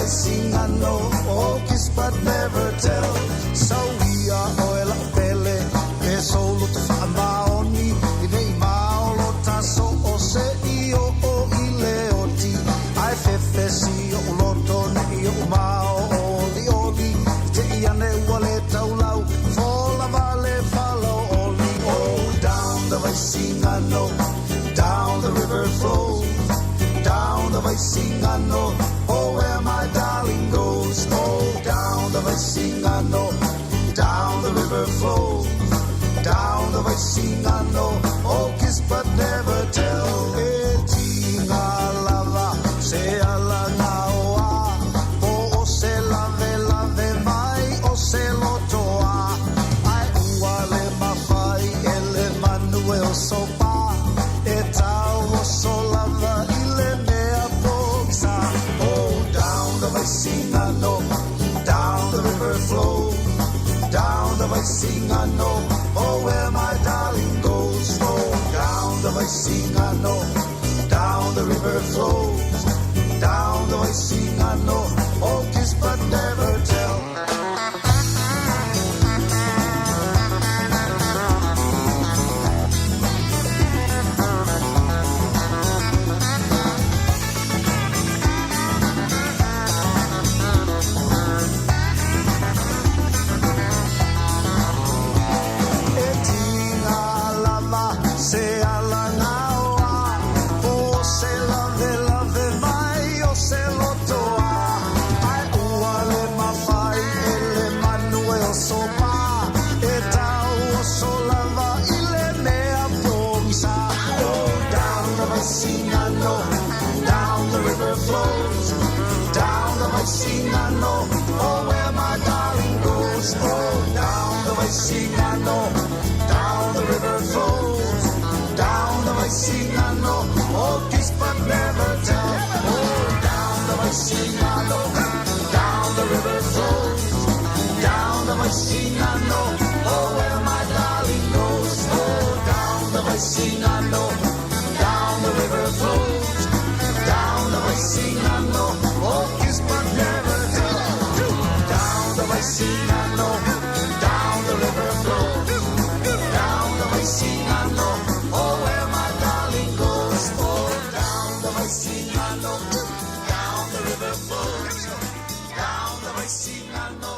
Vaisigano Oh kiss but never tell Sau ia oe la'u pele E sou loto faamaoni I nei mao lo taso o se i o o i le oti Ae fefesi o'u loto ne'i o'u mao olioli I te i ane ua le taulau Fola vale falaoli Oh down the Vaisigano Down the river flows Down the Vaisigano Oh where my darling goes Oh down the Vaisigano Down the river flows Down the Vaisigano Oh kiss but never tell E tiga lava se ala gaoa Po o se lave lave mai o se lotoa Ae ua le mafai e le manu e oso pā E tau oso lava i le mea pogisa Oh down the Vaisigano Down the river flows Down the Vaisigano Oh where my darling goes Oh down the Vaisigano Down the river flows Down the Vaisigano Oh kiss but never tell. E tiga lava se ala gaoa Po se lave lave mai o se lotoa Ae ua le mafai e le manu e oso pā E tau oso lava i le mea pogisa Oh down the Vaisigano Down the river flows Down the Vaisigano Oh where my darling goes Oh down the Vaisigano Down the river flows Down the Vaisigano Oh kiss but never tell Oh down the Vaisigano Down the river flows Down the Vaisigano Oh where my darling goes Oh down the Vaisigano Down the river flows Down the Vaisigano Oh kiss but never tell Down the Vaisigano Down the river flows Down the Vaisigano Oh where my darling goes Oh down the Vaisigano Down the river flows Down the Vaisigano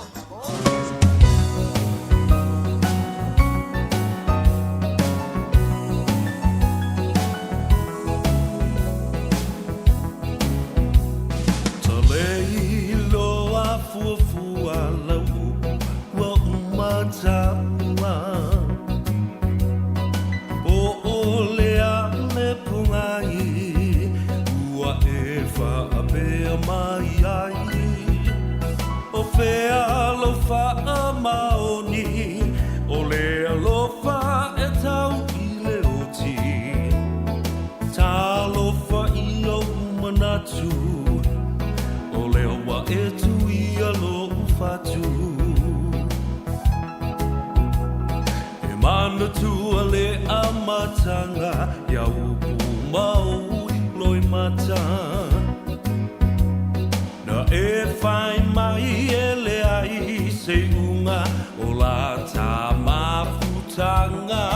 Ta lei loa fuafua lau upu ua uma taua Po o le ale pogai ua e faapea mai ai O fea lou faamaoni o le alofa e tau i le oti Talofa i ou manatu o lea ua e tuia lou fatu E manatua le amataga ia upu ma ou loimata Na e fai mai e leai se iuga o la ta mafutaga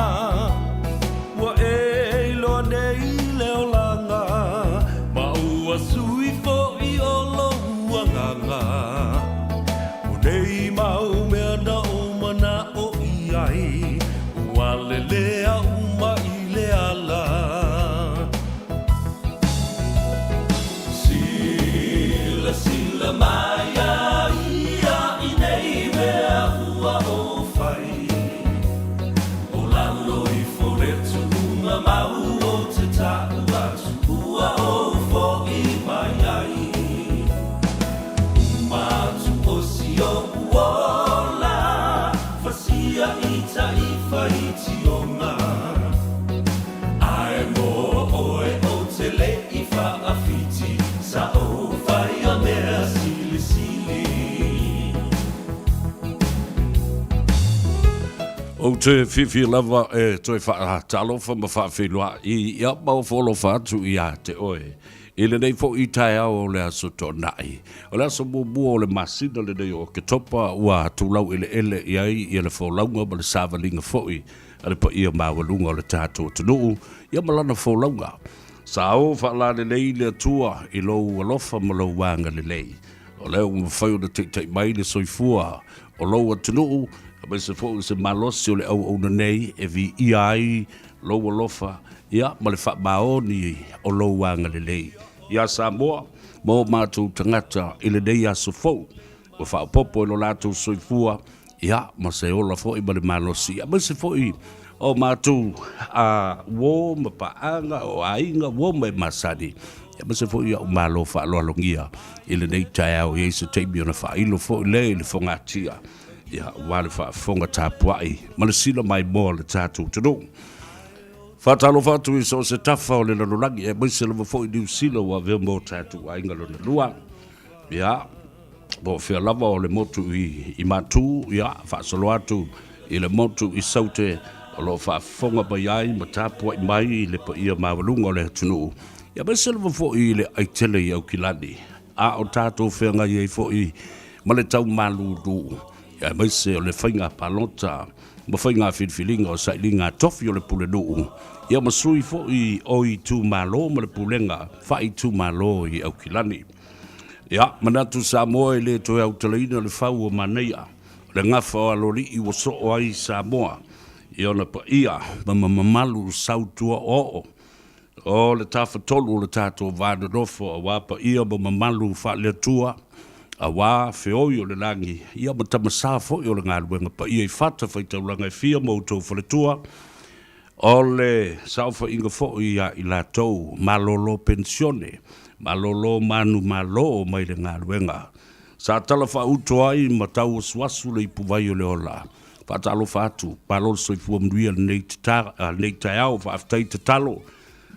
Ua e iloa nei le olaga ma ua sui foi o lou agaga O nei mau mea na ou mana'o i ai ua lelea uma i le ala Silasila mai a ia i nei mea ua ou fai O lalo ifo le tuuga mau o te ta'u atu ua ou fo'i mai ai Uma atu o si o'u ola Fasia i ta'i faitioga Ae mo oe ou te le i fa'afiti Sa ou faia mea silisili. Ou te fiafia lava e toe faatalofa ma faafeiloai ia ma ofo alofa atu ia te oe. I lenei foi taeao o le Aso Toonai, o le aso muamua o le masina lenei o Oketopa, ua tulau eleele i ai ia le folauga ma le savaliga foi a le paia maualuga o le tatou atunuu, ia ma lana folauga. Sa o faalalelei le Atua i lou alofa ma lou agalelei. O lea ua mafai ona taitai mai le soifua o lou atunuu, aemaise foi o se malosi o le auauna nei e viia ai lou alofa ia ma le faamaoni o lou agalelei iā Samoa ma o matou tagata i lenei aso fou ua faaopoopo i lo latou soifua ia ma se ola foi ma le malosi, aemaise foi o matou a uo ma paaga o aiga uo ma e masani, aemaise foi a'u malo faaaloalogia i lenei taeao. E i ai se taimi ona faailo foi lea i le fogatia ia aua le faafofoga tapuai ma le sila maimoa o le tatou atunuu. Faatalofa atu i so o se tafa o le lalolagi, aemaise lava foi Niu Sila ua avea ma o tatou aiga lona lua. Ia, po o fea lava o le motu i Matu, ia, faasolo atu i le motu i Saute o lo o faafofoga mai ai ma tapuai mai i le paia maualuga o le atunuu, ia aemaise lava foi i le aitele i Aukilani, a o tatou feagai ai foi ma le tau malulu, aemaise o le faiga palota ma faiga filifiliga o sailiga tofi o le pulenuu, ia ma sui foi o itumalo ma le pulega faaitumalo i Aukilani. Ia, manatu Samoa e le toe autalaina le fau o manaia, o le gafa o aloalii ua soo ai Samoa i ona paia ma mamalu sautua oooo o le Tafatolu o le tatou va nonofo aua paia ma mamalu faale-Atua, aua feoi o le lagi, ia ma tamasa foi o le galuega paia i fatafaitaulaga e fia ma outou faletua, o le saofaiga foi ia i latou malolo penisione, malolo manumalo mai le galuega sa tala faauto ai ma tauasuasu le ipuvai o le ola. Faatalofa atu, malo le soifua manuia lenei taeao, faafetai tatalo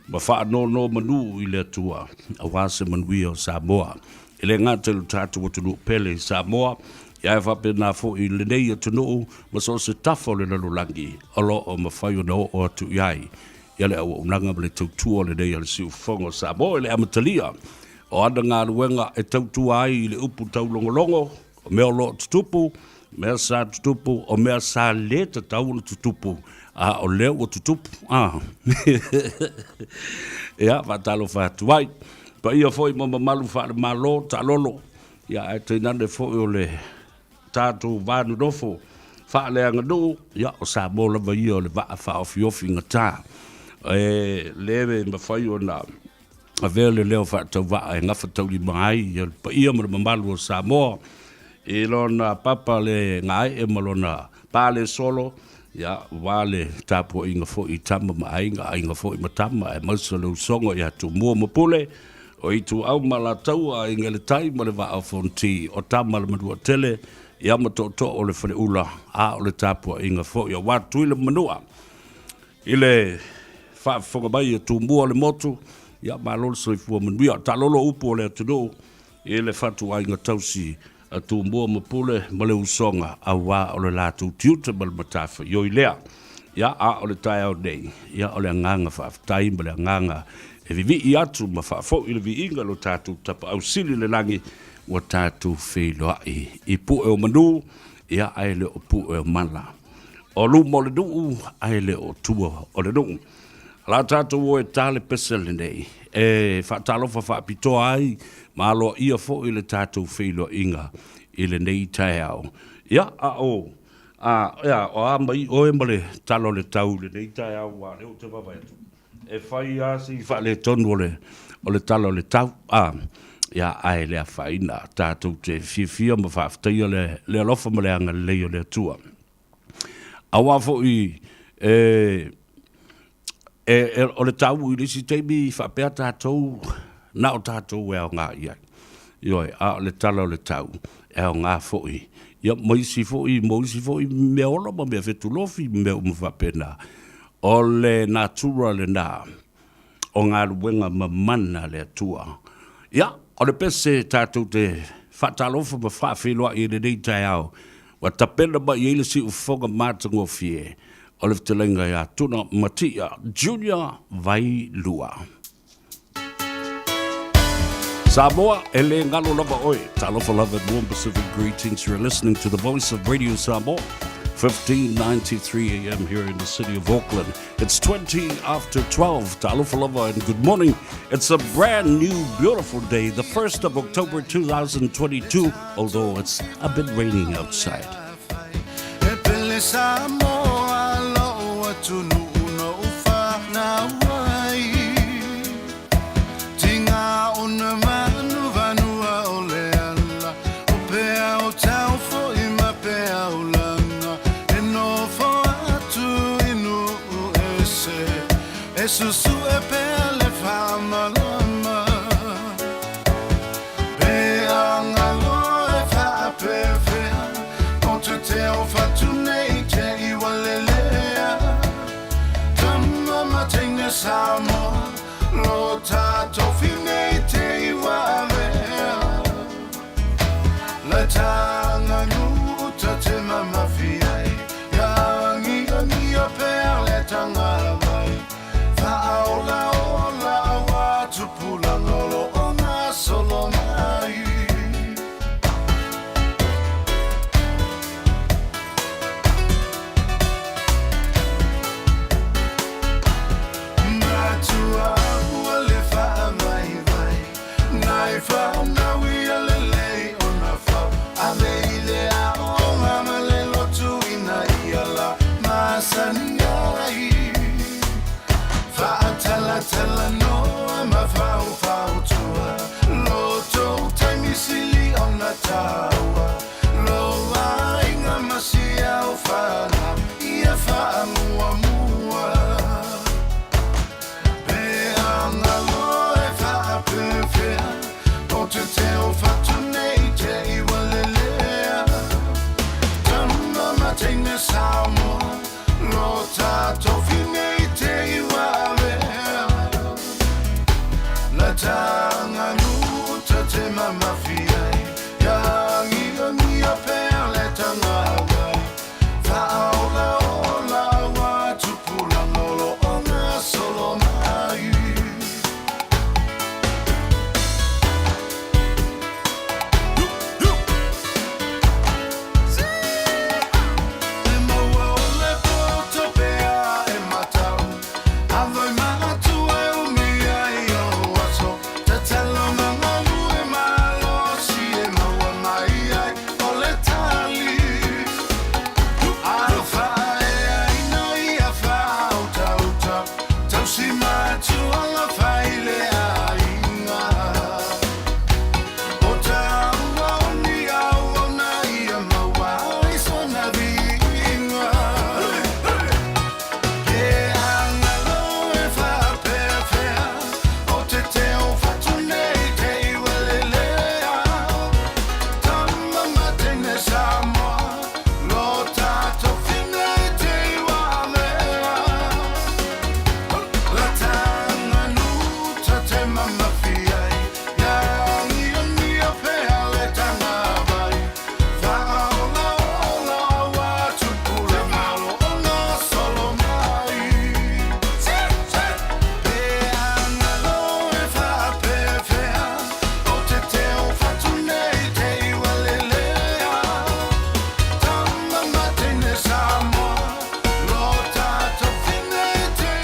ma faanonomanu i le Atua aua se manuia o Samoa. E le gata i lo tatou atunuu pele i Samoa, ae faapena foi i lenei atunuu ma so o se tafa o le lalolagi o lo o mafai ona oo atu i ai ia le auaunaga ma le tautua lenei a le Siufofoga o Samoa i le amatalia o ana galuega e tautua ai i le upu taulogologo, o mea o lo o tutupu, o mea sa tutupu, o mea sa le tatau ona tutupu, a o lea ua tutupu. A. Ia, faatalofa atu ai. Paia foi ma mamalu faale-Malo, taalolo, ia ae tainane foi o le tatou va nonofo faaleaganuu, ia o Samoa lava ia o le vaa faaofiofi gata. E le mafai ona avea le leo faatauvaa e gafataulima ai le paia ma le mamalu o Samoa i lona papa le gaee ma lona pale solo, ia, aua le tapuaiga foi i tama ma aiga, aiga foi ma tama, aemaise o le usoga ia Tumua ma Pule, o Ituau ma Alataua, Aiga i le Tai ma le Vaa o Fonoti, o Tama a le Manuatele, ia ma Tootoo o le Faleula, a o le tapuaiga foi aua Tutuila ma Manua. I le faafofoga mai a Tumua o le motu, ia malo le soifua manuia. Taalolo upu o le atunuu i le fatuaiga tausi a Tumua ma Pule ma le usoga aua o le latou tiute ma le matafaioi lea. Ia, a o le taeao nei, ia o le agaga faafetai ma le agaga e vivii atu ma faafoi le viiga i lo tatou Tapaau Sili i le lagi ua tatou feiloai i pue o manu, ia ae le o pue o mala. O luma o le nuu ae le o tua o le nuu. O le a tatou o e ta le pese lenei e faatalofa faapitoa ai ma aloaia foi le tatou feiloaiga i lenei taeao. Ia, a o, a, ia, o a mai oe ma le tala o le tau i lenei taeao aua o lea ou te vaavaai atu e fai lava si faaletonu o le, o le tala o le tau, a, ia, ae le afaina, tatou te fiafia ma faafetaia le, le alofa ma le agalelei o le Atua. Aua foi e, e, e, o le tau i le isi taimi faapea tatou, na o tatou e aoga i ai. Ioe, a o le tala o le tau, e aoga foi. Ia, ma isi foi, mo isi foi mea ola ma mea fetulofi ma mea uma faapena. O le natura lena o galuega mamana a le Atua. Ia, o le pese tatou te faatalofa ma faafeiloai i lenei taeao, ua tapena mai i ai le siufofoga matagofie o le fetalaiga ia Tuna Matia Junior Vailua. Samoa, e le galo lava oe. Talofa lava and warm Pacific greetings. You're listening to the voice of Radio Samoa. 1593 AM here in the city of Auckland. It's 20 after 12. Talofa lava and good morning. It's a brand new beautiful day, the 1st of October 2022, although it's a bit raining outside.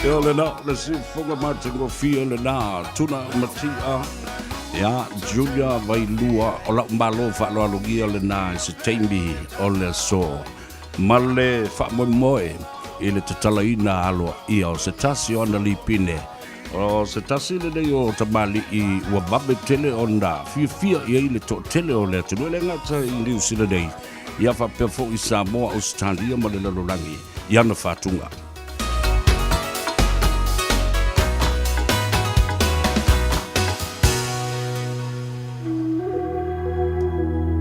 Ia lena, le siufoga matagofie lena, Tuna Matia, ia Julia Vailua, o lau malo faaaloalogia lena i se taimi o le aso. Ma le faamoemoe i le tatalaina aloaia o se tasi o ana lipine, o se tasi lenei o tamalii ua vave tele ona fiafia i ai le toatele o le atunuu, e le gata i Niu Sila nei, ia faapea foi Samoa, Ausetalia ma le lalolagi i ana faatuga.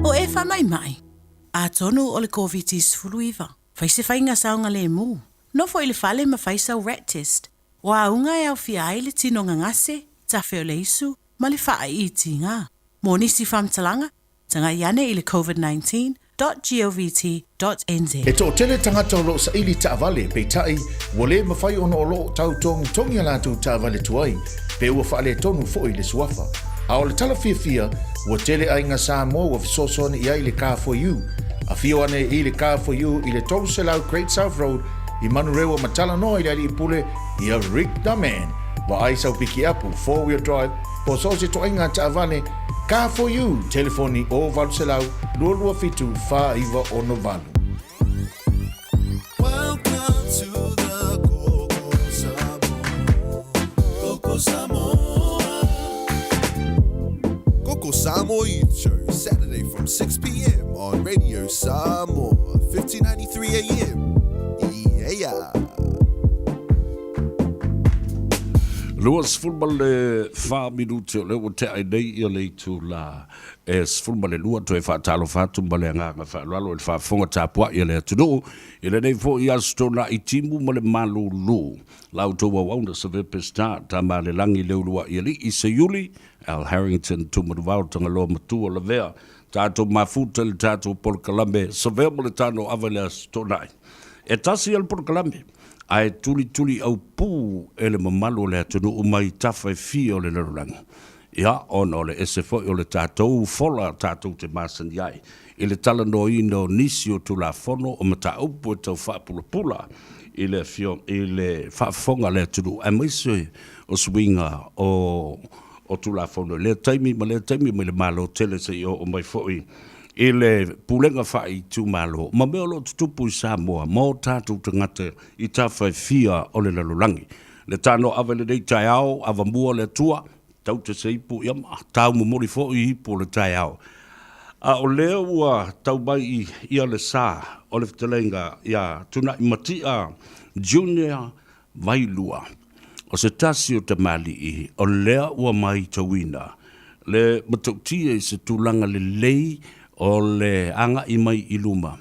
O e faamaimai, atonu o le Koviti-19, fai se faiga saogalemu, nofo i le fale ma fai sau rat test, o auga e aofia ai le tino gagase, tafe o le isu, ma le faaitiiga. Mo nisi faamatalaga, tagai ane i le covid-19 dot govt dot nz. E toatele tagata o lo o saili taavale, peitai, ua le mafai ona o lo o tau togitogi a latou taavale tuai, pe ua faaletonu foi le suafa. A o le tala fiafia, ua tele aiga Samoa ua fesoasoani i ai i le Car4U. Afio ane i le Car4U i le 300 Great South Road i Manurewa ma talanoa i le alii pule ia Rick Da Man. Vaai sau pikiapu, four-wheel drive, po o so o se toaiga taavale, Car4U, telefoni 0800 227 4968. Welcome to the Koko Samoa. Koko Samoa. Koko Samoa Youth Show, Saturday from 6 p.m. on Radio Samoa, 1593 AM. Yeah. 24 minute o lea ua tea ai nei ia le itula e 12. Toe faatalofa atu ma le agaga faaaloalo i le faafofoga tapuai a le atunuu i lenei foi aso Toonai Timu ma le Malulu. La outou auauna Seve Pestar, Tamalelagi Leuluai Alii, Seiuli, Al Harrington, Tumanuvao, Tagaloa Matua, Lavea, tatou mafuta i le tatou polokalame Savea ma le Tano Ava i le aso Toonai. E tasi ia le polokalame, ae tulituli aupū e le mamalu o le atunuu mai tafa e fia o le lalolagi. Ia, ona o le ese foi o le tatou fola tatou te masani ai i le talanoaina o nisi o Tulafono o mataupu e tau faapulapula i le i le faafofoga a le atunuu aemaise o suiga o o Tulafono i lea taimi ma lea taimi mai le Malo tele seia oo mai foi i le Pulega Faaitumalo ma mea o lo o tutupu i Samoa ma o tatou tagata i tafa e fia o le lalolagi. Le tano ava i lenei taeao, avamua le Atua, tau te se ipu, ia ma tau momoli foi i ipu o le taeao. A o lea ua tau mai i ia le sa o le fetalaiga ia Tunai Matia Junior Vailua, o se tasi o tamalii o lea ua maitauina le matautia i se tulaga lelei o le agai mai i luma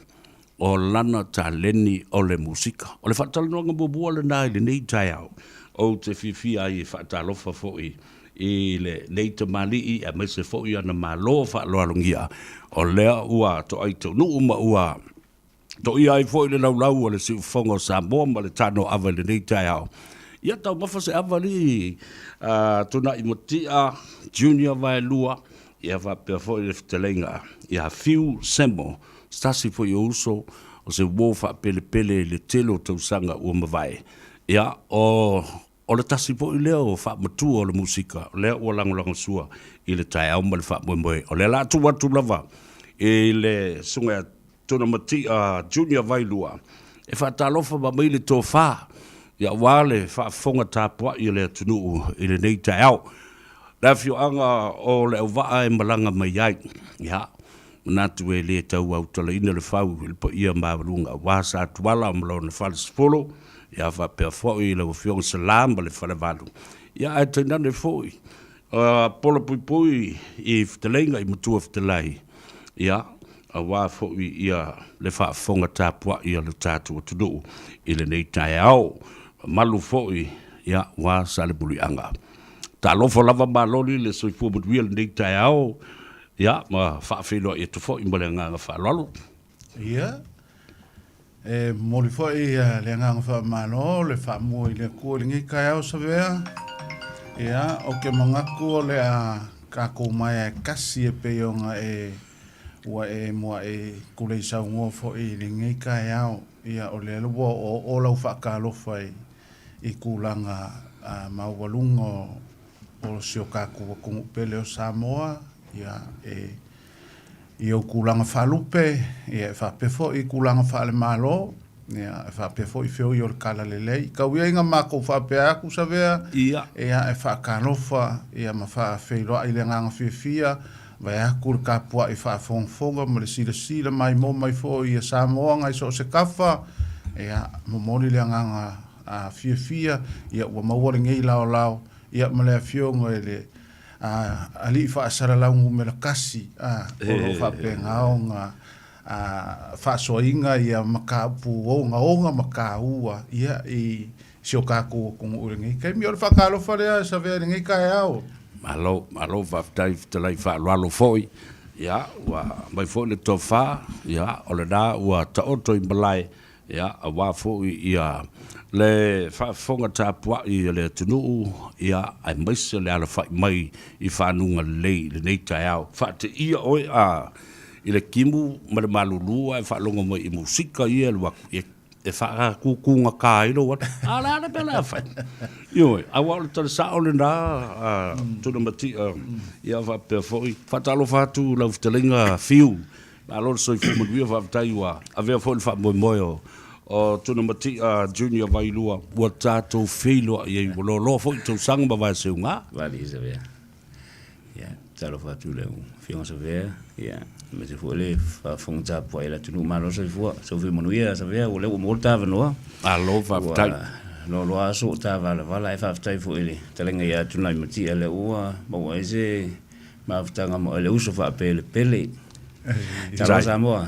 o lana taleni o le musika. O le faatalanoaga muamua lena i lenei taeao, ou te fiafia ai e faatalofa foi i lenei tamalii aemaise foi ana malo faaaloalogia o lea ua toai taunuu ma ua toia ai foi le laulau o le siufofoga o Samoa ma le tano ava i lenei taeao. Ia taumafa se ava alii Tunai Matia Junior Vaelua, ia faapea foi le fetalaiga ia Fiu Semo, se tasi foi o uso o se uo faapelepele i le tele o tausaga ua mavae. Ia, o o le tasi foi lea o faamatua o le musika, o lea ua lagolagosua i le taeao ma le faamoemoe. O lea la a tuu atu lava i le Susuga ia Tunamatia Junior Vailua e faatalofa ma aumai le tofa aua le faafofoga tapuai a le atunuu i lenei taeao. Le afioaga o Leauvaa e malaga mai ai. Ia, manatu e le tau autalaina le fau i le paia maualuga aua Satuala ma lona falesefulu, ia faapea foi lau Afioga Sala ma le Falevalu. Ia ae tainane foi pola puipui i fetalaiga i matua fetalai, ia, aua foi ia le faafofoga tapuai a le tatou atunuu i lenei taeao. Mamalu foi, ia, aua Salemuliaga. Talofa lava Maloli le soifua manuia lenei taeao, ia, ma faafeiloai atu foi ma le agaga faaaloalo. Ia, e momoli foi le agaga faamalo, le faamua i le Atua i lenei taeao Savea. Ia, ou te manatu o le a tatou maea e tasi e pei ona e ua e mua'i tulei saunoa foi i lenei taeao. Ia, o lea ua oooo lau faatalofa i tulaga maualuga o si o tatou atunuu pele o Samoa, ia, e i ou tulaga faalupe, ia e faapea foi i tulaga faalemalo, ia e faapea foi feoi o le talalelei. Tau ia ina matou faapea atu Savea, Ia. ia e faatalofa ia ma faafeiloai le agaga fiafia, vaeatu le tapuai faafogafoga ma le silasila maimoa mai foi ia Samoa nai so o se tafa, ia momoli le agaga fiafia, ia ua maua lenei laolao, ia ma le afioga i le a alii faasalalau numera kasi a o lo o faapena ona faasoaina ia mataupu ogaoga ma taua ia i si o tatou atunuu i lenei taimi. O le faatalofa lea Savea i lenei taeao. Malo, malo faafetai fetalai faaaloalo foi. Ia, ua aumai foi le tofa, ia, o lena ua taoto i malae. Ia, aua foi ia le faafofoga tapuai a le atunuu, ia, aemaise le alafai mai i fanuga lelei i lenei taeao. Faateia oe a i le timu ma le malulu ae faalogo mai i musika ia e alu atu, ia e faatutugata ai lou ata. A o le a le mea o le a fai? Ioe, aua o le tala sao lena a Tunamatia, ia faapea foi. Faatalofa atu i lau fetalaiga Fiu. Malo le soifua manuia, faafetai ua avea foi le faamoemoe o o Tunamatia Junior Vailua ua tatou feiloai ai, ua loaloa foi tausaga ma vaeseuga. Vali Savea. Ia, talofa atu i lau Afioga Savea, ia, aemaise foi le faafofoga tapuai a le atunuu. Malo le soifua, soifua manuia Savea, ua lea ua maua le ta avanoa. Malo faafetai. Ua loaloa aso o ta valavala, ae faafetai foi i le fetalaiga ia Tunaimatia lea ua maua ai se mafutaga ma oe le uso faapelepele. Talofa Samoa.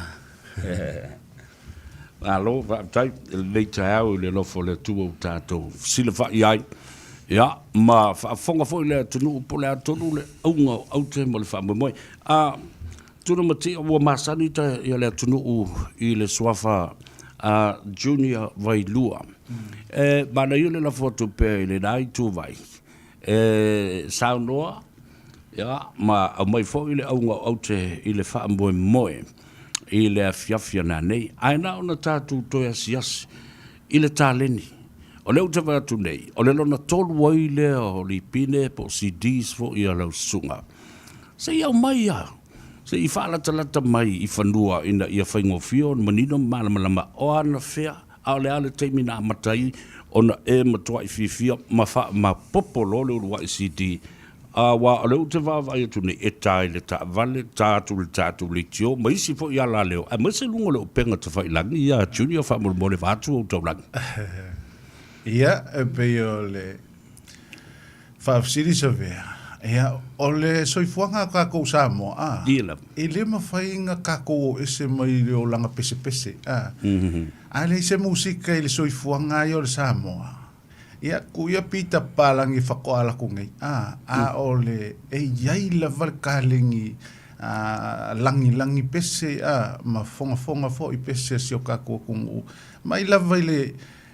Malo faafetai i lenei taeao i le alofa o le Atua ua tatou fesilafai ai, ia, ma faafofoga foi le atunuu po o le a tonu le auga o aute ma le faamoemoe. A Tuna Matia, ua masani ta ia le atunuu i le suafa a Junior Vailua. E manaia le lafo atu pea i lena ituvai e saunoa ia, ma aumai foi le auga o aute i le faamoemoe i le afiafi a nanei. Ae na ona tatou toe asiasi i le taleni. O lea ou te vaai atu nei, o le lona tolu ai lea o lipine po o CDs foi a lau susuga. Se i aumai lava, se i faalatalata mai i fanua ina ia faigofie ona manino ma malamalama o anafea a o le a le taimi na amata ai ona e matuai fiafia ma faamaopoopo loa le uluai CD, aua o lea ou te vaavaai atu nei, e ta i le taavale, ta atu i le tatou leitio ma isi foi alaleo, aemaise luga o le upega tafailagi, ia Junior faamolemole vaeatu ou taulagi. Ia, e pei o le Faafesili Savea, Ia, o le soifuaga a takou Samoa, a, Ia lava. e le mafai na takou o ese mai le olaga pesepese, a. A leai se musika i le soifuaga ia o le Samoa, ia, ku ia pita papalagi faatoa alu atu nei, a, a o le, e i ai lava le kalegi, a, lagilagi pese, a, ma fogafoga foi pese a si o tatou atunuu, mai lava i le,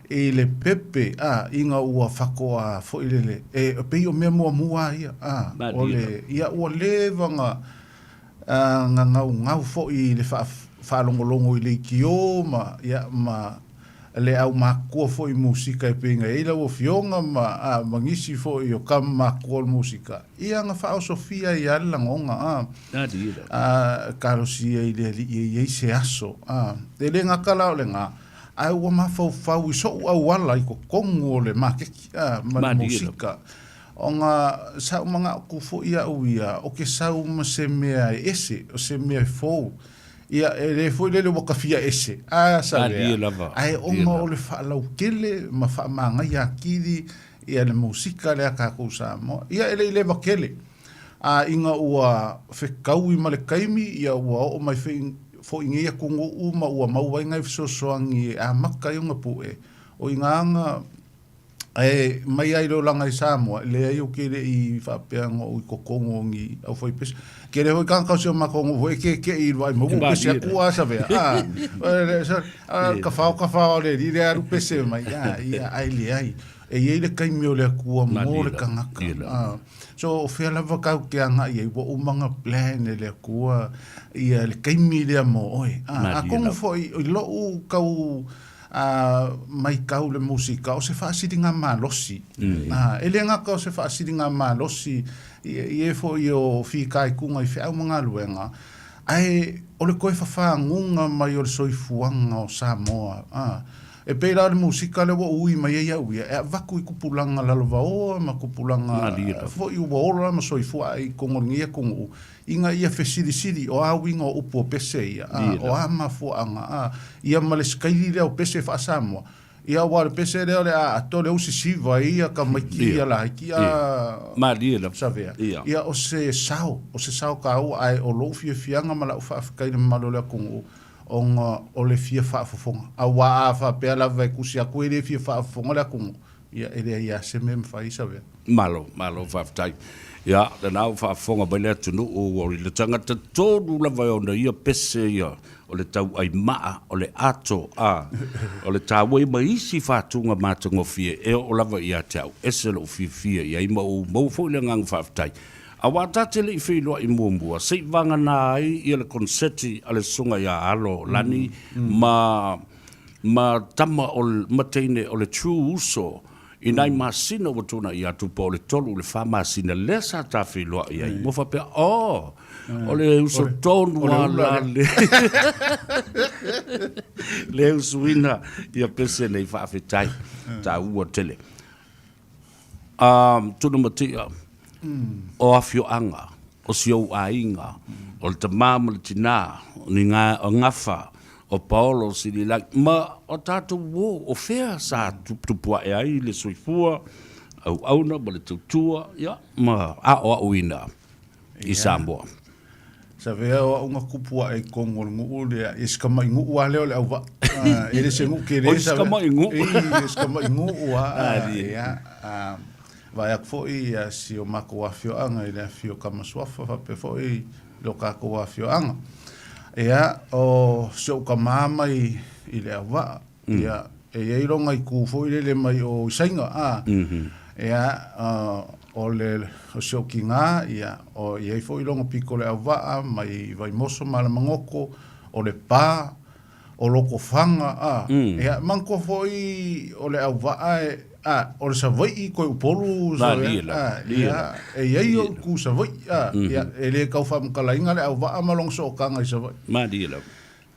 I le pepe, a, ina ua fakoa foi lele, e pei o mea muamua a ia, a, o le, ia ua leva na, a, na gaugau foi i le faa, faalogologo i leitio ma, ia, ma le aumakua foi i musika e pei ona i ai lau Afioga ma, a, ma nisi foi o tama makua o le musika, ia na faaosofia ai lava le lagona, a, a, talosia i le Alii e i ai se aso, a, e le gata la o lena, Ae ua mafaufau i soʻu auala i totonu o le makeki a, ma le musika. Ona sa ou manaʻo foʻi aʻu ia, o ke sau ma se mea e ese, o se mea e fou. Ia, e le foi lele ua kafia ese, a Savea, ae ona o le faalautele ma faamagaia atili ia le musika lea a tatou Samoa. Ia, e le i leva tele. A ina ua fetaui ma le taimi, ia ua oo mai foi nei atunuu ma ua maua ai nai fesoasoani e amata ai ona pue, o i ina ana e mai ai le olaga i Samoa, e leai ou te le i faapea na ou i totonu o ni aufaipese. Tele foi tagata o si o matou nuu foi e kekeʻi i le vaai mai, ua ou pese atu a Savea, a, kafao kafao a le alii lea alu pese mai, a, ia, ae leai. E i ai le taimi o le Atua mo le tagata. A, so o fea lava kau te agai ai, ua uma ona plan e le Atua ia le taimi lea mo oe. A, atonu foi i lou tau a, maitau le musika, o se faasiliga malosi. A, e le gata o se faasiliga malosi i, i e foi o fitaituga i feau ma galuega, ae o le toe fafaguga mai o le soifuaga o Samoa. A, E pei la o le musika lea ua ui mai ai au ia, e avatu i tupulaga lalovaoa ma tupulaga foi ua ola ma soifua ae i totonu o lenei atunuu, ina ia fesilisili o a uiga o upu o pese ia, a, o a mafuaaga, a, ia ma le sikaili lea o pese faa-Samoa. Ia aua o le pese lea o le a atoa le usi siva ai ia tamaiti ia laiti a Savea. Ia o se sao, o se sao taua ae o lou fiafiaga ma lau faafetai i le mamalu o le atunuu, ona o le fia faafofoga. Aua a faapea lava e tusi atu e le fia faafofoga le atunuu, Ia, e leai lava se mea e mafai ai Savea. Malo, malo faafetai. Ia, lena ua faafofoga mai le atunuu, o le tagata tonu lava e ona ia pese ia, o le tauai maa, o le ato, a, o le taua ia ma isi faatuga matagofie e oo lava ia te au, ese lou fiafia i ai ma ua maua foi le agaga faafetai. Aua ta te le i feiloai muamua, se i vagana ai ia le konseti a le Susuga ia Alo Lani ma ma tama o ma teine o le True Uso i nai masina ua tuanai atu po o le 3 i le 4 masina lea sa ta feiloai ai ma faapea, oh, o le uso tonu lava la le le usuina ia pese nei faafetai taua tele. Tunumatia, o afioaga, o si ou aiga, o le tama ma le tina, o ni o Gafa, o Paolo, o Sililagi, ma o tatou uo, o fea sa tuputupu ae ai le soifua, auauna ma le tautua, ia, ma aoaoina i Samoa. Savea o au na kupu ae i totonu o le nuu lea, i si tamai nuu lava lea o Leauvaa. E le se nuu tele. O si tamai nuu. I si tamai nuu lava. Ia, vaai atu foi si o matou afioaga i le afifio o Tama Suafa faapea foi lo tatou afioaga. Ia, o si ou tama mai i Leauvaa. Ia, e i ai lona itu foi lele mai o i Saina, a. Ia, o le, o si ou tina, ia, o i ai foi lona pito o Leauvaa mai Vaimoso ma Alamagoto, o Lepa, o Lotofaga, a. Ia, manatua foi o Leauvaa e, a, o le Savaii toe Upolu, a, ia, e i ai ou itu Savaii, a, ia, e le tau faamatalaina Leauvaa ma lona sootaga i Savaii. Malie lava.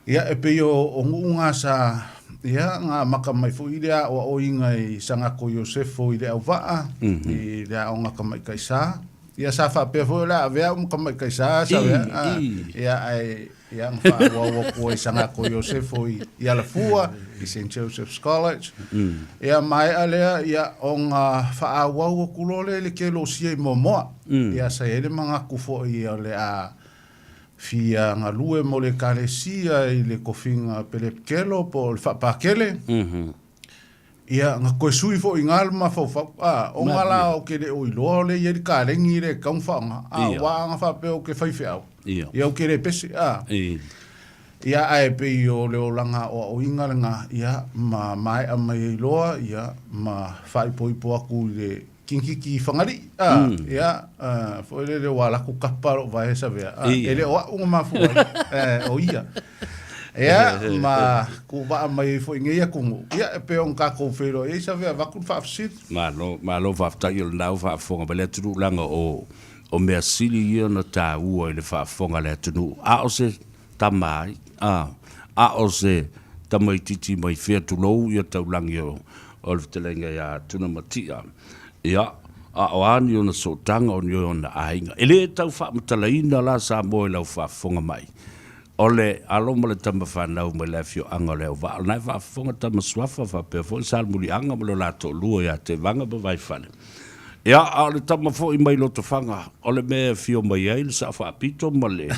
Ia, e pei o nu'u na sa, ia, na amata mai foi le aoaoina i Sagato Iosefo i Leauvaa, i le aoga tamaitai sa. Ia, sa faapea foi o le a avea au ma tamaitai sa, sa avea, a, ia, ae, ia, na faaauau atu ai Sagato Iosefo i Alafua, i Saint Joseph's College. Ia, maea lea, ia, ona faaauau atu loa lea i le kelosia i Moamoa. Ia, sa i ai le manatu foi o le a fia galue mo le Ekalesia i le tofiga pelepikelo po o le faapakele, ia, na toe sui foi i ina le mafaufau. A, ona la ou te le o iloa o lea e i ai le kalegi lea e tatau ona faaaoga. A, aua ana faapea ou te faifeau, ia ou te le pese, a. Ia, ae pei o le olaga aoaoina lena, ia, ma maea mai ai loa, ia, ma faaipoipo atu i le Kinkiki i Fagalii, a, ia, foi lele ua alu atu kapa lou vae Savea, a, e le o au na mafua ai, o ia. Ia, ma kuvaa mai ai foi i nei atunuu, ia, e pei ona tatou feiloai ai Savea, avatu le faafesili. Malo, malo faafetai o lena ua faafofoga mai le atunuu leaga o, o mea sili ia ona taua i le faafofoga a le atunuu. A o se tama ai, a, a o se tamaitiiti mai fea tulou ia taulagi o, o le fetalaiga ia Tunamatia, ia, a o a ni ona sootaga o ni ona aiga. E le tau faamatalaina la Samoa i lau faafofoga mai, o le alo ma le tama fanau mai le afioaga o Leauvaa, o lena e faafofoga Tama Suafa faapea foi Salemuliaga ma lo la toalua ia Tevaga ma Vaifale. Ia, a o le tama foi mai Lotofaga, o le mea e afio mai ai le Sao Faapito ma le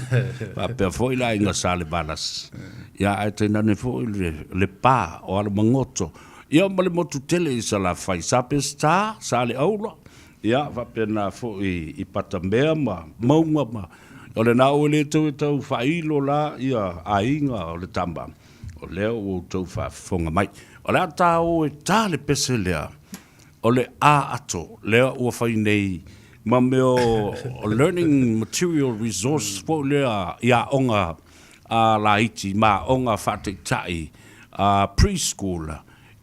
faapea foi le aiga Salevalasi. Ia, ae tainane foi le, le pa o Alamagoto, ia ma le motu tele i Salafai, Sa Peseta, Saleaula, ia, faapena foi i Patamea ma Mauga ma, o lena ua le toe tau faailo la ia aiga o le tama, o lea ua outou faafofoga mai. O le a ta o e ta le pese lea O le a ato lea ua fai nei ma mea o learning material resource foi lea i aoga a laiti ma aoga faataitai a preschool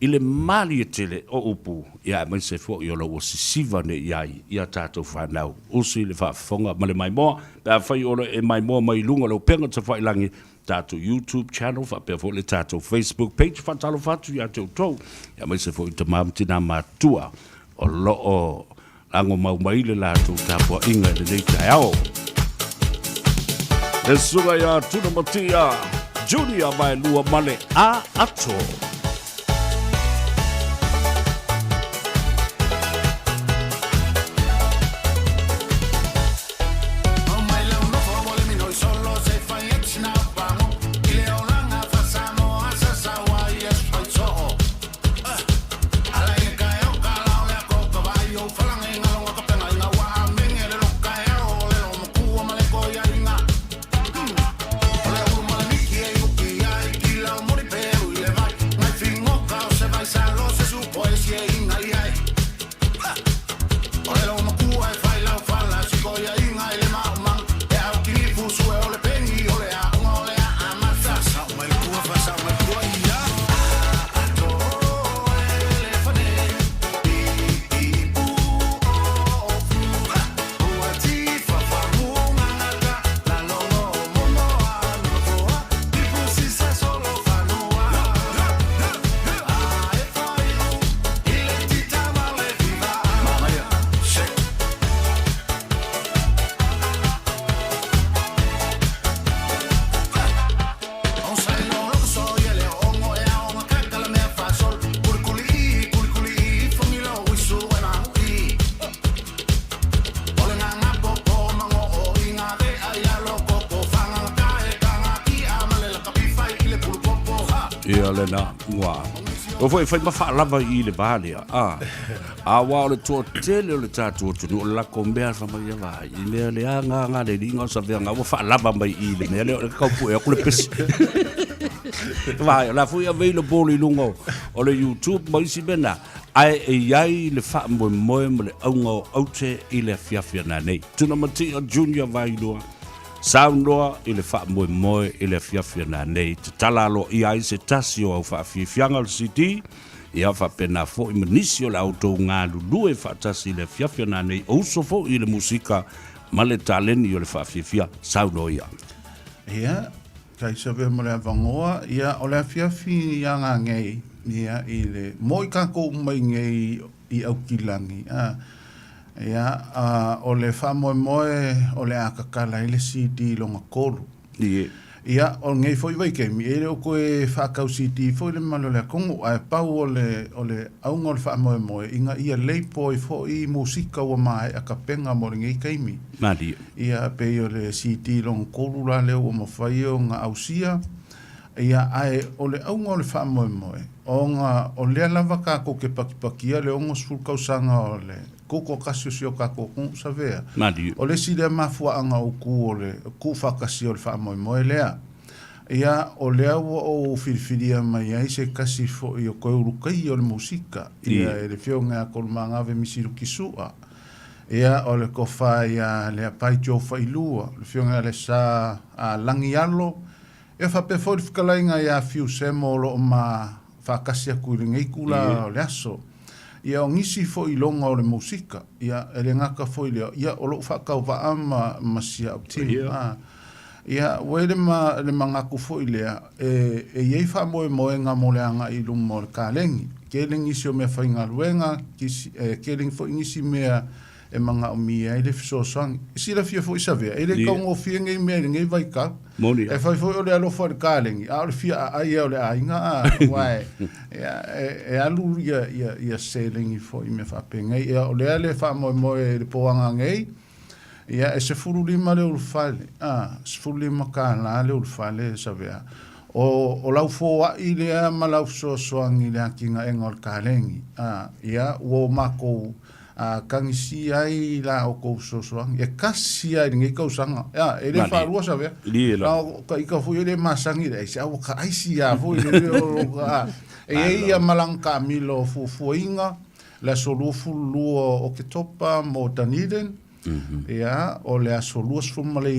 i le malie tele o upu ia aemaise foi o lo ua sisiva nei i ai i a tatou fanau. Usi le faafofoga ma le maimoa pe afai o lo e maimoa mai i luga o le upega tafailagi tatou YouTube channel faapea foi le tatou Facebook page. Faatalofa atu ia te outou, aemaise foi tama ma tina matutua o lo o lagomau mai le latou tapuaiga i lenei taeao. Le susuga ia Tunamatia Junior Vaelua ma le A Ato. Ia lena, ua. Ua foi fai ma faalava i le va lea. A, aua o le toatele o le tatou atunuu, o le latou mea fai mai ia vai, i mea lea nga nga le liga o saveaga ua faalava mai i le mea lea o le tau pue atu le pesi. Vai, o la foi available i luga o le YouTube ma isi mea na. Ae e i ai le faamoemoe ma le auga o aute i le afiafi ana nei. Tunamatia Junior Vailua. Saunoa i le faamoemoe i le afiafi a nanei, tatala aloaia ai se tasi o au faafiafiaga o le CD, ia faapena foi ma nisi o le a outou galulue faatasi i le afiafi a nanei o uso foi i le musika ma le taleni o le faafiafia. Saunoa ia. Ia, taisabe mo le avanoa, ia, o le afiafi ia ngangei, ia, i le, mo i kakou uma i ngei i Aukilani, a, Ia, a, o le faamoemoe o le a kakala ai le CD lona kolu. Ie. Ia, o lenei foi vaitaimi, e le o toe faatau CD foi le mamalu o le atunuu, ae pau o le, o le auga o le faamoemoe, ina ia leipo ai foi musika ua maea tapena mo lenei taimi. Malie. Ia, pei o le CD lona kolu la lea ua mafai ona ausia. Ia, ae o le auga o le faamoemoe, ona o lea lava tatou te pakipakia le 60 tausaga o le tutoatasi o si o tatou atunuu Savea. Malie. O le isi lea mafuaaga autu o le tuufaatasia o le faamoemoe lea. Ia, o lea ua ou filifilia mai ai se tasi foi o toe ulutaia o le musika, ia, e le Afioga ia Tolumagave Misiluki Su'a. Ia, o le Tofa ia Leapai Joe Failua, le Afioga ia Lesa Lagi Alo, Ia faapea foi le fetalaiga ia Fiu Semo o lo o ma faatasi atu i lenei itula o le aso. Ia o nisi foi iloga o le musika, ia e le gata foi i lea, ia o lou faatauvaa ma ma si au team. A, ia ua i le ma le manatu foi lea e e i ai faamoemoega mo le agai i luma o le kalegi. Tele nisi o meafaigaluega, kisi, e tele foi nisi mea e manaomia ai le fesoasoani. E silafia foi Savea, e le taugofie nei mea i lenei vaitau. Moni. E fai foi o le alofa i le kalegi, a o le fia aai o le aiga, a, aua e, e, e alu ia, ia, ia seleni foi i mea faapenei. Ia, o lea le faamoemoe i le poaga nei, ia, e 15 le ulufale, a, 15 kālā le ulufale, Savea. O, o lau foai lea ma lau fesoasoani i le atinaega o le kalegi, a, ia, ua o makou A tagisi ai la outou fesoasoani, e kasi lava i lenei tausaga. Ea, e le faalua Savea. Na o ka ika foi e le masani i le aisi, a ua ka aisi lava foi le mea o lo ka. E i ai ia malaga taamilo fuafuaina, le aso 22 o Oketopa mo Dunedin, ia, o le aso 29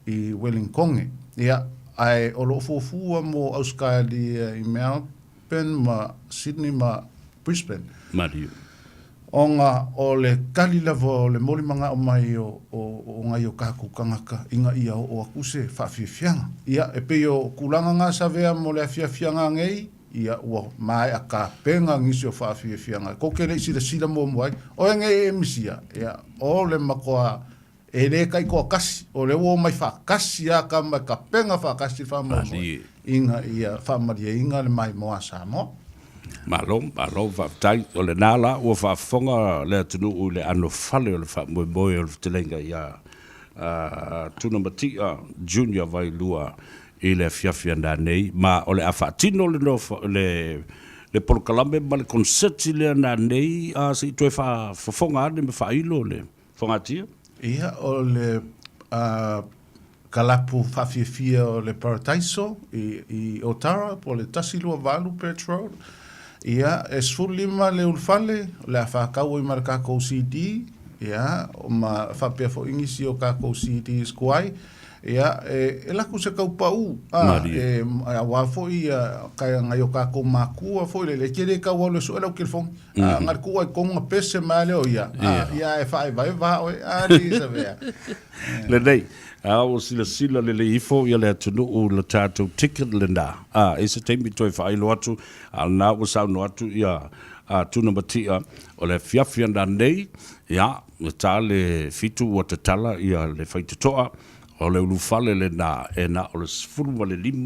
i Wellington. Ia, ae o lo o fuafua mo Ausetalia i Melbourne ma Sydney ma Brisbane. Malie. Ona o le kali lava o le molimagao mai o, o, o nai o kakou tagata ina ia oo atu se faafiafiaga. Ia, e pei o tulaga na Savea mo le afiafiaga nei, ia ua maea tapena nisi o faafiafiaga tou te le i silasila muamua ai. Oe nei e misia, ia, o le matua e le taitoatasi, o lea ua omai faatasi lava tama e tapena faatasi le faamoemoe ina ia faamalieina le maimoa a Samoa. Malo, malo faafetai. O lena la ua faafofoga le atunuu i le anofale o le faamoemoe o le fetalaiga ia Tunamatia Junior Vailua i le afiafi ana nei, ma o le a faatino le le le polokalame ma le konseti lea nanei, a se i toe faafofoga ane ma faailo le Fogatia. Ia, o le kalapu faafiafia o le Parataiso i, i Otara, po o le 128 Birch Road. Ia, e 15 le ulufale, o le a whakau ai ma le kakou CD, ia, ma whapea foi nisi o kakou CDs kuai. Ia, e, e laku se kau pau, a, e, a wā foi, ia, kai ngai o kakou makua foi, le, le kere kau au le sue lau telefoni. A, ngai ku ai konga pese mai leo ia. A, ia e whae vai vā oe, a, ni sa vea. Lenei, a ua silasila lelei ifo ia le atunuu i le tatou ticket lena. A, i se taimi toe faailo atu, a lena ua saunoa atu ia a Tunamatia, o le afiafi ana nei, ia, e ta le 7 ua tatala ia le faitotoa, o le ulufale lena e na o le $15,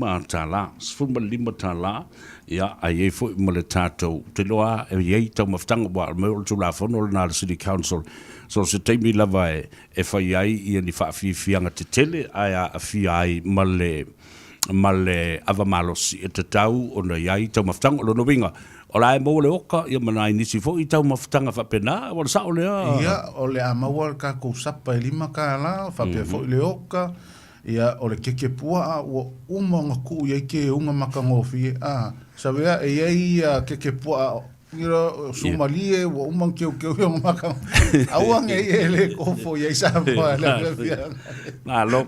$15, ia, ae i ai foi ma le tatou, ou te iloa lava e i ai taumafataga, aua o le mea o le Tulafono lena a le City Council, so o se taimi lava e fai ai ia ni faafiafiaga tetele ae aafia ai ma le. ma le ava malosi e tatau ona i ai taumafataga. O lona uiga, o la e maua le oka ia ma nai nisi foi taumafataga faapena, ua le sao lea? Ia, o le a maua le tatou sapa e $5, faapea foi le oka, ia, o le keke puaa ua uma ona tuu i ai keuga matagofie, a, Savea, e i ai ia keke puaa You sumalie ua uma ona keukeu i ona maka. Aua ne i e le kofo i ai Samoa le afiafiaga. Malo.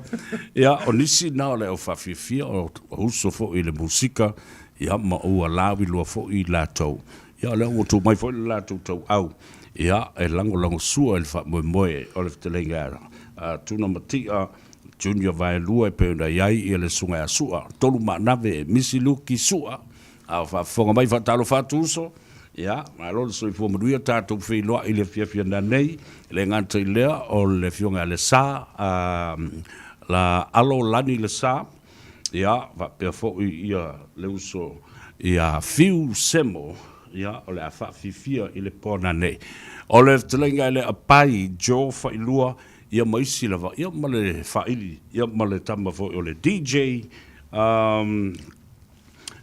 Ia, o nisi na o le au faafiafia o uso foi i le musika, ia, ma ua lauiloa foi i latou. Ia, o lea ua tuu mai foi le latou tauau, ia, e lagolagosua i le faamoemoe o le fetalaiga a Tuna Matia Junior Vaelua e pei ona i ai ia le Susuga ia Sua Tolumaanave Misi Luki Sua. A o faafofoga mai, faatalofa atu uso. Ia, malo le soifua manuia, tatou feiloai i le afiafi ananei. E le gata i lea, o le Afioga ia Lesa, la Alo Lani Lesa, ia, faapea foi ia le uso ia Fiu Semo, ia, o le a faafiafia i le po ananei. O le fetalaiga e le apai Joe Failua, ia ma isi lava, ia ma le Faaili, ia ma le tama foi o le DJ, um,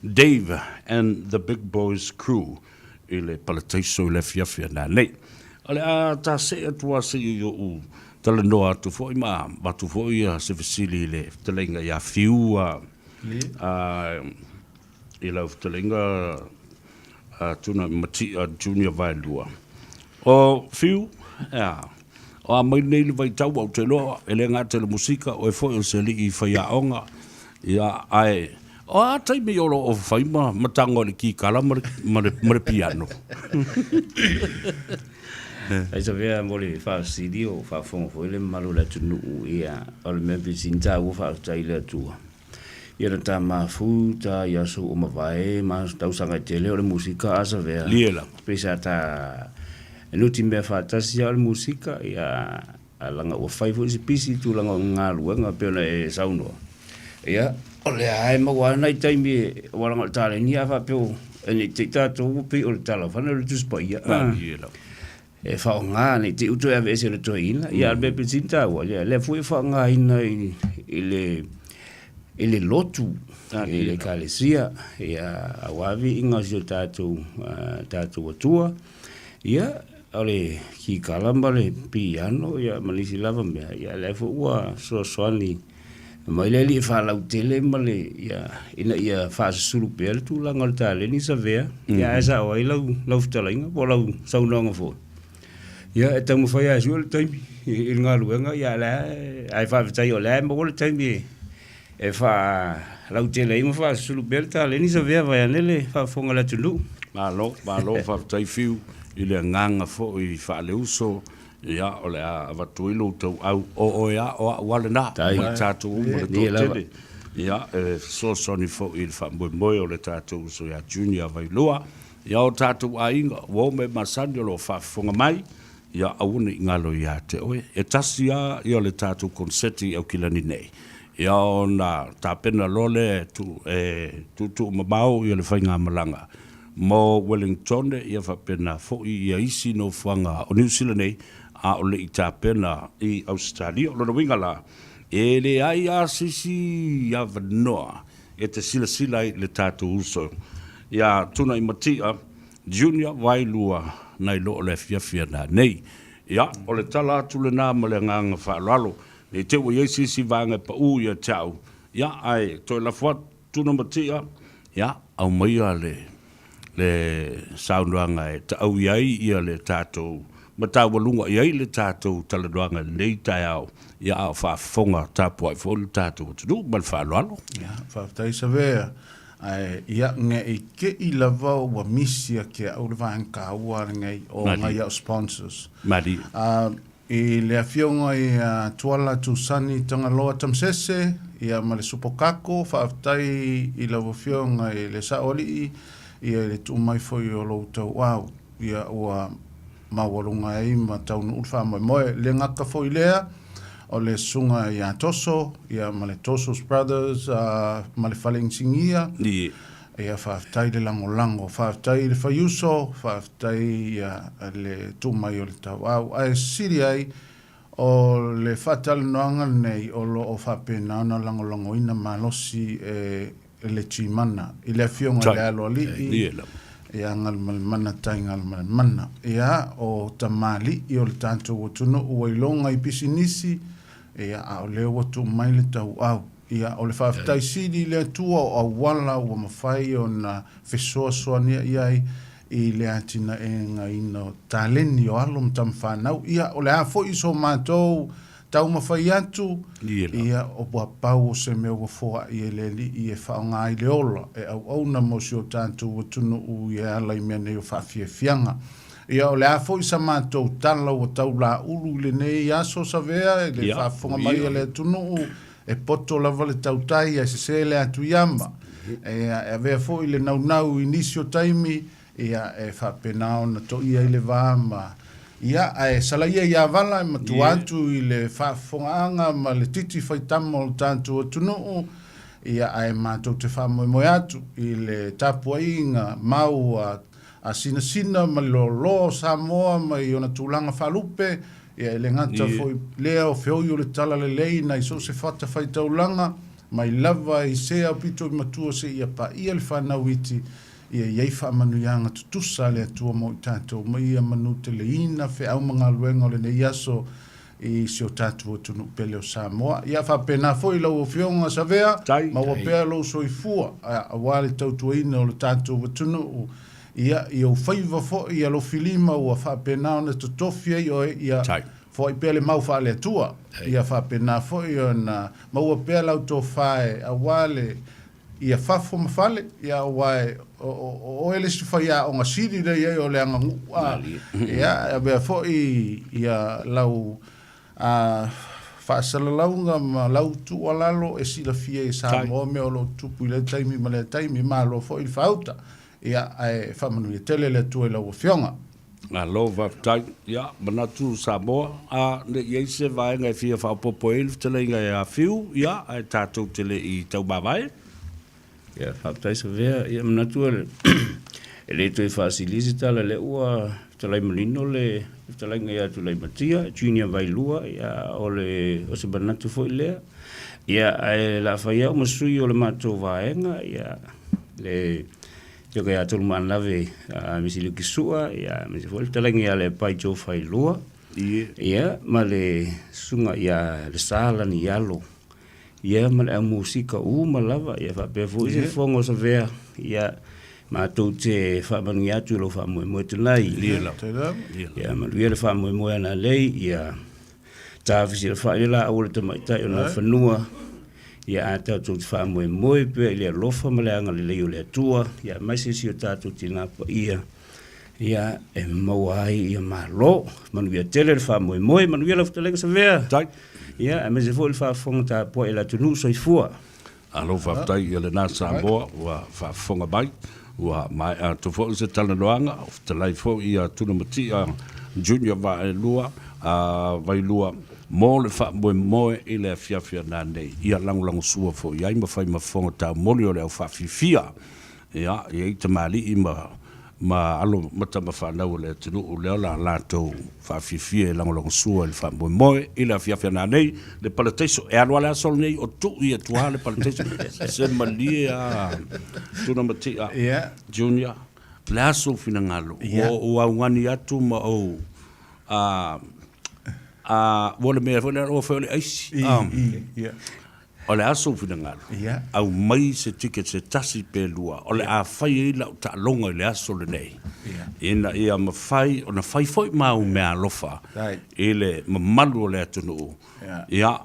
Dave and the Big Boys Crew i le palataiso i le afiafi a nanei. O le a tasee atu lava se i ou talanoa atu foi ma avatu foi se fesili i le fetalaiga ia Fiu i lau fetalaiga Tuna Matia Junior Vaelua. O Fiu, ea, o a mai nei le vaitau ou te iloa e le gata i le musika, oe foi o se alii faiaoga, ia, ae o a taimi o lo o fai ma tago i le kikala ma le piano? Ai Savea mo le faafesili o faafofoga foi le mamalu o le atunuu, ia, o le mea pito sili taua faafetai i le Atua. Ia na ta mafu ta i aso ua mavae ma tausaga e tele o le musika a Savea. Lie lava. Pei sa ta nuti mea faatasi a o le musika ia a laga ua fai foi si pisi i tulaga o galuega pei ona e saunoa. Ia o lea e maua lava nai taimi e ua laga o le taleni a faapea e nei te i tatou ua pei o le tala fana o le Tusi Paia. Lie lava. E faaaoga ne i te i ua toe aveese e le toeaina, ia a o le mea pito sili taua, ia lea foi e faaaogaina i le i le lotu, i le ekalesia, ia aua viiga o si o tatou tatou Atua. Ia o le kikala ma le piano ia ma nisi lava mea, ia lea foi ua fesoasoani mai le Alii e faalautele ma le, ia, ina ia faasusulu pea le tulaga o le taleni Savea, ia ae sao ai lau, lau fetalaiga po o lau saunoaga foi. Ia, e taumafai lava e sue le taimi i le galuega, ia o lea ae faafetai o lea e maua le taimi e, e faalautele ai ma faasusulu pea le taleni Savea vaeane le faafofoga a le atunuu. Malo, malo faafetai Fiu i le agaga foi faaleuso Ia, o le a avatu ai lou tauau, o oe a, o a'u a lena, ma tatou uma le toatele. Ia, e fesoasoani foi i le faamoemoe o le tatou uso ia Junior Vailua. Ia, o tatou aiga, ua o ma e masani o lo o faafofoga mai, ia aua ne i galo ia te oe. E tasi lava ia le tatou koneseti i Aukilani nei, ia ona tapena loa lea e tuutuumamao ia le faigamalaga Mo Wellingtone ia faapena foi ia isi nofoaga o Niu Sila nei a o le i tapena i Ausetalia. O lona uiga la, e leai lava se isi avanoa e te silasila ai i le tatou uso ia Tunaimatia Junior Vailua nai lo o le afiafi ana nei. Ia, o le tala atu lena ma le agaga faaaloalo, ne i te i ua i ai se isi vaega e pau ia te au, ia, ae toe lafo atu Tunamatia, ia, aumaia le, le saunoaga e taau i ai ia le tatou mataualuga i ai le tatou talanoaga i lenei taeao, ia, a o faafofoga tapuai foi le tatou atunuu. Ma le faaaloalo. Ia, faafetai Savea. Ae, ia, ne i te i lava ua misi ake au le vaega taua lenei o ngai au sponsors. Malie. I le Afioga ia Tuala Tusani Tagaloa Tamasese, ia ma le Supokako, faafetai i lau Afioga i le Saoalii, ia i le tuu mai foi o lou tauau, ia ua maualuga ai ma taunuu le faamoemoe. Le gata foi lea, o le Susuga ia Toso, ia ma le Toso's Brothers, ma le Fale Inisinia, Ia faafetai le lagolago, faafetai i le faiuso, faafetai ia le tuu mai o le tauau. Ae sili ai O le faatalanoaga lenei o lo o faapena ona lagolagoina malosi e le Timana i le Afioga i le Aloalii ia Galumalemana Tai Galumalemana. Ia, o tamalii o le tatou atunuu ua iloga i pisinisi, ia, a o lea ua tuu mai le tauau. Ia, o le faafetai sili i le Atua o auala ua mafai ona fesoasoania i ai i le atinaegaina o taleni o alo ma tamafanau. Ia, o le a foi so matou taumafai atu, ia, ua pau o se mea ua foai e le Alii e faaaoga ai le ola e auauna mo si o tatou atunuu e ala i mea nei o faafiafiaga. Ia, o le a foi sa matou tala ua taulaulu i lenei aso Savea i le faafofoga mai a le atunuu, E poto lava le tautai ae sese le atuiama. E avea foi le naunau i nisi o taimi, ia, e faapena ona toia ai le va ma, ia, ae salaia ia vala e matua atu i le faafofogaaga ma le titi faitama o le tatou atunuu, ia, ae matou te faamoemoe atu i le tapuaiga mau a a sinasina ma le loaloa o Samoa mai ona tulaga faalupe, ia e le gata foi lea o feoi o le talalelei nai so o se fatafaitaulaga, mai lava i se aupito i matua seia paia le fanau iti, ia i ai faamanuiaga tutusa a le Atua mo i tatou ma ia manuteleina feau ma galuega o lenei aso i si o tatou atunuu pele o Samoa. Ia faapena foi lau Afioga Savea, maua pea lou soifua aua le tautuaina o le tatou atunuu. Ia, i ou faiva foi ia lofilima ua faapena ona totofi ai oe, ia foai pea le mau faale-Atua. Ia faapena foi ona maua pea lau tofa e aua le ia fafo ma fale, ia aua o oe le isi faiaoga sili lea i ai o le aganuu, a, ia, e avea foi ia lau faasalalauga ma lau tuualalo e silafia e Samoa mea o lo o tutupu i lea taimi ma lea taimi, malo foi le faauta, ia, ae faamanuia tele le Atua i lau Afioga. Malo faafetai. Ia, manatu Samoa, a ne i i ai se vaega e fia faaopoopo ai le fetalaiga ia Fiu, ia, ae tatou te le i taumavae. Ia, faafetai Savea. Ia, manatu e le toe faasili se tala, lea ua fetalai manino le fetalaiga ia Tulaimatia, Junior Vailua, ia, o le, o se manatu foi lea. Ia, ae o le a fai au ma sui o le matou vaega, ia, le Afioga ia Tolumaanave Misi Luki Sua, ia, aemaise foi le fetalaiga ia Leapai Joe Failua, ia, ma le susuga ia Lesa Lanialo, ia, ma le au musika uma lava, ia faapea foi se fofoga o Savea, ia, matou te faamanuia atu i lou faamoemoe tunai. Ia, manuia le faamoemoe a Nalei, ia, Tafisilafai le laau o le tamaitai o Nafanua, ia a tatou te faamoemoe pea i le alofa ma le agalelei o le Atua, ia aemaise si o tatou tina paia, ia e maua ai ia malo. Manuia tele le faamoemoe, manuia lau fetalaiga Savea. Tai. Ia aemaise foi le faafofoga tapuai a le atunuu. Soifua. Malo faafetai ia lena Samoa ua faafofoga mai, ua maea atu foi se talanoaga, o fetalai foi ia Tunamatia Junior Vaelua, Vailua mo le faamoemoe i le afiafi a nanei, ia lagolagosua foi i ai ma fai ma fofoga taumoli o le au faafiafia, ia, e i ai tamalii ma ma alo ma tama fanau o le atunuu lea o le a latou faafiafia e lagolagosua i le faamoemoe i le afiafi a nanei le palataiso e alu a le aso lenei o tuu i atu le palataiso se malie a Tuna Matia Junior le aso finagalo ua ou augani atu ma ou a a ua le mea foi lea ua fai o le aisi O le a sou finagalo? Aumai se ticket se tasi pe lua o le a fai ai lau taaloga i le aso lenei, ina ia mafai ona fai foi ma au meaalofa i le mamalu o le atunuu, ia,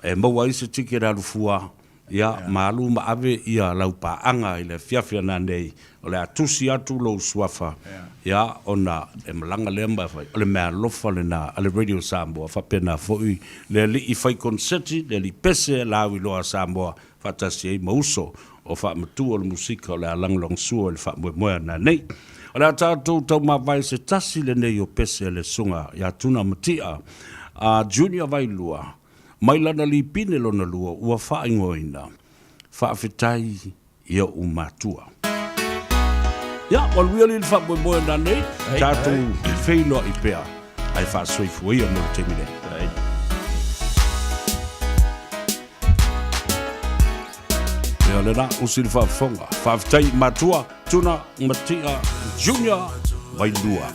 e maua ai se ticket alu fua, ia, ma alu ma ave ia lau paaga i le afiafi a nanei, o le a tusi atu lou suafa, ia, ona e malaga lea ma fai. O le meaalofa lena a le Radio Samoa, faapena foi le alii fai koneseti, le alii pese lauiloa a Samoa, faatasi ai ma uso o faamatua o le musika o le a lagolagosua i le faamoemoe a nanei. O le a tatou taumavae se tasi lenei o pese a le Susuga ia Tuna Matia a Junior Vailua, mai lana lipine lona lua ua faaigoaina, Faafetai i oʻu matua. Ia, ua luia li le faamoemoe nanei, tatou feiloai pea, ae faasoifua ia mo le taimi nei. lena usi le faafofoga. Faafetai matua Tuna Matia Junior Vailua.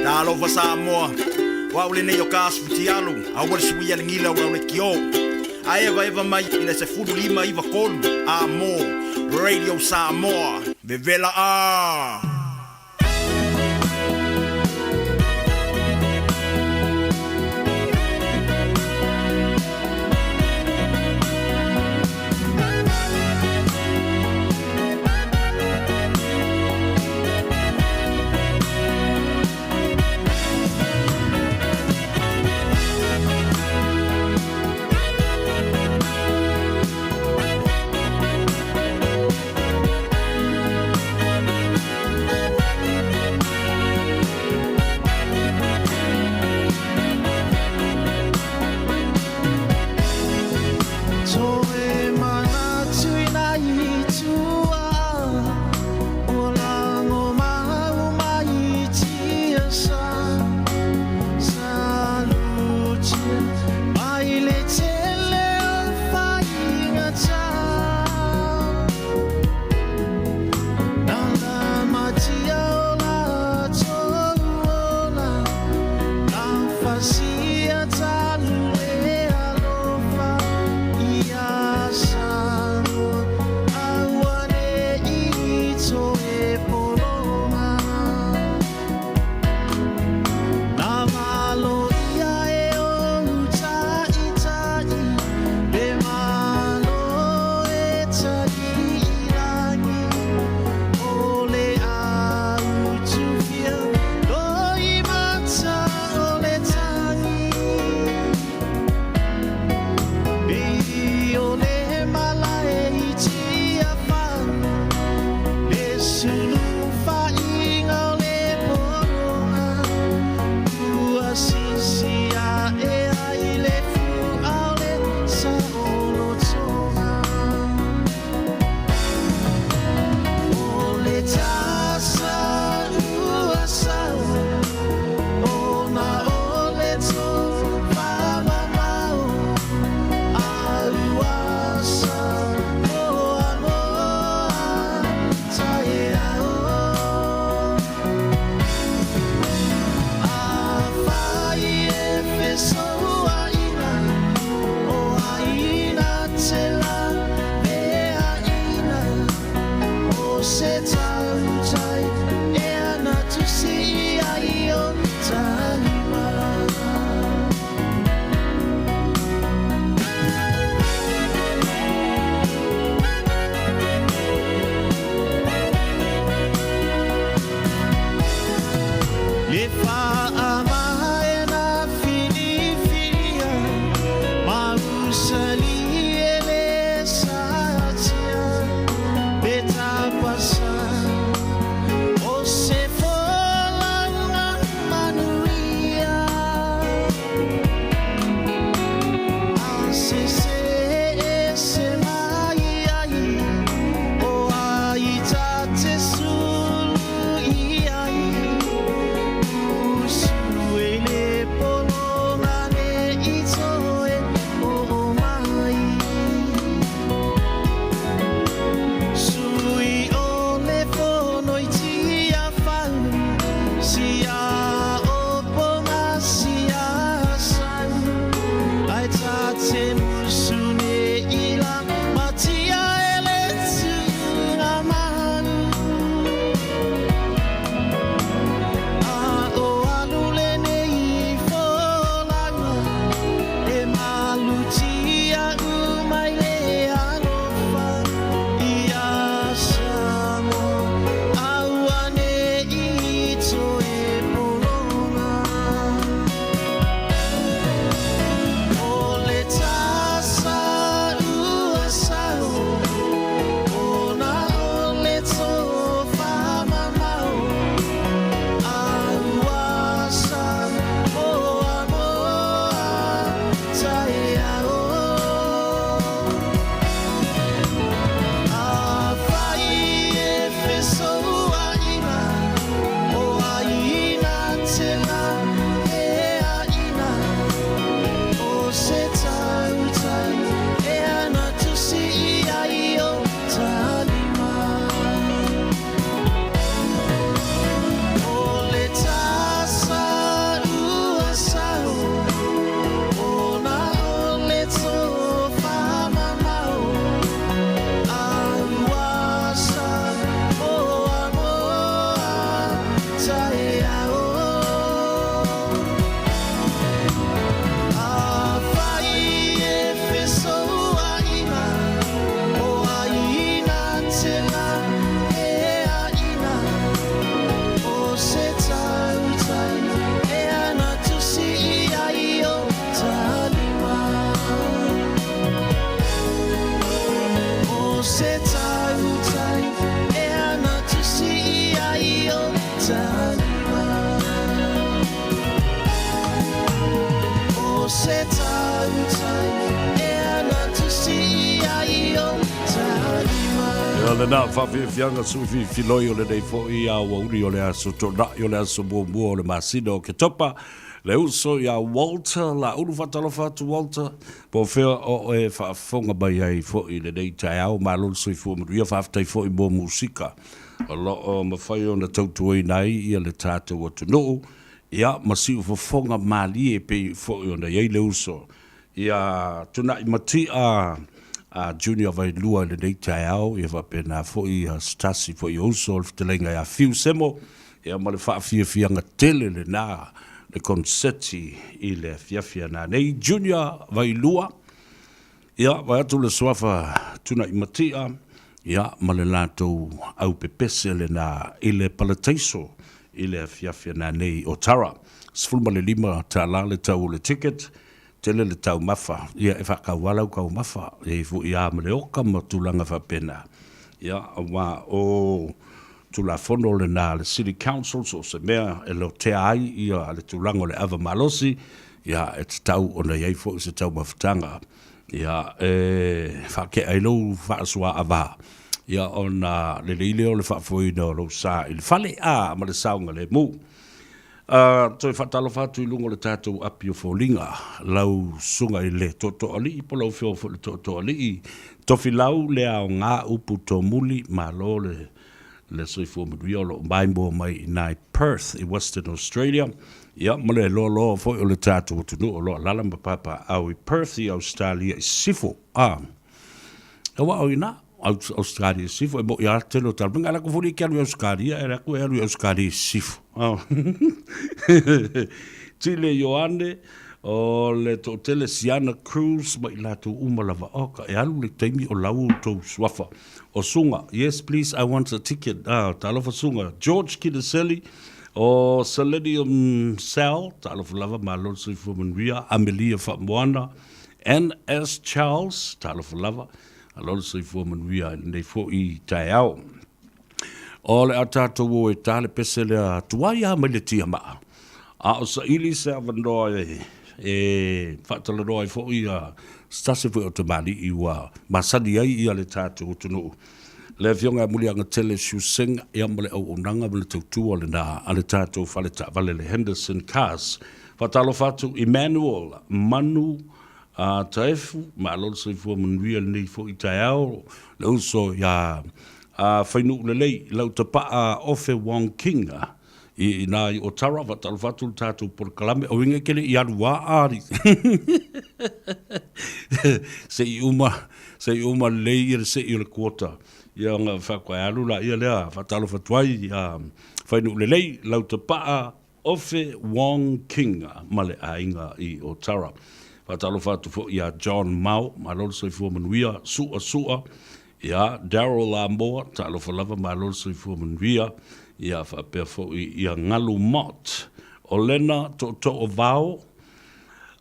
Talofa Samoa, o au lenei o ka aso fitialu, aua le suia le gila o lau lekiō. A evaeva mai i le 15 93 a mo Radio Samoa, vevela a! se tautai e ana tusi i a i o talima. O se tautai e ana tusi i a i o talima. Ia lena faafiafiaga sui filifiloi o lenei foi aoauli o le aso Toonai o le aso muamua o le masina o Oketopa. Le uso ia Walter Laulu faatalofa atu Walter, po o fea o oe faafofoga mai ai foi i lenei taeao, malo le soifua manuia, faafetai foi mo musika o lo o mafai ona tautuaina ai ia le tatou atunuu, ia ma siufofoga malie pei foi ona i ai le uso ia Tunai Matia a Junior Vailua i lenei taeao, ia faapena foi ia se tasi foi o uso o le fetalaiga ia Fiu Semo, ia ma le faafiafiaga tele lena le koneseti i le afiafi a nanei. Junior Vailua, ia vae atu le suafa Tunai Matia, ia ma le latou aupepese lena i le palataiso i le afiafi a nanei o Tara. $15 le tau o le ticket, Tele le taumafa, ia e faatau lava lau taumafa, e i ai foi lava ma le oka ma tulaga faapena, ia aua o Tulafono lena a le City Council, so o se mea e lotea ai ia le tulaga o le ava malosi, ia e tatau ona i ai foi se taumafataga, ia e faatea ai lou faasuaava, ia ona lelei lea o le faafoeina o lou sa i le fale, a, ma le saogalemu. A toe faatalofa atu i luga o le tatou api o foliga, lau susuga i le Tootooalii po o lau Afioga foi i le Tootooalii, Tofilau le aoga upu tomuli, malo le le soifua manuia o lo o maimoa mai i ina i Perth i Western Australia, ia ma le loaloa foi o le tatou atunuu o lo o alaala ma papaaao i Perth i Ausetalia i Sisifo. A. Aua o ina, Ausetalia i Sisifo, e mo'i lava le tele o talomega. Ae lako foi e te alu i Ausetalia, e alu atu e alu i Ausetalia i Sisifo. Tile Ioane, o le toatele Siana Cruz ma i latou uma lava. Oka, e alu le taimi o lau outou suafa. O Suga, yes please I want a ticket. Ah, talofa Suga. George Kiniseli, o Selenium Sal, talofa lava, malo le soifua manuia. Amelia Faamoana, NS Charles, talofa lava, alo le soifua manuia i lenei foi taeao. O le a tatou o e ta le pese lea tuai lava mai le tiamaa, a o saili se avanoa e, e faatalanoa ai foi ia se tasi foi o tamalii ua masani ai ia le tatou atunuu. Le Afioga ia Muliagatele Siu Singh ia ma le auaunaga ma le tautua lena a le tatou fale taavale le Henderson Cars. Faatalofa atu Emmanuel Manu a Taefu, malo le soifua manuia lenei foi taeao, le uso ia a Fainuu Lelei, lau tapaa Ofe Wong King i ina i Otara, faatalofa atu le tatou polokalame, o uiga e ke le i alu a ali. Se i uma, se i uma lelei ia le sei o le kuota. Ia ona faatoa alu laia lea, faatalofa atu ai ia Fainuu Lelei, lau tapaa Ofe Wong King ma le aiga i Otara. Faatalofa atu foi ia John Mao, malo le soifua manuia, Su'a Su'a, ia Daryl Amoa, talofa lava malo le soifua manuia, ia faapea foi ia Ngalu Mott, Olena Tootoo Vao,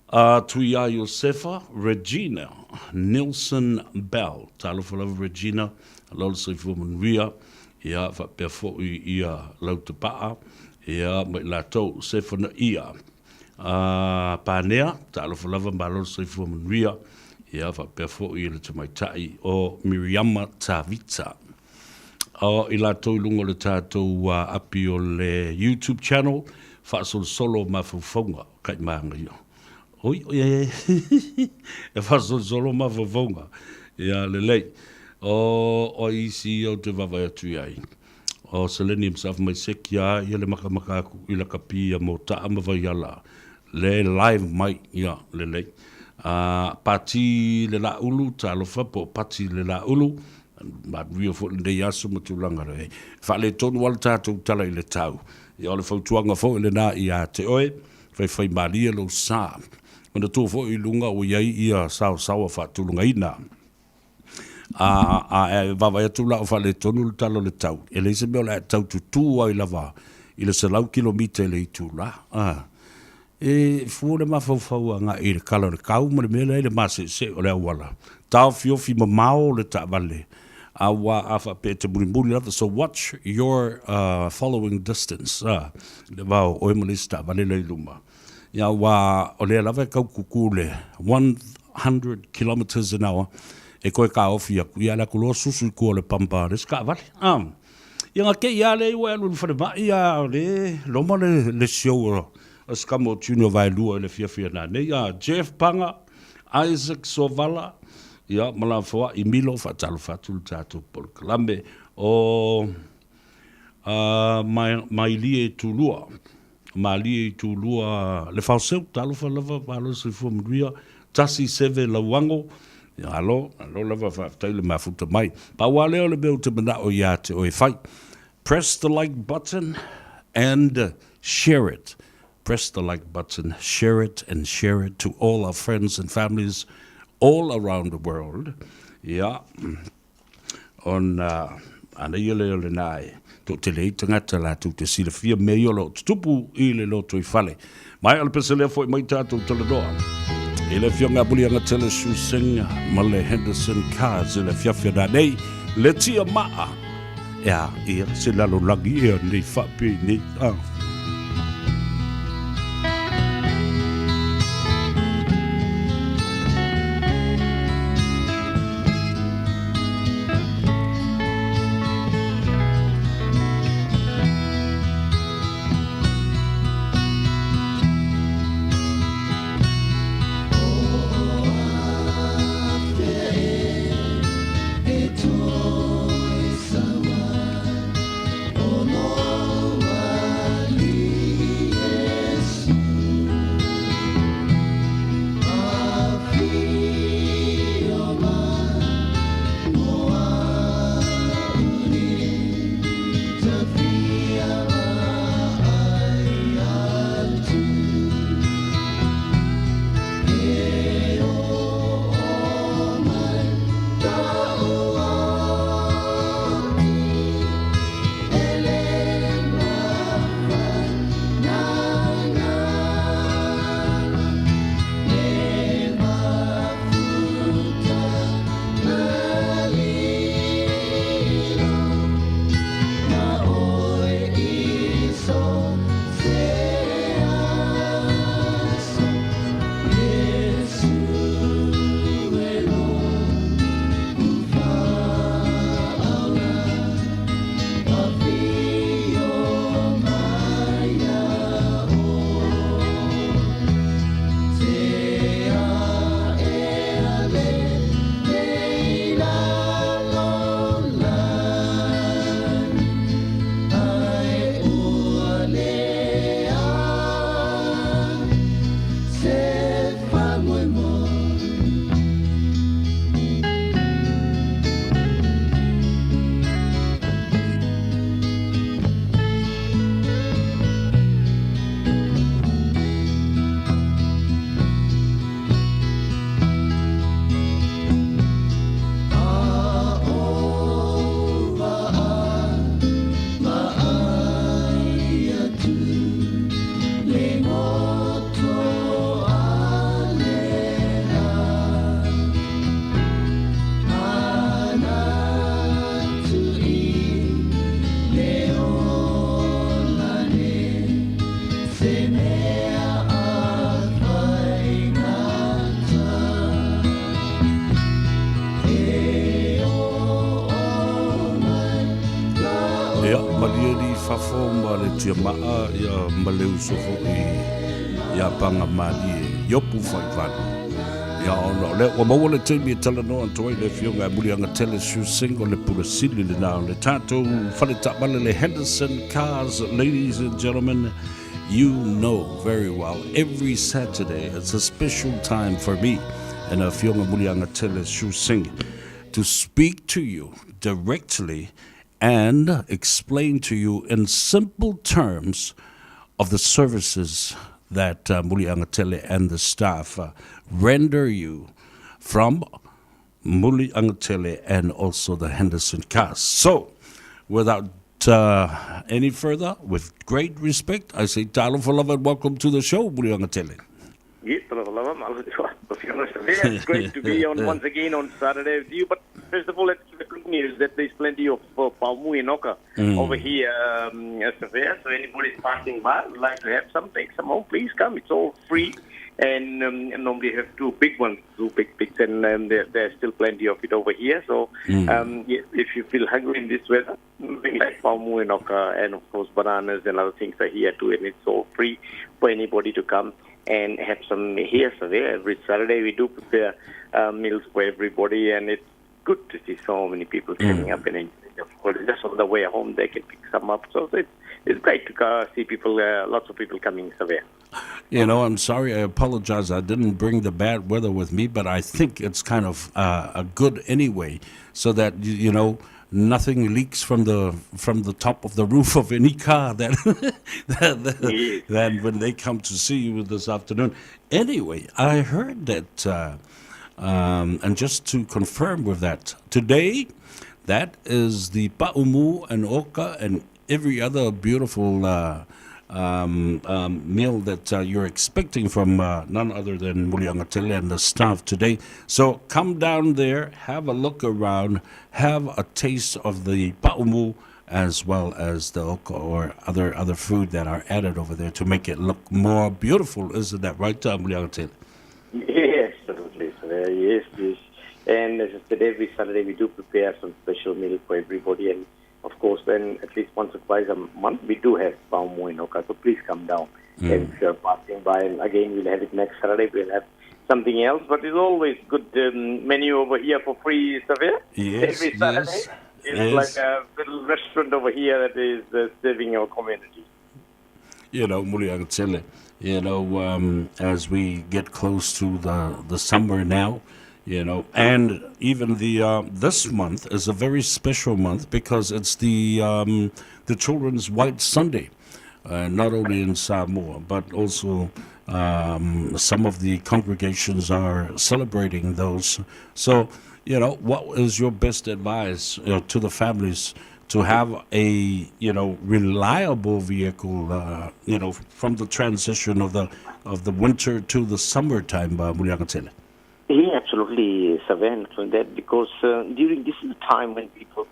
a Tuia Iosefa, Regina Nilsson Bell, talofa lava Regina, malo le soifua manuia, ia faapea foi ia Lautapaa, ia ma i latou Sefanaia a Panea, talofa lava malo le soifua manuia, ia faapea foi le tamaitai o Miriama Tavita. O i latou i luga o le tatou api o le YouTube channel, faasolosolo mafaufauga kaimagaia. Oi, oi, e, e faasolosolo mafaufauga. Ia, lelei. O, o isi ia ou te vaavaai atu i ai. O Selenium sa fai mai se kia ia le makamaka aku i lakapi ia mo taa ma Vaiala le live mai ia lelei. A Pati le Laulu talofa po o Pati le Laulu manuia foi lenei aso ma tulaga le faaletonu lava le tatou tala i le tau. Ia o le fautuaga foi lena ia te oe faifaimalie lou sa. Manatua foi i luga ua i ai ia saosaoa faatulagaina. A, a e vaavaai atu la o faaletonu le tala o le tau, e leai se mea o le a e tau tutū ai lava i le 100 kilomita i le itula. A, e fua le mafaufau agai i le kala o le kau ma le mea lea i le maseesee o le auala. Taofiofi mamao le taavale. Auā a faapea e te mulimuli lava, so watch your following distance, a, le va o oe ma le isi taavale la i luma. Ia, auā o lea lava e kau kuku le 100 kilometres an hour e koe kaofi aku, ia alu atu loa susu i kua o le pampa a le isi taavale, a. Ia na te i a lea ua e alu i le falemai a o le loma le, le show o a se tama o Junior Vaelua i le afiafi a nanei, a Jeff Paga, Isaac Sovala, ia ma la foai Milo, faatalofa atu le tatou polokalame o a Mailie Tulua, Malie Tulua le Faoseu, talofa lava, malo le soifua manuia, tasi seve Lauago, ia alo, alo lava faafetai le mafuta mai. Pau lava lea o le mea ou te manao ia te oe fai. Press the like button and share it. Press the like button, share it and share it to all our friends and families all around the world. Ia, ona ana ia lea o lena e toatele ai tagata latou te silafia mea ia o lo o tutupu i le lotoifale. Mai o le pese lea foi mai tatou talanoa i le Afioga Muliagatele Shu Singh ma le Henderson Cars i le afiafi ana nei, le tia maa. Ea, ia, se lalolagi ea nei faapea nei. Ah. Ia, malie li i fafo ma le tiamaa, ia, ma le uso foi ia Paga Malie, Iopu Faivalu. Ia, ona o lea ua maua le taimi e talanoa atu ai le Afioga ia Muliagatele Shu Singh o le Pule Sili lena o le tatou fale taavale le Henderson Cars, ladies and gentlemen, you know very well every Saturday it's a special time for me and Afioga Muliagatele Shu Singh to speak to you directly and explain to you in simple terms of the services that Muliagatele and the staff render you from Muliagatele and also the Henderson cast. So, without any further, with great respect, I say talofa lava and welcome to the show, Muliagatele. Yes, talofa lava, it's great to be on once again on Saturday with you, but First of all, that's the good news that there's plenty of paomu and oka over here at Savea. So anybody's passing by would like to have some, take some home, please come. It's all free. And normally have two big ones, two big pigs, and there's still plenty of it over here. So yes, if you feel hungry in this weather, things like paomu and oka, and of course bananas and other things are here too, and it's all free for anybody to come and have some here. So there, every Saturday we do prepare meals for everybody, and it's good to see so many people coming up and enjoying the food. Just on the way home, they can pick some up. So it's great to see people, lots of people coming somewhere. You know, I'm sorry, I apologize. I didn't bring the bad weather with me, but I think it's kind of a good anyway, so that, you know, nothing leaks from the top of the roof of any car that when they come to see you this afternoon. Anyway, I heard that, and just to confirm with that, today, that is the pa'umu and oka and every other beautiful meal that you're expecting from none other than Muliagatele and the staff today. So come down there, have a look around, have a taste of the pa'umu as well as the oka or other food that are added over there to make it look more beautiful. Isn't that right, Muliagatele? Yes, absolutely. So, yes, yes. And as I said, every Saturday we do prepare some special meal for everybody, and of course, then at least once or twice a month, we do have paomu and oka, so please come down. And if you're passing by, and again, we'll have it next Saturday, we'll have something else, but it's always good menu over here for free, Savea. Yes, every Saturday. Yes, it's yes. Like a little restaurant over here that is serving our community. You know, Muliagatele, you know, as we get close to the summer now, you know, and even the this month is a very special month because it's the Children's White Sunday, not only in Samoa, but also some of the congregations are celebrating those. So, you know, what is your best advice to the families to have a, you know, reliable vehicle, you know, from the transition of the winter to the summertime, Muliagatele? Yeah, absolutely, Savan, that because during this is the time when people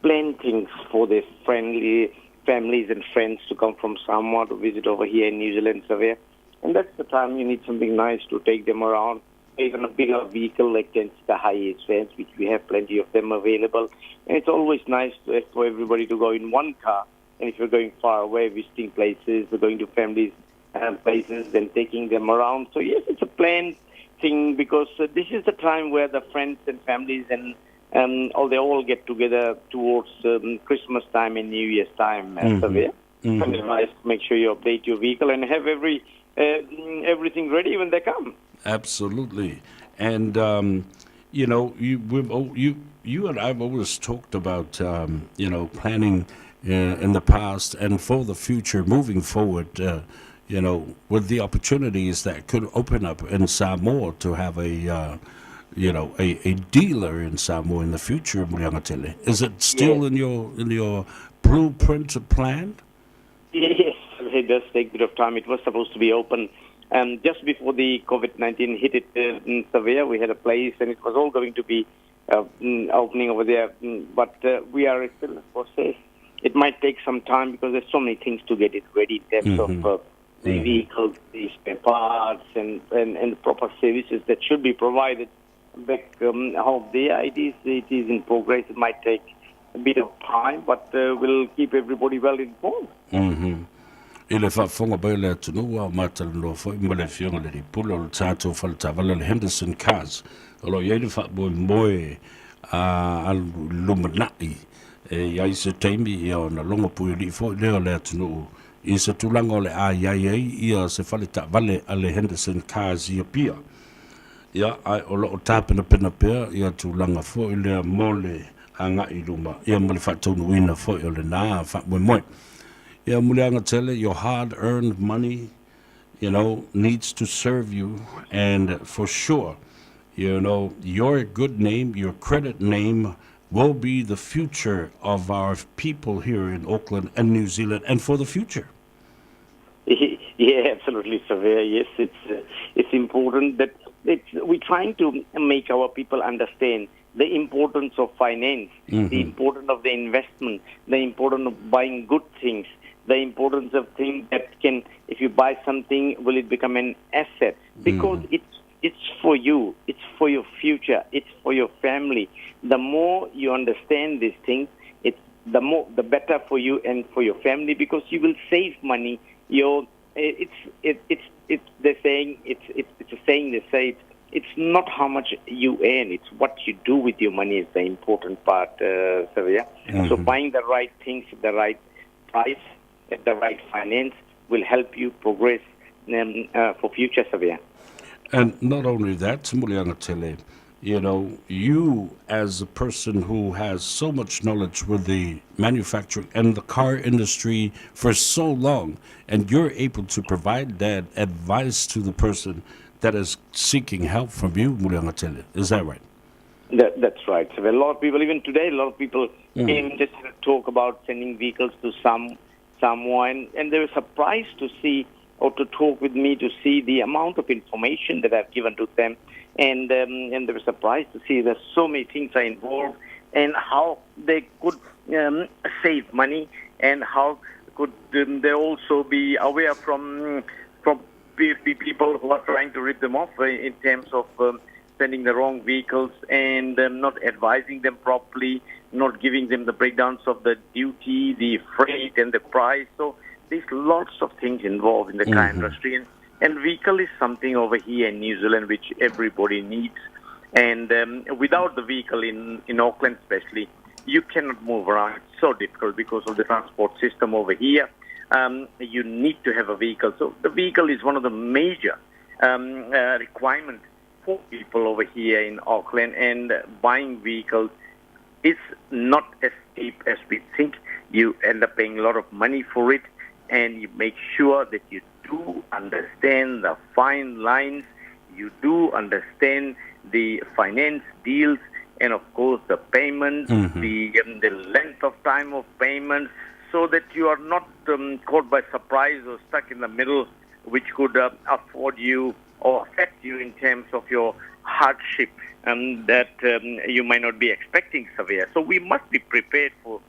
plan things for their friendly families and friends to come from Samoa to visit over here in New Zealand, Savea. And that's the time you need something nice to take them around. Even a bigger vehicle like the HiAce vans, which we have plenty of them available. And it's always nice for everybody to go in one car. And if you're going far away, visiting places, or going to families and places, then taking them around. So yes, it's a planned thing because this is the time where the friends and families and all they all get together towards Christmas time and New Year's time. Mm-hmm. Advice, make sure you update your vehicle and have everything ready when they come. Absolutely, and you know, you and I've always talked about you know, planning in the past and for the future, moving forward. You know, with the opportunities that could open up in Samoa to have a, you know, a dealer in Samoa in the future, Muliagatele. Is it still in your blueprint plan? Yes, it does take a bit of time. It was supposed to be open just before the COVID-19 hit it in Savea. We had a place, and it was all going to be opening over there. But we are still in the process. It might take some time because there's so many things to get it ready in terms of the vehicles, the spare parts, and the proper services that should be provided back home there. It is in progress. It might take a bit of time, but we'll keep everybody well informed. Mm-hmm. I le faafofoga mai le atunuu a o matalanoa foi ma le afioga le Lipula o le tatou faletaavale le Henderson Cars o lo i ai le faamoemoe a lumanai e iai se taimi ia ona logo puialii foi lea o le atunuu i se tulaga o le a iai ai ia se faletaavale a le Henderson Cars ia pia. Ia ai o loo tapenapena pea ia tulaga foi lea mo le agaʻi luma ia ma le faataunuuina foi o lenā faamoemoe. Yeah, Muliagatele, your hard-earned money, you know, needs to serve you. And for sure, you know, your good name, your credit name will be the future of our people here in Auckland and New Zealand and for the future. Yeah, absolutely, Savea. Yes, it's important that we're trying to make our people understand the importance of finance, the importance of the investment, the importance of buying good things, the importance of things that can, if you buy something, will it become an asset? Because it's for you, it's for your future, it's for your family. The more you understand these things, it's the more the better for you and for your family, because you will save money. You're, it's it, it's they're saying it's it's it's a saying they say it's not how much you earn, it's what you do with your money is the important part, Savea. So buying the right things at the right price, at the right finance will help you progress for future, Savea. And not only that, Muliagatele, you as a person who has so much knowledge with the manufacturing and the car industry for so long, and you're able to provide that advice to the person that is seeking help from you, Muliagatele. Is that right? That's right. So a lot of people, even today, a lot of people came just to talk about sending vehicles to someone, and they were surprised to see or to talk with me to see the amount of information that I've given to them. And they were surprised to see that so many things are involved and how they could save money and how could they also be aware from people who are trying to rip them off in terms of sending the wrong vehicles and not advising them properly, not giving them the breakdowns of the duty, the freight and the price. So there's lots of things involved in the car industry. And vehicle is something over here in New Zealand which everybody needs. And without the vehicle in Auckland especially, you cannot move around. It's so difficult because of the transport system over here. You need to have a vehicle. So the vehicle is one of the major requirements for people over here in Auckland. And buying vehicles is not as cheap as we think. You end up paying a lot of money for it. And you make sure that you do understand the fine lines, you do understand the finance deals, and of course the payments, the length of time of payments, so that you are not caught by surprise or stuck in the middle, which could afford you or affect you in terms of your hardship that you might not be expecting, Savea. So we must be prepared for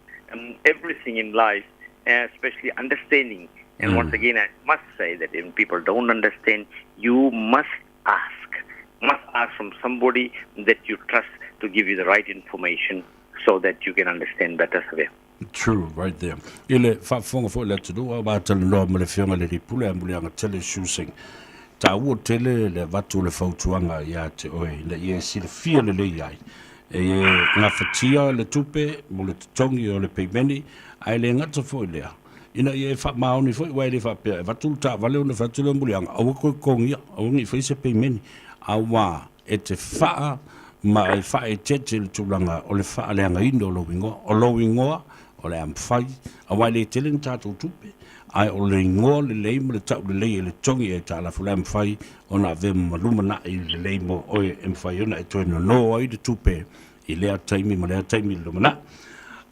everything in life, especially understanding. And once again, I must say that if people don't understand, you must ask. Must ask from somebody that you trust to give you the right information so that you can understand better, Savea. True, right there. Ile faafofoga foi le atunuu a matalanoa ma le Afioga le Lipule a Muliagatele Shu Sing. Taua tele le avatu o le fautuaga iā te oe ina ia e silafia lelei ai e gafatia le tupe mo le totogi o le peimeni ae le gata foi lea ina ia e faamaoni foi uae le faapea e avatu le taavale ona fai atu lea o Muliaga aua koe totogia aua nei fai se peimeni auā e te faa ma e faaeteete le tulaga o le faaleagaina o lou igoa. O lou igoa o le a mafai, auā e le tele ni tatou tupe, ae o le igoa lelei ma le tau lelei e le togi aitalafu o le a mafai ona avea ma lumanai lelei mo oe e mafai ona e toe nono ai le tupe i lea taimi ma lea taimi i le lumanai.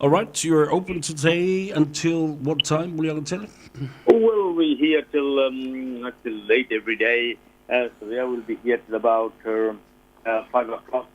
All right, you're open today until what time, Muliagatele? Well, we're here till late every day. Savea will be here till about 5 o'clock,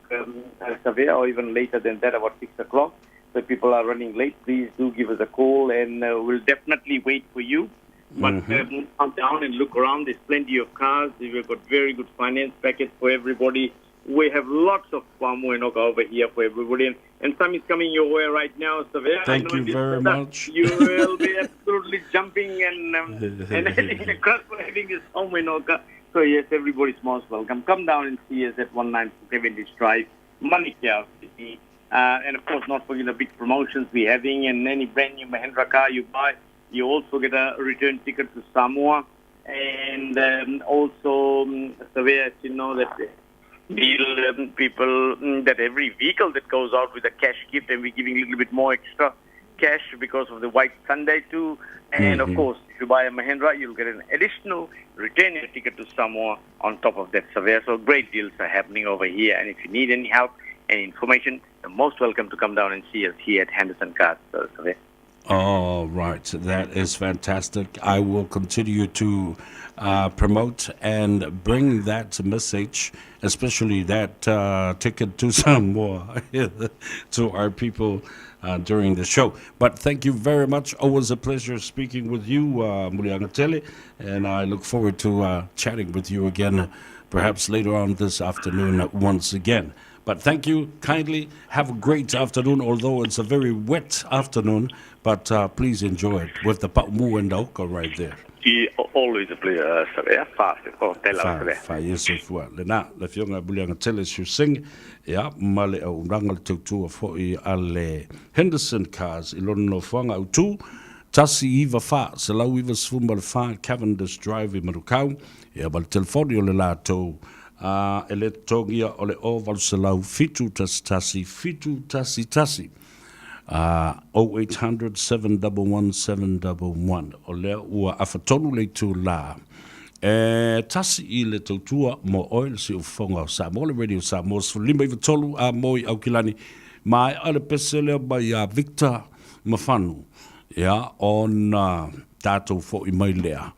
Savea, or even later than that, about 6 o'clock. So if people are running late, please do give us a call, and we'll definitely wait for you. But come down and look around. There's plenty of cars. We've got very good finance package for everybody. We have lots of Pamoenoka over here for everybody. And some is coming your way right now, Savea. Thank you very much. You will be absolutely jumping and and across for having this Pamoenoka. So yes, everybody's most welcome. Come down and see us at 194 Cavendish Drive, Manukau City. And of course, not forget the big promotions we're having, and any brand new Mahindra car you buy, you also get a return ticket to Samoa. And also, Savea, as you know, that deal people that every vehicle that goes out with a cash gift, and we're giving a little bit more extra cash because of the White Sunday too. And of course, if you buy a Mahindra, you'll get an additional return ticket to Samoa on top of that, Savea. So great deals are happening over here. And if you need any help and information, you're most welcome to come down and see us here at Henderson Cars, Savea. All right, that is fantastic. I will continue to promote and bring that message, especially that ticket to Samoa, to our people during the show. But thank you very much. Always a pleasure speaking with you, Muliagatele, and I look forward to chatting with you again, perhaps later on this afternoon once again. But thank you kindly. Have a great afternoon, although it's a very wet afternoon. But please enjoy it with the Pa'umu and Oka right there. I always a pleasure, Savea. Fa, o tela Fa, Savea. fa Iesu fua. Lena, le fionga Muliagatele Siu Singh, ia, ma le auaunaga le tautua foi a le Henderson Cars i lona nofoaga autu, 194, 194 Cavendish Drive i Manukau, ia, ma le telefoni o le latou, ā, e le totogia o le 0800 711 711, ā, 0800 711 711. O lea ua afatolu le itulā e tasi i le tautua mo oe le siufofoga o Samoa, le Radio Samoa 15 93 a mo i Aukilani. Maea le pese lea mai ia Victor Mafanu, ia, ona tatou foi mai lea.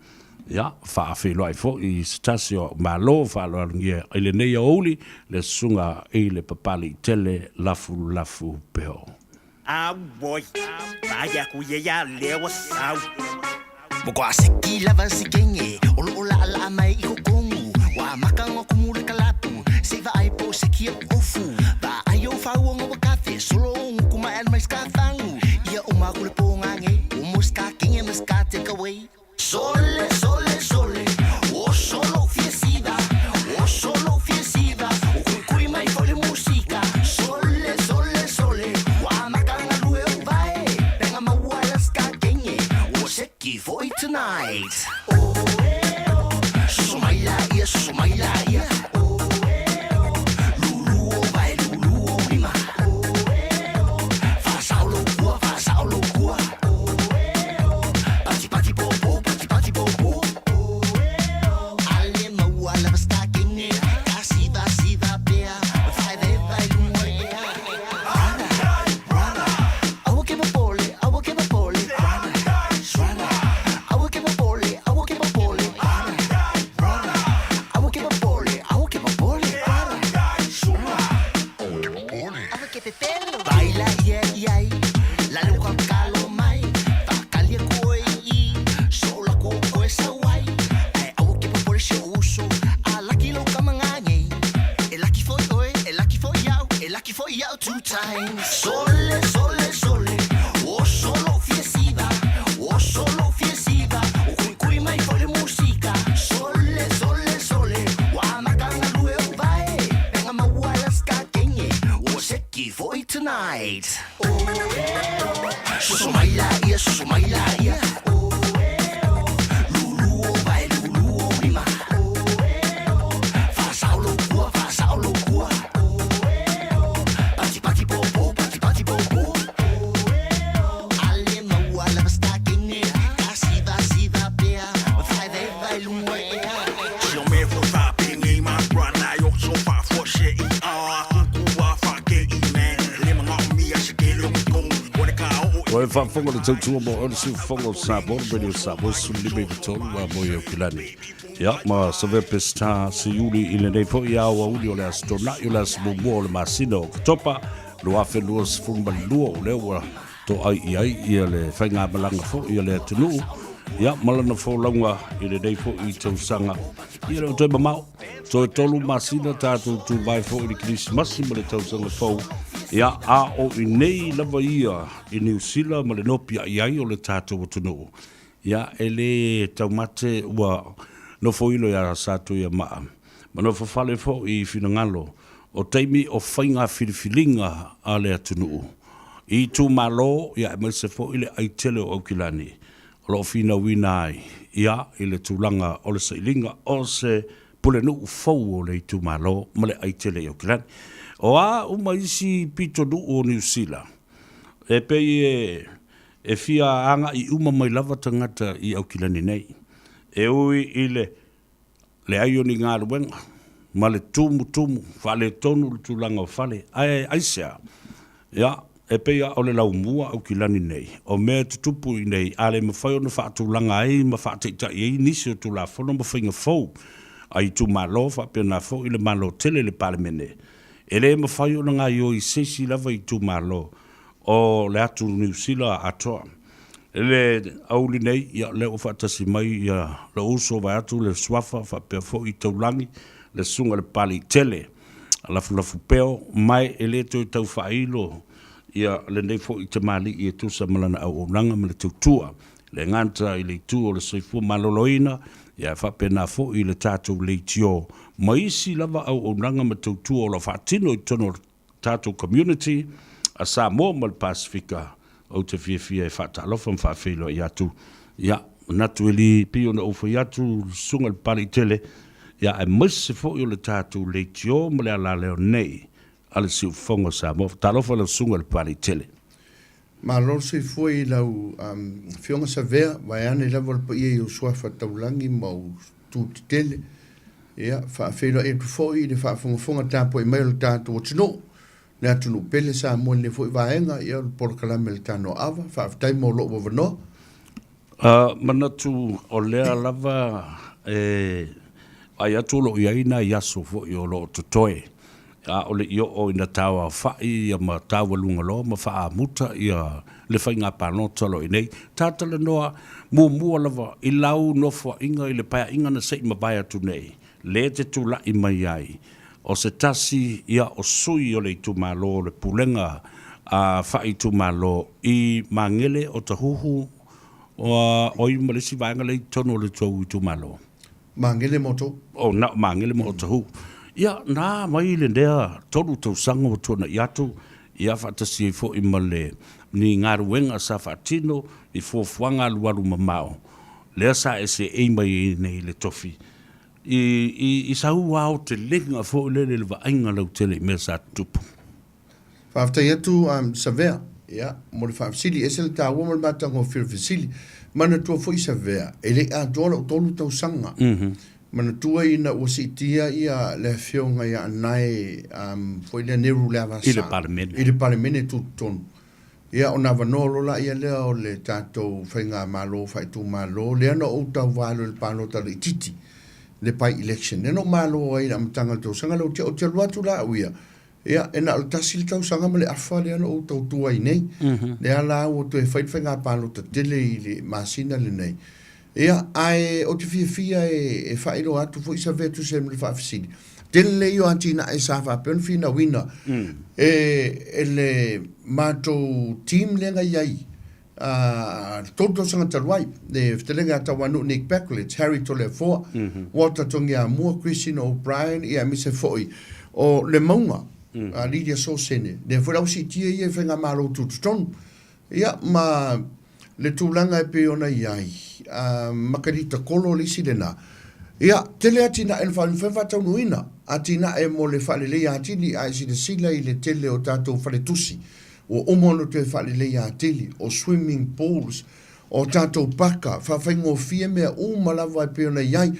Ia, faafeiloai foi i se tasi o au malo faaaloalogia i lenei aoauli, le susuga i le Papaliitele Lafulafu Peho. Auoi, vaai aku ia ia lea ua sau. Ua siki lava si kenge o loo laalaa mai i kokogu Ua amata ona kumu le kalapu se i vaai po o seki au ofu Vaai ou fauoga ua kafe solo ou guku ma e alu mai ska fagu Ia uma aku le pogage ua mo ska kenge ma ska take away Sole, sole, sole, ua oso lou fia siva Ua oso lou fia siva Ua kuikui mai foi le musika Sole, sole, sole, ua amata ona galue ou vae Pega maua la ska kenge Ua seki foi tonight Oh eh oh Soso mai laia, soso mai laia Oh eh oh Lulu ou vae, lulu ou lima Oh eh oh Faasao lou kua, faasao lou kua Oh eh oh Pati pati po po, pati pati po po Oh eh oh Ale maua lava ska kenge Ka siva siva pea Vaevaeva i luga o le ea Brother, brother Aua ke popole, aua ke popole Brother, brother Aua ke popole, aua ke popole Brother, brother Aua ke popole, aua ke popole Brother, brother Aua ke pepelo Vaila ia iai La le kakalo mai Faakali aku oe i i So la ko oe sau ai Ae aua ke popole si o'u uso A laki lou kama gagei E laki foi oe, e laki foi au E laki foi au two times Sole, sole, sole Ua oso lou fia siva Ua oso lou fia siva Ua kuikui mai foi le musika Sole, sole, sole Ua amata ona galue ou vae Pega maua la ska kenge Ua seki foi tonight Oh eh oh Soso mai laia, soso mai laia Oh eh oh Lulu ou vae, lulu ou lima Oh eh oh Faasao lou kua, faasao lou kua Oh eh oh Pati pati po po, pati pati po po Oh eh oh Ale maua lava ska kenge Ka siva siva pea Vaevaeva i luga o le ea Si o me foi faapenei ma brana i o so faafuasei a kuku a faakei man le manaomia se tele o tonu o le kaoo Ua e faafofoga le tautua mo oe le siufofoga o Samoa, le Radio Samoa, 15 i a mo i Aukilani. Ia, ma Savea Pesita Siuli i lenei foi aoauli o le Aso Toonai o le aso muamua o le masina o Oketopa 2022, o lea ua toai i ai ia le faigamalaga foi a le atunuu, ia, ma lana folauga i lenei foi tausaga. Ia le o toe mamao, toe tolu masina tatou tuvae foi i le Kerisimasi ma le tausaga fou, ia, a o i nei lava ia i Niu Sila ma le nopiai ai o le tatou atunuu, ia, e lē taumate ua nofoilo iā Satuiamaa ma nofofale foi i finagalo o taimi o faiga filifiliga a le atunuu i itumalo, ia, aemaise foi le ai tele o Aukilani o lo o finauina ai, ia, i le tulaga o le sailiga o se pulenuu fou o le itumalo ma le ai tele i Aukilani. O a uma isi pitonuu o Niu Sila, e pei e e fia agai uma mai lava tagata i Aukilani nei, e ui i le leai o ni galuega ma le tumutumu faaletonu le tulaga o fale, ae aisea? Ia, E pei a o le laumua Aukilani nei, o mea e tutupu i nei, a le mafai ona faatulaga ai ma faataitai ai nisi o Tulafono ma faiga fou a itumalo faapena foi le Malo tele i le Palemene, e le mafai ona gaioi se isi lava itumalo o le atu Niu Sila atoa. I le aoauli nei, ia, lea ua faatasi mai ia lou uso vaeatu le Suafa faapea foi Taulagi, le Susuga i le Papalii Tele. Lafulafu peo mai e le toe tau faailo ia lenei foi tamalii e tusa ma lana auaunaga ma le tautua le gata i le itu o le soifua maloloina ia e faapena foi i le tatou leitio ma isi lava auaunaga ma tautua o lo o faatino i totonu o le tatou community a Samoa ma le Pasefika. Ou te fiafia e faatalofa ma faafeiloai atu. Ia, manatu e li pei ona ou fai atu, le Susuga i le Papalii Tele, ia, aemaise foi o le tatou leitio ma le alaleo nei a le Siufofoga o Samoa. Talofa i lau Susuga i le Papalii Tele. Malo le soifua i lau Afioga Savea, vaeane lava le paia i ou suafa taulagi ma ou tu tetele. Ia, faafeiloai atu foi i le faafogafoga tapuai mai o le tatou atunuu. Le atunuu pele Samoa i lenei foi vaega, ia o le polokalame a le Tanoa Ava. Faafetai mo lou avanoa. Manatu o lea lava e vaai atu o lo o i ai nai aso foi o lo o totoe, a o le i oo ina tauaofa'i ia ma taualuga loa ma faaamuta ia le faiga palota o lo o i nei. Tatalanoa muamua lava i lau nofoaiga i le paeaiga na se i mavae atu nei, le te tula'i mai ai o se tasi ia o sui o le itumalo o le pulega a faa-itumalo i Magele o Tahuhu o i ma le isi vaega lea i totonu o le tou itumalo. Magele ma Otahuhu. O, na o Magele ma Otahuhu. Ia, na mai lenea 3 tausaga ua tuana'i atu, ia faatasi ai foi ma le ni galuega sa faatino i fuafuaga alualu mamao, lea sa e seei mai ai nei i le tofi. I, i, i sau aotelega foi lele i le vaaiga lautele i mea sa tutupu. Faafetai atu Savea, ia, mo le faafesili. E ese le taua ma le matagofie o le fesili. Manatua foi Savea, e le i atoa lou 3 tausaga. Manatua ina ua siitia ia le afioga ia Anae foi lea Neru Leavasa. I le Palemene. I le Palemene tutotonu. Ia, ona avanoa loa laia lea o le tatou faigamalo faaitumalo, lea na ou tauva alu i le palota laitiiti, le by-election. Lea na ou malo ai i le amataga o le tausaga lea, ou te alu atu la au ia, ia, e na o le tasi le tausaga ma le afa lea na ou tautua ai nei. Lea la ua toe fai le faiga palota tele i le masina lenei. Ia, ae ou te fiafia e faailoa atu foi sa avea tusa ai ma le faafesili. Tele ia o atinae sa faapea ona finauina e, e le matou team lea na i ai le 3 tausaga talu ai, le fetalaiga ia Tauanuu Nick Backledge, Harry Toleafoa, Walter Togiamua, Christina O'Brien, ia aemaise foi o Le Mauga, Lydia Sosene, lea foi la ua siitia ia i Faigamalo Tutotonu. Ia, ma le tulaga e pei ona i ai, a, Makalita Kolo le isi lena. Ia, tele atinae na mafai ona faataunuuina, atinae mo le faaleleia atili, a e silasila i le tele o tatou faletusi, ua uma ona toe faaleleia atili, o swimming pools, o tatou paka, faafaigofie mea uma lava e pei ona i ai.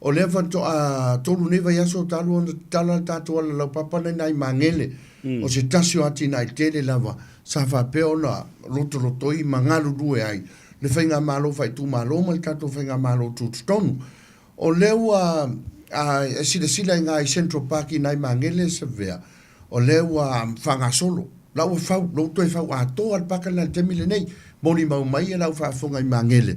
O lea faatoa 3 nei vaiaso talu ona tatala le tatou ala laupapa lena i Magele, o se tasi o atinae tele lava sa faapea ona lotolotoi ma galulue ai le Faigamalo Faaitumalo ma le tatou Faigamalo Tutotonu. O lea ua a silasila i ina i Central Park i ina i Magele Savea, o lea ua faagasolo, la ua fau, la ua toe fau atoa le paka lena i le taimi lenei. Molimau mai e lau faafofoga i Magele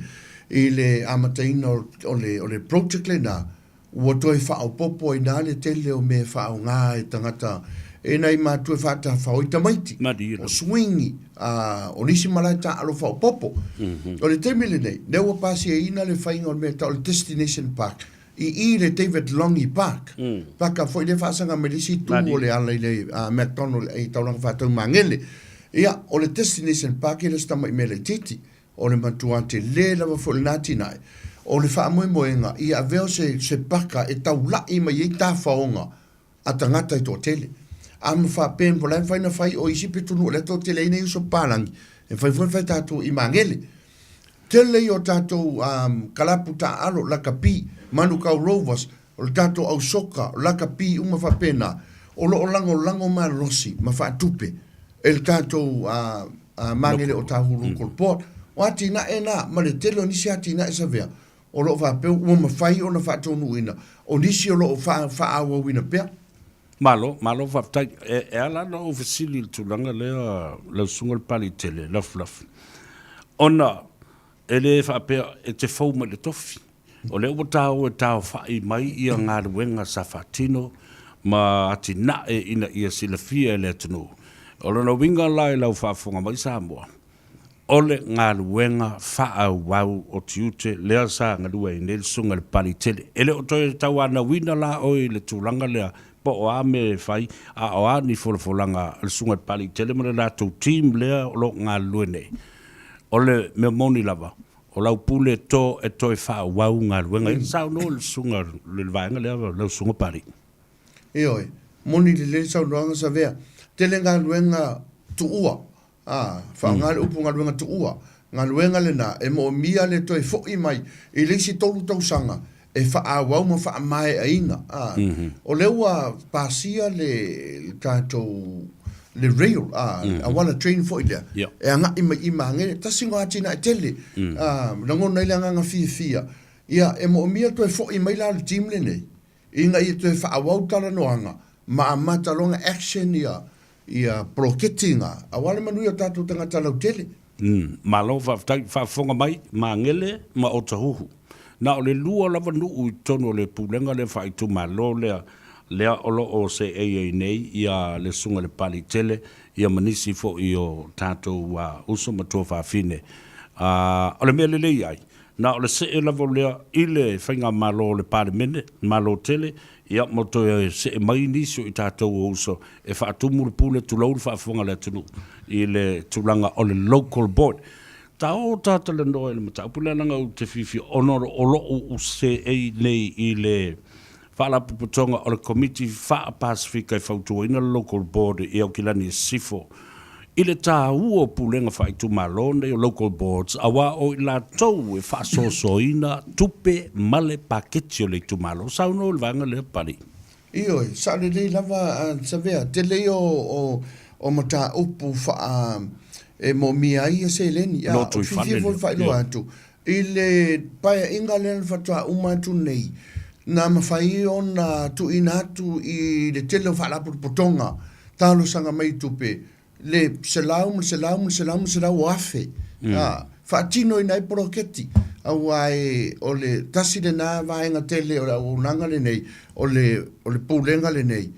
i le amataina o le, o le project lena, Ua toe faaopoopo ai na le tele o mea e faaaoga e tagata e nai matua e faatafao i tamaiti, o swingi, a, o nisi malae taaalo faaopoopo. O le taimi lenei, lea ua pasiaina le faiga o le mea e tau o le Destination Park i i le David Longi Park, paka foi lea e faasaga mai le isi itu o le ala i le McDonald i Taulaga Faatau Magele. Ia, o le Destination Park e le o se tamai mea laitiiti. O le matua tele lava foi o lena atinae, o le faamoemoega ia avea o se, se paka e taula'i mai ai tafaoga a tagata e toatele. A ma faapea po o le a mafai ona fai o isi pitonuu o lea e toatele ai nei uso papalagi, e mafai foi ona fai tatou i Magele. Tele ia o tatou um, kalapu taaalo, lakapi, Manukau Rovers, o le tatou au soka, o lakapi uma faapena, o lo o lagolago malosi ma faatupe. e le tatou Magele o Tāhū Local Board. O atinae na ma le tele o nisi atinae Savea o lo o faapea ua mafai ona faataunuuina, o nisi o lo o faaauauina pea. Malo, malo faafetai. E, e ala ona ou fesili i le tulaga lea lau susuga i le Paletele, Lafulafu, ona e le faapea e te fou mai i le tofi. O lea ua taua e taofai mai ia galuega sa faatino ma atinae ina ia silafia e le atunuu. O lona uiga la i lau faafofoga mai Samoa, o le galuega faaauau o tiute lea sa galue ai nei le Susuga i le Paletele. E le o toe tauanauina la oe i le tulaga lea po o a mea e fai, a o a ni folafolaga a le Susuga i le Paletele ma le latou team lea o lo o galulue nei. O le mea moni lava, o lau pule to e toe faaauau galuega ia. Saunoa le Susuga i le vaega lea lau Susuga Pali. Ioe, moni lelei le saunoaga Savea. Tele galuega tuua, a, faaaoga le upu galuega tuua, galuega lena e moomia le toe foi mai i le isi tolu tausaga e faaauau ma faamaeaina. A, o lea ua pasia le tatou le rail, a, auala train foi lea, e agai mai i Magele, tasi lena o atinae tele, a, lagona ai le agaga fiafia, ia, e moomia toe foi mai la le team lenei, Ina ia toe faaauau talanoaga ma amata loa ona action ia ia poloketi na aua le manuia o tatou tagata lautele. Malo faafetai faafofoga mai Magele ma Otahuhu. Na o le lua lava nuu i totonu o le pulega lea faaitumalo lea lea o lo o seei ai nei ia le Susuga i le Papaliitele ia ma nisi foi o tatou uso ma tuafafine. O le mea lelei ai Na o le see lava o lea i le Faigamalo o le Palemene, Malo tele, ia ma toe see mai nisi o i tatou o uso e faatumu le pule, tulou le faafofoga a le atunuu i le tulaga o le Local Board. Ta oo ta talanoa i le mataupu lea leaga ou te fiafia ona o lou seei nei i le Faalapotopotoga o le Komiti Faa-Pasefika e fautuaina le Local Board i Aukilani i Sisifo i le taua o pulega faaitumalo nei o Local Boards auā o i latou e faasoasoaina tupe ma le paketi o le itumalo. Saunoa i le vaega lea, Pali. Ioe, sao lelei lava a Savea, tele ia o mataupu faa e moomia ai ia seleni. A, o fiafia foi le faailoa atu I le paeaiga lea na faatoa uma atu nei, na mafai ona tuuina atu i le tele o faalapotopotoga talosaga mai tupe le selau ma le selau ma le selau ma le selau o afe, ā, faatinoina ai poloketi, aua e, o le tasi lena vaega tele o le auaunaga lenei, o le, o le pulega lenei,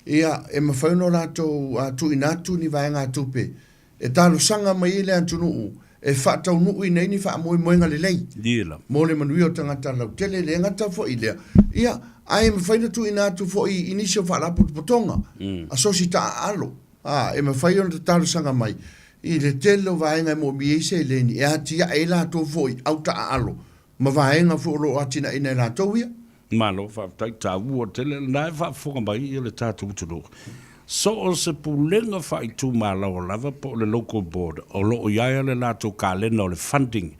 ia, e mafai ona latou tuuina atu ni vaegatupe E talosaga mai ai le atunuu e faataunuuina ai ni faamoemoega lelei mo le manuia o tagata lautele, e le gata foi i lea, ia, ae mafai ona tuuina atu foi i nisi o faalapotopotoga, asosi taaalo, ā, e mafai ona talosaga mai i le tele o vaega e moomia ai seleni e atiae ai latou foi au taaalo ma vaega foi o lo o atinaeina e latou ia. Malo faafetai taua tele lena e faafofoga mai ia le tatou atunuu. So o se pulega faaitumalo lava po o le local board o lo o i ai le latou kalena o le funding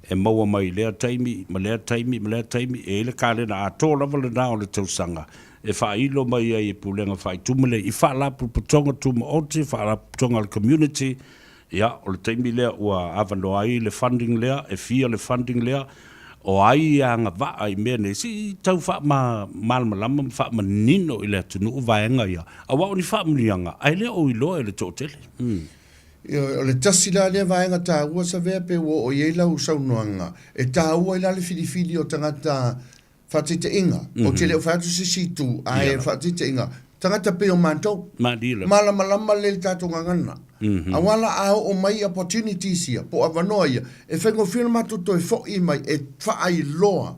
e maua mai i lea taimi ma lea taimi ma lea taimi e i ai le kalena atoa lava lena o le tausaga e faailo mai ai e pulega faaitumale i faalapotopotoga tumaoti, faalapotopotoga a le community. Ia, o le taimi lea ua avanoa ai le funding lea, e fia le funding lea, o ai e agavaa i mea nei, se i tau faamalamalama ma faamanino i le atunuu vaega ia, aua o ni faamanuiaga ae le o iloa e le toatele. Ioe, o le tasi la lea vaega taua Savea pe ua oo i ai lau saunoaga, e taua ai la le filifili o tagata Faataitaiga, ou te le o fai atu se isi itu, ae faataitaiga, tagata pei o matou, malamalama lelei i le tatou gagana. Aua la a oo mai opportunities ia, po o avanoa ia, e faigofie ona matou toe foi mai e faailoa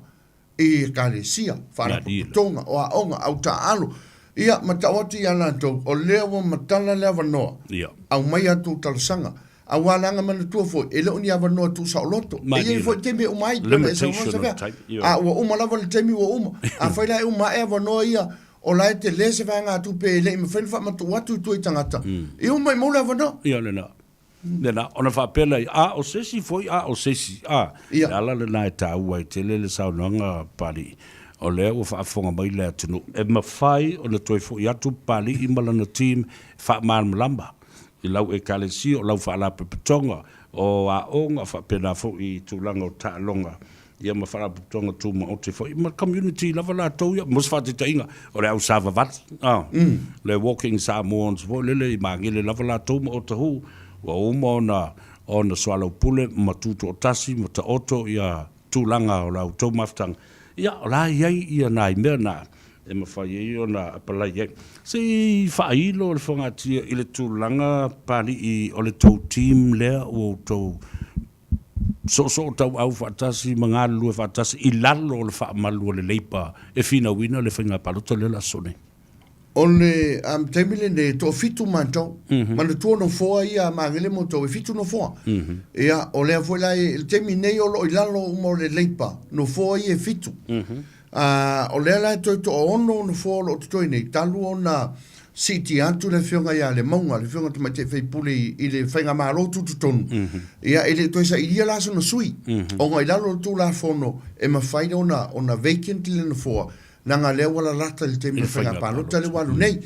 i Ekalesia, faalapotopotoga, o aoga, au taaalo, ia ma tau atu ia latou, o lea ua matala le avanoa, aumai a outou talosaga. Aua leaga manatua foi, e le o ni avanoa tuusaoloto. E i ai foi taimi e uma ai, pei ona e saunoa Savea. A ua uma lava le taimi ua uma. Afai la e uma ae avanoa ia, o la e tele se vaegatupe e le i mafai ona faamatuu atu i tua i tagata, ia uma i maua le avanoa. Ia lena. Lena. Ona faapea lea, a o se isi foi, a o se isi, a. Le ala lena e taua ai tele le saunoaga a Papalii, o lea ua faafofoga mai le atunuu, e mafai ona toe foi atu Papalii ma lana team e faamalamalama. i lau Ekalesia, o lau faalapotopotoga, o aoga, faapena foi i tulaga o taaloga, ia ma faalapotopotoga tumaoti foi, ma community lava latou ia. Mo se faataitaiga, o le au savavali, a, le Walking Samoans foi lele i Magele lava latou ma Otahuhu, ua uma ona ona soalaupule ma tutoatasi ma taoto ia tulaga o la outou mafutaga, ia, o la e i ai ia nai mea na e mafai ai ona apalai ai. Se i faailo le fogatia i le tulaga Papalii o le tou team lea ua outou soosoo tauau faatasi ma galulue faatasi i lalo o le faamalu o le Leipa e finauina le faiga palota lea o le aso nei. O le taimi lenei, e toafitu matou. Manatua nofoa ia a Magele ma outou, e fitu nofoa. Ia, o lea foi la, i le taimi nei o lo o i lalo uma o le Leipa, nofoa ia e fitu. O lea la e toe toaono nofoa o lo o totoe nei, talu ona siitia atu le Afioga ia Lemauga, le Afioga Tamaitai Faipule i le Faigamalo Tutotonu, ia e le i toe sailia la sona sui, ona i lalo o le Tulafono e mafai ona vacant le nofoa, leaga lea ua lalata i le taimi o le faiga palota lea ua alu nei.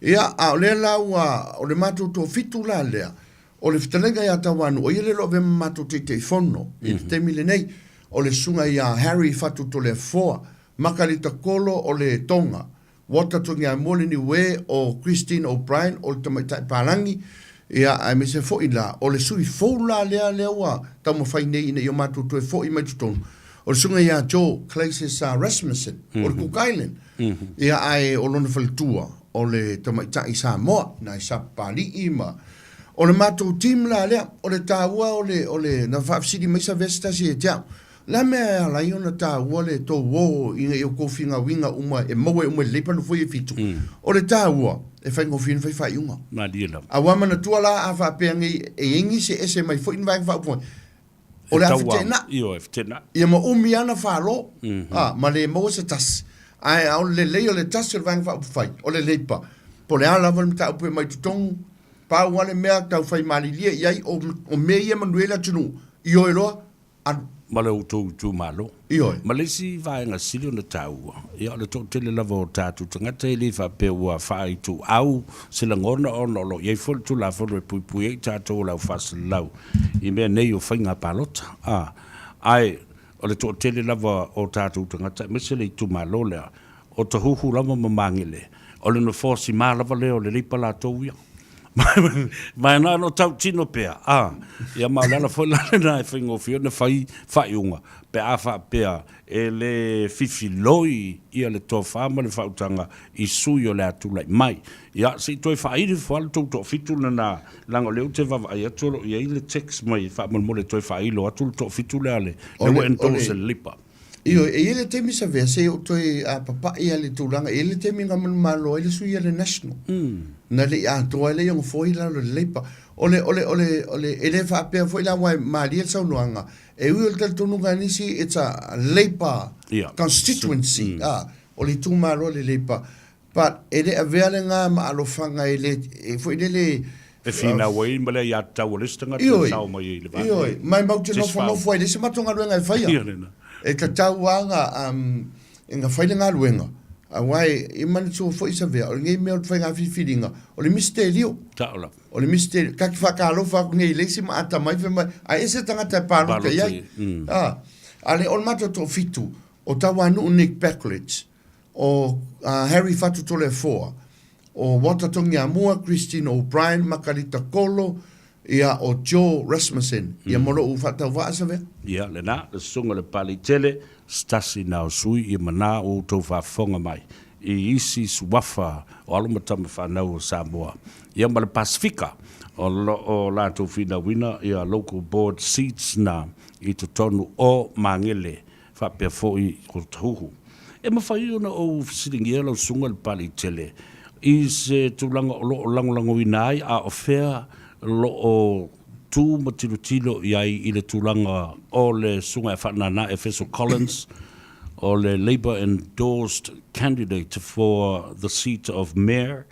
Ia, a o lea la ua, o le matou toafitu la lea, o le fetalaiga ia Tauanu, o ia lea o lo o avea ma matou Taitaifono i le taimi lenei, o le susuga ia Harry Fatutoleafoa, Makalita Kolo o le Tonga, Walter Togiamua le Niue, o Christine O'Brien o le Tamaitai Palagi, ia, aemaise foi la, o le sui fou la lea lea ua taumafai nei ina ia matou toe foi mai totonu, O le susuga ia Joe Clases Rasmussen, o le Cook Island, ia ae o lona faletua o le tamaitai Samoa, nai Sapapalii ma... O le matou team la lea, o le taua o le, o le, na faafesili mai Savea se tasi ia te au, o le a mea e ala ai ona taua le tou o ina ia outou finauina uma e maua uma i le Leipa Nofoia e fitu? O le taua, e faigofie ona fai faaiuga. Malie lava. Aua manatua la a faapea nei e i ai nisi e ese mai foi ni vaega faaupufai, O le a feteenai. Ioe, feteenai. Ia ma umi lava na falo, a, ma le maua se tasi. Ae a o le lelei o le tasi o le Vaega Faaupufai, o le Leipa, po o le a lava le mataupu e aumai i totonu, pau lava le mea tau fai malilie i ai, o, o mea ia e manuia ai le atunuu, ioe loa, alu. Ma le outou itumalo. Ioe. Ma le isi vaega sili ona taua, ia o le toatele lava o tatou tagata e le faapea ua faaituau se lagona ona o lo o i ai foi le Tulafono e puipui ai tatou o le aufasalalau i mea nei o faiga palota, a, ae o le toatele lava o tatou tagata aemaise le itumalo lea, o Tahuhu lava ma Magele, o le nofoa sima lava lea o le Leipa latou ia. Ma e na ona tautino pea, a, ia ma o le ala foi la lena e faigofie ona fai faaiuga pe a faapea e le fifiloi ia le tofa ma le faautaga i sui o le a tulai mai. Ia, se i toe faaili ifo lava le tou toafitu lena, leaga o lea ou te vaavaai atu o lo o i ai le text mai faamolemole toe faailo atu le toafitu lea lea ua endorse e le Lipa. Ioe, e i ai le taimi Savea, se i ou toe papai lava i le tulaga, e i ai le taimi na manumalo ai le sui a le National, na le i atoa ai le iogafoa i lalo o le Labour. O le, o le, o le, o le, e le faapea foi la aua e malie le saunoaga, e ui o le talitonuga a nisi, it's a Labour constituency, a, o le itumalo o le Labour, but e le avea lena ma alofaga e le, e foi lele, E finau ai ma le aiatatau a le isi tagata e sao mai ai i le vaega. Ioe, ma e matou te nofonofo ai, e leai se matou galuega e faia. Ia lena. E tatau lava ona fai le galuega, aua e manatua foi Savea, o lenei mea o le faiga filifiliga, o le misitelio. Sao lava. O le misitelio. Ta te faatalofa atu nei i le isi ma ata mai fai mai, ae ese tagata e palota i ai. A, ale, o le matou toafitu, o Tauanuu Nick Backledge, o Harry Fatutolefoa, o Walter Togiamua, Christine O'Brien, Makalita Kolo, ia, o Joe Rasmussen, ia ma lou faatauvaa Savea. Ia, lena, le susuga i le Papalii Tele, se tasi na o sui ia mana o outou faafofoga mai i isi suafa o alo ma tama fanau o Samoa, ia ma le Pasefika, o lo o latou finauina ia local board seats na i totonu o Magele faapea foi o Tahuhu. E mafai ona ou fesiligia lau susuga i le Papalii Tele i se tulaga o lo o lagolagoina ai a o fea lo o tu ma tilotilo i ai i le tulaga o le susuga ia Faanana Efeso Collins o le Labour endorsed candidate for the seat of Mayor,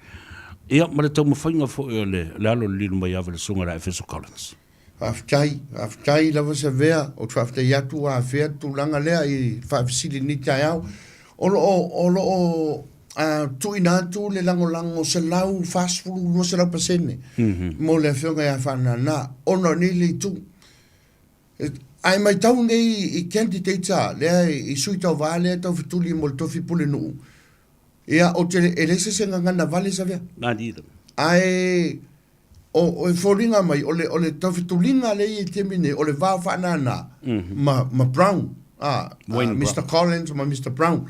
ia ma le taumafaiga foi o le alo o le Lilomaiava le susuga ia Efeso Collins. Faafetai, faafetai lava Savea, ou te faafetai atu ua afea le tulaga lea i le faafesili i lenei taeao. O lo o, o lo o. tuuina atu le lagolago 140, 200% mo le Afioga ia Faanana ona o nei le itu. Ae matau nei i candidates a lea i sui tauva lea e taufetuli mo le tofi pulenuu, ia ou te e leai se isi e gagana vale Savea. Ae o e foliga mai o le o le taufetuliga lea e i ai i le taimi nei o le va o Faanana ma ma Brown, a Mister Collins ma Mister Brown.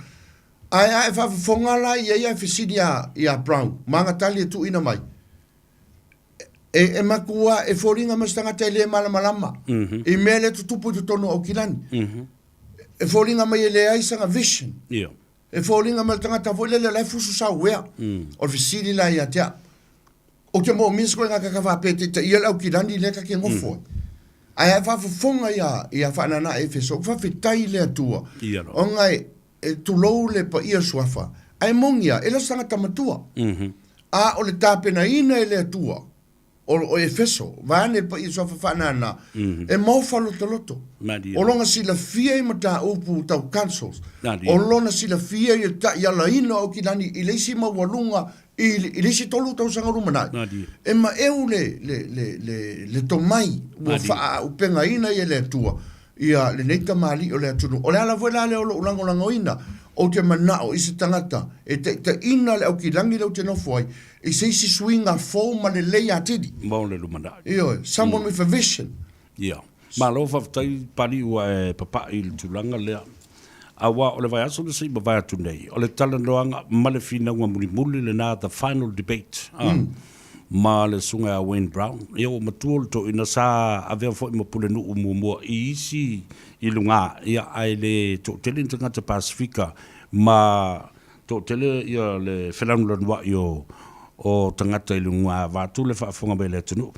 Ae a e faafofoga la i ai ae fesili ia ia Brown ma ana tali e tuuina mai, e e matua e foliga mai se tagata e le malamalama i mea lea e tutupu i totonu o Aukilani. E foliga mai e leai sana vision. E foliga mai le tagata foi lele o la e fusu sauea. O le fesili la ia te au, ou te moomia se koiga kaka faapea e taitaia le Aukilani lea ta te nofo ai. Ae a e faafofoga ia ia Faanana Efeso, faafetai i le Atua ona e E tulou le paia suafa, ae moni a, e le o se tagata matua. A o le tapenaina e le Atua o Efeso, vaeane le paia suafa faanana, e maofa lotoloto. O lona silafia i mataupu tau councils, o lona silafia i le taialaina o Aukilani i le isi maualuga i le isi 3 tausaga lumanai, e maeu le tomai ua faaaupegaina ai e le Atua ia lenei tamalii o le atunuu. O le ala foi la lea o lou lagolagoina, ou te manao i se tagata e taitaiina le aukilagi lea ou te nofo ai, i se isi suiga fou ma lelei atili. Mo le lumanai. Ioe, someone with a vision. Ia. Malo faafetai Pali ua e papai i le tulaga lea. Aua o le vaiaso na se i mavae atu nei, o le talanoaga ma le finauga mulimuli lena, the final debate, a. Ma le susuga ia Wayne Brown. Ia ua matua le toeaina sa avea foi ma pulenuu muamua i isi i luga, ia ae le toatele ni tagata Pasefika ma toatele ia le felanulanuai o o tagata i luga vaeatu le faafofoga mai a le atunuu.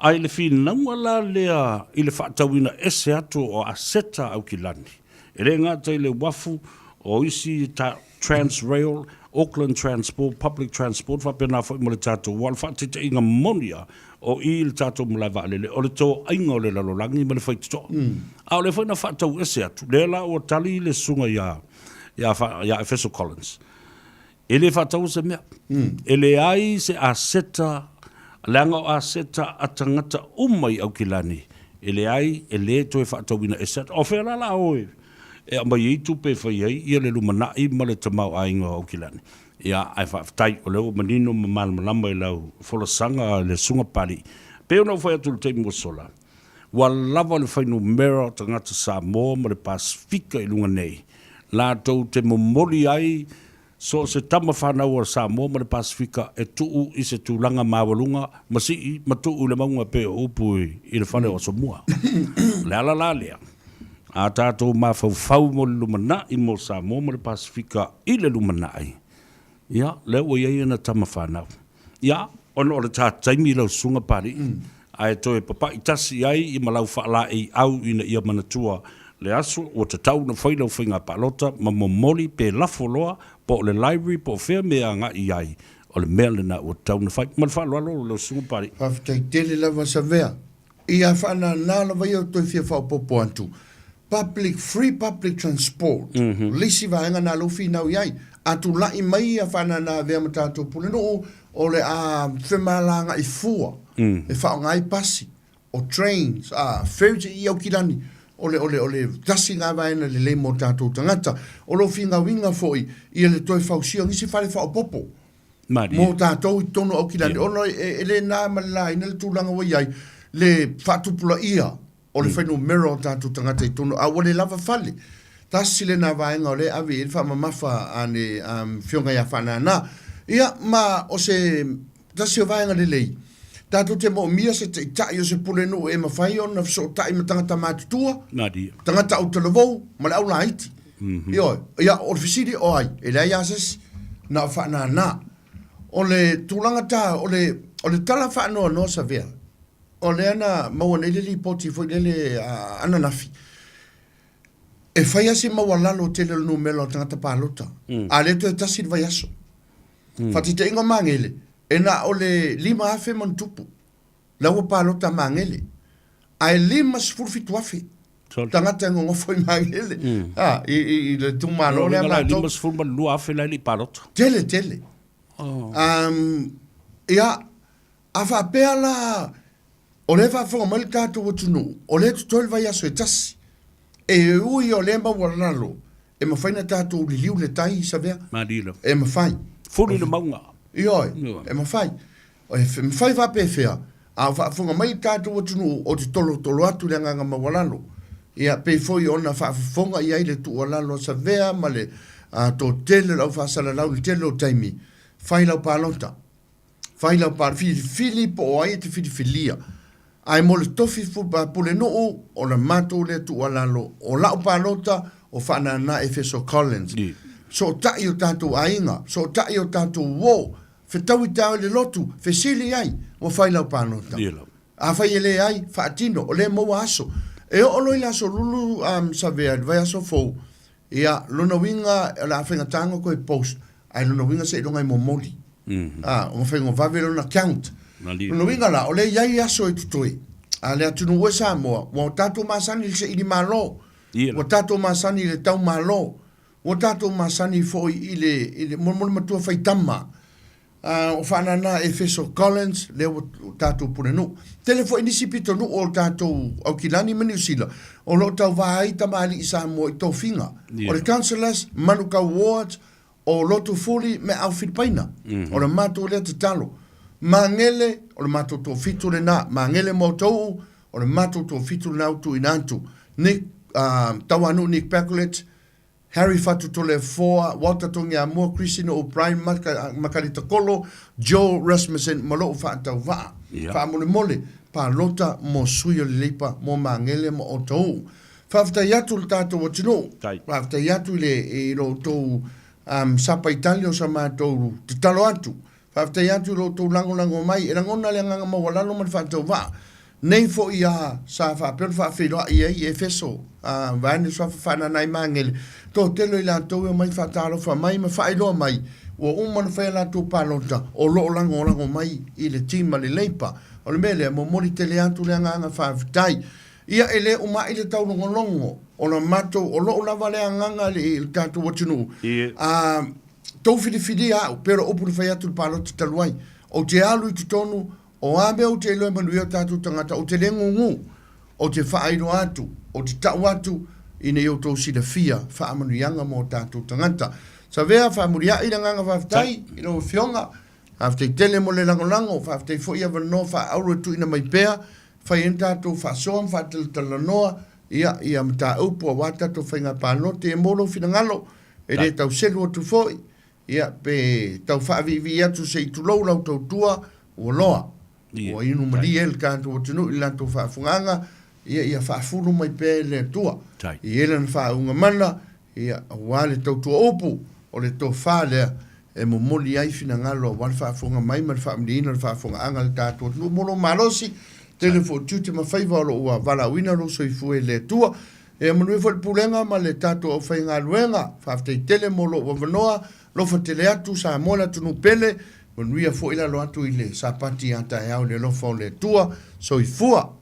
Ae i le finauga la lea i le faatauina ese atu o aseta a Aukilani, e le gata i le uafu o isi Transrail, Auckland Transport, Public Transport, faapena foi ma le tatou ua o le faataitaiga moni lava o i i le tatou malae vaalele, o le toaiga o le lalolagi ma le faitotoa. A o lea foi na faatau ese atu, lea la ua tali le susuga ia, ia, ia Efeso Collins, e le faataua se mea. E leai se aseta, leaga o aseta a tagata uma i Aukilani, e leai, e le toe faatauina ese atu. O fea la la o e e aumai ai tupe e fai ai ia le lumanai ma le tamaoaiga o Aukilani. Ia, ae faafetai, o lea ua manino ma malamalama i lau folasaga le Susuga Papalii. Pei ona ou fai atu i le taimi ua sola, ua lava le fuainumera o tagata Samoa ma le Pasefika i luga nei, latou te momoli ai So o se tama fanau a Samoa ma le Pasefika e tuu i se tulaga maualuga ma sii ma tuu i le mauga pei o upu i le fale o Asomua. O le ala la lea, a tatou mafaufau mo le lumanai mo Samoa ma le Pasefika i le lumanai, ia, lea ua i ai ana tama fanau. Ia, ona o le ta taimi lau Susuga Papalii, ae toe papai tasi ai i ma lau faalaeiau ina ia manatua le aso ua tatau ona fai lau faiga palota ma momoli pe lafo loa po o le library po o fea mea e agai i ai, o le mea lena ua tatau ona fai. Ma le faaaloalo lau Susuga Papalii. Faafetai tele lava Savea. Ia faanana lava ia o toe fia faaopoopo atu. Public, free public transport, le isi vaega na lou finau i ai. A tulai mai ia faanana avea ma tatou pulenuu, o le a femalaga'i fua e faaaoga ai pasi, o trains, a ferries i Aukilani. O le, o le, o le tasi lena vaega lelei mo tatou tagata. O lou finauina foi ia le toe fausia o nisi fale faaopoopo. Mo tatou i totonu o Aukilani, ona e le na ma le laina le tulaga ua i ai le faatupulaia o le fuainumera o tatou tagata i totonu, a ua le lava fale. Tasi lena vaega o lea e ave i ai le faamamafa a le Afioga ia Faanana. Ia, ma o se tasi o vaega lelei, tatou te moomia se taitai o se pulenuu e mafai ona fesootai ma tagata matutua, tagata autalavou ma le aulaiti. Ioe. Ia, o le fesili, o ai? E leai lava se isi, na o Faanana. O le tulaga ta, o le, o le tala faanoanoa Savea, o lea na maua nei le lipoti foi lele ananafi, e fai lava si maualalo tele o le numera o tagata palota, a o lea toe tasi le vaiaso. Faataitaiga o Magele, e na o le 5,000 ma ona tupu la ua palota Magele, ae 57,000. Tagata e gogofo i Magele. A, i, i, i le itumalo lea matou. 52,000 la e le i palota. Tele, tele. Oh. Um, ia, a faapea la, o lea e faafofoga mai le tatou atunuu, o lea e totoe le vaiaso e tasi. E ui o lea e maualalo, e mafai na tatou liliu le tai, Savea. Malie lava. E mafai. Fulu i le mauga. Ioe, e mafai. E mafai faapefea, a o faafofoga mai le tatou atunuu, ou te tolotolo atu i le agaga maualalo. Ia, pei foi ona faafofoga i ai le tuualalo a Savea ma le toatele o le aufaasalalau i le tele o taimi, fai lau palota. Fai lau palota, filifili po o ai e te filifilia. Ae mo le tofi pulenuu, o le matou lea tuualalo, o lau palota, o Faanana Efeso Collins. Sootai o tatou aiga, sootai o tatou uo, Fetaui taeao i le lotu, fesili ai, ua fai lau palota? Afai e leai, faatino, o lea e maua aso. E oo loa i le aso lulu Savea i le vaiaso fou, ia, lona uiga o le a faigata ona toe post, ae lona uiga seiloga e momoli. A, ona faigavave lea ona count. Lona uiga la, o lea e i ai aso e totoe a le atunuu e Samoa, ua tatou masani i le saili malo, ua tatou masani i le tau malo, Ua tatou masani foi i le, i le, mo, mo le matua faitama, o Faanana Efeso Collins, lea ua tatou pulenuu. Tele foi nisi pitonuu o tatou Aukilani ma Niu Sila o lo o tauva ai tamalii Samoa i tofiga. O le Councillors, Manukau Wards, o Lotufuli me Ao Filipaina. O le matou lea tatalo. Magele, o le matou toafitu lena. Magele ma outou, o le matou toafitu lena ua tuuina atu. Nick, Tauanuu Nick Pacolet, Harry Fatutolefoa, Walter Togiamua, Christina O'Brien, Makalita Kolo, Joe Rasmussen ma lou faatauvaa. Faamolemole, palota mo sui o le Leipa mo Magele ma outou. Faafetai atu le tatou atunuu. Faafetai atu i le i lo outou sapa i tali o sa matou tatalo atu. Faafetai atu i lo outou lagolago mai. E lagona le agaga maualalo ma le faatauvaa. Nei foi a sa faapea ona faafeiloai ai i Efeso, a, vaeane suafa faanana ai ma agele, toatele o i latou e omai faatalofa mai ma faailoa mai, ua uma ona fai a latou palota, o lo o lagolago mai i le team a le Leipa. O le mea lea, momoli tele atu le agaga faafetai. Ia, e le uma ai le taulogologo o la matou, o lou lava le agaga i le tatou atunuu, a tou filifilia au, pei o le upu na fai atu i le palota talu ai, ou te alu i totonu O a mea ou te iloa e manuia o tatou tagata, ou te le gūgū, ou te faailoa atu, ou te tau atu, ina ia outou silafia faamanuiaga mo tatou tagata. Savea, faamuliai le agaga faafetai i lau Afioga, faafetai tele mo le lagolago, faafetai foi avanoa faaauro e tuuina mai pea, fai ai na tatou faasoa ma faatalatalanoa, ia, ia mataupu aua tatou faiga palota, ia mo lou finagalo, e le tau selu atu foi, Ia, pe tau faaviivii atu se i tulou lau tautua, ua loa. Ua inu malie le tatou atunuu i le latou faafofogaaga, ia, ia faafulu mai pea e le Atua. I ai lana faauuga mana, ia, aua le tautua upu, o le tofa lea e momoli ai finagalo aua le faafofoga mai ma le faamalieina o le faafofogaaga a le tatou atunuu mo lou malosi, tele foi tiute ma faiva o lo o ua valaauina lou soifua e le Atua. Ia manuia foi le Pulega ma le tatou aufaigaluega. Faafetai tele mo lou avanoa. Alofa tele atu Samoa le atunuu pele. Manuia foi le alo atu i le Sapati a taeao i le alofa o le Atua. Soifua.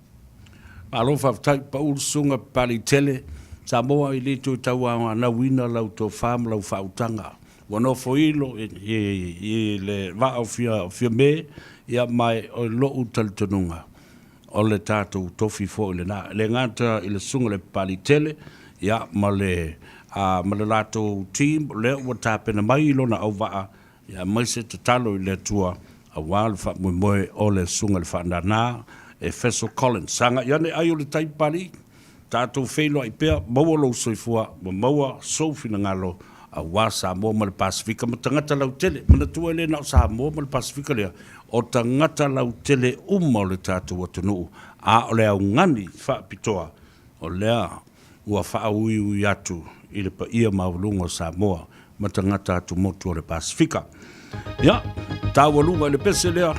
Malo faafetai pau le susuga Papaliitele. Samoa e le toe tauanauina lau tofa ma lau faautaga. Ua nofoilo i le vaa o Fiame ma e lou talitonuga O le tatou tofi foi lena. E le gata i le Susuga i le Papaliitele, ia, ma le, a, ma le latou team lea ua tapena mai i lona auvaa, ia, aemaise tatalo i le Atua aua le faamoemoe o le Susuga i le Faanana, Efeso Collins. Sagai ane ai o le tai Papalii, tatou feiloai pea, maua lou soifua ma maua sou finagalo aua Samoa ma le Pasefika ma tagata lautele. Manatua e le na o Samoa ma le Pasefika lea, o tagata lautele uma o le tatou atunuu, a o le augani faapitoa o lea ua faauiui atu i le paia maualuga o Samoa ma tagata atumotu o le Pasefika. Ia, taualuga i le pese lea,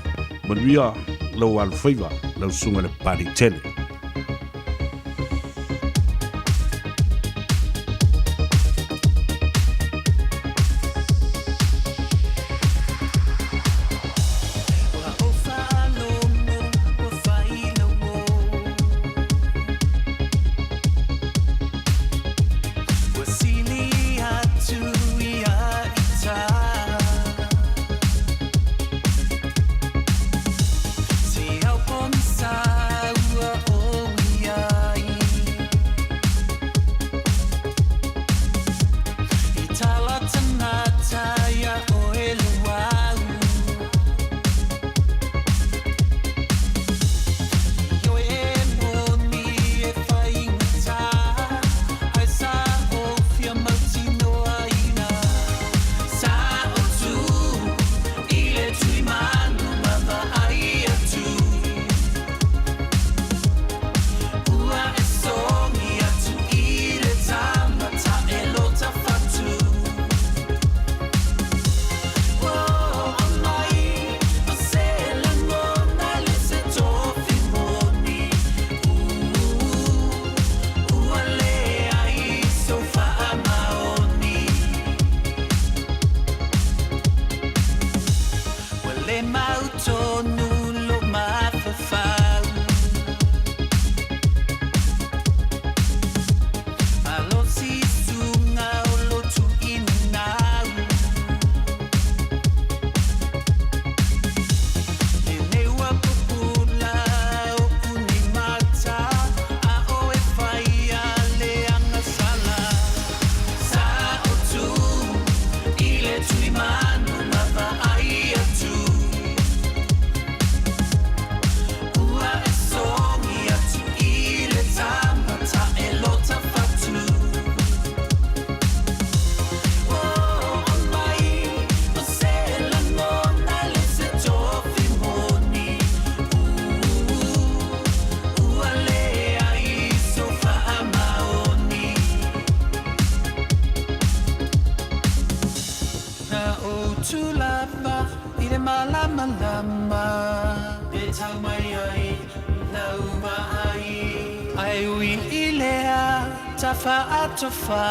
manuia lou alofaiva, lau susuga i le Papaliitele. malama E tau mai ai lau vaai Ae ui i lea tafa atofa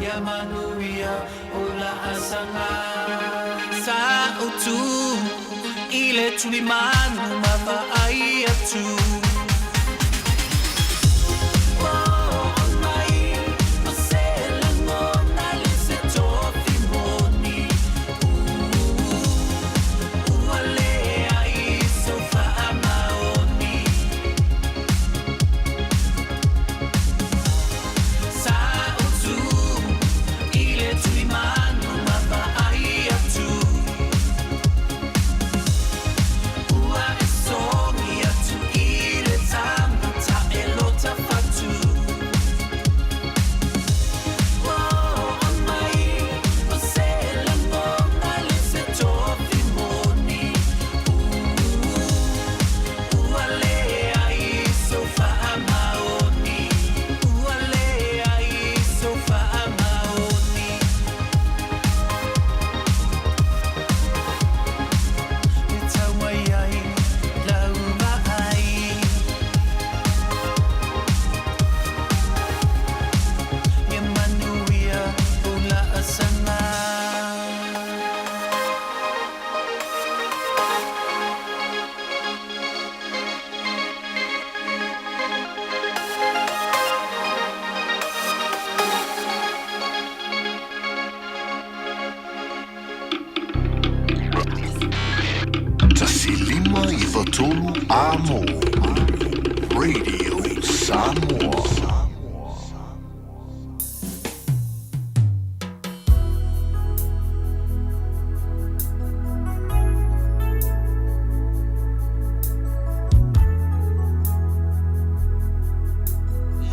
Ia manuia o la asaga Sa ou tu i le tulimanu ma vaai atu 105 3 Amo Radio Samoa.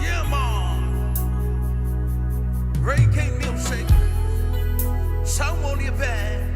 Yeah, man. Ray K Music. Samoa Band.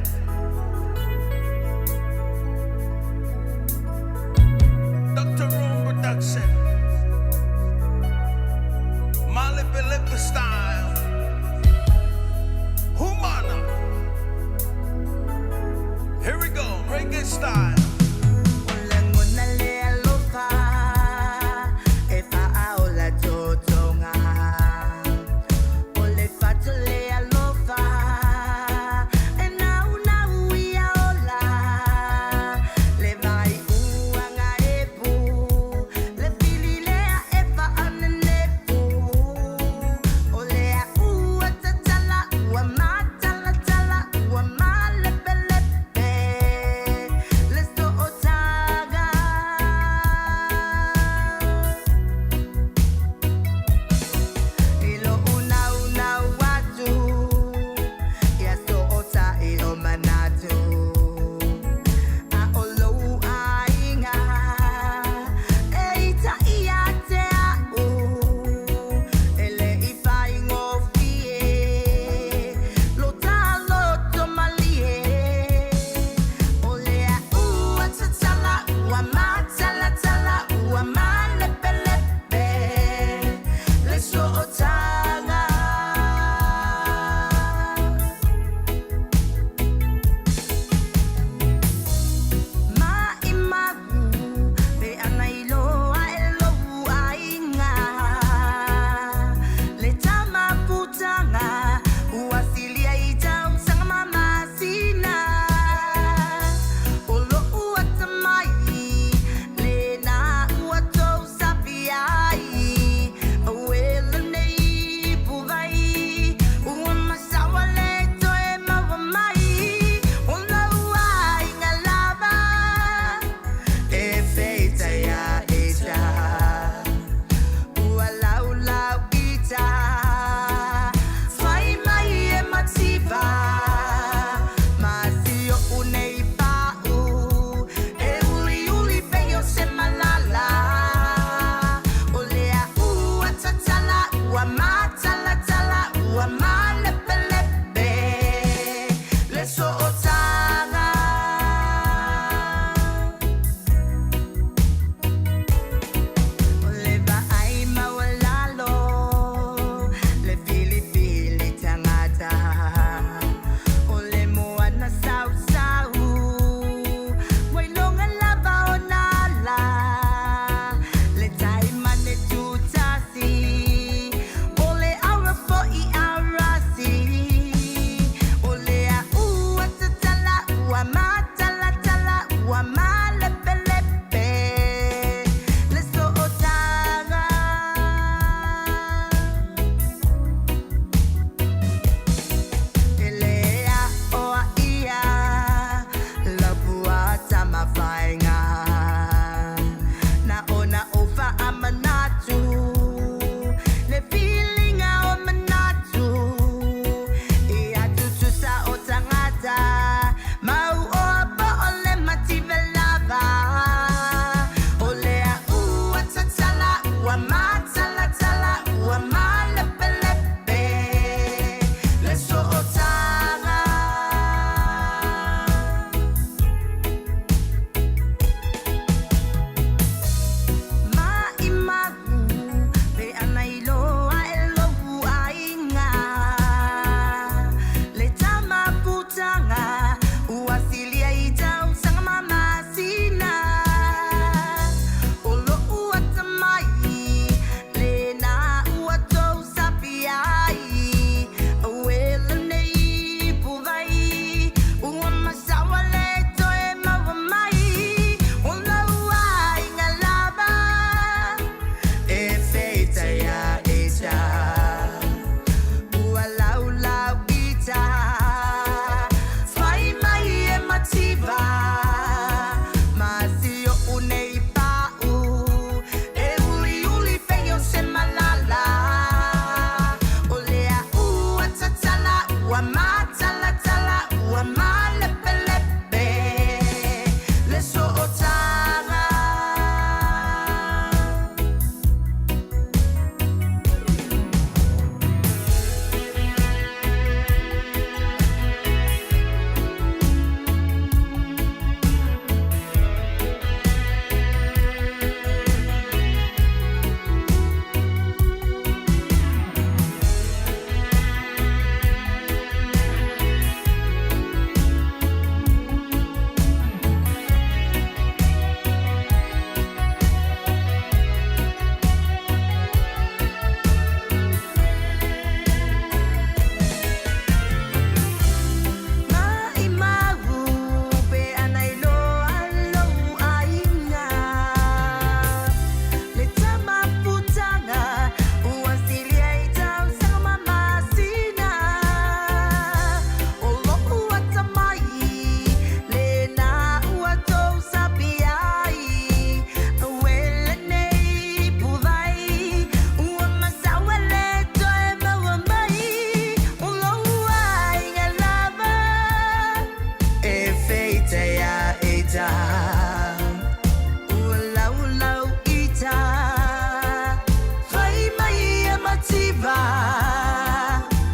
iva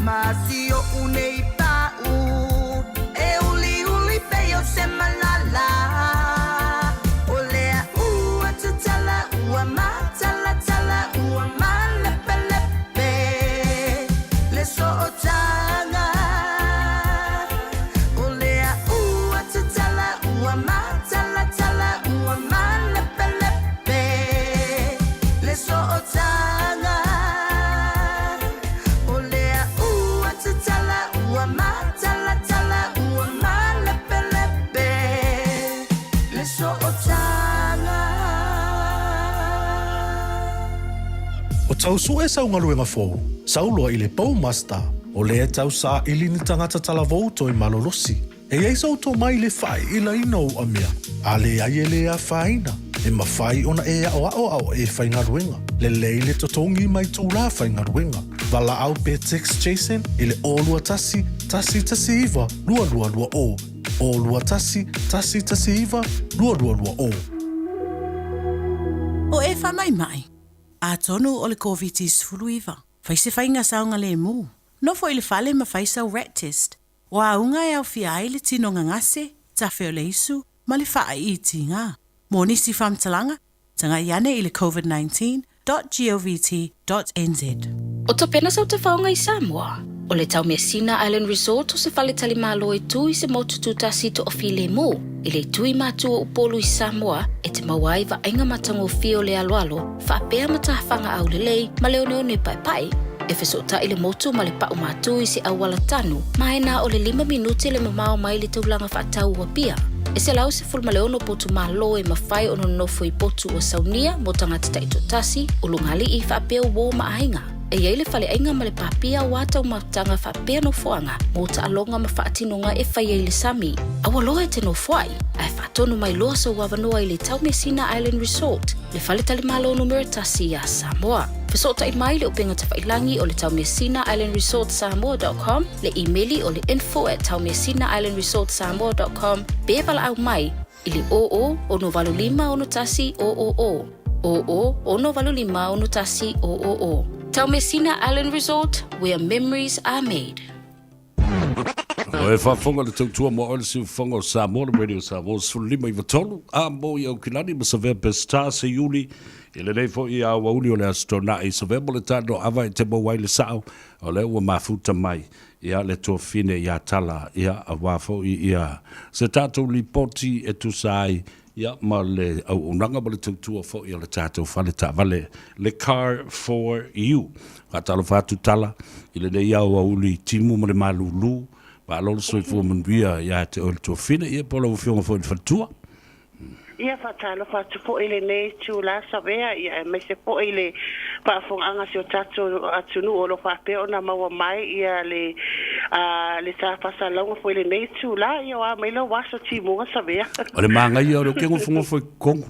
Ma si oʻu nei paʻu E uliuli pei o se malala O le aʻu ua tatala ua matalatala ua malepelepe Le sootaga O le aʻu ua tatala ua matalatala ua malepelepe Le sootaga O le aʻu ua tatala ua matalatala ua malepelepe Le sootaga. O tau sue sau galuega fou, sau loa i le Bowmaster, o lea e tau saili ni tagata talavou toe malolosi. E i ai sou tomai i le faaiilaina o uamea, a leai e le afaina, e mafai ona e aʻoaʻo a o e faigaluega. Lelei le totogi mai itulā faigaluega. Valaau pe text Jason i le 0 21 119 2220, 0 21 119 2220. O e faamaimai, atonu o le Koviti-19, fai se faiga saogalemu, nofo i le fale ma fai sau RAT test. O auga e aofia ai le tino gagase, tafe o le isu, ma le faaiitiga. Mo nisi faamatalaga, tagai ane i le covid19.govt.nz. O tapena sau tafaoga i Samoa. O le Taumeasina Island Resort o se faletalimalo e tu i se motu tutasi toafilemu. I le itu i matu o Upolu i Samoa e te maua ai vaaiga matagofie o le aloalo, faapea matafaga aulelei ma le oneone paepae. E fesootai le motu ma le pau matu i se auala tanu, ma e na o le 5 minute le mamao mai le taulaga faatau o Apia. E 116 potu malo e mafai ona nonofo i potu ua saunia mo tagata taitoatasi, ulugalii faapea uō ma aiga. E i ai le faleaiga ma le papia aua taumafataga faapea nofoaga mo taaloga ma faatinoga e fai ai i le sami. Aua loa e te nofoai, ae faatonu mai loa sou avanoa i le Taumeasina Island Resort, le faletalimalo numera tasi iā Samoa. Fesootai mai i le upega tafailagi o le Taumeasina Island Resort Samoa.com, le imeli o le info@taumeasinaislandresortsamoa.com pe valaau mai i le 00 685 61 000, 00 685 61 000. Taumeasina Island Resort, where memories are made. O e faafofoga le tautua mo oe le siufofoga o Samoa, le Radio Samoa 15 93, a mo i Aukilani ma Savea Pestar se Iuli i lenei foi aoauli o le Aso Toonai. Savea mo le tatou ava e te maua ai le sao, o lea ua mafuta mai ia le tuafafine ia Tala, ia aua foi ia se tatou lipoti e tusa ai ia ma le auaunaga ma le tautua foi a le tatou fale taavale, le Car for You. Faatalofa atu Tala i lenei aoauli timu ma le malūlū, malo le soifua manuia ia te oe le tuafafine, ia po o lau afioga foi i le faletua. Ia faatalofa atu foi i lenei itulā Savea, ia aemaise foi le faafofogaaga a si o tatou atunuu o lo o faapea ona maua mai ia le le tafasalauga foi i lenei itulā. Ia o a mai lau aso timuga Savea? O le magaia o le ke gofogofo'o i totonu.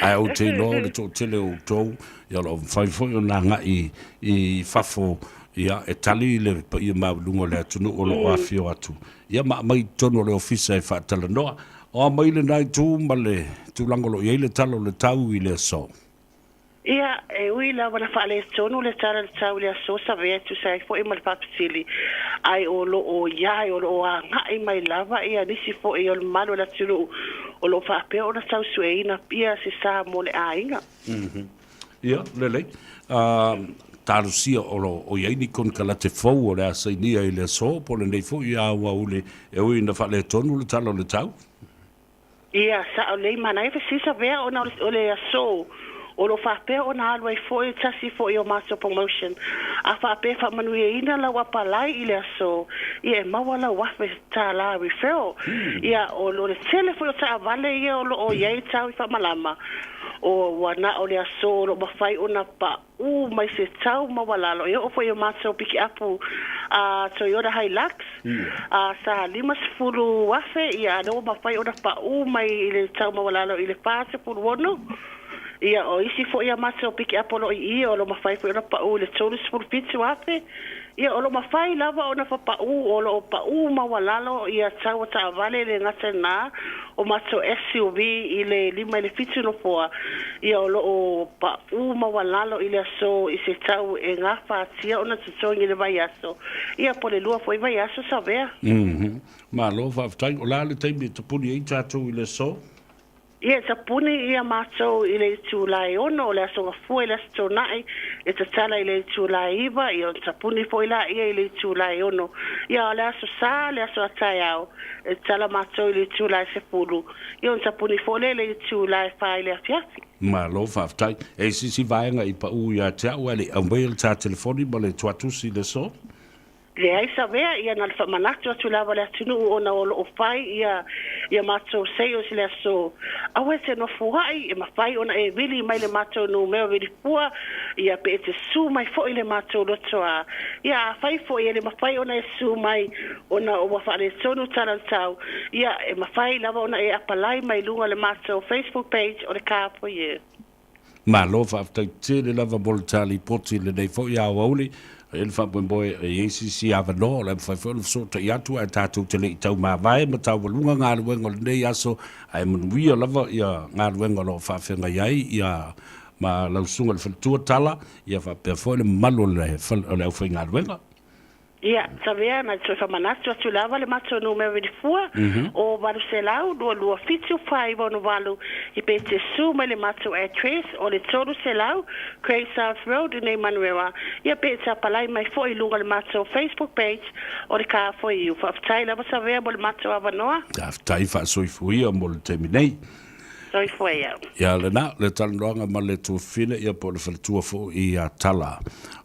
Ae ou te iloa o le toatele o outou, ia o lo o mafai foi ona agai i fafo ia e tali le paia maualuga o le atunuu o lo o afifio atu. Ia ma aumai i totonu o le ofisa e faatalanoa. O a mai lena itu ma le tulaga o lo o i ai le tala o le tau i le aso? Ia, e ui lava na faaletonu le tala o le tau i le aso Savea e tusa ai foi ma le faafesili, ae o lo o i ai, o lo o agai mai lava ia nisi foi o le mamalu o le atunuu o lo o faapea ona tausueina ia se sa mo le aiga. Ia, lelei. Talosia o lo o i ai ni konekarate fou o le a sainia i le aso po o lenei foi aoauli e ui ina faaletonu le tala o le tau. Ia, sao lelei manaia fesili Savea ona o le aso o lo o faapea ona alu ai foi tasi foi o matou promotion. A faapea e faamanuiaina lau apalai i le aso, ia e maua lau $1000 referral. Ia, o le tele foi o taavale ia o lo o i ai tau i faamalama, o ua na o le aso o lo o mafai ona paʻu mai se tau maualalo e oo foi i o matou pikiapu a Toyota Hilux a sa 50,000, ia a lea ua mafai ona paʻu mai i le tau maualalo i le 46. Ia, o isi foi a matou pikiapo o lo o i i, o lo o mafai foi ona pau i le 37 afe. Ia, o lo o mafai lava ona faapau, o lo o pau maualalo ia tau o taavale le gata lena o matou SUV i le 5 i le 7 nofoa. Ia, o lo o pau maualalo i le aso i se tau e gafatia ona totogi i le vaiaso. Ia, po o le 2 foi vaiaso Savea. Malo faafetai. O le a le taimi e tapuni ai tatou i le aso? Ia, e tapuni ia matou i le itula e 6 o le Aso Gafua i le Aso Toonai, e tatala i le itula e 9, ia ona tapuni foi laia i le itula e 6. Ia, o le Aso Sa, le aso a taeao, e tatala matou i le itula e 10, ia ona tapuni foi lea i le itula e 4 i le afiafi. Malo faafetai. E i se isi vaega i pau ia te au ae le i aumaia le ta telefoni ma le tuatusi i le aso? Leai Savea, ia na le faamanatu atu lava le atunuu ona o lo o fai ia ia matou sales i le aso. Aua e te nofoai, e mafai ona e vili mai le matou numera vilifua, ia pe e te su mai foi le matou lotoa. Ia afai foi e le mafai ona e su mai ona ua faaletonu tala o le tau, ia e mafai lava ona e apalai mai luga o le matou Facebook page o le Car For You. Malo faafetai tele lava mo le ta lipoti i lenei foi aoauli. E i ai le faamoemoe e i ai se isi avanoa o le a mafai foi ona fesootai atu ae tatou te le i taumavae ma taualuga galuega o lenei aso ae manuia lava ia galuega o lo o faafeagai ai ia ma lau susuga i le faletua Tala ia faapea foi le mamalu o le aufaigaluega. Ia, Savea, na toe faamanatu atu lava le matou numera vilifua, o 800 22 7 4 6 8, i pe te su mai le matou address o le 300 Great South Road i nei Manurewa, ia pe te apalai mai foi i luga o le matou Facebook page o le Car For You. Faafetai lava Savea mo le matou avanoa. Faafetai faasoifuia mo le taimi nei. Soifua ia. Ia lena, le talanoaga ma le tuafafine, ia po o le faletua foi ia Tala.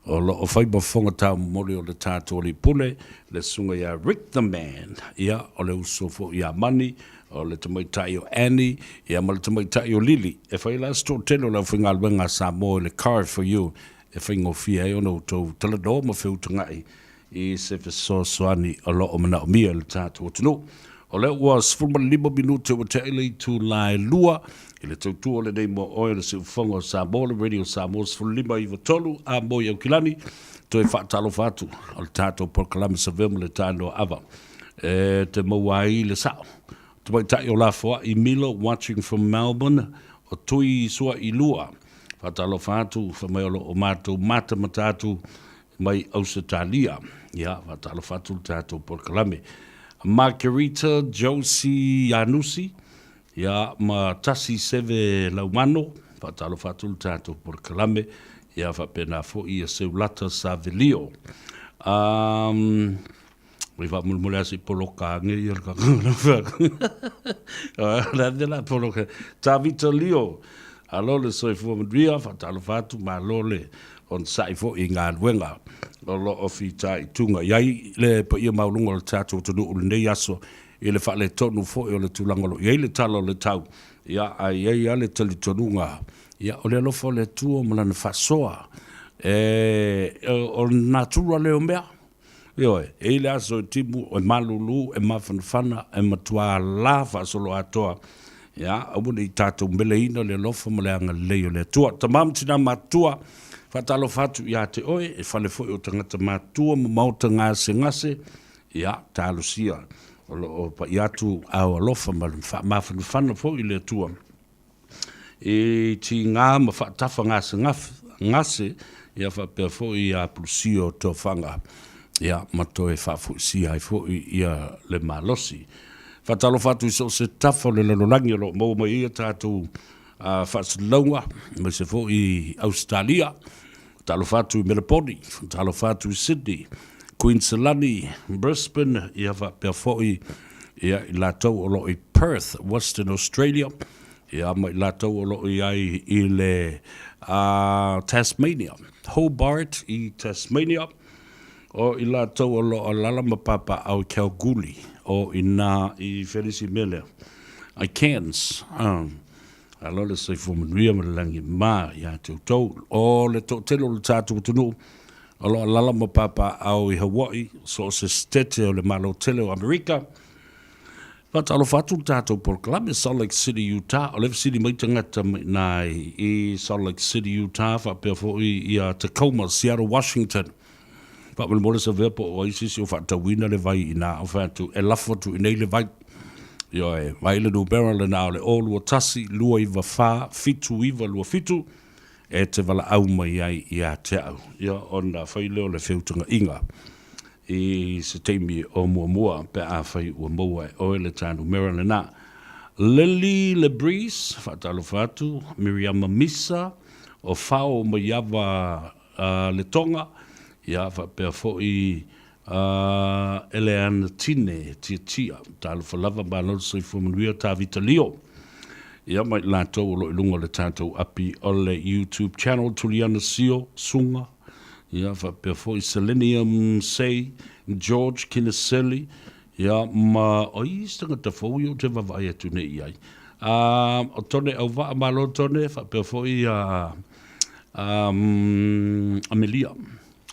O lo o fai ma fofoga taumomoli o le tatou alii pule, le susuga ia Rick the Man, ia, o le uso foi ia Mani, o le tamaitai o Annie, ia ma le tamaitai o Lily. E fai la se toatele o le aufaigaluega a Samoa i le Car for You e faigofie ai ona outou talanoa ma feutagai i se fesoasoani o lo o manaomia e le tatou atunuu. O lea ua 15 minute ua tea i le itula e 2 i le tautua o lenei moa oe o le Siufofoga o Samoa, le Radio Samoa 15 93 a mo i Aukilani, toe faatalofa atu o le tatou polokalame Savea ma le Tanoa Ava e te maua ai le sao. Tamaitai o Lafoai Milo watching from Melbourne, o Tui Suailua, faatalofa atu, fai mai o lo o matou matamata atu mai Ausetalia. Ia, faatalofa atu le tatou polokalame. Margarita Josie Anusi, ia, ma Tasi Seve Laumano, faatalofa atu le tatou polokalame. Ia, faapena foi ia Seulata Savelio. Um, Mai faamolemole lava se i poloka ane ia le La le la poloka. Tavita Lio, alo le soifua manuia, faatalofa atu, malo le onosai foi i galuega o lo o fitaituga i ai le paia maualuga o le tatou atunuu i lenei aso i le faaletonu foi o le tulaga o lo o i ai le tala o le tau. Ia, ae i ai lava le talitonuga, ia, o le alofa o le Atua ma Lana faasoa, e, o le natura lea o mea. Ioe, e i ai le aso e timu, e malulu, e mafanafana, e matua la faasoloatoa. Ia, aua ne i tatou meleina le alofa ma le agalelei o le Atua. Tama ma tina matutua, faatalofa atu ia te oe, e fale foi o tagata matutua ma maota gasegase, ia, talosia, o lo o pai atu ao alofa ma le faamafanafana foi le Atua. I tigā ma faatafa gasegase, ia faapea foi ia apulusia o tofaga, ia ma toe faafoisia ai foi ia le malosi. Faatalofa atu i so o se tafa o le lalolagi o lo o maua mai ai a tatou faasalalauga, aemaise foi i Ausetalia. Faatalofa atu i Meleponi, faatalofa atu i Sydney, Queensland, Brisbane, ia faapea foi ia i latou o lo o i Perth, Western Australia, ia ma i latou o lo o i ai i le Tasmania, Hobart i Tasmania, o i latou o lo o alaala ma papaaao i Kalgoorlie, o i nā i Felisi mea lea, i Cairns. Alo le soifua manuia ma le lagi ma ia te outou. O le toatele o le tatou atunuu o lo o alaala ma papaaao i Hawaii, so o se setete o le Malo tele o Amerika. Faatalofa atu le tatou polokalame Salt Lake City, Utah. O lea e fesili mai tagata mai i ina i Salt Lake City, Utah, faapea foi ia Tacoma, Seattle, Washington. Faamolemole Savea po o ai se isi o faatauina le vai i ina, o fai atu e lafo atu i inei le vai. Ioe, vaai le numera lena o le 021 294 7927 e te valaau mai ai ia te au. Ia ona fai lea o le feutagaiga i se taimi o muamua pe afai ua maua e oe le ta numera lena. Lily Lebreeze, faatalofa atu, Miriama Misa, o Fao Maiava Letoga, ia faapea foi Eleana Tine Tiatia, talofa lava, malo le soifua manuia, Tavita Lio, ia ma i latou o lo o i luga o le tatou api o le YouTube channel, Tuliana Sio Sunga, ia faapea foi Selenium Sei, George Kiniseli, ia ma o isi tagata fou ia ou te vaavaai atu nei i ai. O Tone Auvaa, malo Tone, faapea foi Amelia.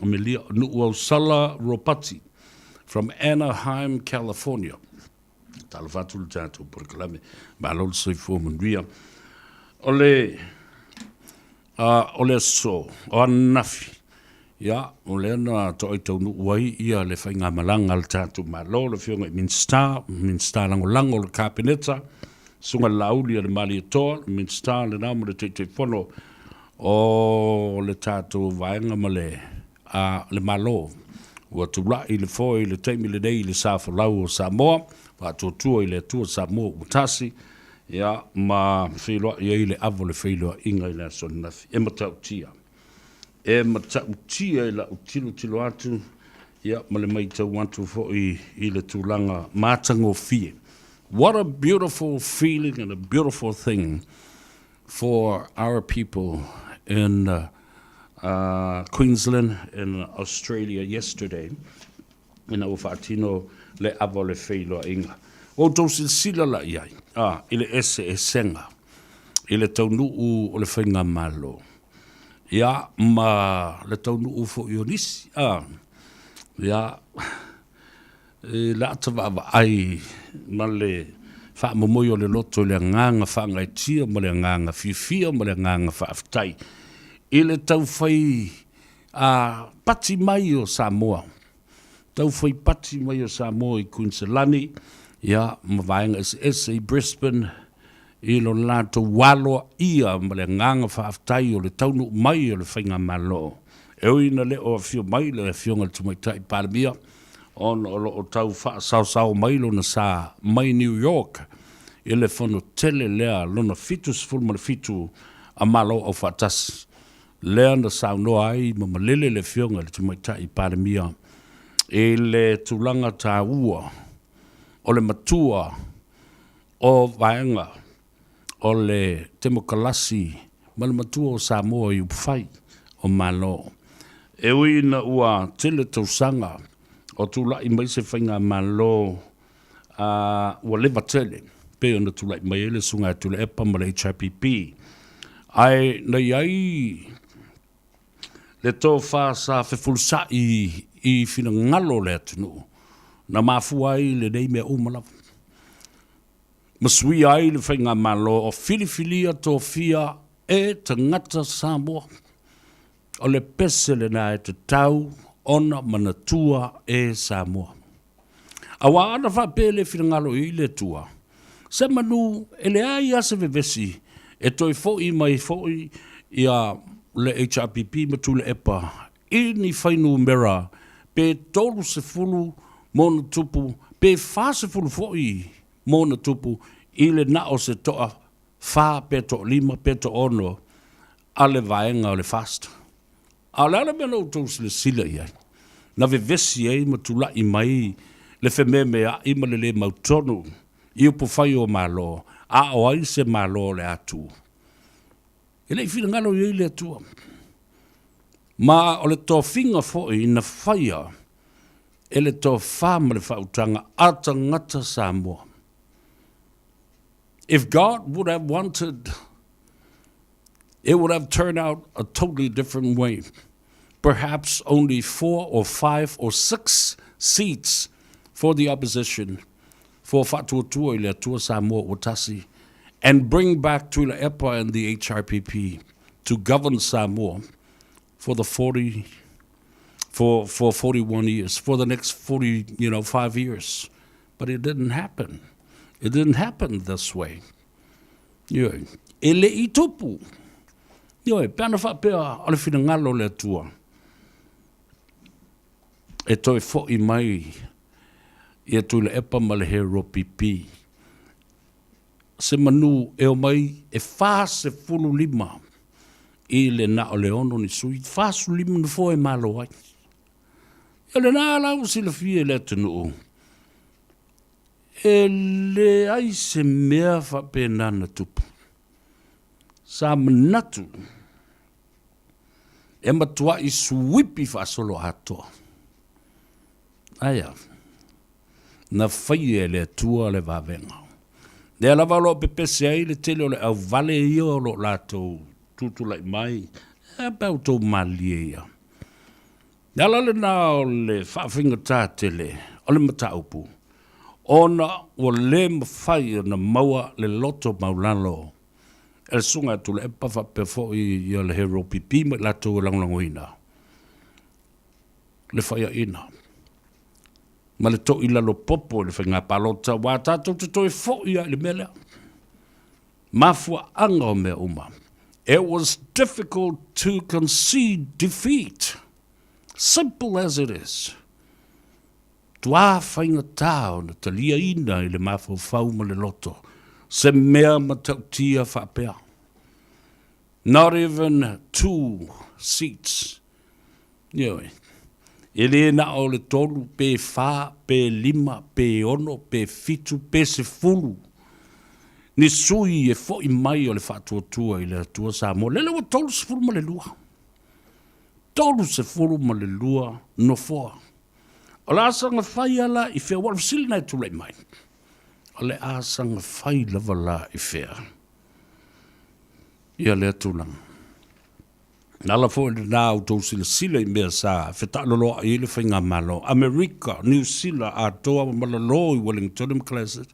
Amelia Nuuausala Ropati from Anaheim, California. Talofa atu le tatou polokalame. Malo le soifua manuia. O le, o le aso, o ananafi, ia, o lea na toai taunuu ai ia le faigamalaga a le tatou Malo, le afioga i Minisita, Minisita Lagolago o le Kapeneta, Susuga i le Laauli a le Malietoa, le Minisita lena ma le Taitaifono o le tatou vaega ma le, a, le Malo ua tulai i le foe i le taimi lenei i le sa folau o Samoa, faatuatua i le Atua Samoa ua tasi, ia, ma feiloai ai le ava o le feiloaiga i le aso ananafi. E matautia. E matautia i lau tilotilo atu, ia, ma le matau atu foi i le tulaga matagofie. What a beautiful feeling and a beautiful thing for our people in uh, Queensland in Australia yesterday ina ua faatino le ava o le feiloaiga. Ua outou silasila la i ai, a, i le eseesega, i le taunuu o le faigamalo, ia, ma le taunuu foi o nisi, a, ia, I le ata vaavaai ma le faamomoi o le loto i le agaga faagaeetia ma le agaga fiafia ma le agaga faafetai i le taufai a pati mai o Samoa, taufai pati mai o Samoa i Kuiniselani, ia, ma vaega eseese i Brisbane, i lo latou aloaia ma le agaga faafetai o le taunuu mai o le Faigamalo. E ui ina le o afio mai le Afioga i le Tamaitai Palemia, ona o lo o tau faasaosao mai lona sa mai New York i le fono tele lea lona 77 a Malo Aufaatasi, lea na saunoa ai ma malele le Afioga i le Tamaitai Palemia i le tulaga taua o le matua o vaega o le temokalasi ma le matua o Samoa i upufai o Malo. E ui ina ua tele tausaga o tulai mai se faigamalo a ua leva tele pei ona tulai mai ai le Susuga ia Tuilaepa ma le HRPP, ae na i ai le tofa sa fefulisai i finagalo o le atunuu na mafua ai lenei mea uma lava. Ma suia ai le faigamalo o filifilia tofia e tagata Samoa. O le pese lena e tatau ona manatua e Samoa. Aua ana faapea e le finagalo i ai le Atua, se manu e leai lava se vevesi e toe foi mai foi ia le HRPP ma Tuilaepa i ni fuainumera pe 30 ma ona tupu pe 40 foi ma ona tupu i le na o se toa fa pe toalima pe toaono a le vaega o le FAST. A o le a le mea na outou silasila i ai, na vevesi ai ma tulai mai le fememea'i ma le lē mautonu i upufai o Malo, a o ai se Malo o le a tu? E le i finagalo i ai le Atua. Ma o le tofiga foi na faia e le tofa ma le faautaga a tagata Samoa. If God would have wanted, it would have turned out a totally different way. Perhaps only four or five or six seats for the opposition. For Faatuatua i le Atua Samoa ua tasi and bring back Tuilaepa and the HRPP to govern Samoa for the 40 for for 41 years for the next 40 you know 5 years but it didn't happen it didn't happen this way Ioe, e le i tupu. Ioe, pe ana faapea o le finagalo o le Atua e toe fo'i mai ia Tuilaepa ma le Heropipi, se manu e omai e 45 i le na o le 6 ni sui, 45 nofoa e malo ai. Ia lena la ua silafia e le atunuu, E leai se mea faapena na tupu. Sa manatu e matuai suipi faasolo atoa. Ae a? Na faia e le Atua le vavega. Lea lava o lo o pepese ai le tele o le auvale ia o lo o latou tutulai mai, e a pe a outou malilie ia. Le ala lena o le faafaigata tele o le mataupu, ona ua le mafai ona maua le loto maulalo e le Susuga ia Tuilaepa faapea foi ia le Hero PP ma i latou e lagolagoina le faiaina ma le toilalo popo i le faiga palota, aua tatou te toe foi lava i le mea lea. Mafuaaga o mea uma. It was difficult to concede defeat. Simple as it is. Tuā faigata ona taliaina i le mafaufau ma le loto se mea matautia faapea. Not even two seats. Ioe. E le na o le tolu, pe fa, pe lima, pe ono, pe fitu, pe sefulu ni sui e fo'i mai o le Faatuatua i le Atua Samoa. Lele ua 32. 32 nofoa. O le a saga fai a la i fea? Ua o le fesili lena e tulai mai. O le a saga fai lava la i fea ia lea tulaga? Na ala foi lena outou silasila i mea sa fetaaloloa'i ai le Faigamalo Amerika, Niu Sila atoa ma malolo i Wellingtone ma Classet.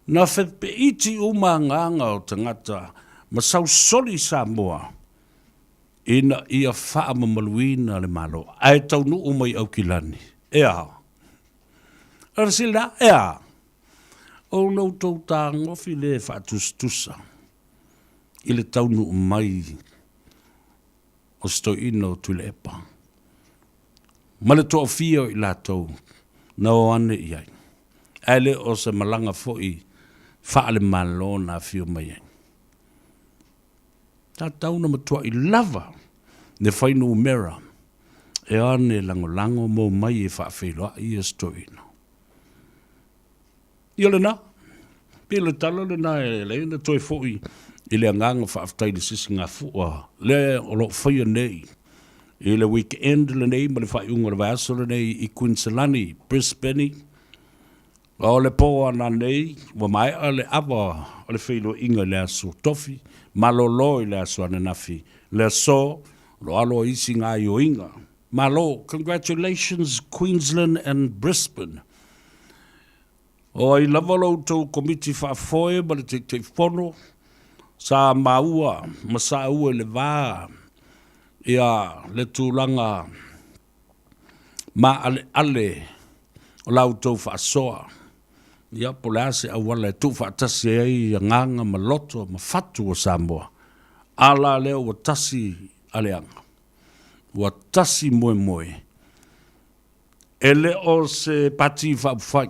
Na fepeiti uma agaga o tagata ma sausoli i Samoa ina ia faamamaluina le Malo ae taunuu mai Aukilani. E a? O le fesili la, e a? Ona outou tagofi lea e faatusatusa i le taunuu mai o se toeaina o Tuilaepa ma le toafia o i latou na o ane i ai, ae le o se malaga foi faale-Malo na afio mai ai. Sa tatau ona matuai lava le fuainumera e ane lagolago mo mai e faafeiloai ia se toeaina. Ia lena, pei o le tala lena e leai ona toe foi i le agaga faafetai i le sisigafua lea o lo o faia nei i le weekend lenei ma le faaiuga o le vaiaso lenei i Kuiniselani, Brisbane. O le po ananei ua maea le ava o le feiloaiga i le aso Tofi, malolo i le aso ananafi, le aso o lo o alo ai isi gaoioiga. Malo, congratulations Queensland and Brisbane. O ai lava lo outou Komiti Faafoe ma le Taitaifono sa maua ma saua i le va ia le tulaga maaleale o la outou faasoa, ia po o le a se auala e tuufaatasi ai agaga ma loto ma fatu o Samoa, a la lea ua tasi aleaga, ua tasi moemoe. E le o se Pati Faaupufai,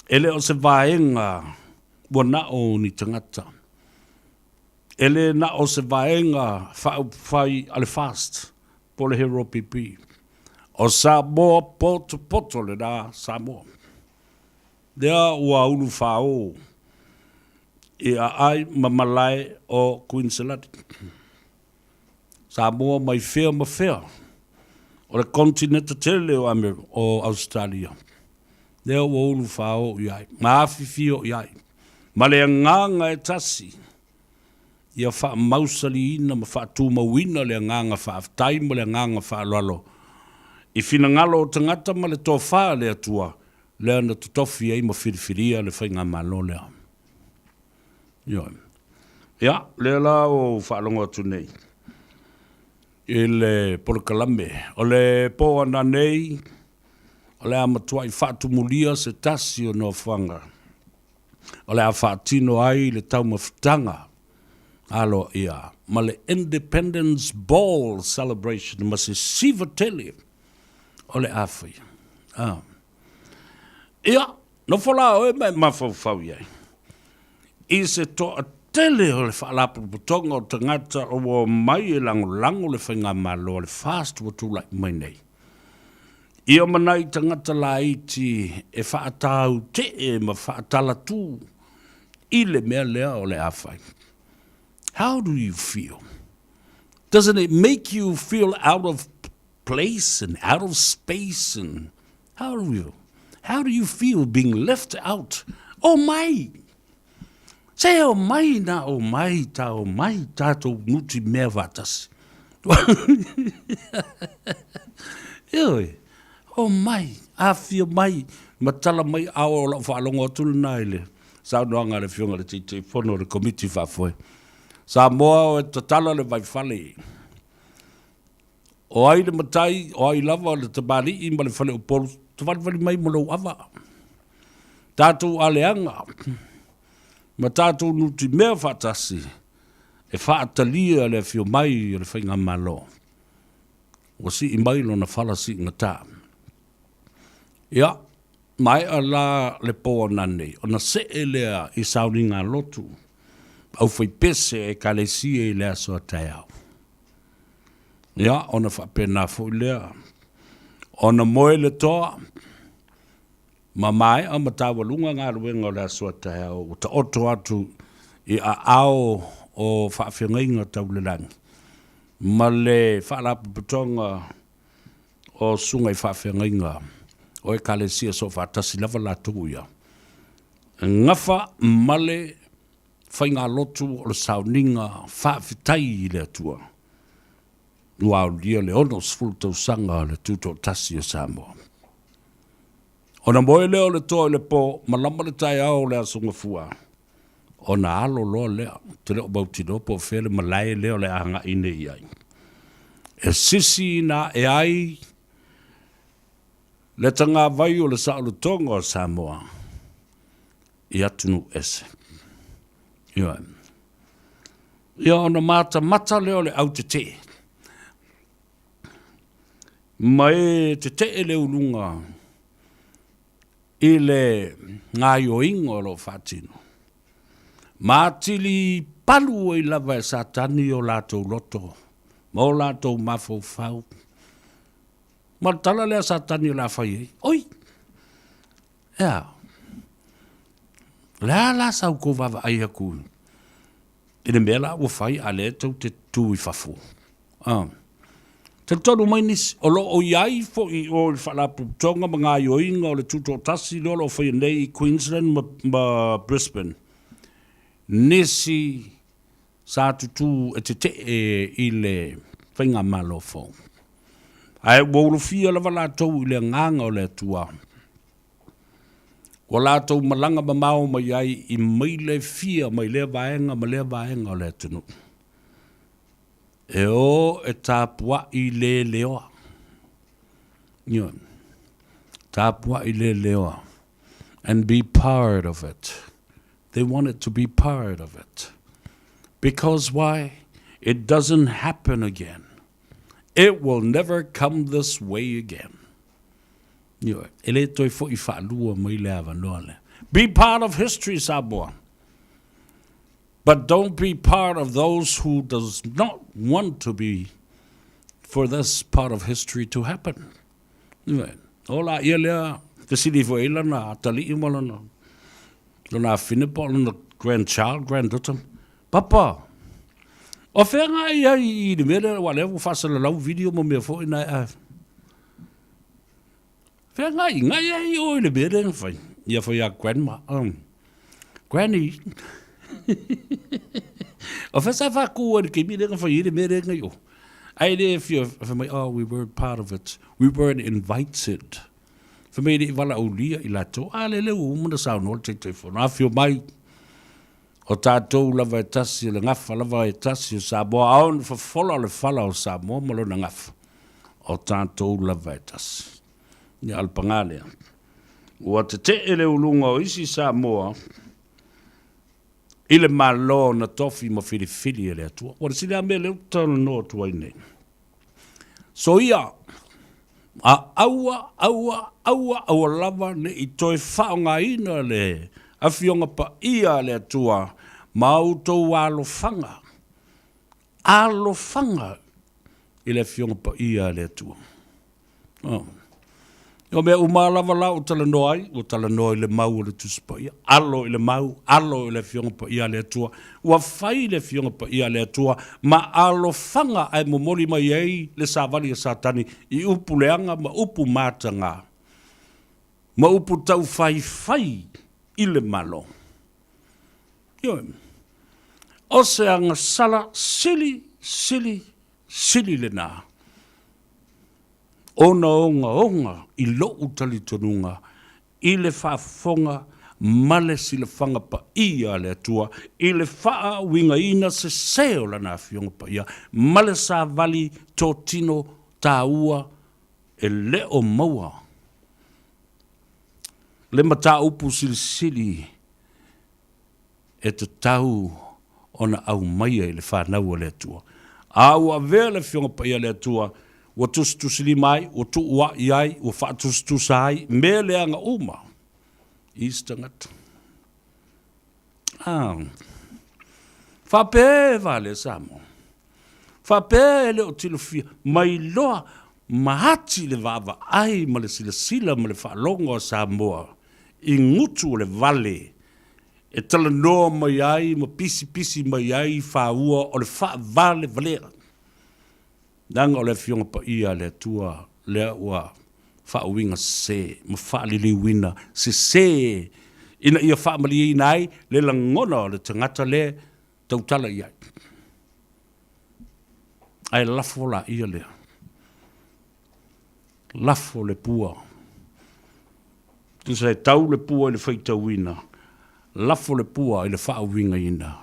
e le o se vaega ua na o ni tagata, e le na o se vaega faaupufai a le FAST po o le HRPP. O Samoa potopoto lena Samoa. Lea ua ulufāō i aai ma malae o Kuiniselani. Samoa mai fea ma fea o le konetineta tele o Amerika, o Ausetalia. Lea ua ulufāō i ai, ma afifio i ai, ma le agaga e tasi, ia faamausaliina ma faatumauina le agaga faafetai ma le agaga faaaloalo i finagalo o tagata ma le tofa a le Atua. lea na totofi ai ma filifilia le faigamalo lea. Ioe. Ia, lea la ua ou faalogo atu nei i le polokalame. O le po ananei, o le a matuai faatumulia se tasi o nofoaga o le a faatino ai le taumafataga aloaia ma le Independence Ball Celebration ma se siva tele o le a faia. Ah. Ia, nofo la oe ma e mafaufau i ai i se toatele o le faalapotopotoga o tagata ua omai e lagolago le faigamalo a le FAST ua tulai mai nei. Ia ma nai tagata laiti e faatautee ma faatalatū i le mea lea o le a fai. How do you feel? Doesn't it make you feel out of place and out of space and how do you how do you feel being left out? Oh mai! Se o mai na o mai ta o mai tātou nuti mea faatasi. Ioe, o mai, afio mai, ma tala mai ao o lau faalogo atu lena i le saunoaga a le Afioga i le Taitaifono o le Komiti Faafoe. Samoa o e tatala le vaifale. O ai le matai, o ai lava le tamalii ma le faleupolu, tavalivali mai ma lou ava. Tatou aleaga ma tatou nutimea faatasi e faatalia le afio mai o le Faigamalo. Ua sii mai lona fala siigatā. Ia, maea la le po ananei, ona see lea i sauniga lotu, aufaipese e Ekalesia i le aso a taeao. Ia, ona faapena foi lea, ona moe le toa, ma maea ma taualuga galuega o le aso a taeao, ua taoto atu i aao o faafeagaiga tau le lagi, ma le faalapotopotoga o susuga i faafeagaiga o Ekalesia soofaatasi lava latou ia, gafa ma le faigalotu o le sauniga faafetai i le Atua, ua aulia le 60 tausaga o le Tutoatasi o Samoa. Ona moe lea o le toa i le po, malama le taeao o le Aso Gafua, ona alo loa lea, ou te le o mautinoa po o fea le malae lea o le a agai nei i ai. E sisi ina ae ai le tagavai o le saolotoga o Samoa i atunuu ese. Ioe. Ia ona matamata lea o le autetee. Ma e tetee le uluga i le gaioiga o lo o faatino. Ma atili palu ai lava e Satani o latou loto ma o latou mafaufau. Ma le tala lea a Satani o le a fai ai, Oi! E a? O le a la sa outou vaavaai atu i le mea la ua fai a lea tou te tu i fafo? Ah. Talitonu mai nisi, o lo o i ai foi i o i le Faalapotopotoga ma gaoioiga o le Tutoatasi lea o lo o faia nei i Queensland ma, ma Brisbane, nisi sa tutū e tetee i le Faigamalo fou. Ae ua ulufia lava latou i le agaga o le Atua. Ua latou malaga mamao mai ai i maila e fia mai lea vaega ma lea vaega o le atunuu. E o e tapuaʻi leleoa. Ioe. Tapuaʻi leleoa. And be part of it. They wanted to be part of it. Because why? It doesn't happen again. It will never come this way again. Ioe. E le toe foʻi faalua mai le avanoa lea. Be part of history, Samoa. But don't be part of those who does not want to be for this part of history to happen. Ioe. O la ia lea, fesili foi ai lana atalii ma lana, lona afine po o lona grandchild, granddaughter. Papa, o fea ngai ai i le mea lea, ua lea ua faasalalau video ma mea foi na e a. Fea ngai, ngai ai oe i le mea lea na fai. Ia fai a grandma, granny, o fea sa whakū ai le taimi lea na fai ai le mea lea ngai o. Ai le fia, fai mai, oh, we weren't part of it. We weren't invited. Fai mai e le i valaaulia i latou, a lele ua uma ona saunoa le Taitaifono, afio mai, o tatou lava e tasi, o le gafa lava e tasi o Samoa, a ona fofola o le fala o Samoa ma lona gafa, o tatou lava e tasi. Ia, a o le paga lea, ua tetee le uluga o isi Samoa i le Malo na tofi ma filifili e le Atua. Ua le sili lava mea lea ou te talanoa atu ai nei. Soia, a aua, aua, aua, aua lava ne i toe faaaogaina le Afioga Paia a le Atua ma outou alofaga, alofaga i le Afioga Paia a le Atua. Oh. O mea uma lava la ua talanoa ai, ua talanoa i le mau o le Tusi Paia, alo i le mau, alo i le Afioga Paia a le Atua. Ua fai le Afioga Paia a le Atua ma alofaga ae momoli mai ai le savali a Satani i upu leaga ma upu mataga ma upu taufaifai i le Malo. Ioe. O se agasala sili, sili, sili lena ona ogaoga i lou talitonuga i le faafofoga ma le silafaga paia a le Atua i le faauigaina sese o Lana Afioga Paia ma le savali totino taua e le o maua le mataupu silisili e tatau ona aumaia i le fanau a le Atua. A ua avea le Afioga Paia a le Atua, ua tusitusilima ai, ua tuua'i ai, ua faatusatusa ai mea leaga uma i isi tagata. Ah, faapea e vale Samoa. Faapea e le o tilofia mai loa ma ati le vaavaai ma le silasila ma le faalogo a Samoa i gutu o le vale e talanoa mai ai ma pisipisi mai ai faua o le faavalevalea, leaga o le Afioga Paia a le Atua lea ua faauiga sese ma faaliliuina sese ina ia faamalieina ai le lagona o le tagata le tautala i ai. Ae lafo laia lea. Lafo le pua. Tusa e tau le pua i le faitauina, lafo le pua i le faauigaina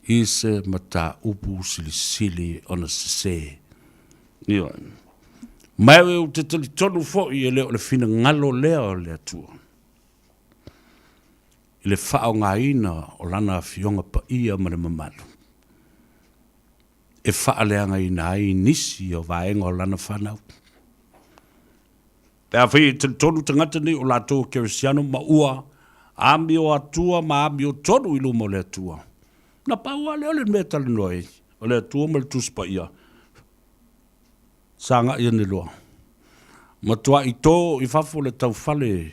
i se mataupu silisili ona sese. Ioe. Ma ou te talitonu foi e le o le finagalo lea o le Atua i le faaaogaina o Lana Afioga Paia ma le mamalu e faaleagaina ai nisi o vaega o Lana fanau. Pe afai e talitonu tagata nei o latou o Kerisiano ma ua amio atua ma amio tonu i luma o le Atua, na pau lava lea o le mea e talanoa ai, o le Atua ma le Tusi Paia, sagai ane loa. Matuai to i fafo le taufale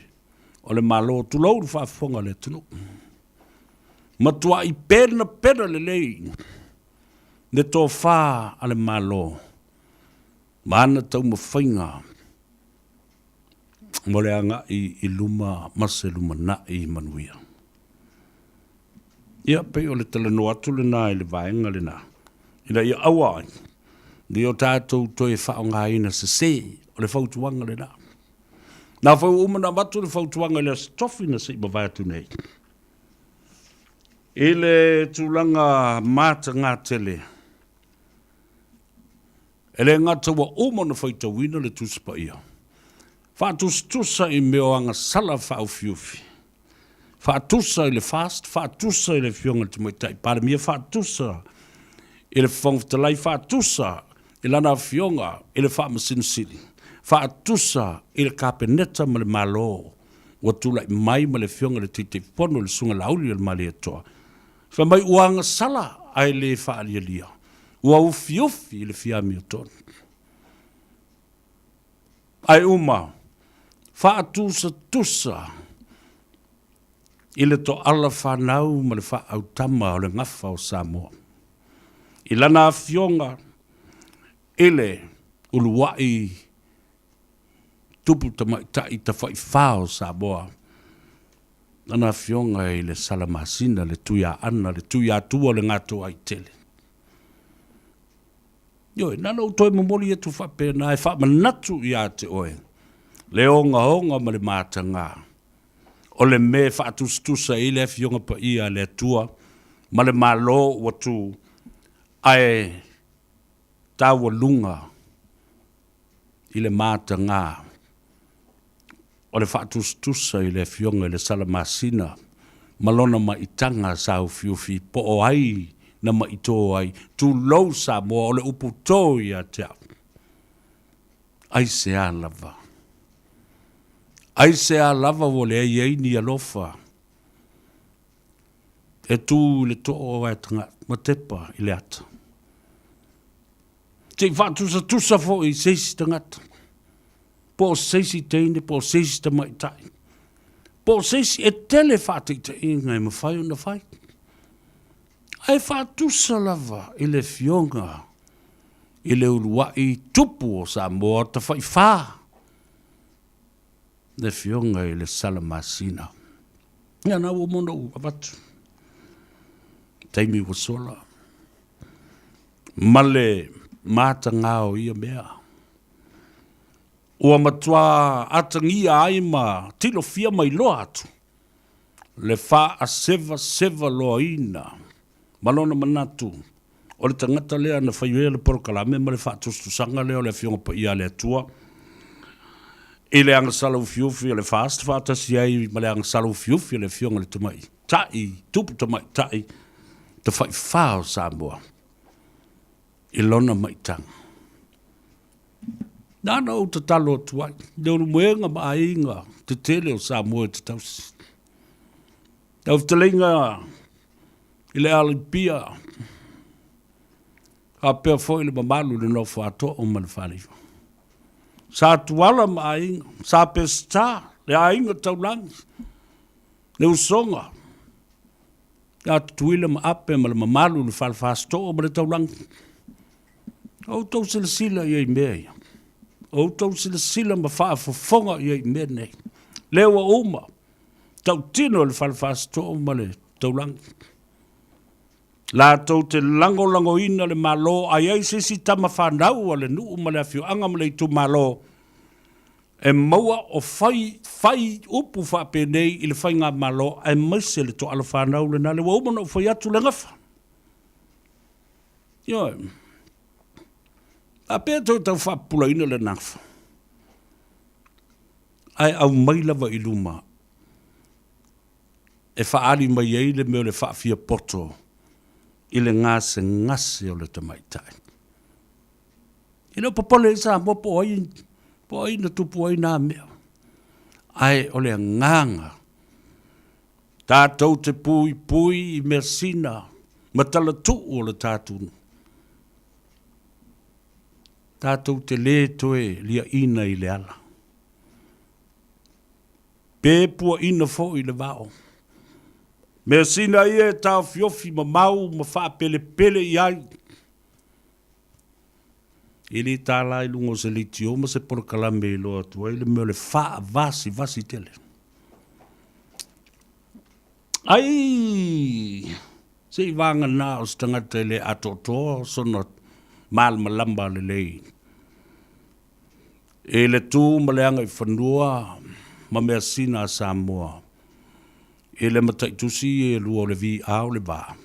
o le Malo, tulou le faafofoga a le atunuu. Matuai penapena lelei le tofa a le Malo ma ana taumafaiga mo le agai i luma ma se lumanai manuia. Ia, pei o le talanoa atu lena i le vaega lena, ina ia aua ai ne i o tatou toe faaaogaina sese o le fautuaga lena. Na foi ua uma ona avatu le fautuaga i le Aso Tofi na se i mavae atu nei, i le tulaga mataga tele, E le gata ua uma ona faitauina le Tusi Paia, faatusatusa i mea o agasala faaufiufi, faatusa i le FAST, faatusa i le Afioga i le Tamaitai Palemia, faatusa i le Fofoga Fetalai, faatusa i lana Afioga i le Faamasino Sili, faatusa i le Kapeneta ma le Malo ua tulai mai ma le Afioga i le Taitaifono le Susuga Laaulialemalietoa, Fai mai ua agasala ae le faalialia, ua ufiufi i le fia amiotonu. Ae uma, faatusatusa i le toala fanau ma le faaautama o le gafa o Samoa. I lana afioga i le uluai tupu tamaitai tafaifa o Samoa, Lana Afioga i le Salamasina, le Tuiaana, le Tuiatua o le Gatoaitele. Ioe, na ona ou toe momoli atu faapena e faamanatu ia te oe. Le ogaoga ma le mataga o le mea e faatusatusa i ai le Afioga Paia a le Atua ma le Malo ua tu ae taualuga i le mataga o le faatusatusa i le Afioga i le Salamasina ma lona maitaga saufiufi po o ai na maitō ai, tulou Samoa, o le upu tō ia te au. Aisea lava? Aisea lava ua leai ai ni alofa e tū i le too ae ma tepa i le ata? Se i faatusatusa foi i se isi tagata, po o se isi teine, po o se isi tamaitai, po o se isi, e tele faataitaiga e mafai ona fai. Ae faatusa lava i le Afioga i le uluai tupu o Samoa Tafaifā, le Afioga i le Salamasina. Ia na ua uma ona ou avatu i taimi ua sola ma le matagā o ia mea. Ua matua atagia ai ma tilofia mai loa atu le faasevaseva loaina ma lona manatu o le tagata lea na fai ai le polokalame ma le faatusatusaga lea o le Afioga Paia a le Atua i le agasala ufiufi o le FAST faatasi ai ma le agasala ufiufi o le Afioga i le Tamaitai, Tupu Tamaitai Tafaifā o Samoa i lona maitaga. Nāna ou tatalo atu ai, le ulumoega ma aiga tetele o Samoa e te tausi. Lau fetalaiga i le Alipia, faapea foi le mamalu i le nofo a Too ma le Faleiva. Sa Tuala ma aiga, sa Peseta, le aiga taulagi, le usoga, ia Tutuila ma Ape ma le mamalu i le Fale Fasitoo ma le taulagi. O outou silasila i ai i mea ia. O outou silasila ma faafofoga i ai i mea nei. Lea ua uma, tautino i le Fale Fasitoo ma le taulagi. Latou te lagolagoina le Malo a i ai se isi tama fanau a le nuu ma le afioaga ma le itumalo e maua o fai, fai upu faapenei i le faigamalo aemaise le toala fanau lena le ua uma ona ou fai atu le gafa. Ioe. Faapea toe tau faapupulaina le gafa. Ae aumai lava i luma e faaali mai ai le mea o le faafiapoto i le gasegase o le tamaitai. E le o popole ai Samoa po o ai, po o ai na tupu ai na mea. Ae o le agaga, tatou te puipui i measina ma talatuu o le tatou nuu. Tatou te le toe liaina i le ala. Pe puaina foi le vao. Measina ia e taofiofi mamau ma faapelepele i ai. E le tālā i luga o se leitio ma se polokalame e iloa atu ai le mea o le faavasivasi tele. Ai, se i vagana o se tagata e le atoatoa sona malamalama lelei i le tu ma le agaifanua ma measina a Samoa i le mataitusi e lua o le VA o le va.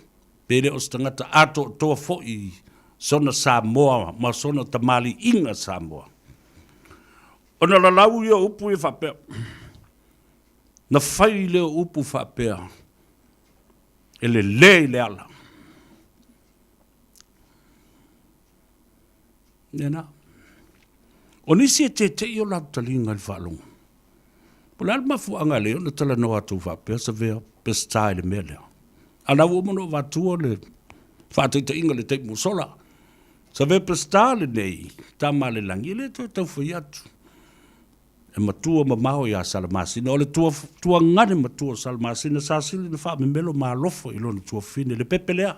Pe le o se tagata atoatoa foi sona Samoa ma sona tamaliiga Samoa. Ona lalau ia o upu ia faapea, na fai lea o upu faapea, e lele i le ala. Lena. O nisi e tete'i o latou taliga i le faalogo. Po o le a le mafuaaga e ala ai ona talanoa atu faapea Savea Peseta i le mea lea. A o la ua uma ona ou avatua le faataitaiga i le taimi ua sola. Savea Peseta lenei, tama a le lagi, e le toe tau fai atu. E matua mamao ia Salamasina. O le tuagane matua o Salamasina, sa sili ona faamemelo ma alofa i lona tuafafine, le pepe lea.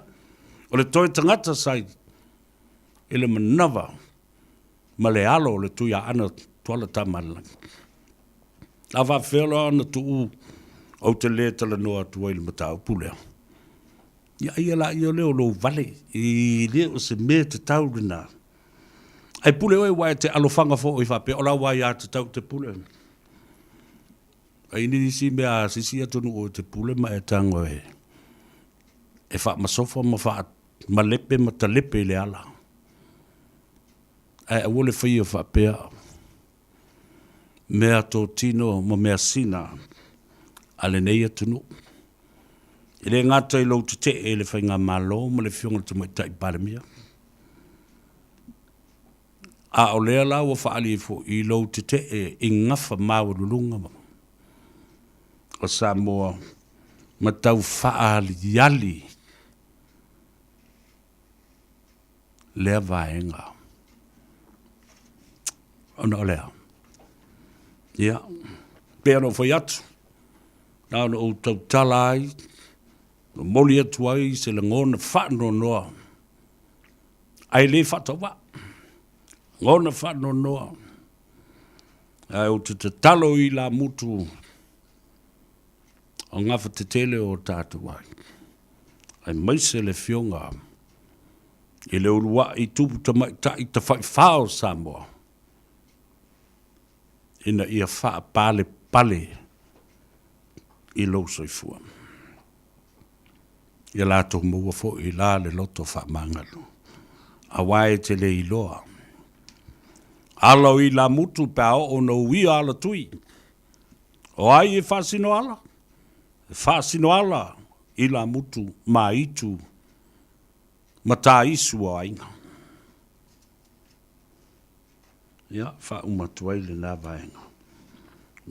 O le toe tagata sa i le manava ma le alo o le Tuiaana Tuala Tamalelagi. A faapefea loa ona tuu ou te le talanoa atu ai i le mataupu lea? Ia ai laia lea o lou vale, e le o se mea tatau lena. Ae pule oe aua e te alofaga foi faapea o lau aiatatau e te pule. Ai nisi mea a sisi atunuu e te pule ma e tago e e faamasofa ma faamalepe ma talepe i le ala. Ae aua le faia faapea mea totino ma mea sina a lenei atunuu. E le gata i lou tetee i le Faigamalo ma le Afioga i le Tamaitai Palemia, a o lea la ua faaali ai foi i lou tetee i gafa maualuluga o Samoa ma tau faaaliali lea vaega. Ona o lea, ia, pei ona ou fai atu, na ona ou tautala ai, momoli atu ai se lagona faanoanoa, ae le faatauvaa, lagona faanoanoa, ae ou te tatalo i lamutu o gafatetele o tatou ai, aemaise le Afioga i le uluai tupu tamaitai tafaifa o Samoa, ina ia faapalepale i lou soifua. Ia latou maua foi la le loto faamagalo, aua e te le iloa ala o ilamutu pe a oo ina uia alatui. O ai e faasino ala? E faasino ala ilamutu ma itu ma taisu o aiga. Ia, faauma atu ai lena vaega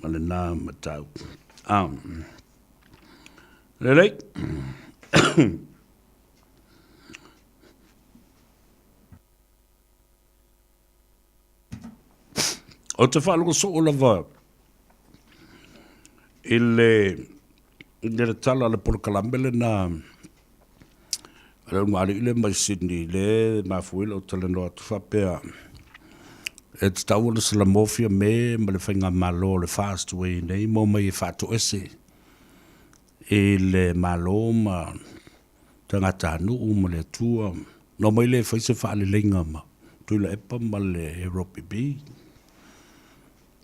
ma lena mataupu. Lelei. Ou te faalogo soo lava i le i le tala a le polokalame lena a le ulugalii lea mai Sydney lea e mafua ai lou talanoa atu faapea e tatau ona salamofia me ma le faigamalo o le FAST ua i ai nei ma omai e faatoese i le Malo ma tagatanuu ma le Atua, na omai lea e fai se faaleleiga ma Tuilaepa ma le Europe B.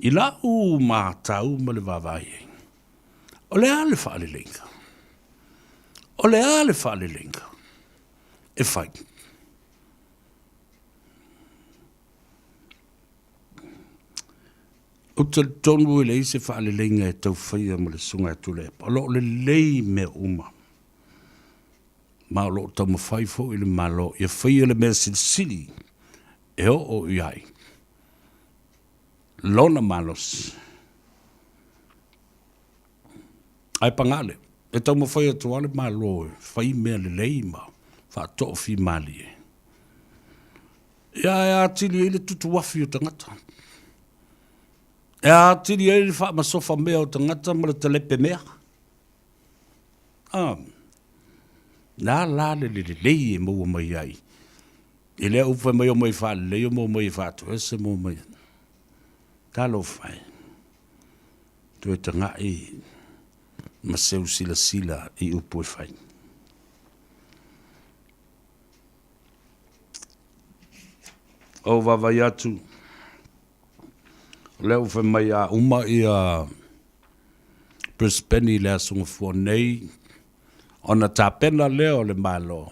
I lau matau ma le vaavaai ai, o le a le faaleleiga? O le a le faaleleiga e fai? Ou te talitonu e leai se faaleleiga e tau faia ma le Susuga ia Tuilaepa. O lo o lelei mea uma. Ma o lo o taumafai foi le Malo ia faia le mea silisili e oo i ai lona malosi. Ae paga lea, e taumafai atu lava le Malo e fai mea lelei ma faatoofimalie. Ia e atili ai le tutuafi o tagata. E atili ai le faamasofa mea o tagata ma le talepe mea. A, le a la le lelei e maua mai ai i lea upu fai mai omai faalelei, omai faatoese ma omai. Talofa e, toe tagai ma seu silasila i upu e fai. Ou vaavaai atu, o lea ua fai mai a uma ia Brisbane i le Aso Gafua nei, ona tapena lea o le Malo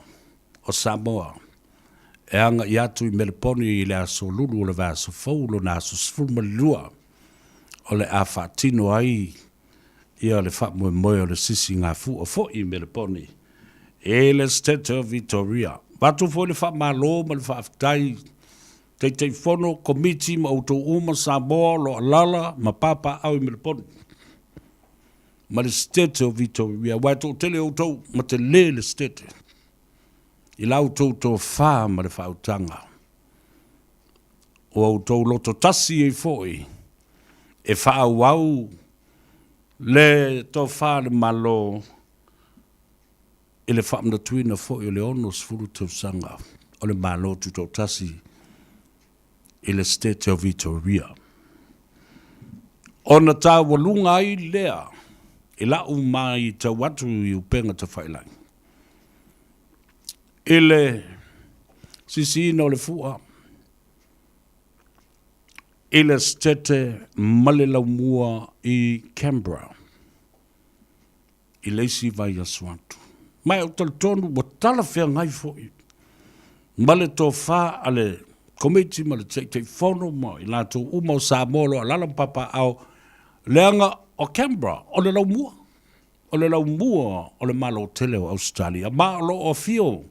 o Samoa e agai atu i Meleponi i le aso Lulu o le vaiaso fou lona aso 12 o le a faatino ai ia le faamoemoe o le sisigafua foi i Meleponi i le State of Victoria. Avatu foi le faamalo ma le faafetai Taitaifono, Komiti ma outou uma Samoa o lo o alaala ma papaaao i Meleponi ma le State o Vitoria, aua e toatele outou ma tele le State i la outou tofa ma le faautaga. Ua outou loto tasi ai foi e faaauau le tofa a le Malo i le faamanatuina foi o le 60 tausaga o le Malo Tutoatasi i le State of Vitoria. Ona taualuga ai lea i la'u maitau atu i upega tafailagi i le sisiina o le fua. I le Setete ma le Laumua i Canberra i le isi vaiaso atu. Ma e ou talitonu ua talafeagai foi ma le tofa a le Komiti ma le Taitaifono ma i latou uma o Samoa o lo o alaala ma papaaao, leaga o Canberra o le laumua, o le laumua o le Malo tele o Ausetalia, ma o lo o afio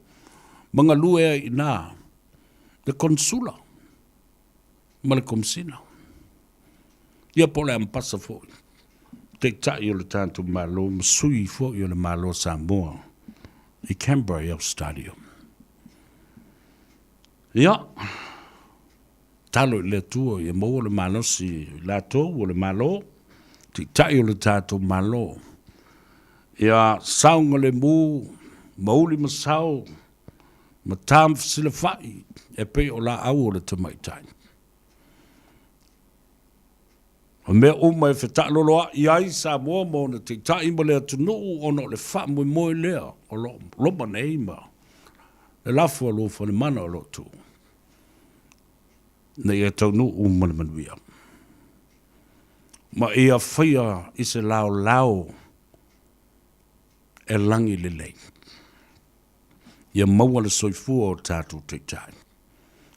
ma galue ai i ina le Konesula ma le Komesina. Ia po o le Ambasa foi, Taitai o le tatou Malo ma sui foi o le Malo o Samoa i Canberra i Ausetalia. Ia, talo i le Atua ia maua le malosi i latou o le Malo, Taitai o le tatou Malo. Ia saogalemu, mauli ma sao, ma ta ma fesilafai e pei o laau o le tamaitai. O mea uma e fetaaloloai ai Samoa ma ona taitai ma le atunuu ona o le faamoemoe lea o lo o loma nei ma le lafo a Luafalemana o lo o tuu ina ia taunuu ma le manuia ma ia faia i se laolao e lagi lelei. Ia maua le soifua o tatou taitai.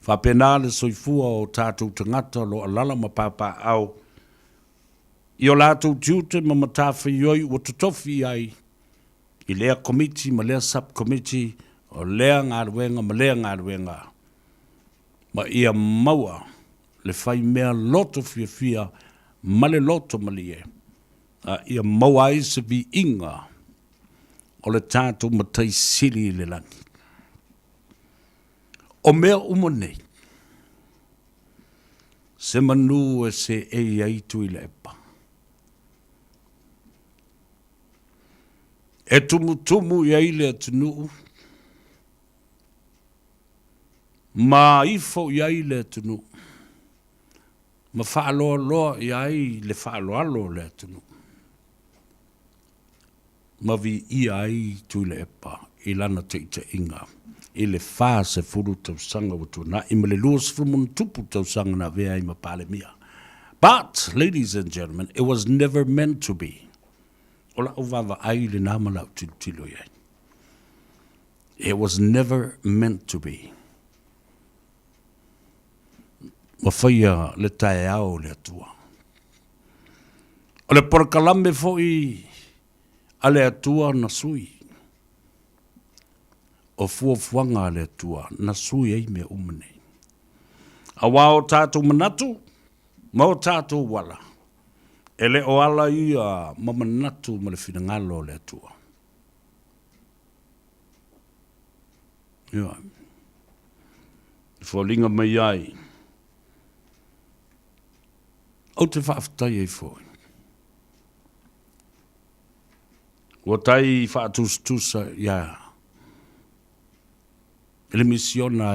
Faapena le soifua o tatou tagata o lo o alaala ma papaaao i o latou tiute ma matafaioi ua totofi i ai i lea Komiti ma lea Sub-Committee o lea galuega ma lea galuega ma ia maua le faimea loto fiafia ma le loto malie a ia maua ai se viiga o le tatou Matai Sili i le lagi. O mea uma nei, se manu e seei ai Tuilaepa. E tumutumu i ai le atunuu, ma ifo i ai le atunuu, ma faaloaloa i ai le faaaloalo o le atunuu. Ma viia ai Tuilaepa i lana taitaiga i le 40 tausaga ua tuanai ma le 20 ma tausaga na avea ai ma Palemia. But, ladies and gentlemen, it was never meant to be. O la'u vaavaai lena ma la'u tilotilo i ai. It was never meant to be. Ua faia le taeao o le Atua. O le polokalame foi a le Atua na sui. O fuafuaga a le Atua na sui ai mea uma nei. Aua o tatou manatu ma o tatou ala, e le o ala ia ma manatu ma le finagalo o le Atua. Ioe. E foliga mai ai, ou te faafetai ai foi. Ua tai faatusatusa ia i le misiona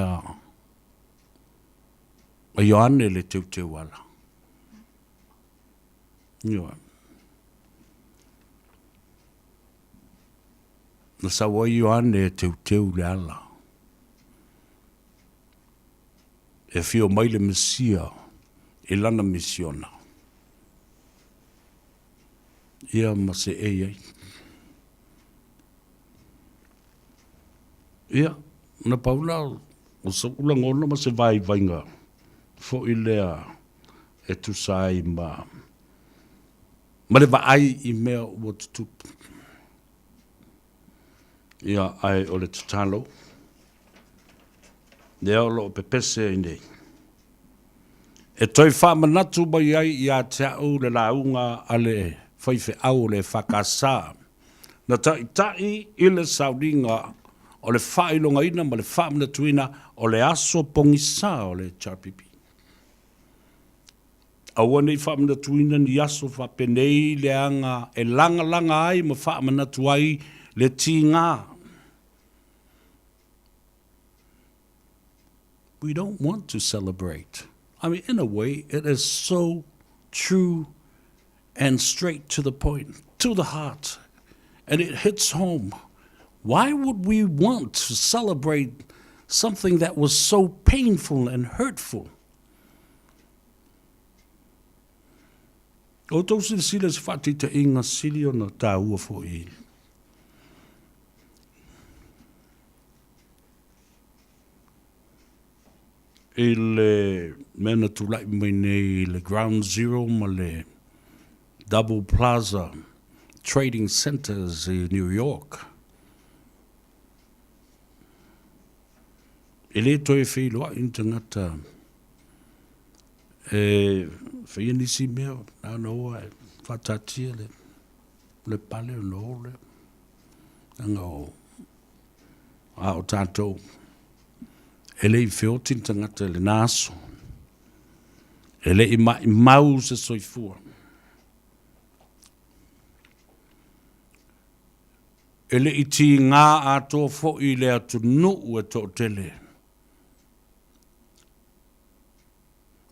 a Ioane le Teuteuala. Ioe. Na sau ai Ioane e teuteu le ala. E afio mai le Mesia i lana misiona. Ia ma seei ai. Ia, na pau la o so'u lagona ma se vaivaiga foi lea e tusa ai ma ma le vaai i mea ua tutupu. Ia, ae o le tatalo, lea o lo o pepese ai nei, e toe faamanatu mai ai ia te au le lauga a le faifeau o le EFKS na taitai i le sauniga o le faailogaina ma le faamanatuina o le aso pogisa o le HRPP. Aua ne i faamanatuina ni aso faapenei leaga e lagalaga ai ma faamanatu ai le tiga. We don't want to celebrate. I mean, in a way, it is so true and straight to the point, to the heart, and it hits home. Why would we want to celebrate something that was so painful and hurtful? Outou silasila i se faataitaiga sili ona taua foi i le mea na tulai mai nei i le Ground Zero ma le Double Plaza Trading Centers i New York. E le toe feiloai ni tagata e faia nisi mea, na ona o lava e faataatia le, le pale ona o lea. Leaga o, a o tatou, e le i feoti ni tagata i lena aso. E le i maimau se soifua. E le i tiga atoa foi le atunuu e toatele.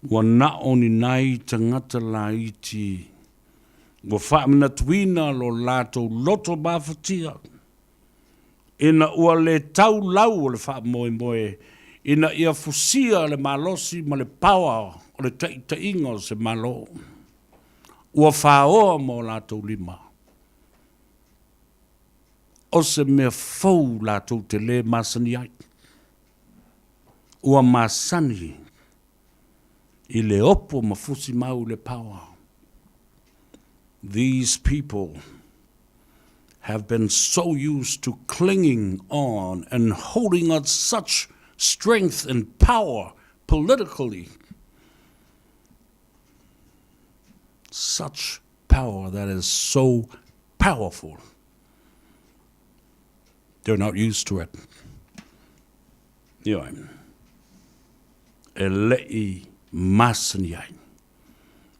Ua na o ni nai tagata laiti ua faamanatuina lo latou loto mafatia ina ua le tau lau o le faamoemoe ina ia fusia le malosi ma le paoa o le taitaiga o se Malo ua faoa ma o latou lima. O se mea fou latou te lē masani ai. Ua masani i le opo ma fusi mau i le paoa. These people have been so used to clinging on and holding on such strength and power politically, such power that is so powerful. They're not used to it. Ioe. E le i masani ai.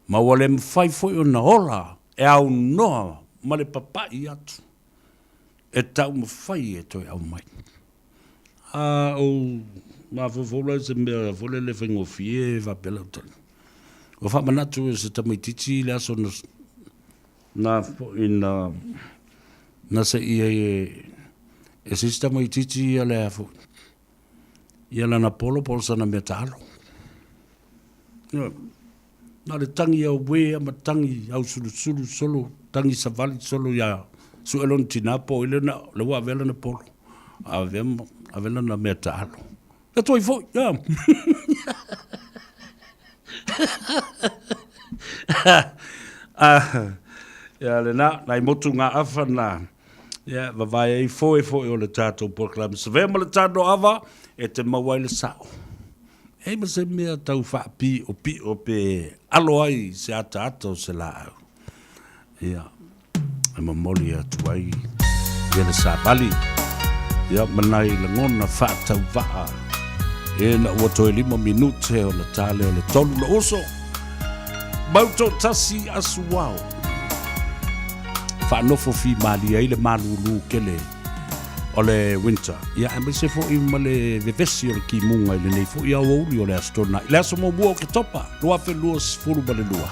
Ma ua le mafai foi ona ola e aunoa ma le papaʻi atu e taumafai e toe aumai. A ou mafaufau la i se mea foi lele faigofie faapea lau tali. Ua faamanatu e se tamaitiiti le aso na, na foi na, na seʻi ai e, e se isi tamaitiiti ia le a foi, ia lana polo po o sana mea taalo. Na o le tagi auē ma tagi ausulusulu solo, tagi savali solo ia sue lona tinā po o ai lea na, lea ua avea lana polo, avea ma ave lana mea taalo. Ia tuai foi, ia. Ia lena, nai motu ngā afa na, ia, vavae ai foe foi o le tātou polokalame. Savea ma le tano ava e te maua ai le sao. E ai ma se mea tau faapiʻopiʻo pe alo ai se ataata o se laau. Ia, e momoli atu ai ia le savali, ia ma nai lagona faatauvaa ina ua toe 5 minute ona ta lea o le 3 le uso. Mau toatasi asu ao. Faanofo fimalie ai le malūlū kele o le winter. Ia, aemaise foi ma le vevesi o le kimuga i lenei foi aoauli o le Aso Toonai. Le aso muamua o Oketopa, 2022.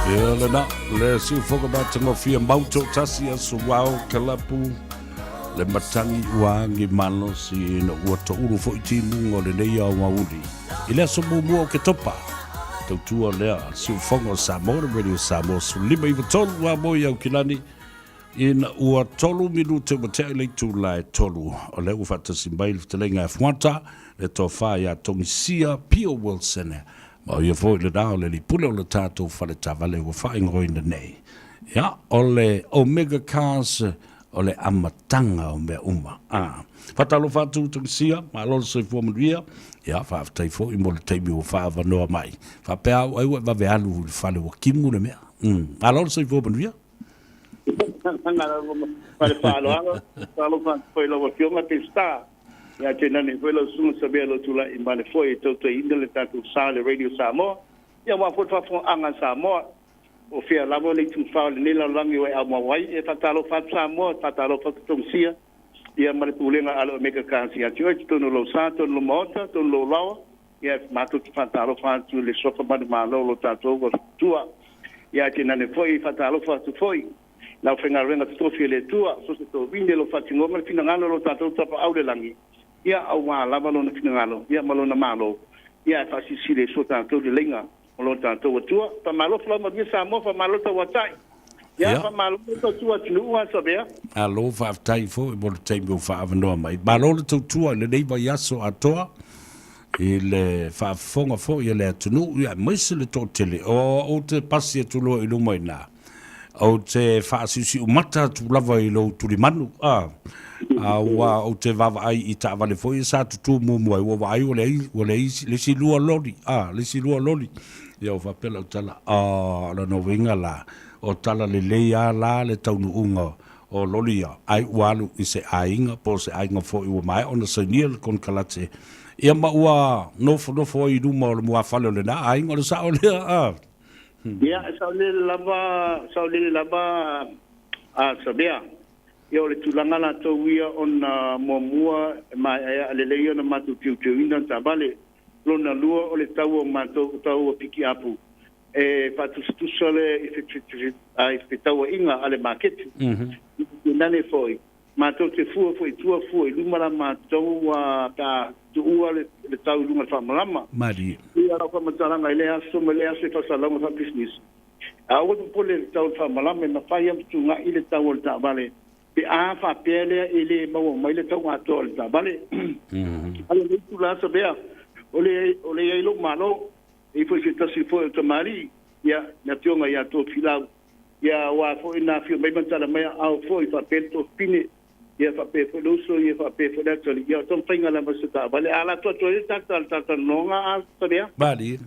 Ia lena, le siufoga matagofie mautoatasi aso ao kalapu le matagi ua agi malosi ina ua toulu foʻi timuga o lenei aoauli i le aso muamua o Ketopa. Tautua lea a le siufoga o Samoa le Radio Samoa 153 ua moe i Aukilani ina ua 3 minute ua tea i le itula e 3. O lea ua faatasi mai le fetalaiga e Fuata le tofa ia Togisia Pio Wilson. Ma o ia foi lena o le lipule o le tatou fale taavale ua faaigoaina nei. Ia, o le Omega Cars o le amataga o mea uma. A. Faatalofa atu Togisia, malo le soifua manuia. Ia, faafetai foi mo le taimi ua faaavanoa mai. Faapea au ai ua e vave alu i le fale ua kimu le mea. Malo le soifua manuia. Ma le faaaloalo, talofa atu foi i lau Afioga Peseta, ia tainane foi lau Susuga Savea Lotulai ma le foe e tautaiina le tatou sa i le Radio Samoa, ia aua foi le faafofogaaga a Samoa. Po o fea lava le itufa o lenei lalolagi ua e aumau ai, e faatalofa atu Samoa, e faatalofa atu Tongisia, ia ma le Pulega a le Omega Cars ia te oe, totonu o lou sa, totonu o lou maota, totonu o lou laoa, ia matou te faatalofa atu i le suafa manumalo o lo tatou Atua. Ia ae tainane foi, faatalofa atu foi i le aufaigaluega totofi a le Atua, so se tovine, lou faatinoga ma le finagalo o lo tatou Tapaau i le lagi, ia aua lava Lona finagalo, ia ma Lona Malo, ia ae faasilisili ai so tatou leleiga o lo tatou Atua. Faamalo folau manuia Samoa, faamalo tauatai. Ia, faamalo le tautua atunuu a Savea. Malo faafetai foi mo le taimi ua faaavanoa mai. Malo le tautua i lenei vaiaso atoa i le faafofoga foi a le atunuu, ia aemaise le toatele. O ou te pasi atu loa i luma i ina, ou te faasiusiumata atu lava i lou tulimanu, a, aua ou te vaavaai i taavale foi ia sa tutū muamua ai, ua vaai ua leai, ua leai le isi lua loli, a, le isi lua loli. Ia ua faapea lau tala, a, o lona uiga la, o tala lelei lava la le taunuuga o loli ia, ai ua alu i se aiga po o se aiga foi ua maea ona sainia le konekarate, ia ma ua nofonofo ai i luma o le muafale o lena aiga, o le sao lea, a. Ia, e saolele lava, saolele lava a Savea. Ia, o le tulaga latou ia ona muamua e maeaea lelei ona matou teuteuina le taavale. Lona lua o le tau o matou, tau o pikiapu e faatusatusa le i fetauaiga a le maketi. Nane foi, matou te fua foi i tua, fua i luma la matou pe a tuua le tau i luga o le faamalama. Malie. Ia lau faamatalaga i lea aso ma lea aso i faasalalauga faapisinisi. Aua le popole i le tau o le faamalama e mafai lava ona fetuunai le tau o le taavale pe a faapea lea e le maua mai le tau atoa o le taavale. A o lenei itula Savea, o le o le i ai lou malo, e i ai foi se tasi foi o tamalii, ia, le afioga ia Tofilau, ia aua foi na afio mai ma tala mai aao foi faapea le Tofine, ia faapea foi le uso, ia faapea foi le atalii, ia o taumafaiga lava o se taavale. A latou atu ai le tata, le talatalanoaga a Savea. Malie.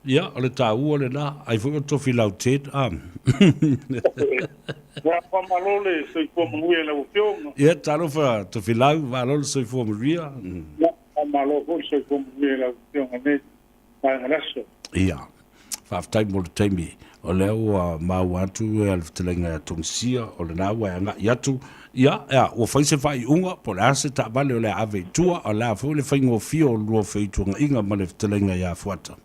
Ia, o le taua lenā, ai foi o Tofilau Ted, a. Ia, faamalo le soifua manuia i lau Afioga. Ia, talofa Tofilau, malo le soifua manuia. Ia, faamalo foi le soifua manuia i lau Afioga i lenei vaega o le aso. Ia, faafetai mo le taimi. O lea ua maua atu e le fetalaiga ia Togisia, o lenā ua e agai atu. Ia, ea, ua fai se faaiuga, po o le a se taavale o le a ave i tua, o le a foi le faigofie o le lua feituagaiga ma le fetalaiga ia Fuata.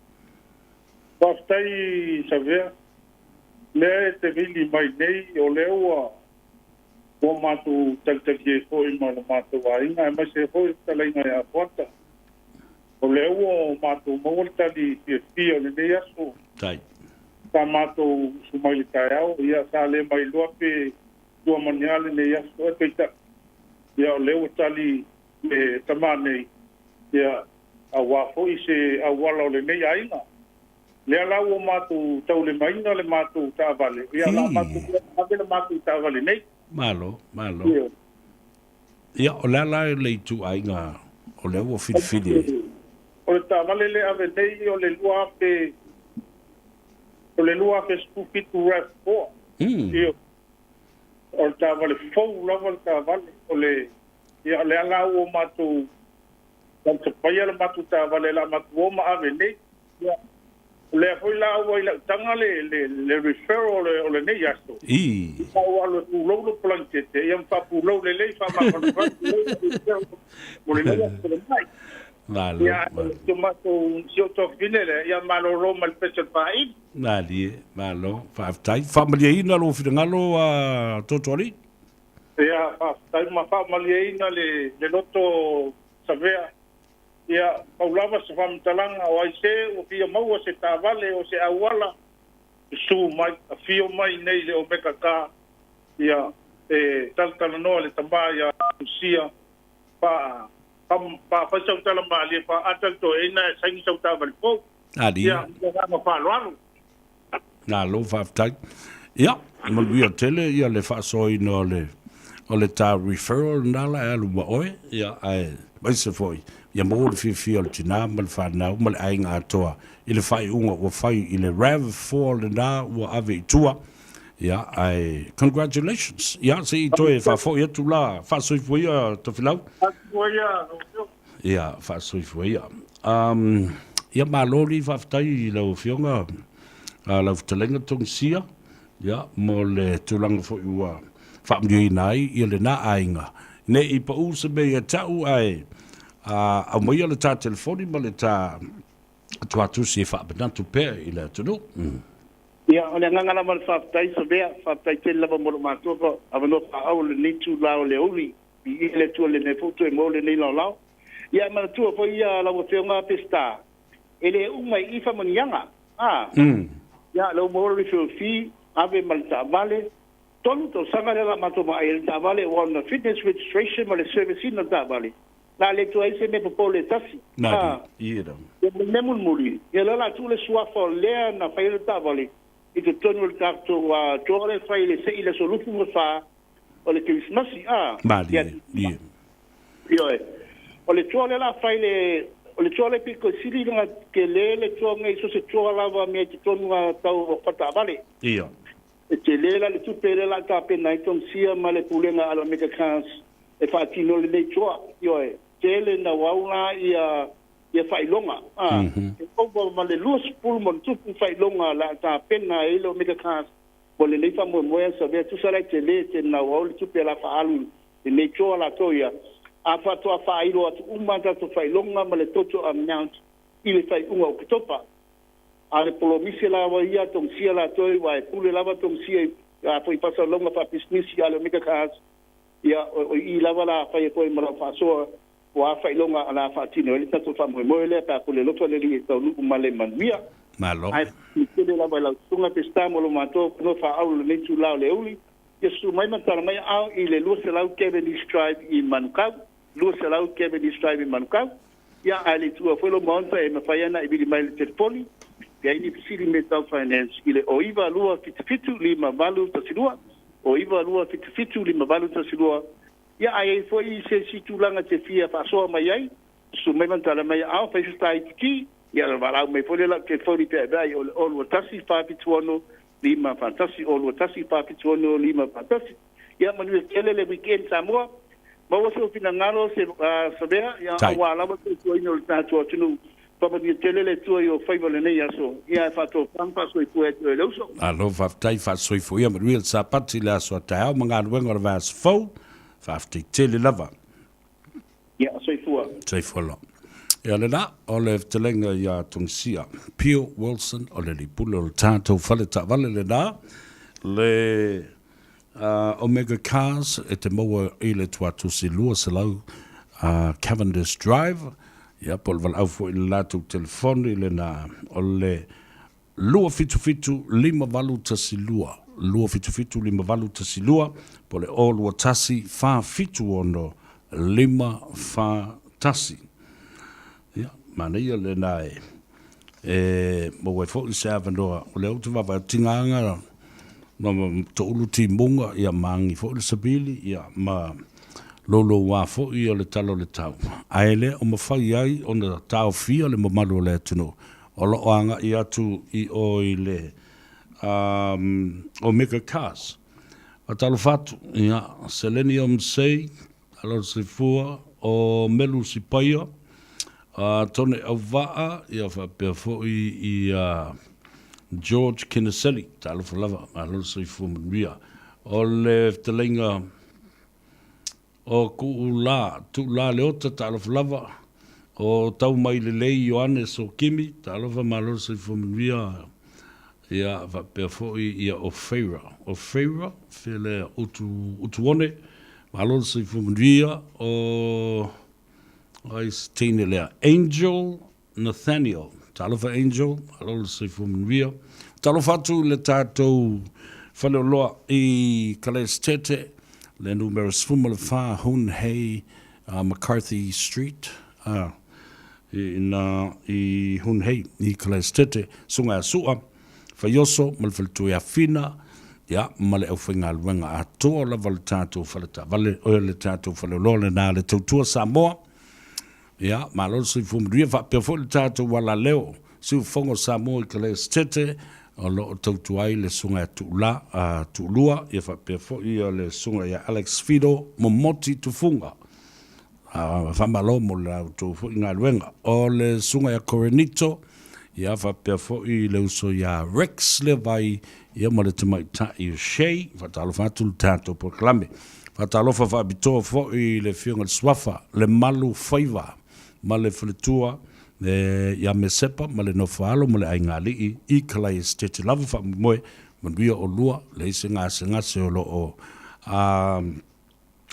Faafetai Savea, lea e te vili mai nei, o lea ua ua matou talitali ai foi ma lo matou aiga aemaise foi le fetalaiga ia Fuata. O lea ua matou maua le tali fiafia o lenei aso. Tai. Sa matou usu mai le taeao, ia sa le mailoa pe tua ma ni a lenei aso, ae peitai, ia o lea ua tali le tama nei, ia aua foi se auala o lenei aiga. Lea la ua matou taulemaina le matou taavale, ia o le a matou ave le matou taavale nei. Malo, malo. Ia, o le a la le ituaiga o lea ua filifili? O le taavale lea e ave nei o le 2000, o le 2017 RAV4. Ioe. O le taavale fou lava le taavale. O le, ia, o lea la ua matou tausapaia le matou taavale o le a matou o ma ave nei. Ia, o lea foi la ua i lau taga le, le, le referral o lenei aso. Ii. Sa ou alu e pulou lou palankete, ia ma faapulou lelei, faamafanafana lelei le referral mo lenei aso lemai. Malo, Ia, malo. si o matou, si ou tuafafine lea, ia malolo ma le pese o le pāili. Malie, malo, faafetai. Faamalieina lou finagalo a Totoalii. Ia, faafetai ma faamalieina le, le loto Savea. Ia, pau lava se faamatalaga, o ai se ua fia maua se taavale o se auala, susu mai, afio mai nei i le Omega Car, ia, e talatalanoa le tama ia Lucia, pa, pa, pa fai sau tala malie, pa ata le toeaina e saini sau taavale fou. Alie. Ia, ma le agaga faaaloalo. Malo faafetai. Ia, manuia tele ia le faasoaina o le o le ta referral lena la e alu ma oe, ia ae aemaise foi ia maua le fiafia o le tina ma le fanau ma le aiga atoa i le faaiuga ua fai i le RAV4 lena ua ave i tua. Ia ae congratulations. Ia se i toe faafoi atu la, faasoifua ia Tofilau. Faasoifua ia lau Afioga. Ia, faasoifua ia. Ia malo li faafetai i lau Afioga, lau Fetalaiga Togisia, ia, mo le tulaga foi ua faamanuiaina ai ia lena aiga. Ne i pau se mea ia te au, ae aumaia le ta telefoni ma le ta tuatusi e faamanatu pea i le atunuu. Ia, o le agaga lava o le faafetai, Savea, faafetai tele lava mo lo matou avanoa faaauau i lenei itula o le aoauli. Viia le Atua i lenei foi toe maua lenei laolao. Ia manatua foi ia lau Afioga Peseta, e le uma i i faamanuiaga. A. Ia lea ua maua le referral fee, ave ma le taavale. 3 tausaga lea la matou vaai ai i le taavale aua ona fitness registration ma le service ina o le taavale, la le toe ai se mea popole e tasi. A. Ia ma le mea mulimuli, ia lea la tuu le suafa o lea na fai ai le taavale i totonu o le tatou toa lea e fai i le sei i le aso 24 o le Kerisimasi, a. Malie, lie. Ioe. O le toa lea la fai le, o le toa lea pito sili lona tele le toa nei so se toa lava mea i totonu a tau o fataavale. Ia. E tele la le tupe lea la tapena ai Tongisia ma le Pulega a le Omega Cars e faatino lenei toa. Ioe. Tele nauau la ia ia faailoga. A. E ova ma le 20 ma ona tupu faailoga la tapena ai le Omega Cars Mo lenei faamoemoe a Savea, tusa la e tele te nauau le tupe la faaalu i lenei toa latou ia, a faatoa faailo atu uma a tatou faailoga ma le total amount i le faaiuga o Oketopa. A le polomise lava ia togisia latou aua e pule lava togisia i a foi faasalalauga faapisinisi a le Omega Cars, ia o i lava la fai atu ai ma lau faasoa o a faailoga o le a faatino ai le tatou faamoemoe lea pe a pule alofa le Alii e taunuu ma le manuia. Malo. Ae tele lava i lau susuga Peseta mo lo matou avanoa faaaulo i lenei itula o le aoauli. Ia susu mai ma tala mai aao i le 200 Cavendish Drive i Manukau, 200 Cavendish Drive i Manukau. Ia, ae le i tuua foi lou maota e mafai ana e vili mai i le telefoni pe ai ni fesili mea tau finance i le 0 9277 5812, 0 9277 5812. Ia, a i ai foi se isi tulaga e te fia faasoa mai ai, susu mai ma tala mai aao, fai se taititi. Ia, ona valaau mai foi lea i lau telefoni pe a vaai, o le 0 2 1 4 7 6 5 4 1, 0 2 1 4 7 6 5 4 1. Ia manuia tele le weekend Samoa. Maua sou finagalo se Savea, ia aua lava le tautuaina o le tatou atunuu. Faamanuia tele le Atua i ou faiva i lenei aso. Ia ae faatofa ma faasoifua ia te oe le uso. Malo faafetai faasoifua ia manuia le Sapati le aso a taeao ma galuega o le vaiaso fou. Faafetai tele lava. Ia, soifua. Soifua loa. Ia lena, o le fetalaiga ia Tongisia Pio Wilson o le Lipule o le tatou fale taavale lena, le Omega Cars e te maua i le tuatusi 200 Cavendish Drive, ia po o le valaau foi i le latou telefoni lena o le 277 5812, 277 5812, po o le 021 476 541. Ia, manaia lena e e maua ai foi se avanoa, o lea ou te vaavaai atu, tigaga ma toulu timuga, ia ma agi foi le savili, ia ma louloua foi le tala o le tau, ae le o mafai ai ona taofia le mamalu o le atunuu o lo o agai atu i o i le Omega Cars. Faatalofa atu, ia, Selenium Say, Alo Soifua, o Melu Sipaia, a Tone Auvaa, ia faapea foi i a George Keneseli, talofa lava, malo le soifua manuia. O le fetalaiga o Kuula, Tuula Leota, talofa lava, o Taumailelei Ioane Sokimi, talofa, malo le soifua manuia. Ia faapea foi ia o Feira, o Feira, fea lea, Utu, Utuone, malo le soifua manuia, o ai se teine lea, Angel Nathaniel, talofa Angel, malo le soifua manuia. Talofa atu i le tatou faleoloa i Kalaestete, le numera 14 Hun Hei McCarthy Street, i ina i Hunhei, i Kalaestete, Suga ia Su'a, Faioso ma le faletua ia Fina, ia, ma le aufaigaluega atoa lava o le tatou fale taavale, o le tatou faleoloa lena le Tautua Samoa. Ia, malo le soifua manuia, faapea foi le tatou alaleo, Siufofoga o Samoa i Kalaestete, o lo o tautua ai le Susuga ia Tuula, Tuulua, ia faapea foi le Susuga ia Alex Fido Momoti Tufuga. Faamalo mo la outou foi galuega. O le susuga ia Korenito, ia faapea foi le uso ia Rex Levai, ia ma le tamaitai o Shay, faatalofa atu le tatou polokalame. Faatalofa faapitoa foi i le Afioga i le Suafa, Lemalu Faiva ma le faletua ia Mesepa ma le Nofoaalo ma le Aigaalii i Kalaiestete lava faamoemoe, manuia olua, leai se gasegase o lo o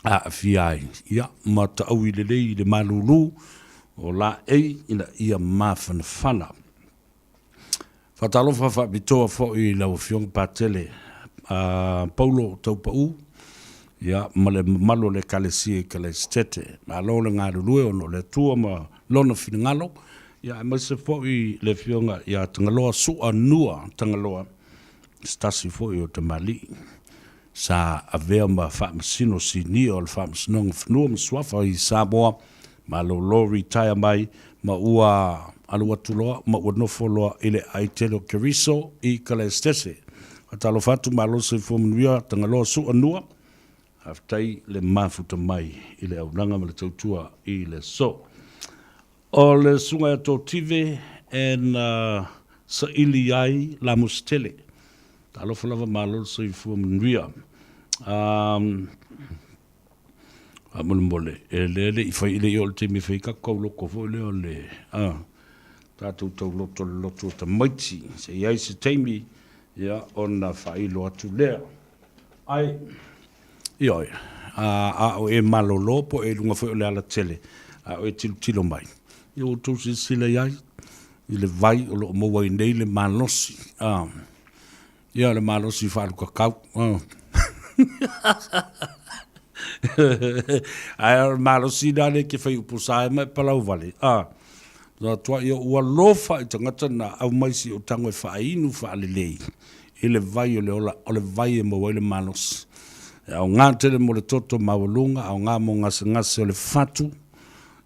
aafia ai, ia, ma taui lelei i le malūlū o laei ina ia mafanafana. Faatalofa faapitoa foi i lau Afioga Patele Paulo Taupau, ia, ma le mamalu o le Ekalesia i Kalaisitete. Malo le galulue ona o le Atua ma Lona finagalo, ia, aemaise foi le Afioga ia Tagaloa Sua Nua Tagaloa, se tasi foi o tamalii Sa avea ma Faamasino Sinia o le Faamasinoga o Fanua ma Suafa i Samoa, malolo retire mai ma ua alu atu loa ma ua nofo loa i le aai tele o Keriso i Kalaestese. Faatalofa atu malo le soifua manuia Tagaloa Sua Nua, faafetai le mafuta mai i le auaunaga ma le tautua i le aso. O le susuga ia Totive and saili ai Lamositele. Talofa lava malo le soifua manuia. Faamolemole, e le le i fai, e le i oo i le taimi e fai ai tatou tauloko foi lea o le tatou tauloto le lotu o tamaiti. Se i ai se taimi, ia, ona faailo atu lea. Ai, Ioe, a o e malolo po o e i luga foi o le alatele, a o e tilotilo mai, ia ua outou silasila i ai i le vai o lo o maua ai nei le malosi, a, ia le malosi faalukakau, a. Ae o le malosi la lea e te fai upu sa ai ma e palauvale, a, na atu ai, ua alofa i tagata na aumai si ou tago e faainu faalelei i le vai o le ola, o le vai e maua ai le malosi. E aoga tele mo le toto maualuga, aoga mo gasegase o le fatu,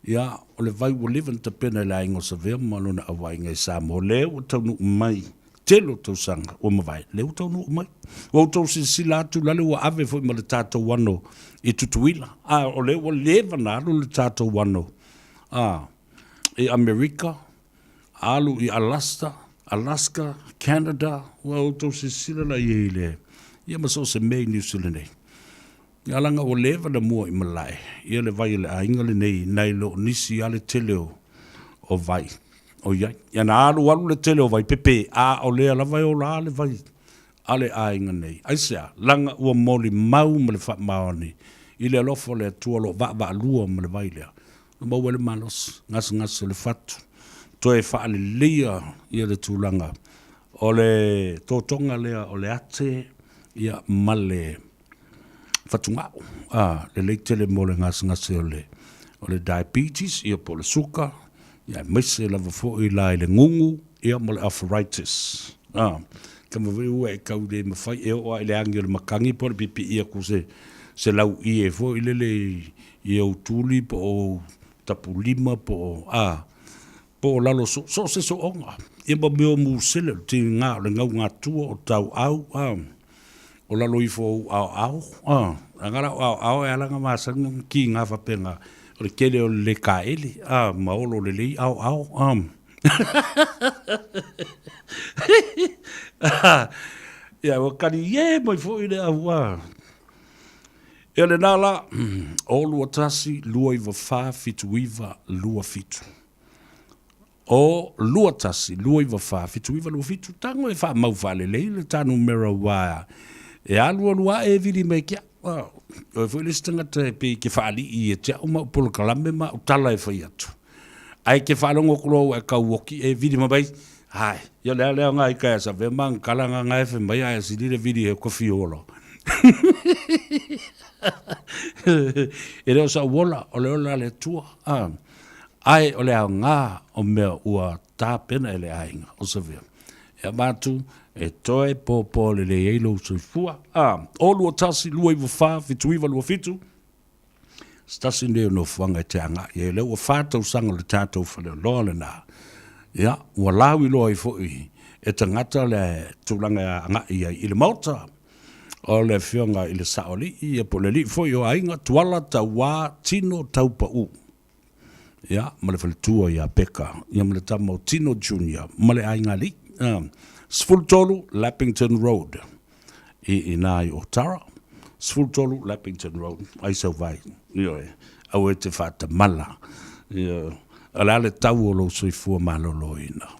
ia, o le vai ua leva ona tapena e le aiga o Savea ma lona auaiga i Samoa, lea ua taunuu mai, tele o tausaga ua mavae, lea ua taunuu mai. Ua outou silasila atu lale ua ave foi ma le tatou ano i Tutuila, a o lea ua leva ona alu le tatou ano a i Amerika, alu i Alasta, Alaska, Canada, ua outou silasila la i ai i le, ia ma so o se mea i Niu Sila nei. Ia leaga ua leva na mua i malae ia le vai o le aiga lenei nai lo nisi a le tele o o vai o iai. Ia na alu alu le tele o vai pepe a o lea lava e ola a le vai a le aiga nei. Aisea? Leaga ua molimau ma le faamaoni i le alofa o le Atua o lo o vaavaalua ma le vai lea. Na maua ai le malosi, gasegase o le fatu, toe faaleleia ia le tulaga o le totoga lea o le ate ia ma le fatugao, a, lelei tele mo le gasegase o le, o le diabetes, ia po o le suka, ia aemaise lava foi la i le gugu, ia ma le arthritis. A, kama foi ua e kau le mafai e oo lava i le agi o le makagi po o le pipii atu se, se lauie foi lele i, i ou tuli po o ou tapulima po o, a, po o lalo so, so o se sooga, ia ma mea o musele, o le tiga o le gaugatua, o tauau, a, o lalo ifo o ou aoao, a, leaga la o aoao e ala ona masani ona kiga faapena, o le tele o le le kaele, a, ma olo lelei aoao, a. Ia, ua kaliē mai foi le au, a. Ia lena la, 0 2 1 2 9 4 7 9 2 7. 0 2 1 2 9 4 7 9 2 7, tago e faamau faalelei le ta numera aua e alualu ae e vili mai ke au. Oe foi le isi tagata e pei ke faalii ia te au ma au polokalame ma au tala e fai atu. Ae ke faalogo atu loa ua e kau oki e vili ma mai, hai, ia lea lea nga ika e save ma ngkala nga nga e fe mai ae sili le vili he kofi olo. E le o sa uola, o le ola le tua. Ah. Ae o le aoga o mea ua tapena e le aiga o Savea. E avatu e toe pōpō lelei ai lou soifua. A, 0 2 1 2 9 4 7 9 2 7, se tasi lenei o nofoaga e te agai ai. O lea ua fa tausaga o le tatou faleoloa lena. Ia, ua lauiloa ai foi e tagata le tulaga e agai ai i le Maota o le Afioga i le Saoalii, ia po o le alii foi o aiga, Tuala Tauā Tino Taupaū. Ia, ma le faletua ia Peka, ia ma le tama o Tino Junior, ma le aiga alii. Ia, 13 Lappington Road, i inā i Otara. 13 Lappington Road, ai sau vai. Ioe, aua e te faatamala. Ia, o le a le tau o lou soifua maloloina?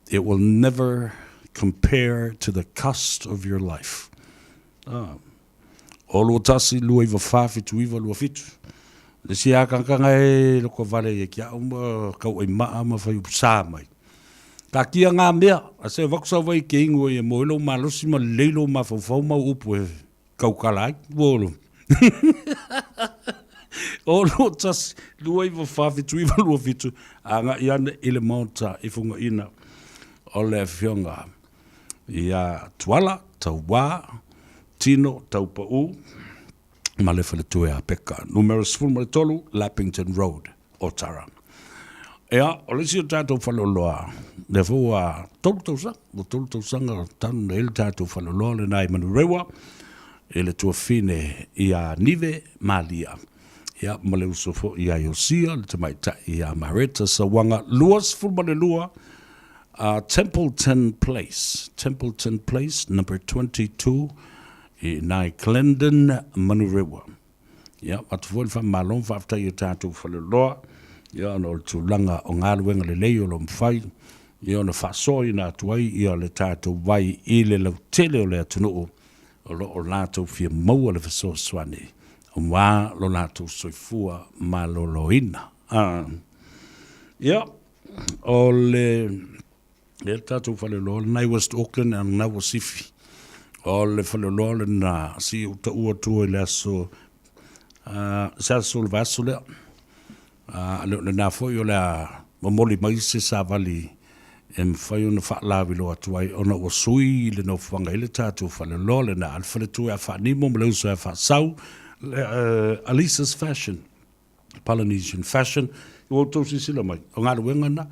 It will never compare to the cost of your life. Ah. O 21, 29, 79, 27. Le isi akangakanga e loko vale ia ki au ma kau ai maa ma whai upu sā mai. Ka kia ngā mea, a se waku sau vai ke ingoa ia mo elo malosi ma leilo ma whauwhau mau upu e kaukala ai. Ua O 21, 29, 79, 27, agai ane i le Maota i Fungaina o le Afioga ia Tuala, Tauā, Tino, Taupaū, ma le faletua ia Peka. Numera 13, Lappington Road, Otara. Ea, o le isi o tatou faleoloa, lea foi ua tolu tausaga, ua tolu tausaga talu ona i ai le tatou faleoloa lena i Manurewa, i le tuafine ia Nive Malia. Ia, ma le uso foi ia Iosia, le tamaitai ia Mareta Sauaga, 22 Templeton Place, Templeton Place, number 22, i ina i Glendon, Manurewa. Ia, avatu foi le faamalo ma faafetai i o tatou faleoloa, ia, ona o le tulaga o galuega lelei o lo o mafai, ia, ona faasoaina atu ai ia le tatou vai i le lautele o le atunuu o lo o latou fia maua le fesoasoani aua lo latou soifua maloloina. Ia, o le le tatou faleoloa lena i West Auckland a lena ua sifi. O le faleoloa lena si ou taua atua i le aso se aso o le vaiaso lea. Le o lena foi o le a momoli mai se savali e mafai ona faalaviloa atu ai ona ua sui le nofoaga i le tatou faleoloa lena a le faletua ia Faanimo ma le uso ia Faasau, le Alisa's Fashion. Polynesian Fashion. Ua outou silasila mai, o galuega na,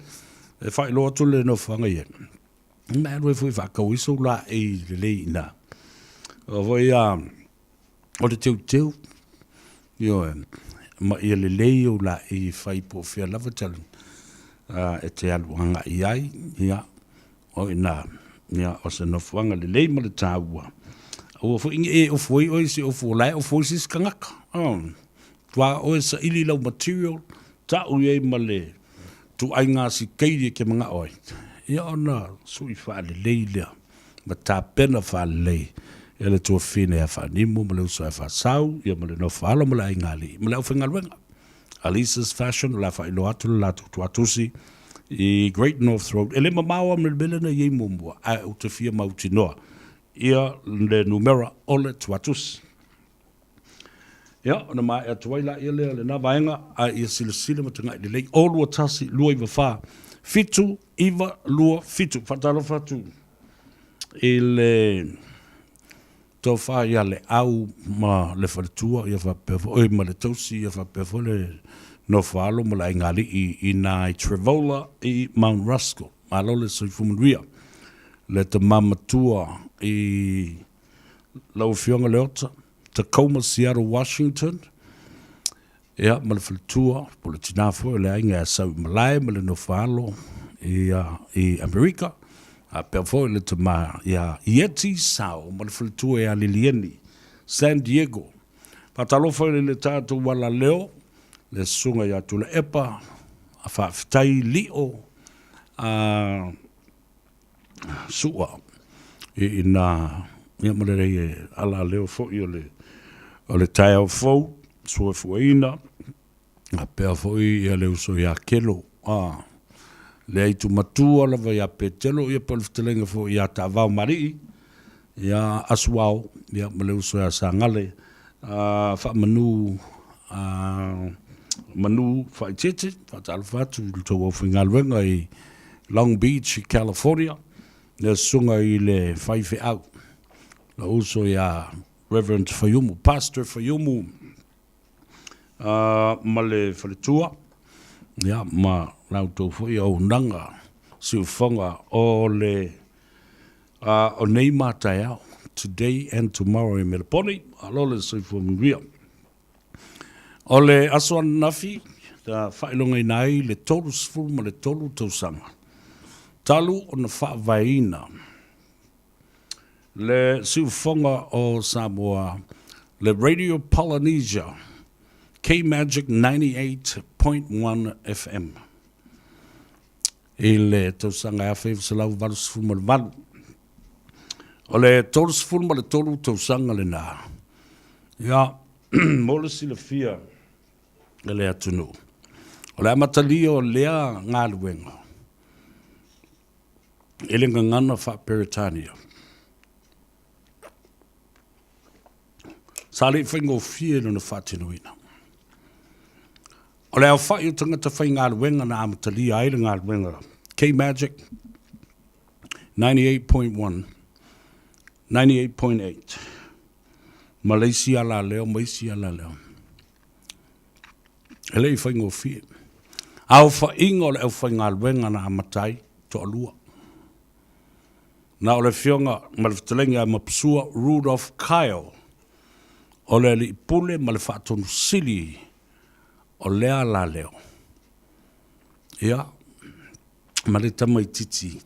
e faailoa atu le nofoaga i ai. Ma e alu ai foi e faatau ai sou laei lelei i ina. O foi a, o le teuteu, ioe, ma ia lelei ou laei e fai po o fea lava te alu, e te alu agai i ai, ia, o i ina, ia, o se nofoaga lelei ma le taua. Aua foi ne i e ofo ai oe i se ofo o la e ofo ai se isi tagata. Oh. Tua oe saili lau material, ta'u i ai ma le tuaiga asikeili e te mana'o ai, ia ona sui faalelei lea ma tapena faalelei e le tuafafine ia Faanimu ma le uso ia Faasau, ia ma le nofo alo ma le aiga alii ma le aufaigaluega. Alisa's Fashion, o le a faailoa atu le latou tuatusi i Great North Road. E le mamao lava ma le mea lea na i ai muamua, ae ou te fia mautinoa ia le numera o le tuatusi. Ia, ona maea atu ai laia lea o lena vaega, a ia silasila ma tagai lelei. O 21 294 7 9 2 7. Faatalofa atu i le tofa ia Leau ma le faletua ia faapea foi, oi ma le tausi ia faapea foi le nofoaalo ma le aigaalii i ina i Trevola i Mount Roskill. Malo le soifua manuia. Le tama matua i Lau Afioga Leota, Tacoma, Seattle, Washington, ia, ma le faletua, po o le tina foi o le aiga ia Sauimalae ma le nofoaalo ia, i Amerika, faapea foi le tama ia Ieti Sao ma le faletua ia Lilieni, San Diego. Faatalofa i le tatou alaleo, le susuga ia Tuilaepa, a faafetai Lio, a Su'a i ina ia ma le e alaleo foi o le o le taeao fou suefueina faapea foi ia le uso ia Kelo a le aitu matua lava ia Petelo ia po o le fetalaiga foi ia Taavao Malii ia Asuao ia ma le uso ia Sagale a faamanu a manu faaeteete faatalofa atu i le tou aufaigaluega i Long Beach i California le susuga i le faifeau lou uso ia Reverend Faiumu Pastor Faiumu ma le faletua ia ma la outou foi auaunaga siufofoga o le o nei ma taeao today and tomorrow i Meleponi malo le soifua manuia. O le aso ananafi na faailogaina ai le 33 tausaga talu ona faavaeina le siufofoga o Samoa, le Radio Polynesia, K-Magic 98.1 FM, i le tausaga 1988. O le 33 tausaga lena, ia, mo le silafia e le atunuu, o le amatalia o lea galuega, i le gagana faa-Peretania. Sa le i faigofie lona faatinoina. O le aofai o tagata faigaluega na amatalia ai le galuega K-Magic 98.1, 98.8 ma le isi alaleo ma isi alaleo. E le i faigofie. Aofaiga o le aufaigaluega na amata ai, toalua. Na o le Afioga ma le Fetalaiga ia Mapusua Rudolph Kyle, o le Alii Pule ma le Faatonu Sili o lea alaleo. Ia, ma le tamaitiiti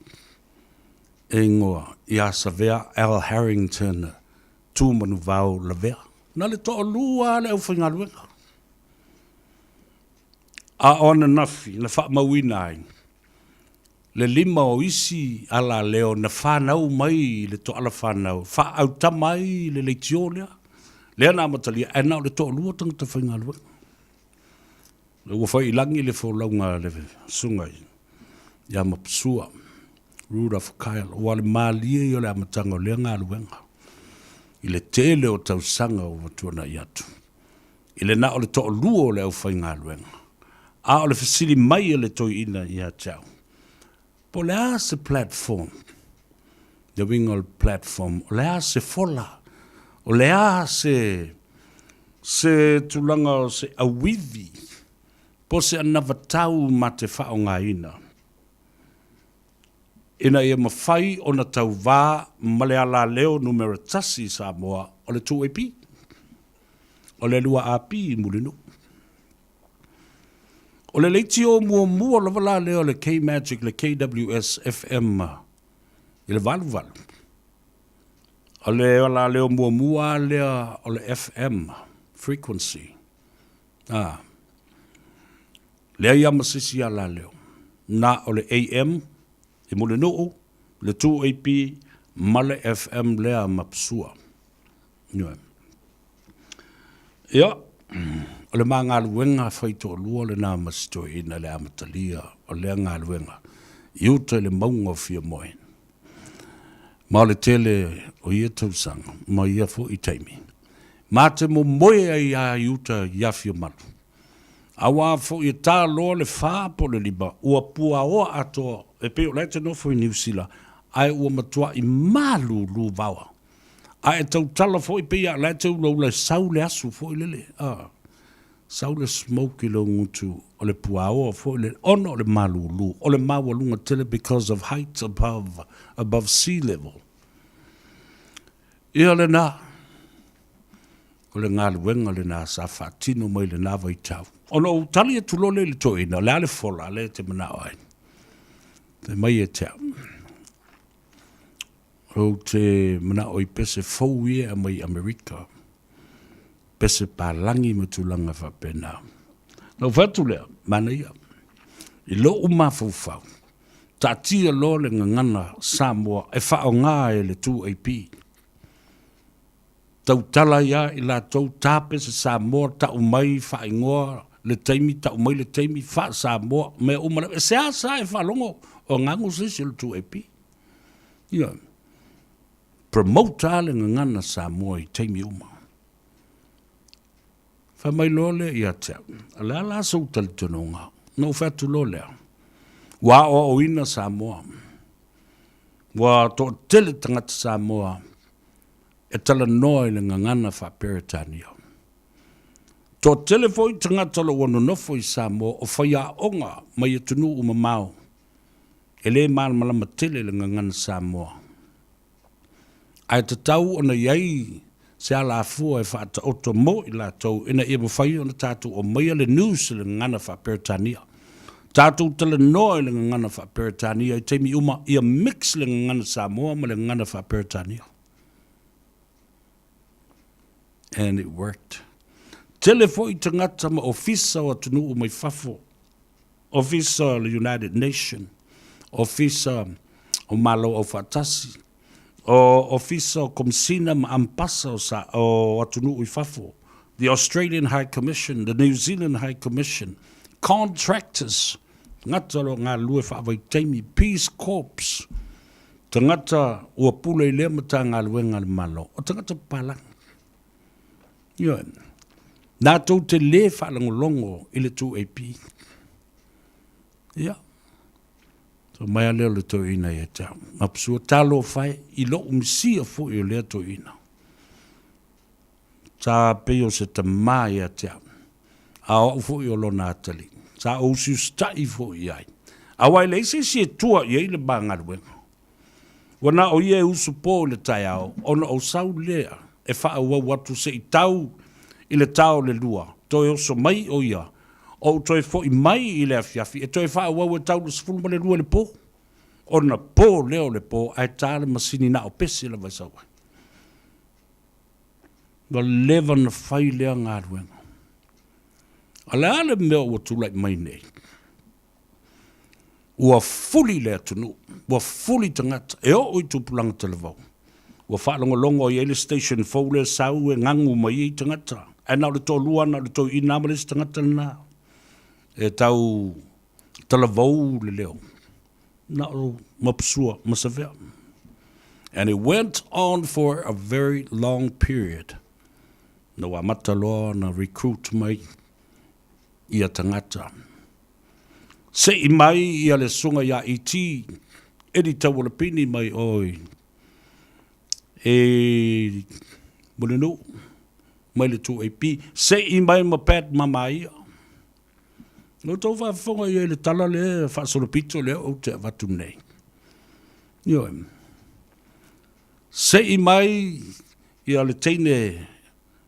e igoa ia Savea L. Harrington Tumanuvao Lavea. Na le toalua lava le aufaigaluega. A o ananafi na faamauina ai le lima o isi alaleo na fanau mai i le toala fanau, faaautama ai le leitio lea, lea na amatalia, ae na o le toalua tagata faigaluega. Ua fai i lagi le folauga a le susuga ia Mapusua, Rudolph Kyle, ua le malie ia o le amataga o lea galuega i le tele o tausaga ua tuanai atu, i le na o le toalua o le aufaigaluega, a o le fesili mai a le toeaina ia te au, Po o le a se platform? Le uiga o le platform, o le a se fola? O le a se, se tulaga o se auivi? Po se anavatau ma te faaaogaina ina ia mafai ona tauvā ma le alaleo numera tasi i Samoa o le 2AP, o le 2AP i Mulinuu. O le leitio muamua lava la lea o le K-Magic, le KWS FM i le 88. O le alaleo muamua lea o le FM frequency. A. Leai lava ma se isi alaleo. Na o le AM i Mulinuu, le 2AP ma le FM lea ma Psua. Ioe. Ia, o le ma galuega faitoalua lena ma si toeaina i le amatalia o lea galuega i uta i le mauga o Fiamoe. Ma o le tele o ia tausaga ma ia foi taimi, ma te momoe ai lava i uta i Afiamalu. Aua foi e ta loa le fa po o le lima, ua puaoa atoa e pei o la e te nofo i Niu Sila, ae ua matuai malulu vaoa. A e tautala foi pei a o la e te ulaula e sau le asu foi lele, a, sau le smoke i lou gutu o le puaoa foi lele, ona o le malulu, o le maualuga tele because of height above, above sea level. Ia lena, o le galuega lena sa faatino mai lena vaitau. Ona ou tali atu loa lea i le toeaina, o le a le fola lea e te manao ai? Fai mai ia te au, Ou te manao i pese fou ia e aumai i Amerika, pese palagi ma tulaga faapena. Na ou fai atu lea, manaia, i lou mafaufau, taatia loa le gagana Samoa e faaaoga e le 2AP. Tautala ai lava i latou ta pese Samoa, tau mai faaigoa le taimi, tau mai le taimi, faa-Samoa, mea uma lava. E seasea e faalogo o gago se isi o le 2AP. Ioe. Promote lava le gagana Samoa i taimi uma. Fai mai loa lea ia te au, o le a la sou talitonuga? Ona ou fai atu loa lea, ua aoaoina Samoa, ua toatele tagata Samoa e talanoa i le gagana faa-Peretania. Toatele foi tagata o lo o ua nonofo i Samoa o faiaoga mai atunuu mamao e le malamalama tele le gagana Samoa. Ae tatau ona i ai se alafua e faataoto mo i latou ina ia mafai ona tatou aumaia le news i le gagana faa-Peretania. Tatou talanoa i le gagana faa-Peretania i taimi uma ia mix le gagana Samoa ma le gagana faa-Peretania. And it worked. Tele foi tagata ma ofisa o atunuu mai fafo Ofisa o le United Nation, Ofisa o Malo Aufaatasi, o Ofisa o Komisina ma Ampasa o sa, o atunuu i fafo, the Australian High Commission, the New Zealand High Commission, contractors, tagata o lo o galulue faavaitaimi, Peace Corps, tagata ua pule i lea Matagaluega a le Malo, o tagata papalagi. Ioe. Latou te lē faalogologo i le 2AP. Ia. Fai mai lava lea o le toeaina ia te au, Mapusua, talofa e i lou misia foi o lea toeaina. Sa pei o se tamā ia te au, a o au foi o lona atalii. Sa ou usiusitai foi i ai. Aua e leai se isi e tua i ai le ma galuega. Ua na o ia e usu po i le taeao, ona ou sau lea e faaauau atu se i tau i le ta o le lua, toe oso mai o ia, ou toe foi mai i le afiafi e toe faaauau e tau i le 12 i le po. Ona po lea o le po ae ta le masini na o pese lava e sau ai. Ua leva ona fai lea galuega. A o le a le mea ua tulai mai nei? Ua fuli le atunuu, ua fuli tagata, e oo i tupulaga talavou. Ua faalogologo i ai le station fou lea sau e gagu mai ai tagata, ae na o le toalua na o le toeaina lava ma le isi tagata lena e tau talavou le leo. Na o Mapusua ma Savea. And it went on for a very long period. Na ua amata loa ona recruit mai ia tagata. Se'i mai ia le susuga ia ET, Eddie Taualapini mai oi e Mulinuu, mai le 2AP, se'i mai ma Pat Mamaia. Na outou faafofoga i ai i le tala lea faasolopito lea ou te avatu nei. Ioe. Se i mai ia le teine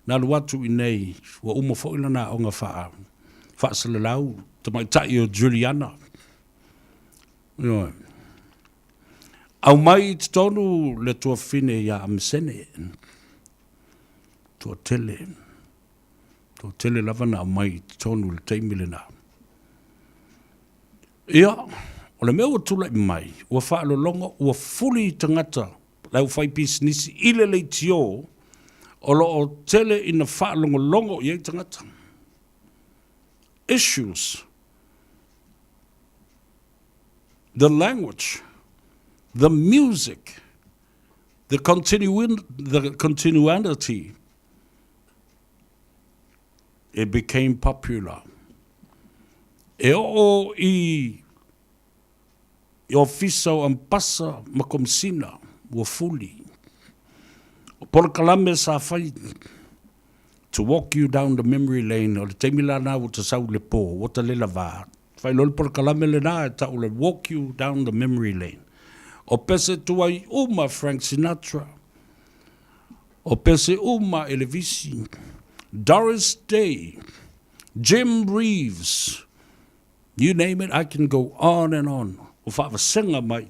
na alu atu i inei, ua uma foi lana aoga faa, faasalalau, tamaitai o Juliana. Ioe. Aumai i totonu le tuafafine ia Amesene. Toatele. Toatele lava na aumai i totonu i le taimi lena. Ia, o le mea ua tulai mai, ua faalologo, ua fuli tagata le aufaipisinisi i le leitio o lo o tele ina faalogologo i ai tagata. Issues. The language. The music. The, continu the continuity. It became popular. E oo i i ofisa o Ampasa ma Komisina, ua fuli. O polokalame sa fai to walk you down the memory lane, o le taimi la na ua ta sau i le po, ua ta le lavā. Fai loa le polokalame lena e tau le walk you down the memory lane. O pese tuai uma Frank Sinatra, o pese uma Elevisi, Doris Day, Jim Reeves, You name it, I can go on and on. Ua faavasega mai.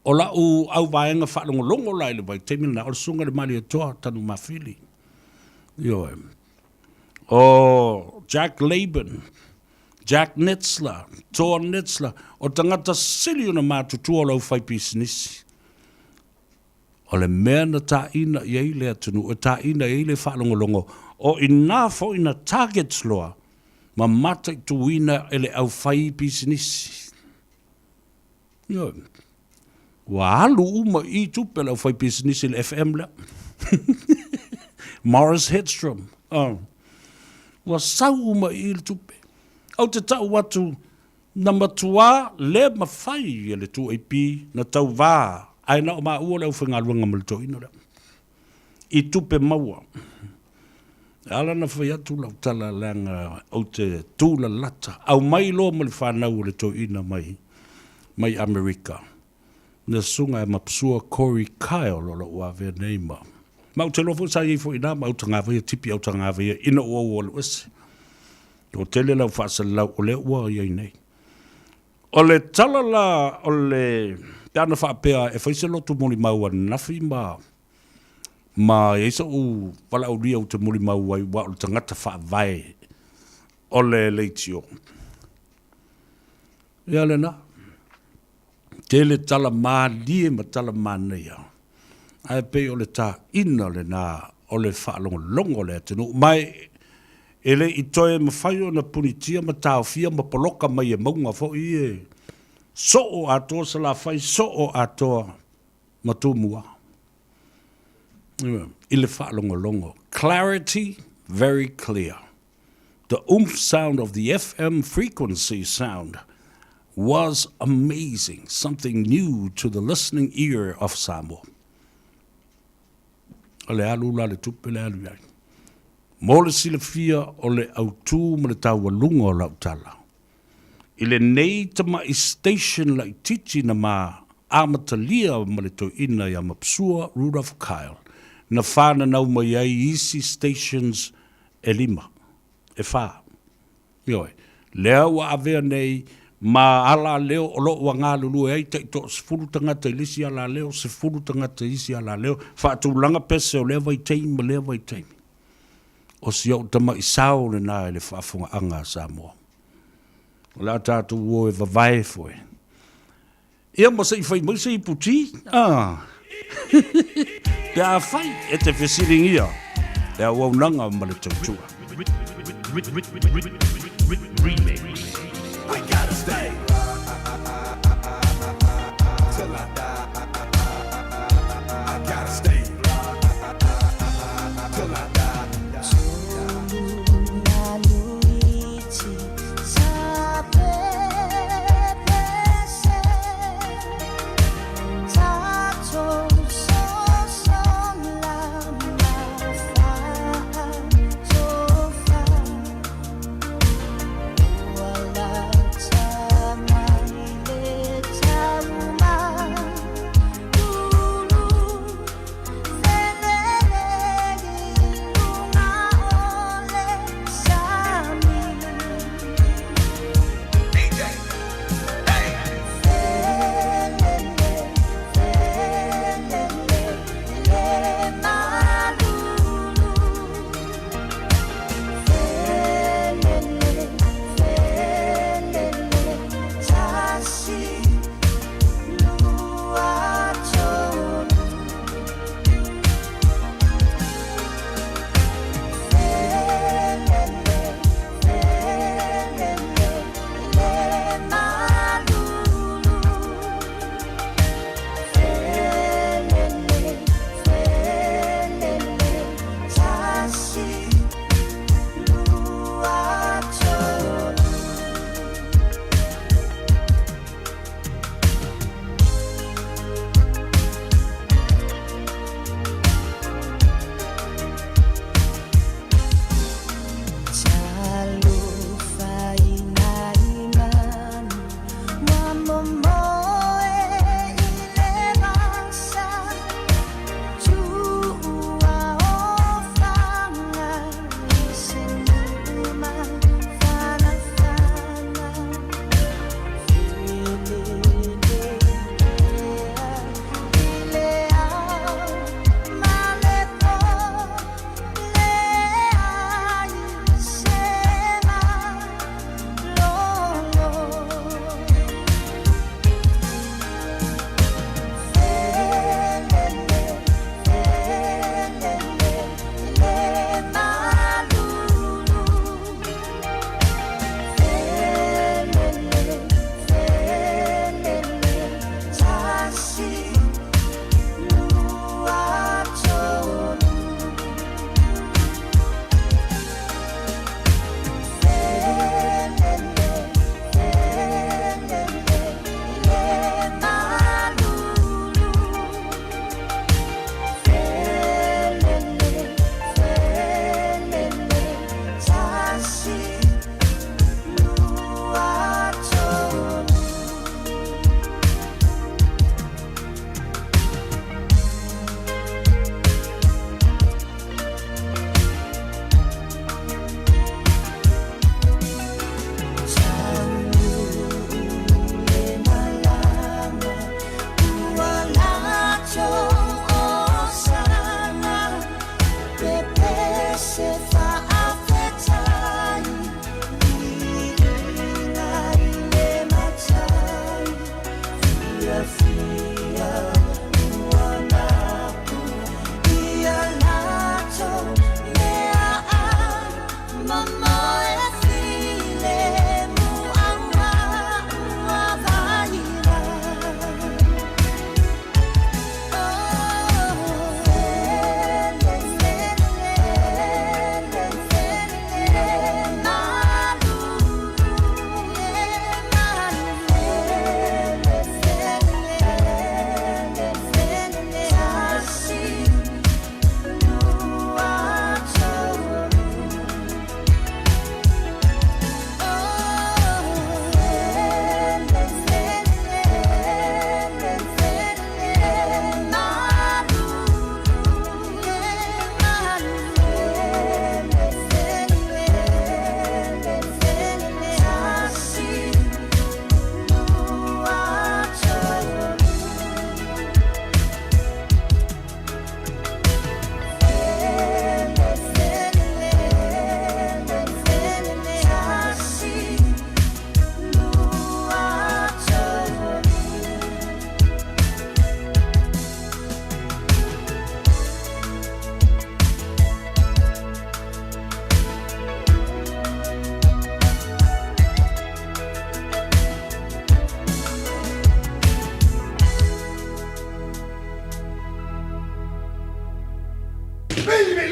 O la'u auvaega faalogologo la i le vaitaimi lena, o le Susuga i le Malietoa Tanumafili. Ioe. O Jack Laban, Jack Netzler, Toa Netzler, o tagata sili ona matutua o le aufaipisinisi. O le mea na tāina i ai le atunuu, e tāina i ai le faalogologo, o i nā foi na targets loa ma mataituina e le aufaipisinisi. Ioe. Ua alu uma i i tupe a le aufaipisinisi i le FM lea. Morris Hedstrom. Oh. Ua sau uma i i le tupe. Ou te tau atu, Na matuā le mawhai e le 2AP na tauvā ae na o māua le aufaigaluega ma le toeaina lea i tupe maua. E ala na fai atu lau tala leaga ou te tūlalata, aumai loa ma le whanau o le toeaina mai mai Amerika. Na susuga e Mapsua Corey Kyle o lou avea nei ma ma ou te iloa foi sa i ai foi i ina ma Autagavaia, Tipi Autagavaia ina ua ou alu ese. Toatele lau faasalalau o lea ua i ai nei. O le tala la o le, pe ana faapea e fai se lotu molimau ananafi ma, ma e i ai so'u valaaulia ou te molimau ai aua o le tagata faavae o le leitio. Ia lena. Tele tala malie ma tala manaia, ae pei o le taina lena o le faalogologo o le atunuu, ma e le i toe mafai ona punitia ma taofia ma poloka mai e mauga foi e soo atoa Salafai, soo atoa ma Tumua i le faalogologo. Clarity, very clear. The oomph sound of the FM frequency sound was amazing, something new to the listening ear of Samoa. O le alu la le tupe le alu i ai. Mo le silafia o le autū ma le taualuga o lau tala. I lenei tama'i station laitiiti na ma amatalia ma le toeaina ia Mapsua Rudolph Kyle na whananau mai ai isi stations e lima, e whā. Ioe, lea ua avea nei ma alaleo o lo o ua galulue ai tai toasefulu tagata i le isi alaleo, sefulu tagata i isi alaleo, faatulaga pese o lea vaitaimi ma lea vaitaimi. O si ou tama'i sao lena i le faafogaaga a Samoa. O le a tatou o e vavae foe. Ia ma se i fai mai se ipu ti, ah. Pe a fai e te fesiligia le auaunaga ma le tautua. Remix. We gotta stay till I die. I gotta stay till I die.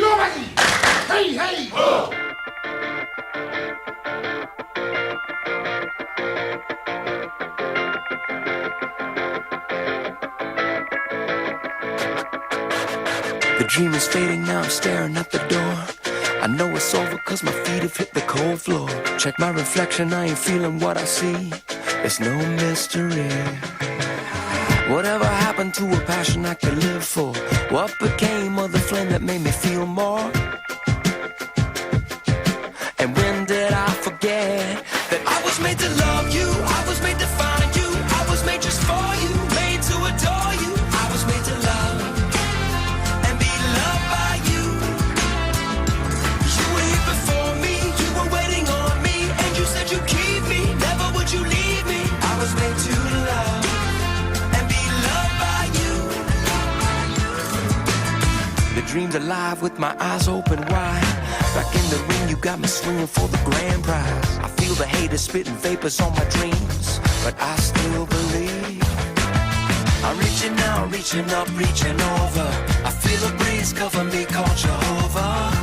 Mai! Hey, hey! Ho! The dream is fading now, I'm staring at the door. I know it's over cause my feet have hit the cold floor. Check my reflection, I ain't feeling what I see. It's no mystery. Whatever happened to a passion I could live for? What became of the flame that made me feel more? And when did I forget that I was made to love you? I was made to find you. I was made just for you, made to adore you. I was made to love and be loved by you. You were here before me, you were waiting on me, and you said you'd keep me. Never would you leave me. I was made to love and be loved by you. The dream's alive with my eyes open wide. Back in the ring, you got me swinging for the grand prize. I feel the haters spitting vapors on my dreams, but I still believe. I'm reaching out, reaching up, reaching over. I feel a breeze cover me, call Jehovah.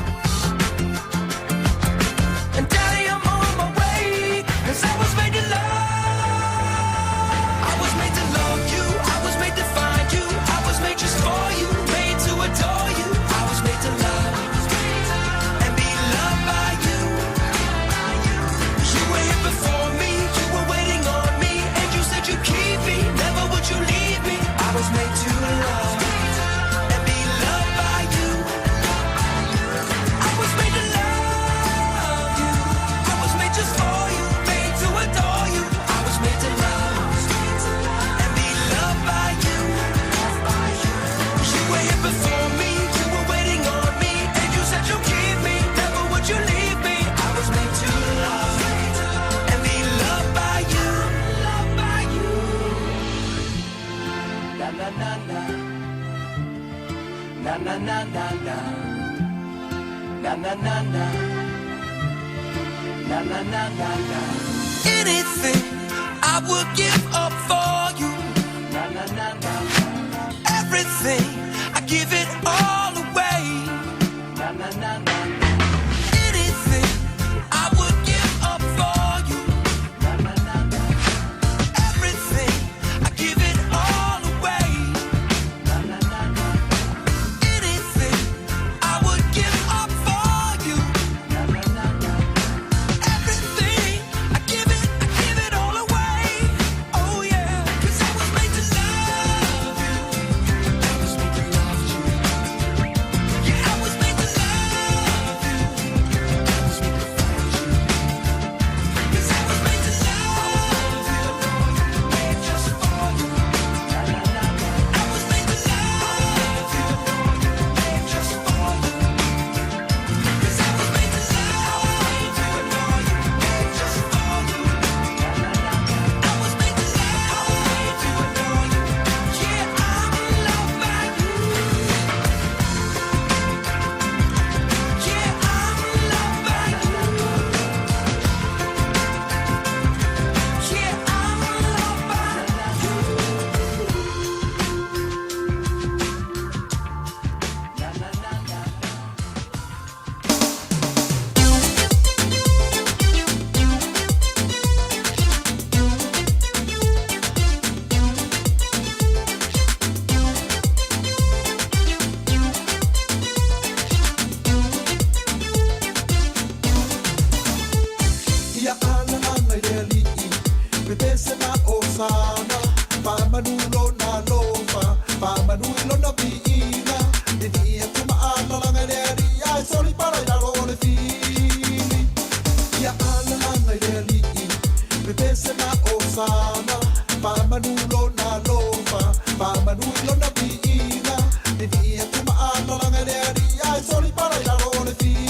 And daddy, I'm on my way, 'cause I was made to love. I was made to love you, I was made to find you, I was made just for you, made to adore you. I was made to love and be loved by you. You were here before me, you were waiting on me, and you said you'd keep me, never would you leave me. I was made to love and be loved by you. I was made to love you. I was made just for you, made to adore you. I was made to love and be loved by you. You were here before me, you were waiting on me, and you said you'd keep me, never would you leave me. I was made to love and be loved by you. Loved by you. Na na na na. Na na na na na. Na na na na. Na na na na na. Anything I would give up for you. Na na na na. Everything I give it all away. Na na na na. Anything I would give up for you. Na na na na. Everything I give it all away. Na na na na. Anything I would give up for you. Na na na na. Everything I give it all away. Oh yeah, 'cause I was made to love you. I was made to love you. Yeah, I was made to love you. I was made to find you. 'Cause I was made to love you. Made just for you. Na na na na. I was made to love you. Made just for you. 'Cause I was made to love you. Made just for you. Na na na na. I was made to love you. Yeah, I'm loved by you. Yeah, I'm loved by you. Yeah, I'm loved by you. Na na na na. Ia ana ana i le ali'i Pepese ma o sana Pāmanu lona lofa Pāmanu i lona viiga E via kuma ana langa i le ali'i Ai soli para i lalo o le fili Ia ana ana i le ali'i Pepese ma o sana Pāmanu lona lofa Pāmanu i lona viiga E via kuma ana langa i le ali'i Ai soli para i lalo o le fili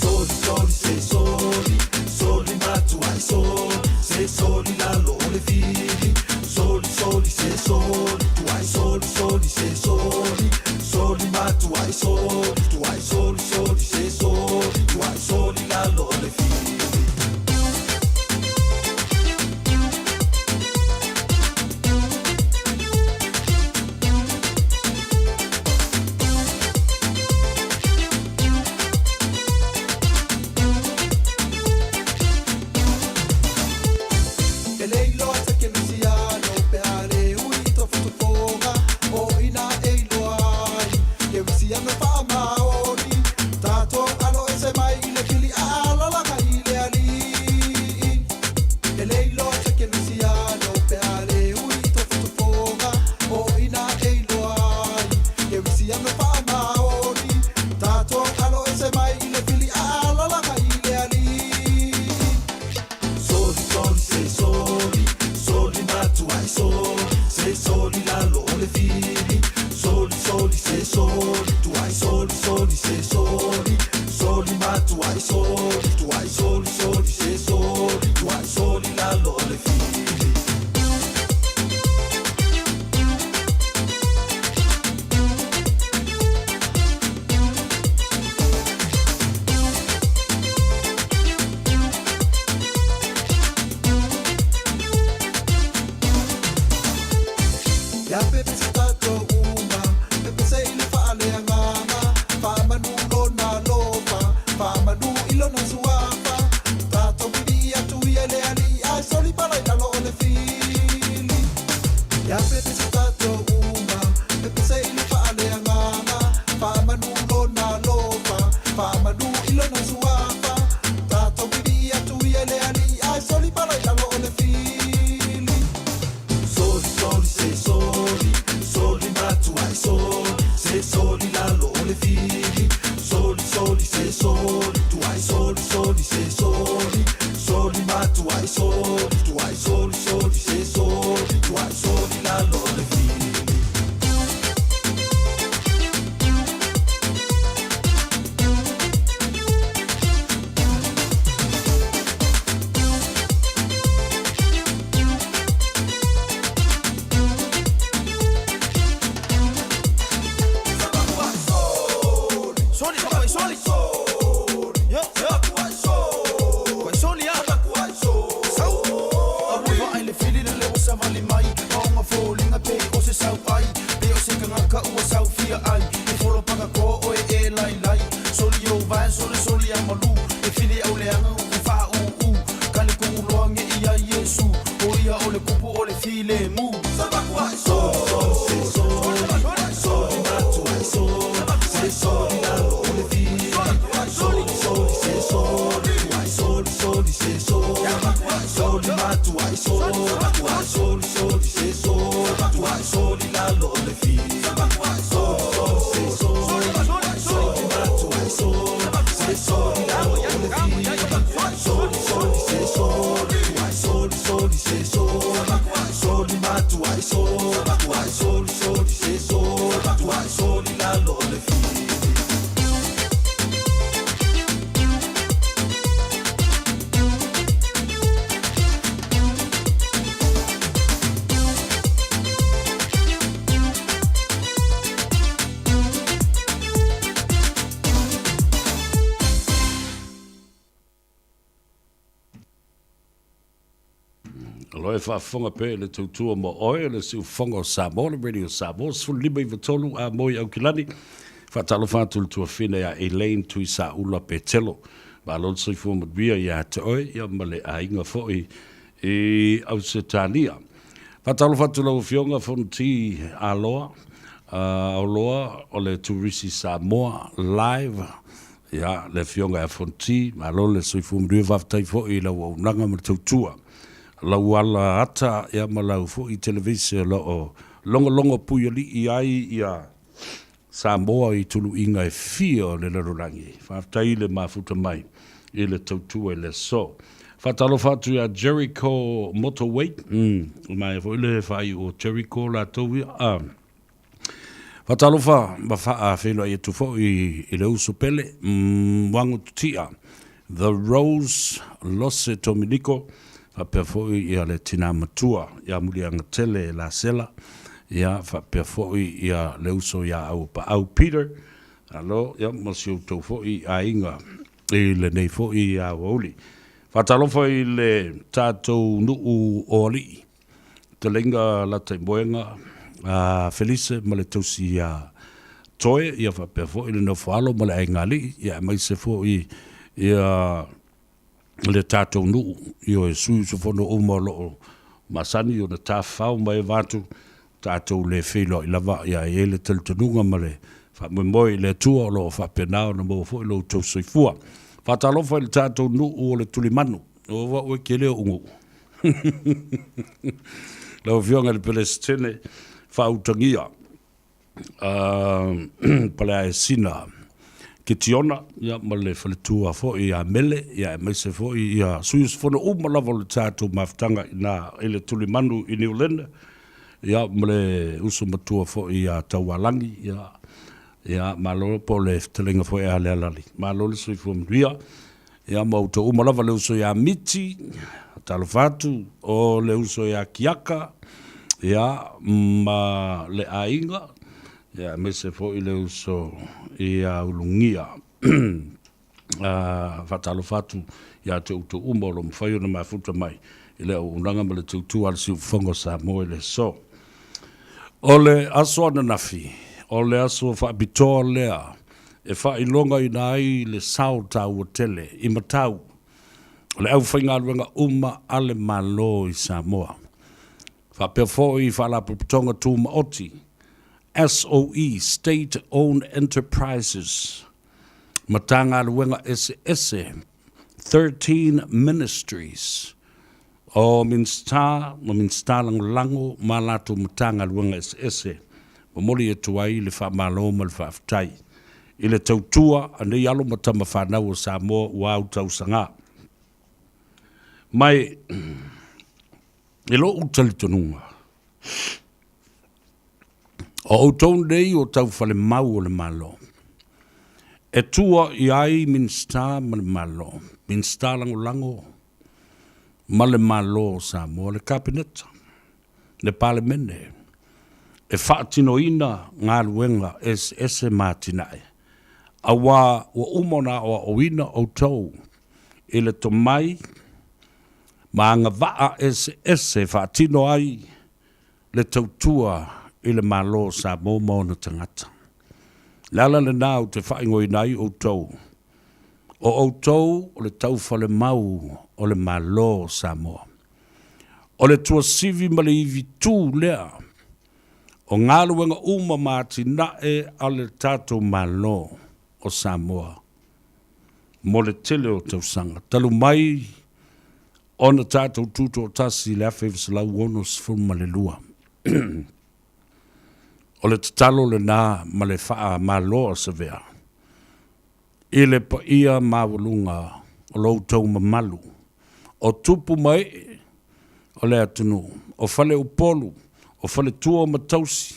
Soli, soli, se soli, soli matuai soli, se soli lalo o le fili. Soli, soli, se soli, tuai soli, soli, se soli, soli matuai soli, tuai soli, soli, se soli, tuai soli lalo o le fili. Kerisiano faamaoni tatou alo ese mai i le fili aalalaga i le alii e le iloa se Kerisiano pe a le ui i tofotofoga o ina e iloa ai Kerisiano faamaoni tatou alo ese mai i le fili aalalaga i le alii soli soli se soli soli matuai soli se soli lalo o le fili soli soli se soli tuai soli soli se soli soli matuai soli tuai soli soli se soli tuai soli lalo o le fili. Ia pepese tatou uma, pepese i le faaleagaga, faamanu lona alofa, faamanu i lona suafa. Tatou pipii atu ia i le Alii, ae soli pala i lalo o le fili. Ia pepese tatou uma, pepese i le faaleagaga, faamanu lona alofa, faamanu i lona suafa. Tatou pipii atu ia i le Alii, ae soli pala i lalo o le fili. Soli soli se soli, soli matuai soli, se soli lalo o le fili. Soli soli se soli, tuai soli soli se soli, soli matuai soli, tuai soli soli se soli, tuai soli lalo o le fili. Soli, papai, soli. Yo, yo. Kuai soli, ah. Sau. Aua vaai le fili le leo savali mai. Maonga foliga pe o se sau ai. Pe o se kangaka ua sau fia ai. E folo paka ko oe e lai lai. Soli o vai, soli soli a malu. E fili au leaga u ku faa u u. Kale kugu loa nge ia Yesu. O ia o le kupu o le file mu. Soli soli se soli, soli matuai soli, se soli lalo o le fili. Soli soli se soli, tuai soli soli se soli, soli matuai soli, tuai soli soli se soli, tuai soli lalo o le fili. Soli soli se soli, soli matuai soli, se soli lalo o le fili. Soli soli se soli, tuai soli soli se soli, soli matuai soli, tuai soli soli se soli, tuai soli lalo o le fili. O lo e faafofoga pea i le tautua ma oe o le siufofoga o Samoa, le Radio Samoa, 15 93 a moi Aukilani. Faatalofa atu i le tuafine ia Elaine Tuisaula Petelo. Malo le soifua manuia ia te oe ia ma le aiga foi i Ausetalia. Faatalofa atu i lau Afioga Fonoti Aloa, Aoloa o le Turisi Samoa Live. Ia, le Afioga ia Fonoti, malo le soifua manuia, faafetai foi i lau auaunaga ma le tautua. Lau ala ata ia ma lau foi televise o lo o logologo puialii ai ia Samoa i tuluiga e fia o le lalolagi. Faafetai i le mafuta mai i le tautua i le aso. Faatalofa atu ia Jericho Motorway, maea foi le faaiu o Jericho latou ia. Ah. Faatalofa ma faafeiloai atu foi i le uso pele, Wago Tutia, The Rose Lose Tominiko, faapea foi ia le tina matua ia Muliagatele Lasela, ia faapea foi ia le uso ia Auapaau Peter, alo, ia ma si outou foi aiga i lenei foi aoauli. Faatalofa i le tatou nuu o alii, Fetalaiga Lataimoega a Felise ma le tausi ia Toe, ia faapea foi le nofo alo ma le aiga alii, ia aemaise foi ia le tatou nuu, ioe, sui usufono uma o lo o masani ona tafafao ma eva atu, tatou le feiloai lava, ia e i ai le talitonuga ma le Faamoemoe i le Atua o lo o faapena ona maua foi lo outou soifua. Faatalofa i le tatou nuu o le Tulimanu. Ua ua tele ou nuu. Lau Afioga i le Peresetene, faautagia Paleaesina Kitiona ia, ma le faletua foi ia Mele, ia, aemaise foi ia sui usufono uma lava o le tatou mafutaga i ina i le Tulimanu i Niuland, ia, ma le uso matua foi ia Taualagi, ia, ia, malo po o le fetalaiga foi ia Lealali. Malo le soifua manuia. Ia, ma outou uma lava, le uso ia Miti, talofa atu, o le uso ia Kiaka, ia, ma le aiga, ia, aemaise foi le uso ia Ulugia. Faatalofa atu ia te outou uma o lo o mafai ona mafuta mai i le auaunaga ma le tautua a le Siufofoga o Samoa i le aso. O le aso ananafi, o le aso faapitoa lea e faailogaina ai le sao taua tele i matau o le aufaigaluega uma a le Malo i Samoa, faapea foi i Faalapotopotoga Tumaoti, SOE, State Owned Enterprises, Matagaluega eseese, 13 Ministries, o Minisita ma Minisita Lagolago ma a latou Matagaluega eseese, momoli atu ai le faamalo ma le faafetai i le tautua a nei alo ma tama fanau o Samoa ua au tausaga mai. I lo'u talitonuga, o outou nei o taufalemau o le Malo, e tua i ai Minisita ma le Malo, Minisita Lagolago ma le Malo o Samoa, le Kapeneta, le Palemene, e faatinoina galuega eseese ma atinae, auā ua uma ona aoaoina outou i le tomai ma agavaa eseese e faatino ai le tautua i le Malo o Samoa ma ona tagata. O le ala lena ou te faaigoaina ai outou, o outou o le taufalemau o le Malo o Samoa. O le tuasivi ma le ivitu lea o galuega uma ma atinae a le tatou Malo o Samoa mo le tele o tausaga talu mai ona tatou tutoatasi i le 1962. O le tatalo lena ma le faamalo a Savea i le paia maualuga o lo outou mamalu, o tupu ma ee o le atunuu, o faleupolu, o faletua ma tausi,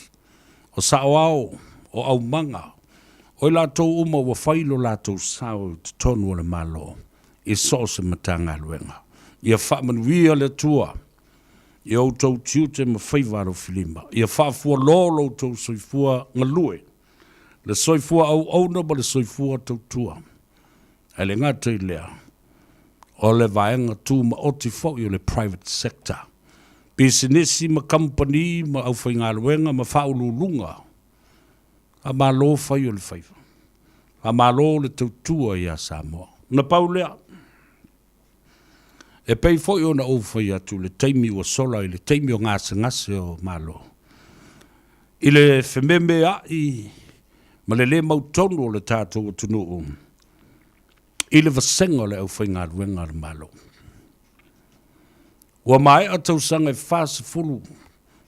o saoao, o aumaga, o i latou uma ua fai lo latou sao i totonu o le Malo i so o se Matagaluega. Ia faamanuia le Atua i outou tiute ma faiva alofilima. Ia faafualo lo outou soifua galue, le soifua auauna ma le soifua tautua. Ae le gata i lea, o le vaega tumaoti foi o le private sector, pisinisi ma kamupani ma aufaigaluega ma faauluuluga a Malo fai o le faiva. Faamalo le tautua ia Samoa. Na pau lea, e pei foi ona ou fai atu i le taimi ua sola i le taimi o gasegase o Malo, i le fememea'i ma le lē mautonu o le tatou atunuu i le vasega o le aufaigaluega a le Malo. Ua maea tausaga e 40,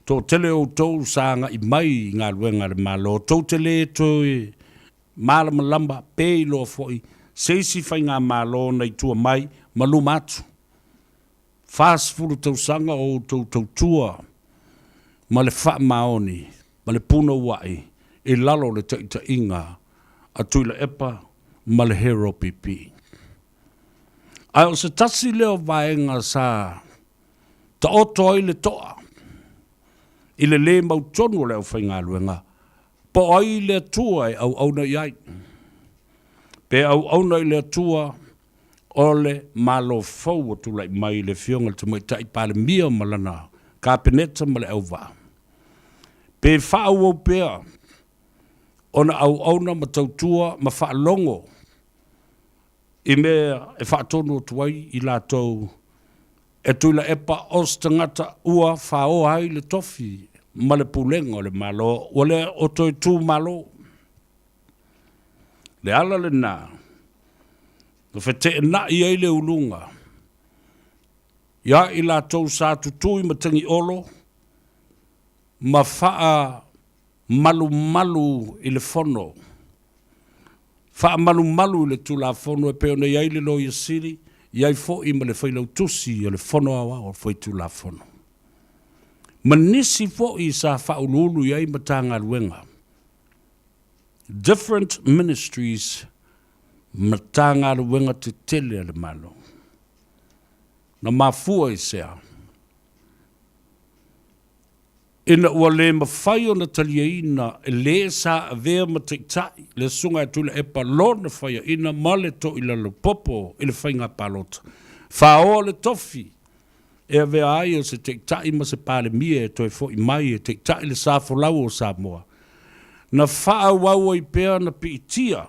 toatele o outou sa agai mai i galuega a le Malo, tou te lē toe malamalama pe iloa foi se isi faigamalo na i tua mai ma luma atu. 40 tausaga o outou tautua ma le faamaoni ma le punoua'i i lalo o le taitaiga a Tuilaepa ma le Hero PP. Ae o se tasi lea o vaega sa taoto ai le to'a i le lē mautonu o le aufaigaluega, po o ai le Atua e auauna i ai, pe auauna i le Atua o le Malo fou ua tulai mai i le Afioga i le Tamaitai Palemia ma lana Kapeneta ma le auvaa, pe faaauau pea ona auauna ma tautua ma faalogo i mea e faatonu atu ai i latou e Tuilaepa o se tagata ua faoa ai le tofi ma le pulega o le Malo, ua le o toe tu Malo. Le ala lenā, na feteenai ai le uluga ia i latou sa tutū i Matagiolo ma faamalumalu i le Fono, faamalumalu i le Tulafono e pei ona i ai le Loia Sili, i ai foi ma le Failautusi o le Fono Aoao Faitulafono, ma nisi foi sa faauluulu i ai Matagaluega, different ministries, Matagaluega tetele a le Malo. Na mafua i se a? Ina ua le mafai ona taliaina e le sa avea ma taitai le Susuga ia Tuilaepa lona faiaina ma le toilalopopo i le faiga palota, faoa le tofi e avea ai o se taitai ma se Palemia e toe foi mai e taitai le sa folau o Samoa, na faaauau ai pea ona piitia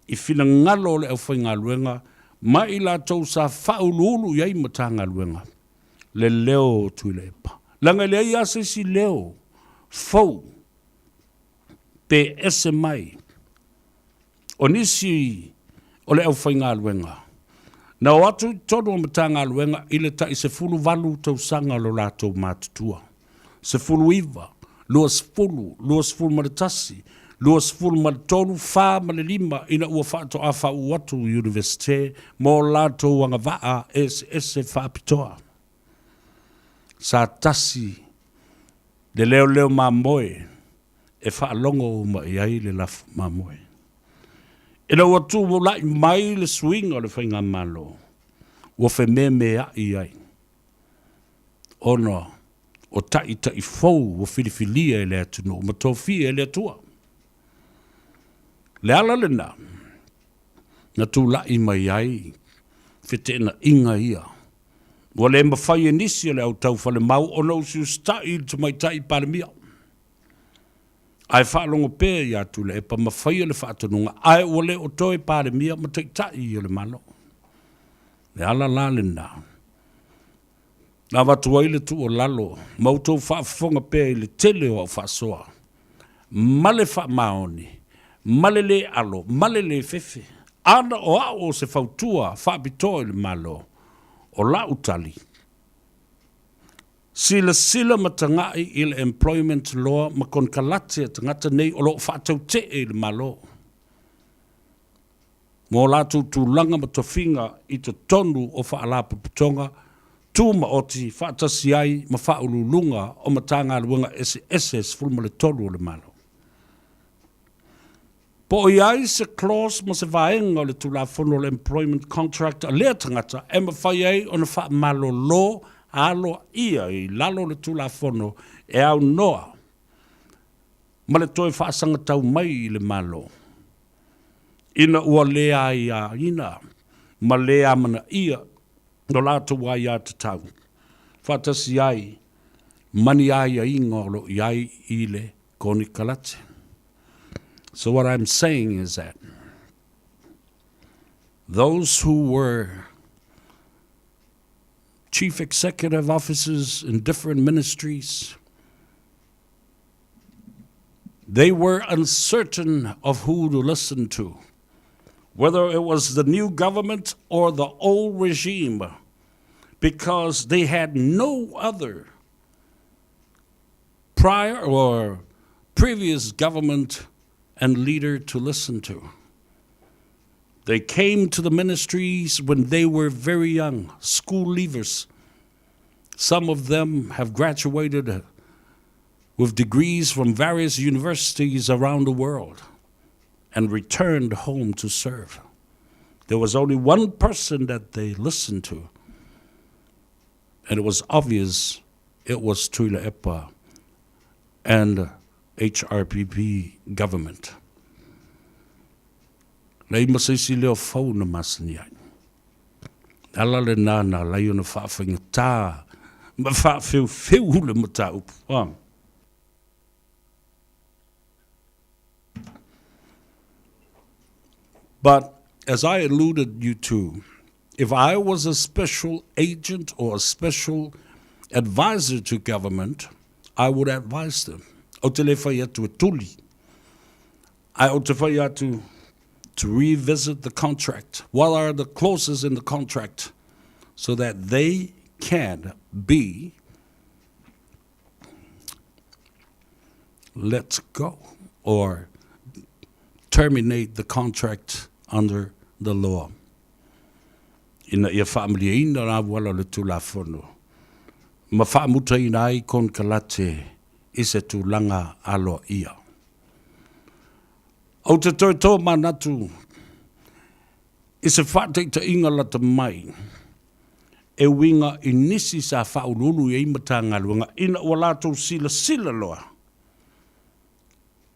i finagalo o le aufaigaluega ma i latou sa faauluulu i ai Matagaluega le leo o Tuilaepa. Leaga e leai lava se isi leo fou pe ese mai o nisi o le aufaigaluega na o atu i totonu o Matagaluega i le tai 18 tausaga lo latou matutua. 19, 20, 21, 23, 4 ma le 5 ina ua faatoa faauu atu i Iunivesite mo latou agavaa eseese faapitoa. Sa tasi le leoleo mamoe e faalogo uma i ai le lafu mamoe. Ina ua tulai mai le suiga o le faigamalo, ua fememeai ai ona o taitai fou ua filifilia e le atunuu ma tofia e le Atua. Le ala lena na tulai mai ai feteenaiga ia. Ua le mafai e nisi o le au taufalemau ona usiusitai i le tamaitai Palemia. Ae faalogo pea ia Tuilaepa ma faia le faatonuga ae ua le o toe Palemia ma Taitai o le Malo. Le ala la lena na avatu ai le tuualalo ma outou faafofoga pea i le tele o au faasoa ma le faamaoni ma le lē alo ma le lē fefe. Ana o au o se fautua faapitoa i le Malo, o la'u tali, silasila ma taga'i i le employment law ma konekarate a tagata nei o lo o faatautee i le Malo mo latou tulaga ma tofiga i totonu o faalapotopotoga tumaoti faatasi ai ma faauluuluga o Matagaluega eseese 13 o le Malo. Po o i ai se clause ma se vaega o le Tulafono o le Employment Contract a lea tagata e mafai ai ona faamalolo aloaia i lalo o le Tulafono e aunoa ma le toe faasagatau mai i le Malo ina ua le aiaina ma le amanaia lo latou aiatatau faatasi ai ma ni aiaiga o lo o i ai i le konekarate. So what I'm saying is that those who were chief executive officers in different ministries, they were uncertain of who to listen to, whether it was the new government or the old regime, because they had no other prior or previous government and leader to listen to. They came to the ministries when they were very young, school leavers. Some of them have graduated with degrees from various universities around the world and returned home to serve. There was only one person that they listened to, and it was obvious it was Tuilaepa and HRPP government. Leai ma se isi leo fou na masani ai. Le ala lenā na ala ai ona faafaigata ma faafeufeu le mataupu. Ah. But as I alluded you to, if I was a special agent or a special advisor to government, I would advise them. Ou te le fai atu e tuli. Ae ou te fai atu, To revisit the contract. What are the clauses in the contract so that they can be let go or terminate the contract under the law. Ina ia faamalieina la auala o le Tulafono ma faamutaina ai konekarate i se tulaga aloaia. Ou te toe tōmanatu i se faataitaiga lata mai e uiga i nisi sa faauluulu i ai Matagaluega ina ua latou silasila loa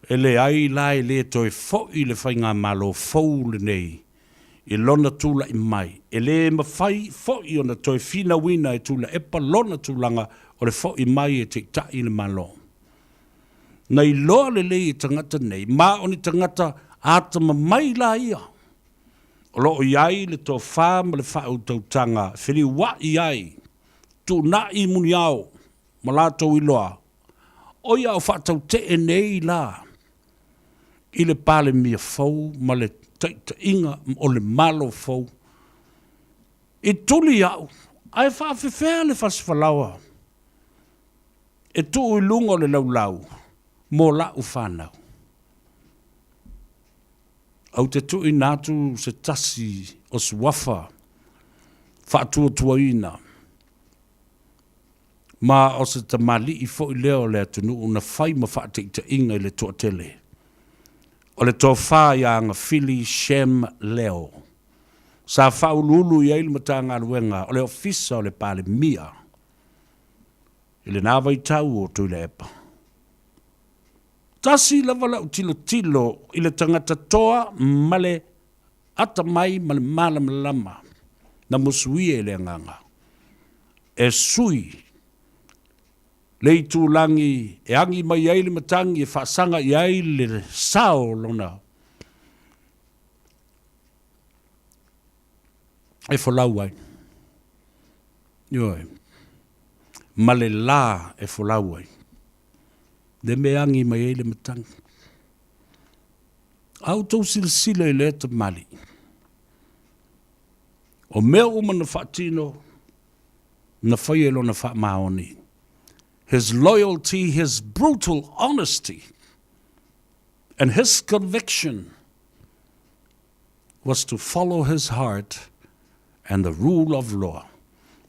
e leai la e le toe foi le Faigamalo fou lenei i lona tulai mai, e le mafai foi ona toe finauina e Tuilaepa lona tulaga o le foi mai e taitai le Malo. Na iloa lelei e tagata nei, ma o ni tagata atamamai la ia, o lo o i ai le tofa ma le faautautaga e feliua'i ai, tuunai muniao ma latou iloa, o ia o faatautee nei la i le Palemia fou ma le taitaiga o le Malo fou. I tuli au, ae faafefea le fasifalaoa e tuu i luga o le laulau mo la'u fanau. Ou te tuuina atu se tasi o suafa faatuatuaina, ma o se tamalii foi lea o le atunuu na fai ma faataitaiga i le toatele, o le Tofa ia Agafili Shem Leo, sa faauluulu i ai le Matagaluega o le Ofisa o le Palemia i lena vaitau o Tuilaepa. Tasi lava lau tilotilo i le tagata toa ma le atamai ma le malamalama na musuia i le agaga e sui le itulagi e agi mai ai le matagi e faasaga i ai le sao o lona e folau ai. Ioe. Ma le la e folau ai. Le mea agi mai ai le matagi. A outou silasila i lea tamalii, o mea uma na faatino, na faia i lona faamaoni. His loyalty, his brutal honesty, and his conviction was to follow his heart and the rule of law.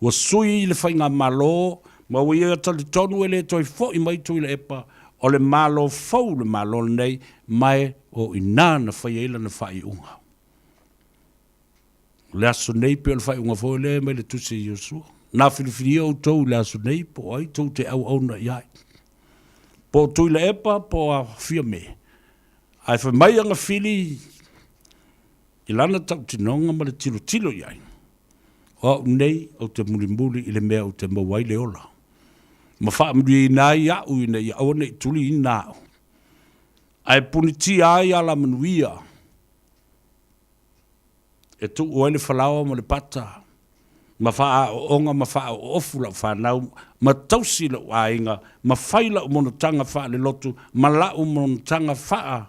Ua sui le faigamalo ma ua ia talitonu e le toe foi mai Tuilaepa, o le Malo fou le Malo lenei ma e o i ina na fai ai lana faaiuga. O le aso nei pei o le faaiuga foi lea mai le tusi a Iosua. Na filifilia outou i le aso nei po o ai tou te auauna i ai. Po o Tuilaepa po o Fiame. Ae fai mai Agafili i lana tautinoga ma le tilotilo i ai, O au nei ou te mulimuli i le mea ou te maua ai le ola, ma faamanuiaina ai au ina ia aua ne i tuliina au, ae punitia ai alamanuia e tuu ai le falaoa ma le pata, ma faaaooga ma faaoofu lau fanau, ma tausi lou aiga, ma fai lau monotaga faalelotu ma lau monotaga faa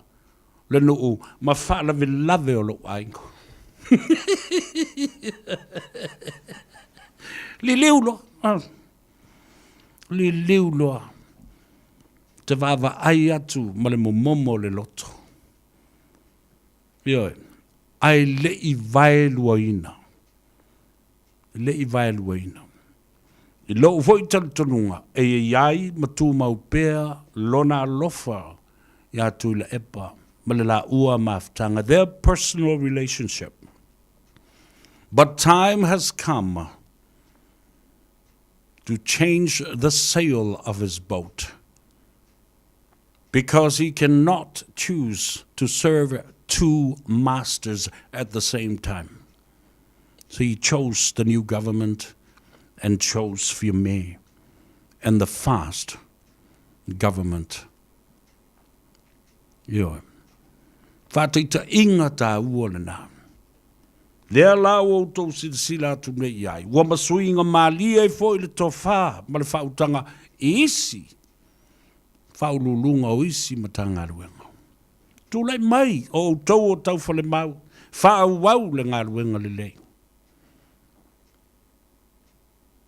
le nuu ma faalavelave o lou aiga. Liliu loa. Ah. Liliu loa. Te vaavaai atu ma le momomo o le loto. Ioe. Ae le i vaeluaina. E le i vaeluaina. I lou foi talitonuga, e i ai ma tumau pea lona alofa iā Tuilaepa ma le laua mafutaga, their personal relationship. But time has come to change the sail of his boat because he cannot choose to serve two masters at the same time. So he chose the new government and chose Fiume and the fast government. Ioe. Faataitaiga taua lena. Lea la ua outou silasila atu nei i ai, ua masuiga malie ai foi le tofa ma le faautaga i isi faauluuluga o isi Matagaluega. Tulai mai o outou o Taufalemau, faaauau le galuega lelei.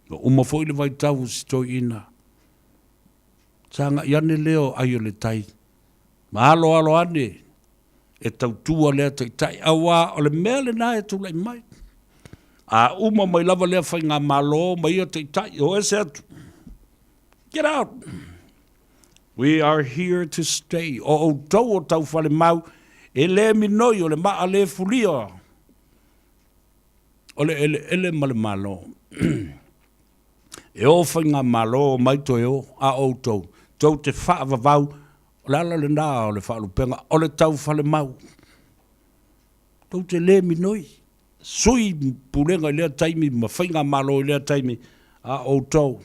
Ua uma foi le vaitau o si toeaina. Sagai ane lea o ai o le tai, ma aloalo ane e tautua lea taitai, auā o le mea lena e tulai mai. A uma mai lava lea faigamalo ma ia taitai, o ese atu. Get out! We are here to stay. O outou o Taufalemau, e le minoi o le maa le fulia o le eleele ma le Malo. E o faigamalo mai toe o, a outou, tou te faavavau, o le ala lena o le faalupega, o le Taufalemau. Tou te le minoi. Sui pulega i lea taimi ma faigamalo i lea taimi, a outou,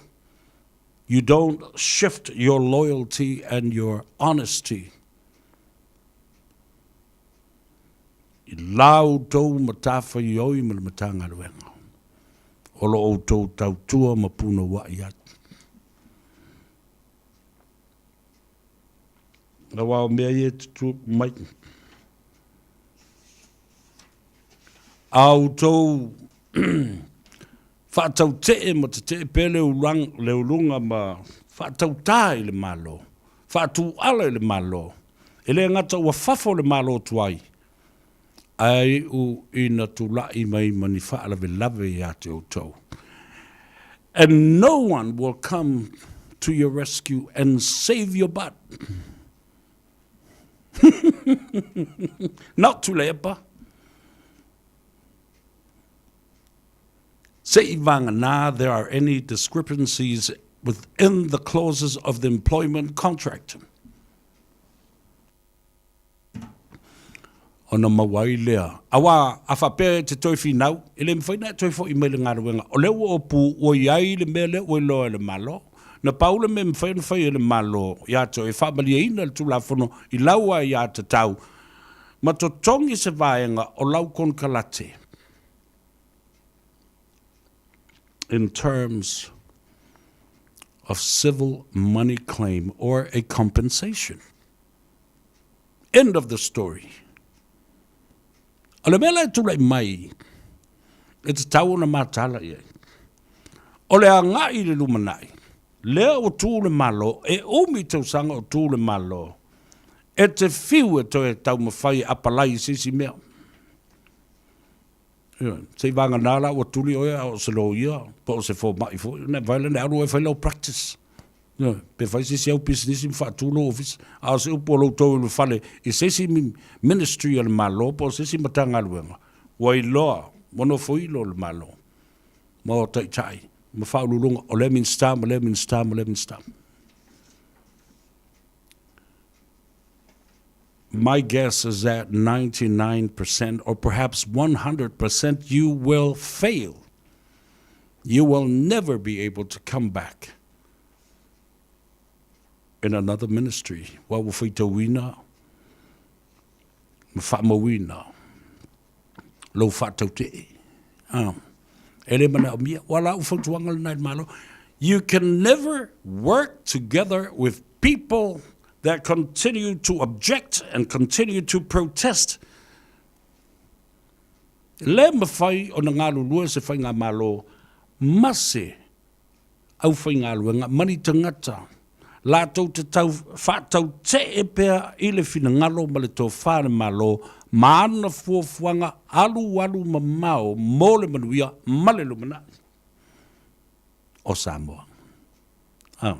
You don't shift your loyalty and your honesty i la outou matafaioi ma le Matagaluega o lo outou tautua ma punouai ai. Aua o mea ia e tutupu mai. A outou faatautee ma tetee pea le le uluga ma faatautā i le Malo, faatūala i le Malo, e le gata ua fafo le Malo tuai, ae iu ina tulai mai ma ni faalavelave ia te outou. And no one will come to your rescue and save your butt. Not Tuilaepa. Se'i vagana there are any discrepancies within the clauses of the employment contract. Ona maua ai lea. Auā, a faapea e te toe finau, e le mafai ona e toe fo'i mai le galuega. O lea ua opu ua i ai le mea lea ua iloa e le Malo. Na pau le mea e mafai ona fai e le Malo ia te oe e faamalieina le Tulafono i lau aiatatau ma totogi se vaega o lau konekarate in terms of civil money claim or a compensation. End of the story. O le mea la e tulai mai, e tatau ona mataala i ai. O le agai i le lumanai, lea ua tu le Malo, e umi tausaga o tu le Malo, e te fiu e toe taumafai e apalai i se isi mea. Ioe, se i vagana la ua tuli oe a o se loia po o se fomai foi, ona e vaai lea na e alu oe e fai lau practice. Ioe, pe fai se isi au pisinisi ma faatu lou ofisa. A o se upu a lou tou i le fale i se isi ministry a le Malo po o se isi Matagaluega, ua iloa, ua nofoilo le Malo ma o taitai ma faauluuluga o lea Minisita ma lea Minisita ma lea Minisita. My guess is that 99% or perhaps 100% you will fail. You will never be able to come back in another ministry. Wa ua faitauina ma faamauina lou faatautee. Ah. E le manaomia. Ua la u fautuaga lena i le Malo. You can never work together with people that continue to object and continue to protest. Le mafai ona galulue se faigamalo ma se aufaigaluega ma ni tagata latou te tau faatautee pea i le finagalo ma le tofa a le Malo ma ana fuafuaga alualu mamao mo le manuia ma le lumanai o Samoa. A.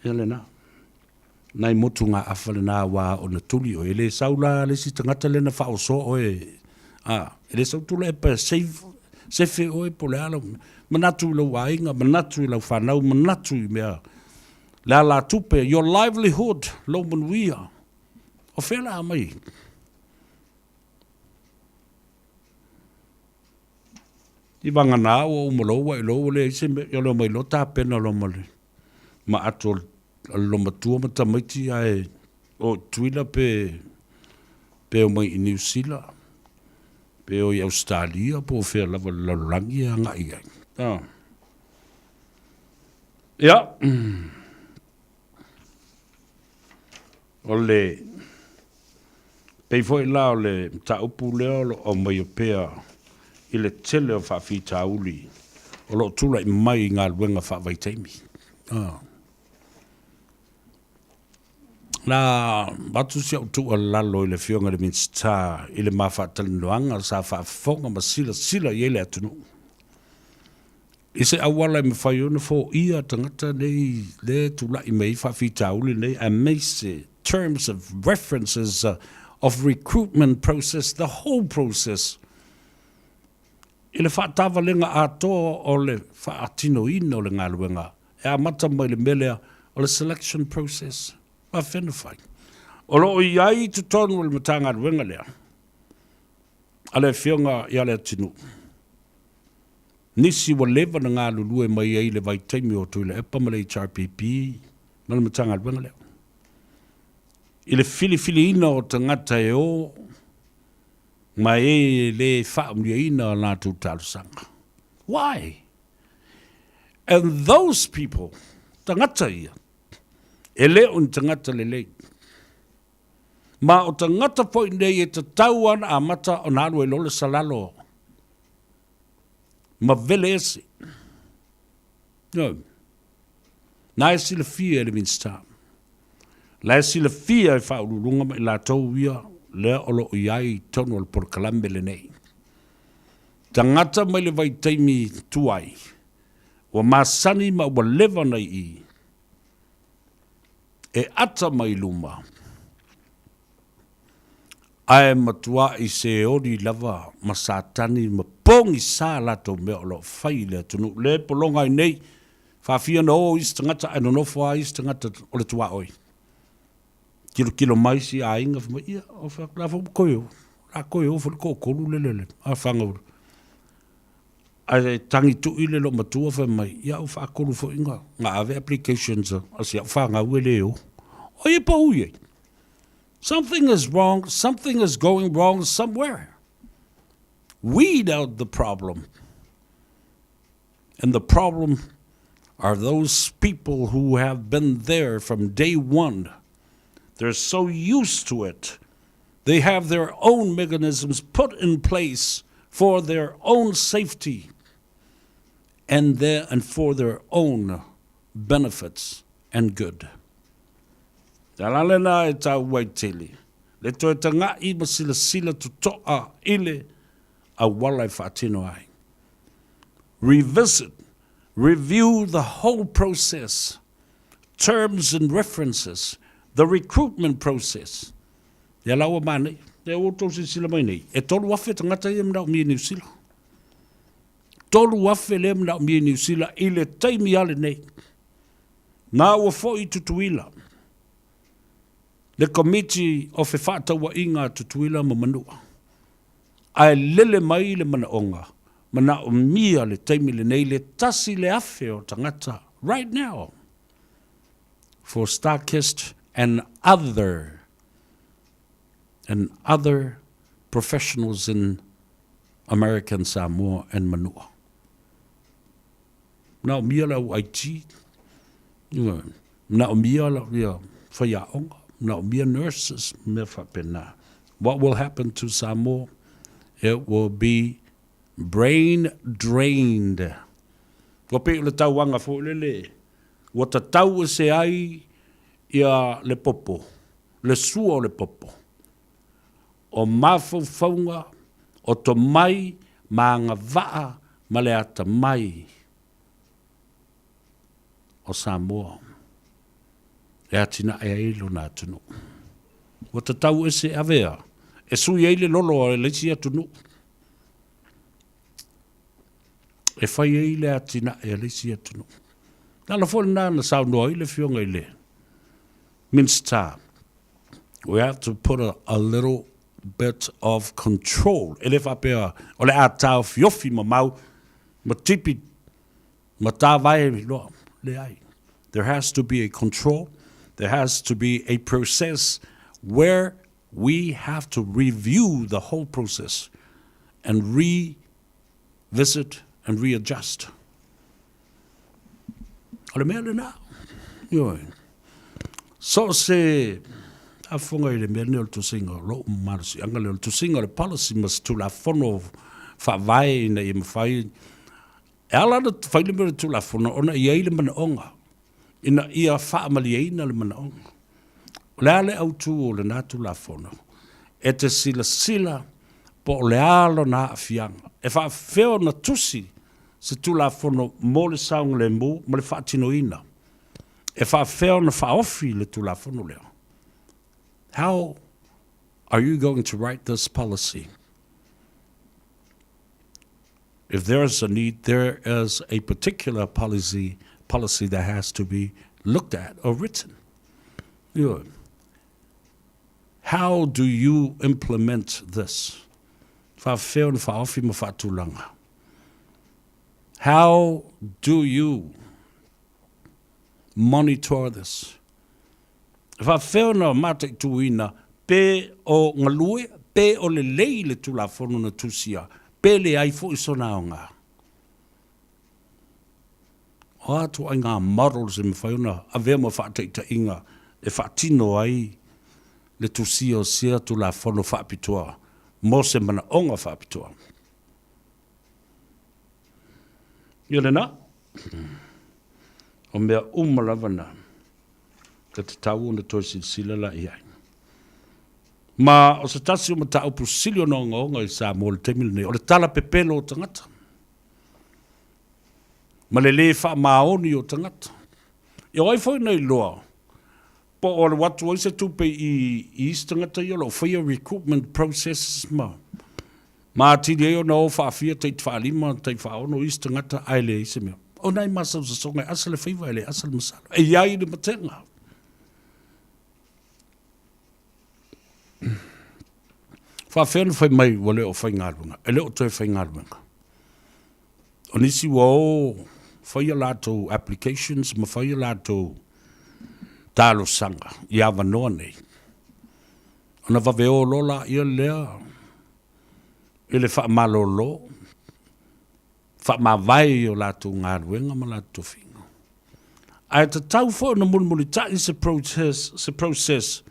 Ia lena. Nai motu ngā afa lena wā o na tuli oe. E le sau la le isi tagata lea na faaosoa oe. A, e le sau tula e pa save, sefe oe po le a lau mea. Manatu i lou aiga, manatu i lau whanau, manatu i mea. Le alatupe, your livelihood, lou manuia. O fea la mai? I vagana ua uma loa ua iloa ua leai se mea, ia leo mai loa tapena loa ma le ma ato a le lomatua ma tamaiti ae o i Tutuila pe pe omai i Niu Sila pe o i Ausetalia po o fea lava le lalolagi e agai ai. Ah. Ia. O le. Pei foi la o le mataupu lea o lo o aumaia pea i le tele o faafitauli o lo o tulai mai i galuega faavaitaimi. Na avatu si au tuualalo i le Afioga i le Minisita i le ma faatalanoaga sa faafofoga ma silasila i ai le atunuu i se auala e mafai ona foia tagata nei lea e tulai mai ai faafitauli nei aemaise terms of references of recruitment process, the whole process i le faatavalega atoa o le faatinoina o le galuega e amata mai le mea lea o le selection process. Faafefea ona fai? O lo o i ai i totonu o le Matagaluega lea a le Afioga ia Leatinuu nisi ua leva ona galulue mai ai i le vaitaimi o Tuilaepa ma le HRPP ma le Matagaluega lea i le filifiliina o tagata e o ma e le faaumiaina a latou talosaga. Why? And those people, tagata ia, e le o ni tagata lelei. Ma o tagata foi nei e tatau ana amata ona alu ai loa le salalo ma vele ese. No. Na e silafia e le Minisita. La e silafia e Faauluuluga ma i latou ia lea o lo o i ai i totonu o le polokalame lenei. Tagata mai le vaitaimi tuai, ua masani ma ua leva ona i i, e ata mai luma, ae matuai seoli lava ma Satani ma pogisa latou mea o lo o fai i le atunuu. Le e pologa ai nei, faafia ona o isi tagata ae nonofo lava isi tagata o le tuaoi. Tilotilo mai isi aiga fai mai, ia, o fai atu, la foi ua toe o, la toe o foi le toatolu lele le a fanau. Ae tagi tui le loomatua fai mai, ia ua faatolu foi na ave applications a si au fanau e le o. O ai e pau i ai? Something is wrong, something is going wrong somewhere. Weed out the problem. And the problem are those people who have been there from day one. They're so used to it. They have their own mechanisms put in place for their own safety and, their, and for their own benefits and good. Le ala lena e taua ai tele, le toe taga'i ma silasila toto'a i le auala e faatino ai. Revisit, review the whole process, terms and references, the recruitment process. Ia la ua manaia, lea ua outou silasila mai nei, e 3,000 tagata ia e manaomia i Niu Sila. 3,000 lea e manaomia i Niu Sila i le taimi lava lenei. Na ua foi i Tutuila le Komiti o Fefaatauaiga a Tutuila ma Manua, ae lele mai le manaoga, manaomia le taimi lenei le 1,000 o tagata right now for StarKist and other and other professionals in American Samoa and Manua. Manaomia le au IT, manaomia ia faiaoga, manaomia nurses, mea faapena. What will happen to Samoa? It will be brain drained. Ua pei o le tauaga foi lele, ua tatau ese ai ia le popo, le sua o le popo, o mafaufauga, o tomai ma agavaa ma le atamai o Samoa e atinae ai lona atunuu. Ua tatau ese avea e sui ai le lolo o le isi atunuu e fai ai le atinae a le isi atunuu. Le ala foi lena na saunoa ai le Afioga i le Minisita, we have to put a, a little bit of control. E le faapea o le a taofiofi mamau ma tipi ma tāvae loa. Leai. There has to be a control. There has to be a process where we have to review the whole process and revisit and readjust. O le mea lena. Ioe. So se... Faafofoga i le mea lenei o le tusiga o lou malosiaga lea, o le tusiga o le policy ma se Tulafono Faavae ina ia mafai E ala ona fai le mea o le Tulafono ona e i ai le manaoga ina ia faamalieina le manaoga. O le a le autu o lena Tulafono? E te silasila po o le a lona aafiaga. E faafefea ona tusi se Tulafono mo le saogalemu ma le faatinoina? E faafefea ona faaofi le Tulafono lea? How are you going to write this policy? If there is a need, there is a particular policy, policy that has to be looked at or written. Ioe. How do you implement this? Faafefea ona faaofi ma faatulaga? How do you monitor this? E faafefea ona mataituina pe o galue, pe o lelei le Tulafono na tusia, pe leai foi sona aoga? O a ituaiga models e mafai ona avea ma faataitaiga e faatino ai le tusia o sia Tulafono faapitoa mo se manaoga faapitoa? Ia lena, o mea uma lava na. Ka tatau ona toe silasila la i ai. Ma o se tasi o mataupu sili ona ogaoga i Samoa i le taimi lenei, o le tala pepelo o tagata, ma le lē faamaoni o tagata. Ia o ai foi na iloa po o alu atu ai se tupe i isi tagata ia o lo o faia recruitment processes ma ma atili ai ona o faafia taitafaalima, taifaaono isi tagata ae leai se mea. O nai masalosaloga e asa le faiva e le asa le masalo. E i ai le matega. Faafefea ona fai mai ua le o faigaluega? E le o toe faigaluega. O nisi ua o fai a latou applications ma fai a latou talosaga i avanoa nei. Ona vave o loa laia lea i le faamalolo, faamavae i o latou galuega ma latou tofiga. Ae tatau foi ona mulimulitai se process, se process,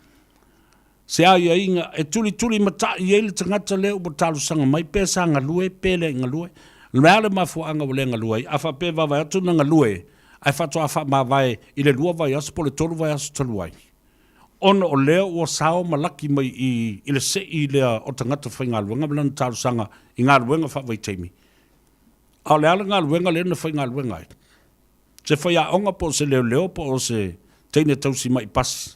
se aiaiga e tulitulimatai ai le tagata lea ua talosaga mai pe sa galue pe le galue. O le a le mafuaaga ua le galue ai? A faapea e vaavaai atu na galue ae faatoa faamavae i le lua vaiaso po o le tolu vaiaso talu ai, ona o lea ua sao ma laki mai i i le sei lea o tagata faigaluega ma lana talosaga i galuega faavaitaimi. A o le a le galuega lea na faigaluega ai? Se faiaoga po o se leoleo po o se teine tausi mai pasi?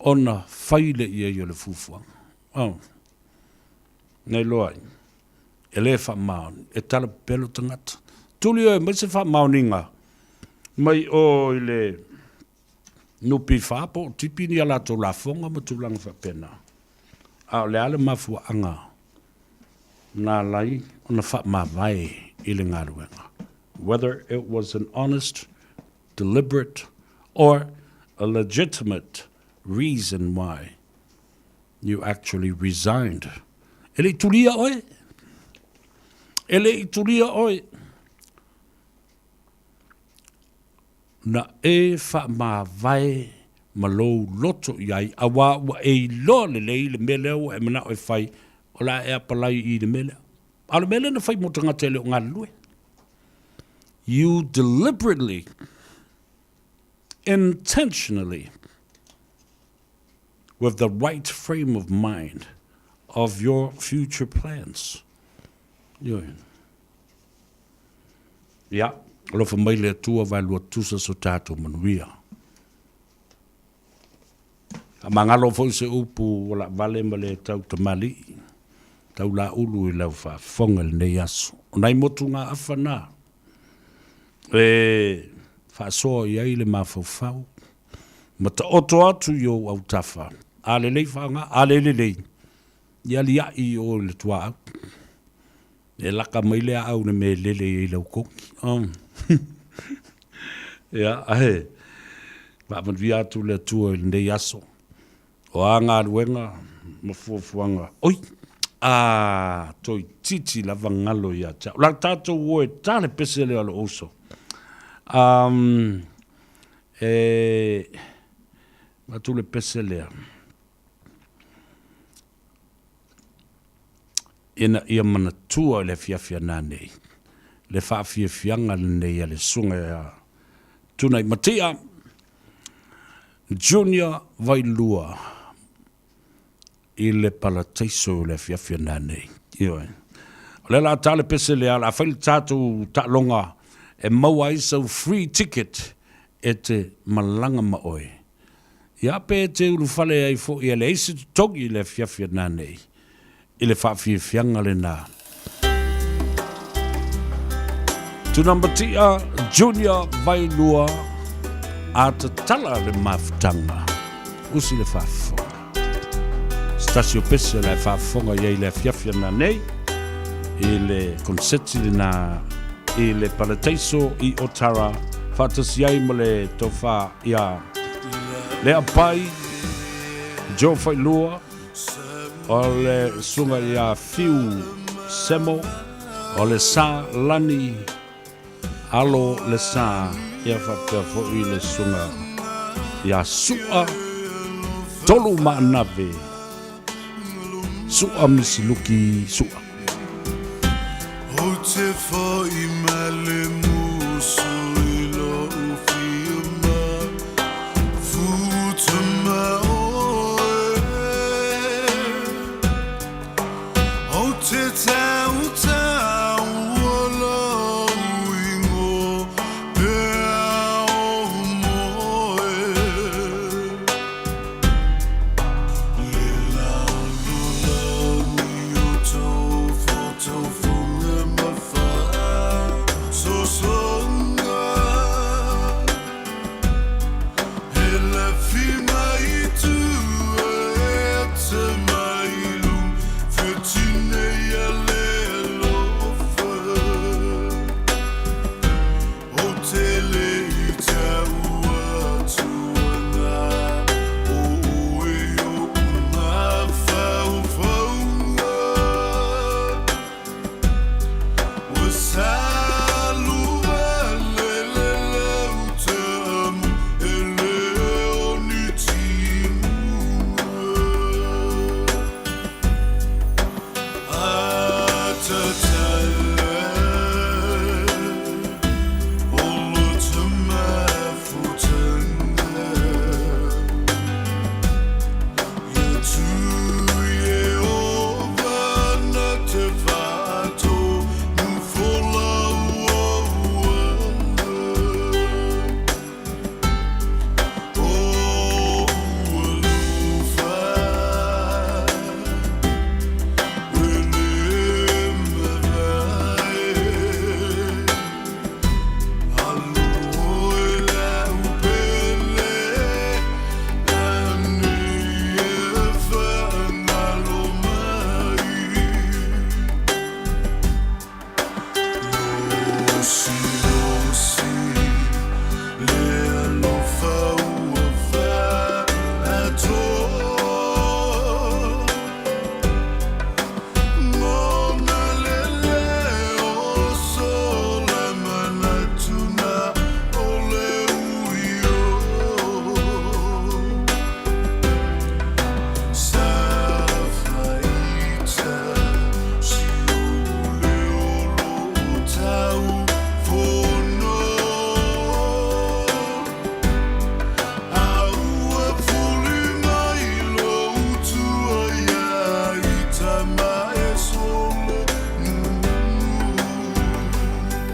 Ona fai lea i ai o le fuafuaga. Oh. Nei loa ai. E le faamaoni, e tala pepelo tagata. Tuli oe mai se faamaoniga mai o i le NPF po o tipi ni a latou lafoga ma tulaga faapena. A o le a le mafuaaga na ala ai ona faamavae i le galuega? Whether it was an honest, deliberate or a legitimate reason why you actually resigned. E le i tulia oe. E le i tulia oe. Na e faamavae ma lou loto i ai, auā ua e iloa lelei le mea lea ua e manao e fai, o le a e apalai i le mea lea. A o le mea lea na fai mo tagata e le o galulue. You deliberately, intentionally, with the right frame of mind of your future plans. Ioe. Ia, alofa mai le Atua vaelua tusa so tatou manuia. Faamagalo foi se upu ua laavale ma le tau tamalii, tau laulu i lau faafofoga i lenei aso. O nai motugaafa na e faasoa i ai le mafaufau ma taoto atu i ou autafa, a lelei faaaoga, a le lelei, ia aliaʻi i o i le tuaau. E laka mai le aau i le mea e lele ai lau koki. Oh. Ia, ae, faamanuia atu le Atua i lenei aso. O a galuega ma fuafuaga, oi, a, toeitiiti lava galo ia te au. O la tatou o e ta le pese lea o lou uso. Um, e, Avatu le pese lea. Ina ia manatua i le afiafi a nanei, le faafiafiaga lenei a le Susuga ia Tunaimatia Junior Vailua i le Palataiso i le afiafi a nanei. Ioe. O lea o le a ta le pese lea, o le a fai le tatou taaloga e maua ai sau free ticket e te malaga ma oe. Ia pe e te ulufale ai foi e leai se totogi i le afiafi a nanei i le faafiafiaga lena. Tunamatia Junior Vailua a tatala le mafutaga. Usi le faafofoga. Se tasi o pese o le a faafofoga i ai i le afiafi a nanei i le konseti lena i le Parataiso i Otara faatasi ai ma le tofa ia Leapai Joe Failua, o le susuga ia Fiu Semo, o le Sa Lani Alo le Sa, ia faapea foi le susuga ia Sua Tolu Maanave, Sua Misiluki Sua. Ou te whai ma le musu i lou fia mafuta ma oe. Ou te tautau o lou ingoa pea o moe.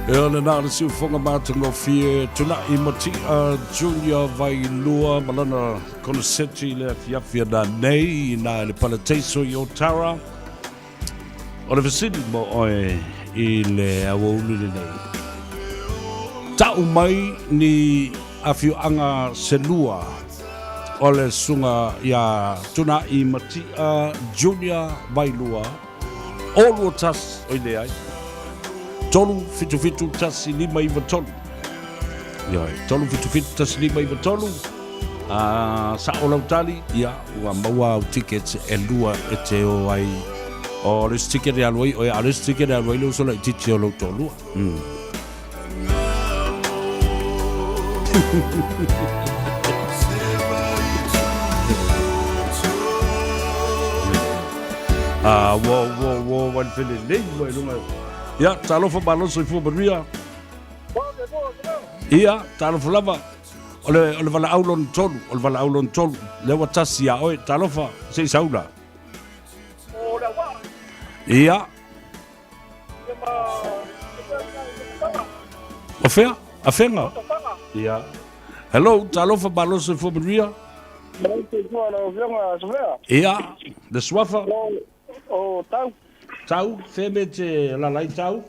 Ea lena le siufoga matagofie Tuna'i Mati'a Junior Vailua ma lana koneseti i le afiafi ana nei i na i le Palataiso i Otara. O le fesili mo oe i le aoauli lenei. Ta'u mai ni afioaga se lua o le susuga ia Tuna'i Mati'a Junior Vailua, o lua tasi, oi leai, 3 7 7 1 5 9 3. Ioe, 3 7 7 1 5 9 3. A sa'o lau tali, ia, ua maua au tickets e lua e te o ai. O le isi ticket e alu ai oe, a o le isi ticket e alu ai le uso laitiiti o lou toalua. Mm. Ah, ua, ua, ua, ua, le felelei mai luga. Ia, talofa malo soifua manuia. Ia, talofa lava. O le, o le valaau lona tolu, o le valaau lona tolu. Lea ua tasi iā oe, talofa, se i saula. Ia. O fea? Afega? Ia. Hello, talofa malo soifua manuia. Ia, le suafa. O Tau. Tau, fea me te lalai Tau?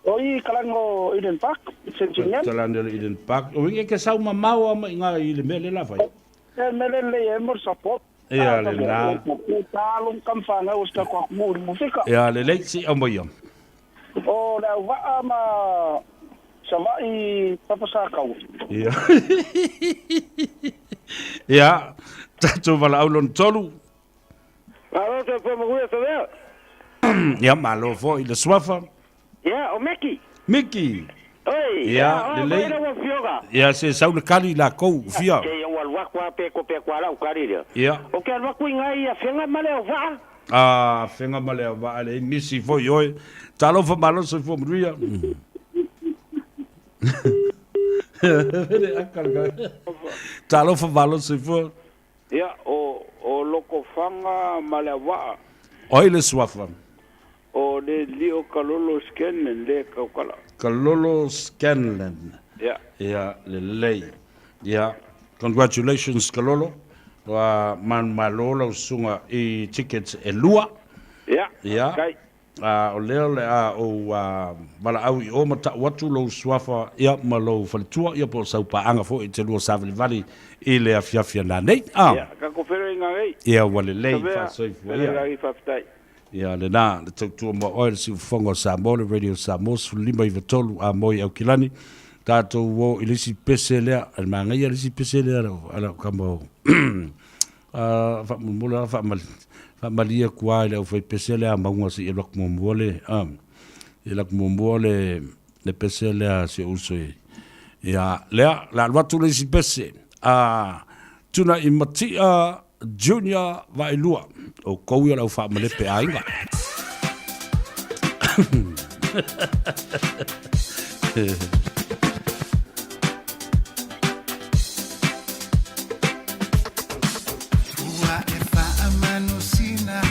O i kalani o Eden Park, Centennial. Kalani o Eden Park. O inge ke sau mamao a mai ngā i le mea le la fai. E mele lei e mo support. Ia le na. Talo kam whanau o sta kwa mo mo fika. Ia le lei si au mai. O le au waa ma Savaii Papasakau. Ia. Ia, tatou valaau lona tolu. Malo te pua manuia Savea. Ia, malo foi le suafa. Ia, o Meki. Miki. Oi, Ia, lelei. Ia, se sau le kali lakou, fia. Ke ia alu aku a pe ko pe ko ala ukari lea. Ia. O ke alu aku i ngai ia fenga ma le au vaa. A, fenga ma le au vaa le misi foi oe. Talofa malo soifua manuia. Talofa malo soifua. Ia, o, o Lokofaga ma Leauvaa. O ai le suafa? O le Lio Kalolo Scanlan le kaukala. Kalolo Scanlan. Ia. Ia, lelei. Ia, congratulations Kalolo. Ua manumalo lau susuga i tickets e lua. Ia, Ia. kai. A o lea o le a ou valaau i o ma ta'u atu lou suafa ia ma lou faletua ia po o sau paaga foi e te lua savalivali i le afiafi ana nei. A. Ia, ka ko feroinga nei. Ia ua lelei Tavea, faasoifua ia. Felelagi faafetai. Ia lena le tautua moa oe le siufofoga o Samoa le Radio Samoa 15 93 a moi Aukilani. Tatou o i le isi pese lea, e manaia le isi pese lea a lau tama o A faamolemole lava faamali, faamalie atu lava i le aufaipese lea a Mauga se i alu atu muamua le, a, i alu atu muamua le, le pese lea a si ou uso i, ia, lea, o le a alu atu le isi pese, a Tuna'i Mati'a Junior Vaelua, outou ia o le au faamalepe aiga. Ua e faamanusina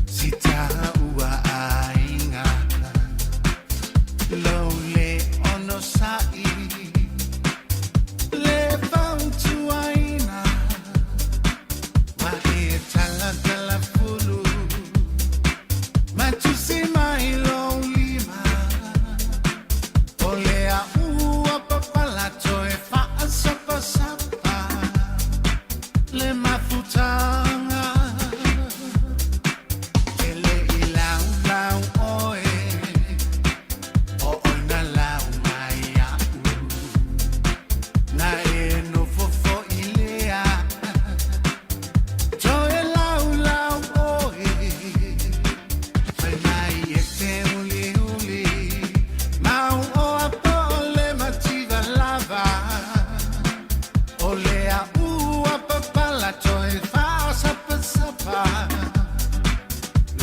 si taua aiga Lou le onosai le fautuaina Ua e talatala fulu ma tusi mai lou lima O le a'u ua papala toe faasapasapa le mafutaga E le i laulau ʻoe o ʻoe na lau mai iaʻu Na e nofo foʻi lea toe laulau ʻoe Fai mai e te uliuli mau oa po o le mativa lava O le a'u ua papala toe faasapasapa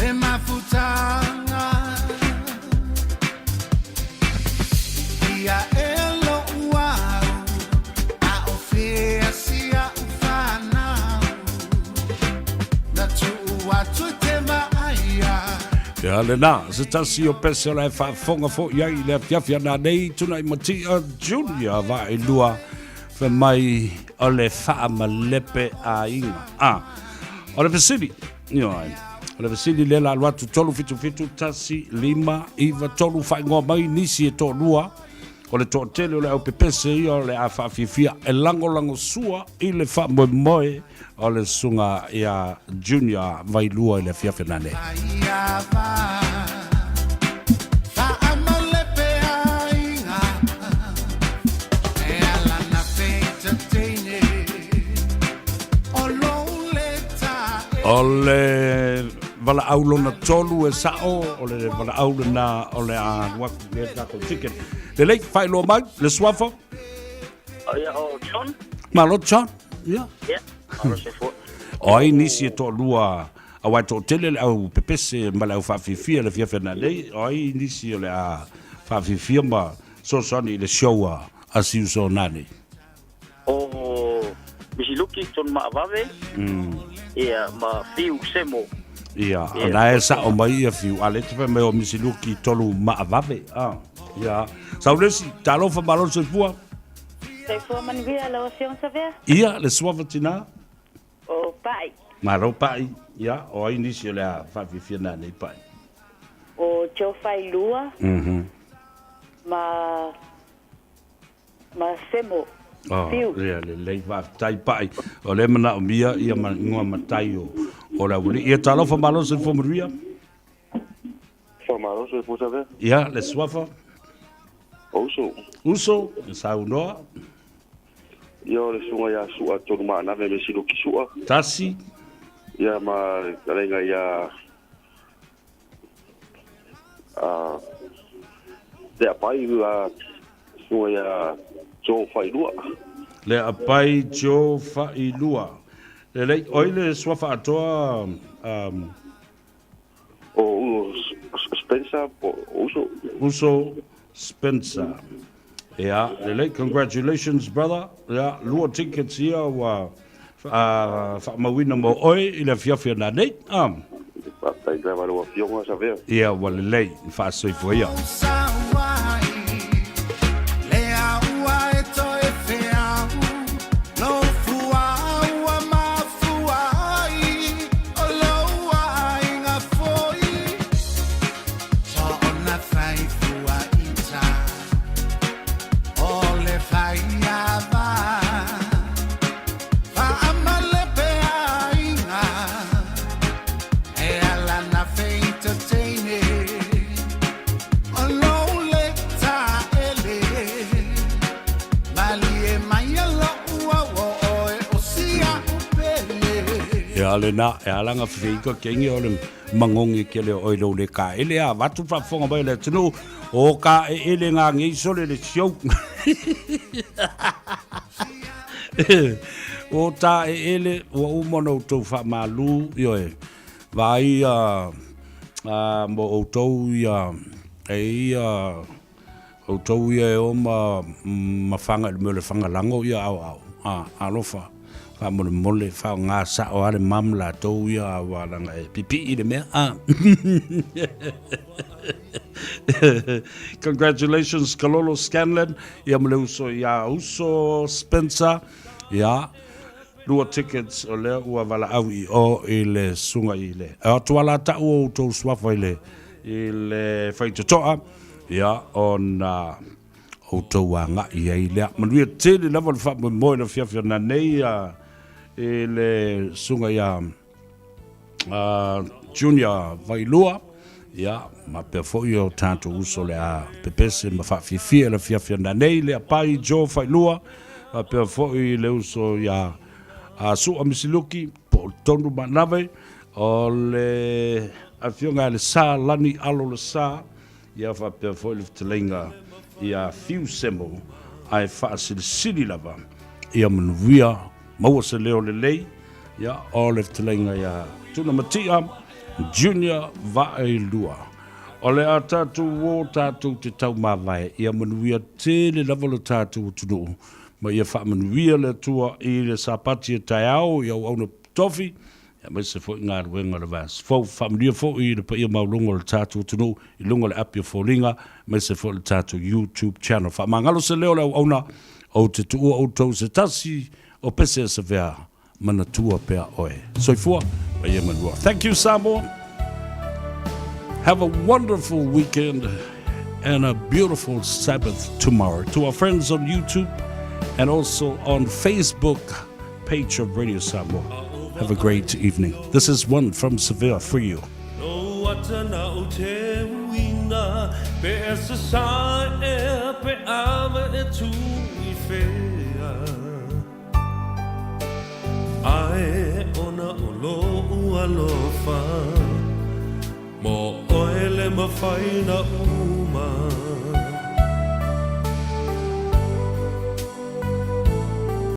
le mafutaga Ia e lo'u au a o fea si a'u fanau Na tuu atu e te vaaia Ia lena, se tasi o pese o la e faafofoga foi i ai i le afiafi ana nei Tuna'i Mati'a Junior Vaelua fai mai o le faamalepe aiga. A, o le fesili, ioe, o le fesili lea la alu atu 3 7 7 1 5 9 3 faaigoa mai nisi e toalua o le toatele o le aupepese ia o le a faafiafia e lagolagosua i le faamoemoe o le susuga ia Junior Vailua i le afiafi nanei. O le valaau lona tolu e sa'o, o le valaau lena o le a alu atu i le tatou ticket. Lelei, faailoa mai, le suafa. Ia, o John. Malo John. Ia. Ia, malo soifua. O ai nisi e toalua Aua e toatele le au pepese ma le au faafiafia i le afiafi ananei, o ai nisi o le a faafiafia ma fesoasoani i le show a si uso nanei? O Misiluki Tonu Maavave, ia, ma Fiu Semo. Ia, o na e sao mai ia Fiu, a le te fai mai o Misiluki Tonu Maavave. Ah, ia. Saulesi, talofa malo le soifua. Soifua manuia lau Afioga Savea. Ia, le suafa tina. O Pa'i. Malo Pa'i. Ia, o ai nisi o le a faafiafia nanei Pa'i? O Joe Failua. Ma ma Semo. Oh, Fiu. Ia, lelei, faafetai Pa'i. O lea e manaomia ia ma igoa matai o le aualii. Ia, talofa malo le soifua manuia. Faamalo soifua Savea. Ia, le suafa. O Uso. Uso, saunoa. Ia o le susuga ia Sua Tonu Maanave me Siluki Sua. Tasi. Ia ma le fetalaiga ia a Leapai a susuga ia Joe Failua. Leapai Joe Failua. Lelei, o ai le suafa atoa um, O Spencer po o Uso. Uso Spencer. Ia, lelei, congratulations brother. Ia, lua tickets ia ua faamauina mo oe i le afiafi ananei. Ah. Faafetai lava i lau Afioga Savea. Ia, ua lelei, faasoifua ia. Ia lena, e ala nga fifeika kenge o le magogi kele o oi lou le kaele a avatu faafofoga mai le atunuu o kaeele gagei sole le siou o taeele ua uma ona outou faamalu ioe vaai a mo outou ia e ia Outou ia e o ma ma faga i le mea o le fagalago ia aoao, a, alofa, faamolemole, faaaoga sao lava le ma ma latou ia aua leaga e pipii le mea, a. Congratulations Kalolo Scanlan, ia ma le uso ia Uso Spencer, ia, lua tickets o lea ua valaau i o i le susuga i le, e o atu lava la tau o outou suafa i le, i le faitotoa, Ia, ona outou agai ai lea. Manuia tele lava le faamoemoe i le afiafi ananei i le susuga ia Junior Vailua, ia, ma pea foi o tatou uso le a pepese ma faafiafia i le afiafi ananei, le Apai Joe Failua, faapea foi le uso ia Sua Misiluki, po o Tonu Manave, o le afioga ia Lesa Lani Alo Lesa, Ia faapea foi le fetalaiga ia Fiu Semo, ae faasilisili lava ia manuia, maua se leo lelei, ia o le fetalaiga ia Tuna Matia Junior Vaaelua. O le a tatou o tatou te taumavae, ia manuia tele lava lo tatou atunuu, ma ia faamanuia le Atua i le Sapati e taeao i auauna tofi, aemaise foi galuega o le vaiaso fou. Faamanuia foi i le paia maualuga o le tatou atunuu i luga o le api o foliga, aemaise foi le tatou YouTube channel. Faamagalo se leo o le auauna, ou te tuua outou se tasi o pese e Savea, manatua pea oe. Soifua ma ia manua. Thank you Samoa. Have a wonderful weekend and a beautiful Sabbath tomorrow. To our friends on YouTube and also on Facebook page of Radio Samoa. Have a great evening. This is one from Sevilla for you. Ae ona o lou alofa Mo oe le mafai na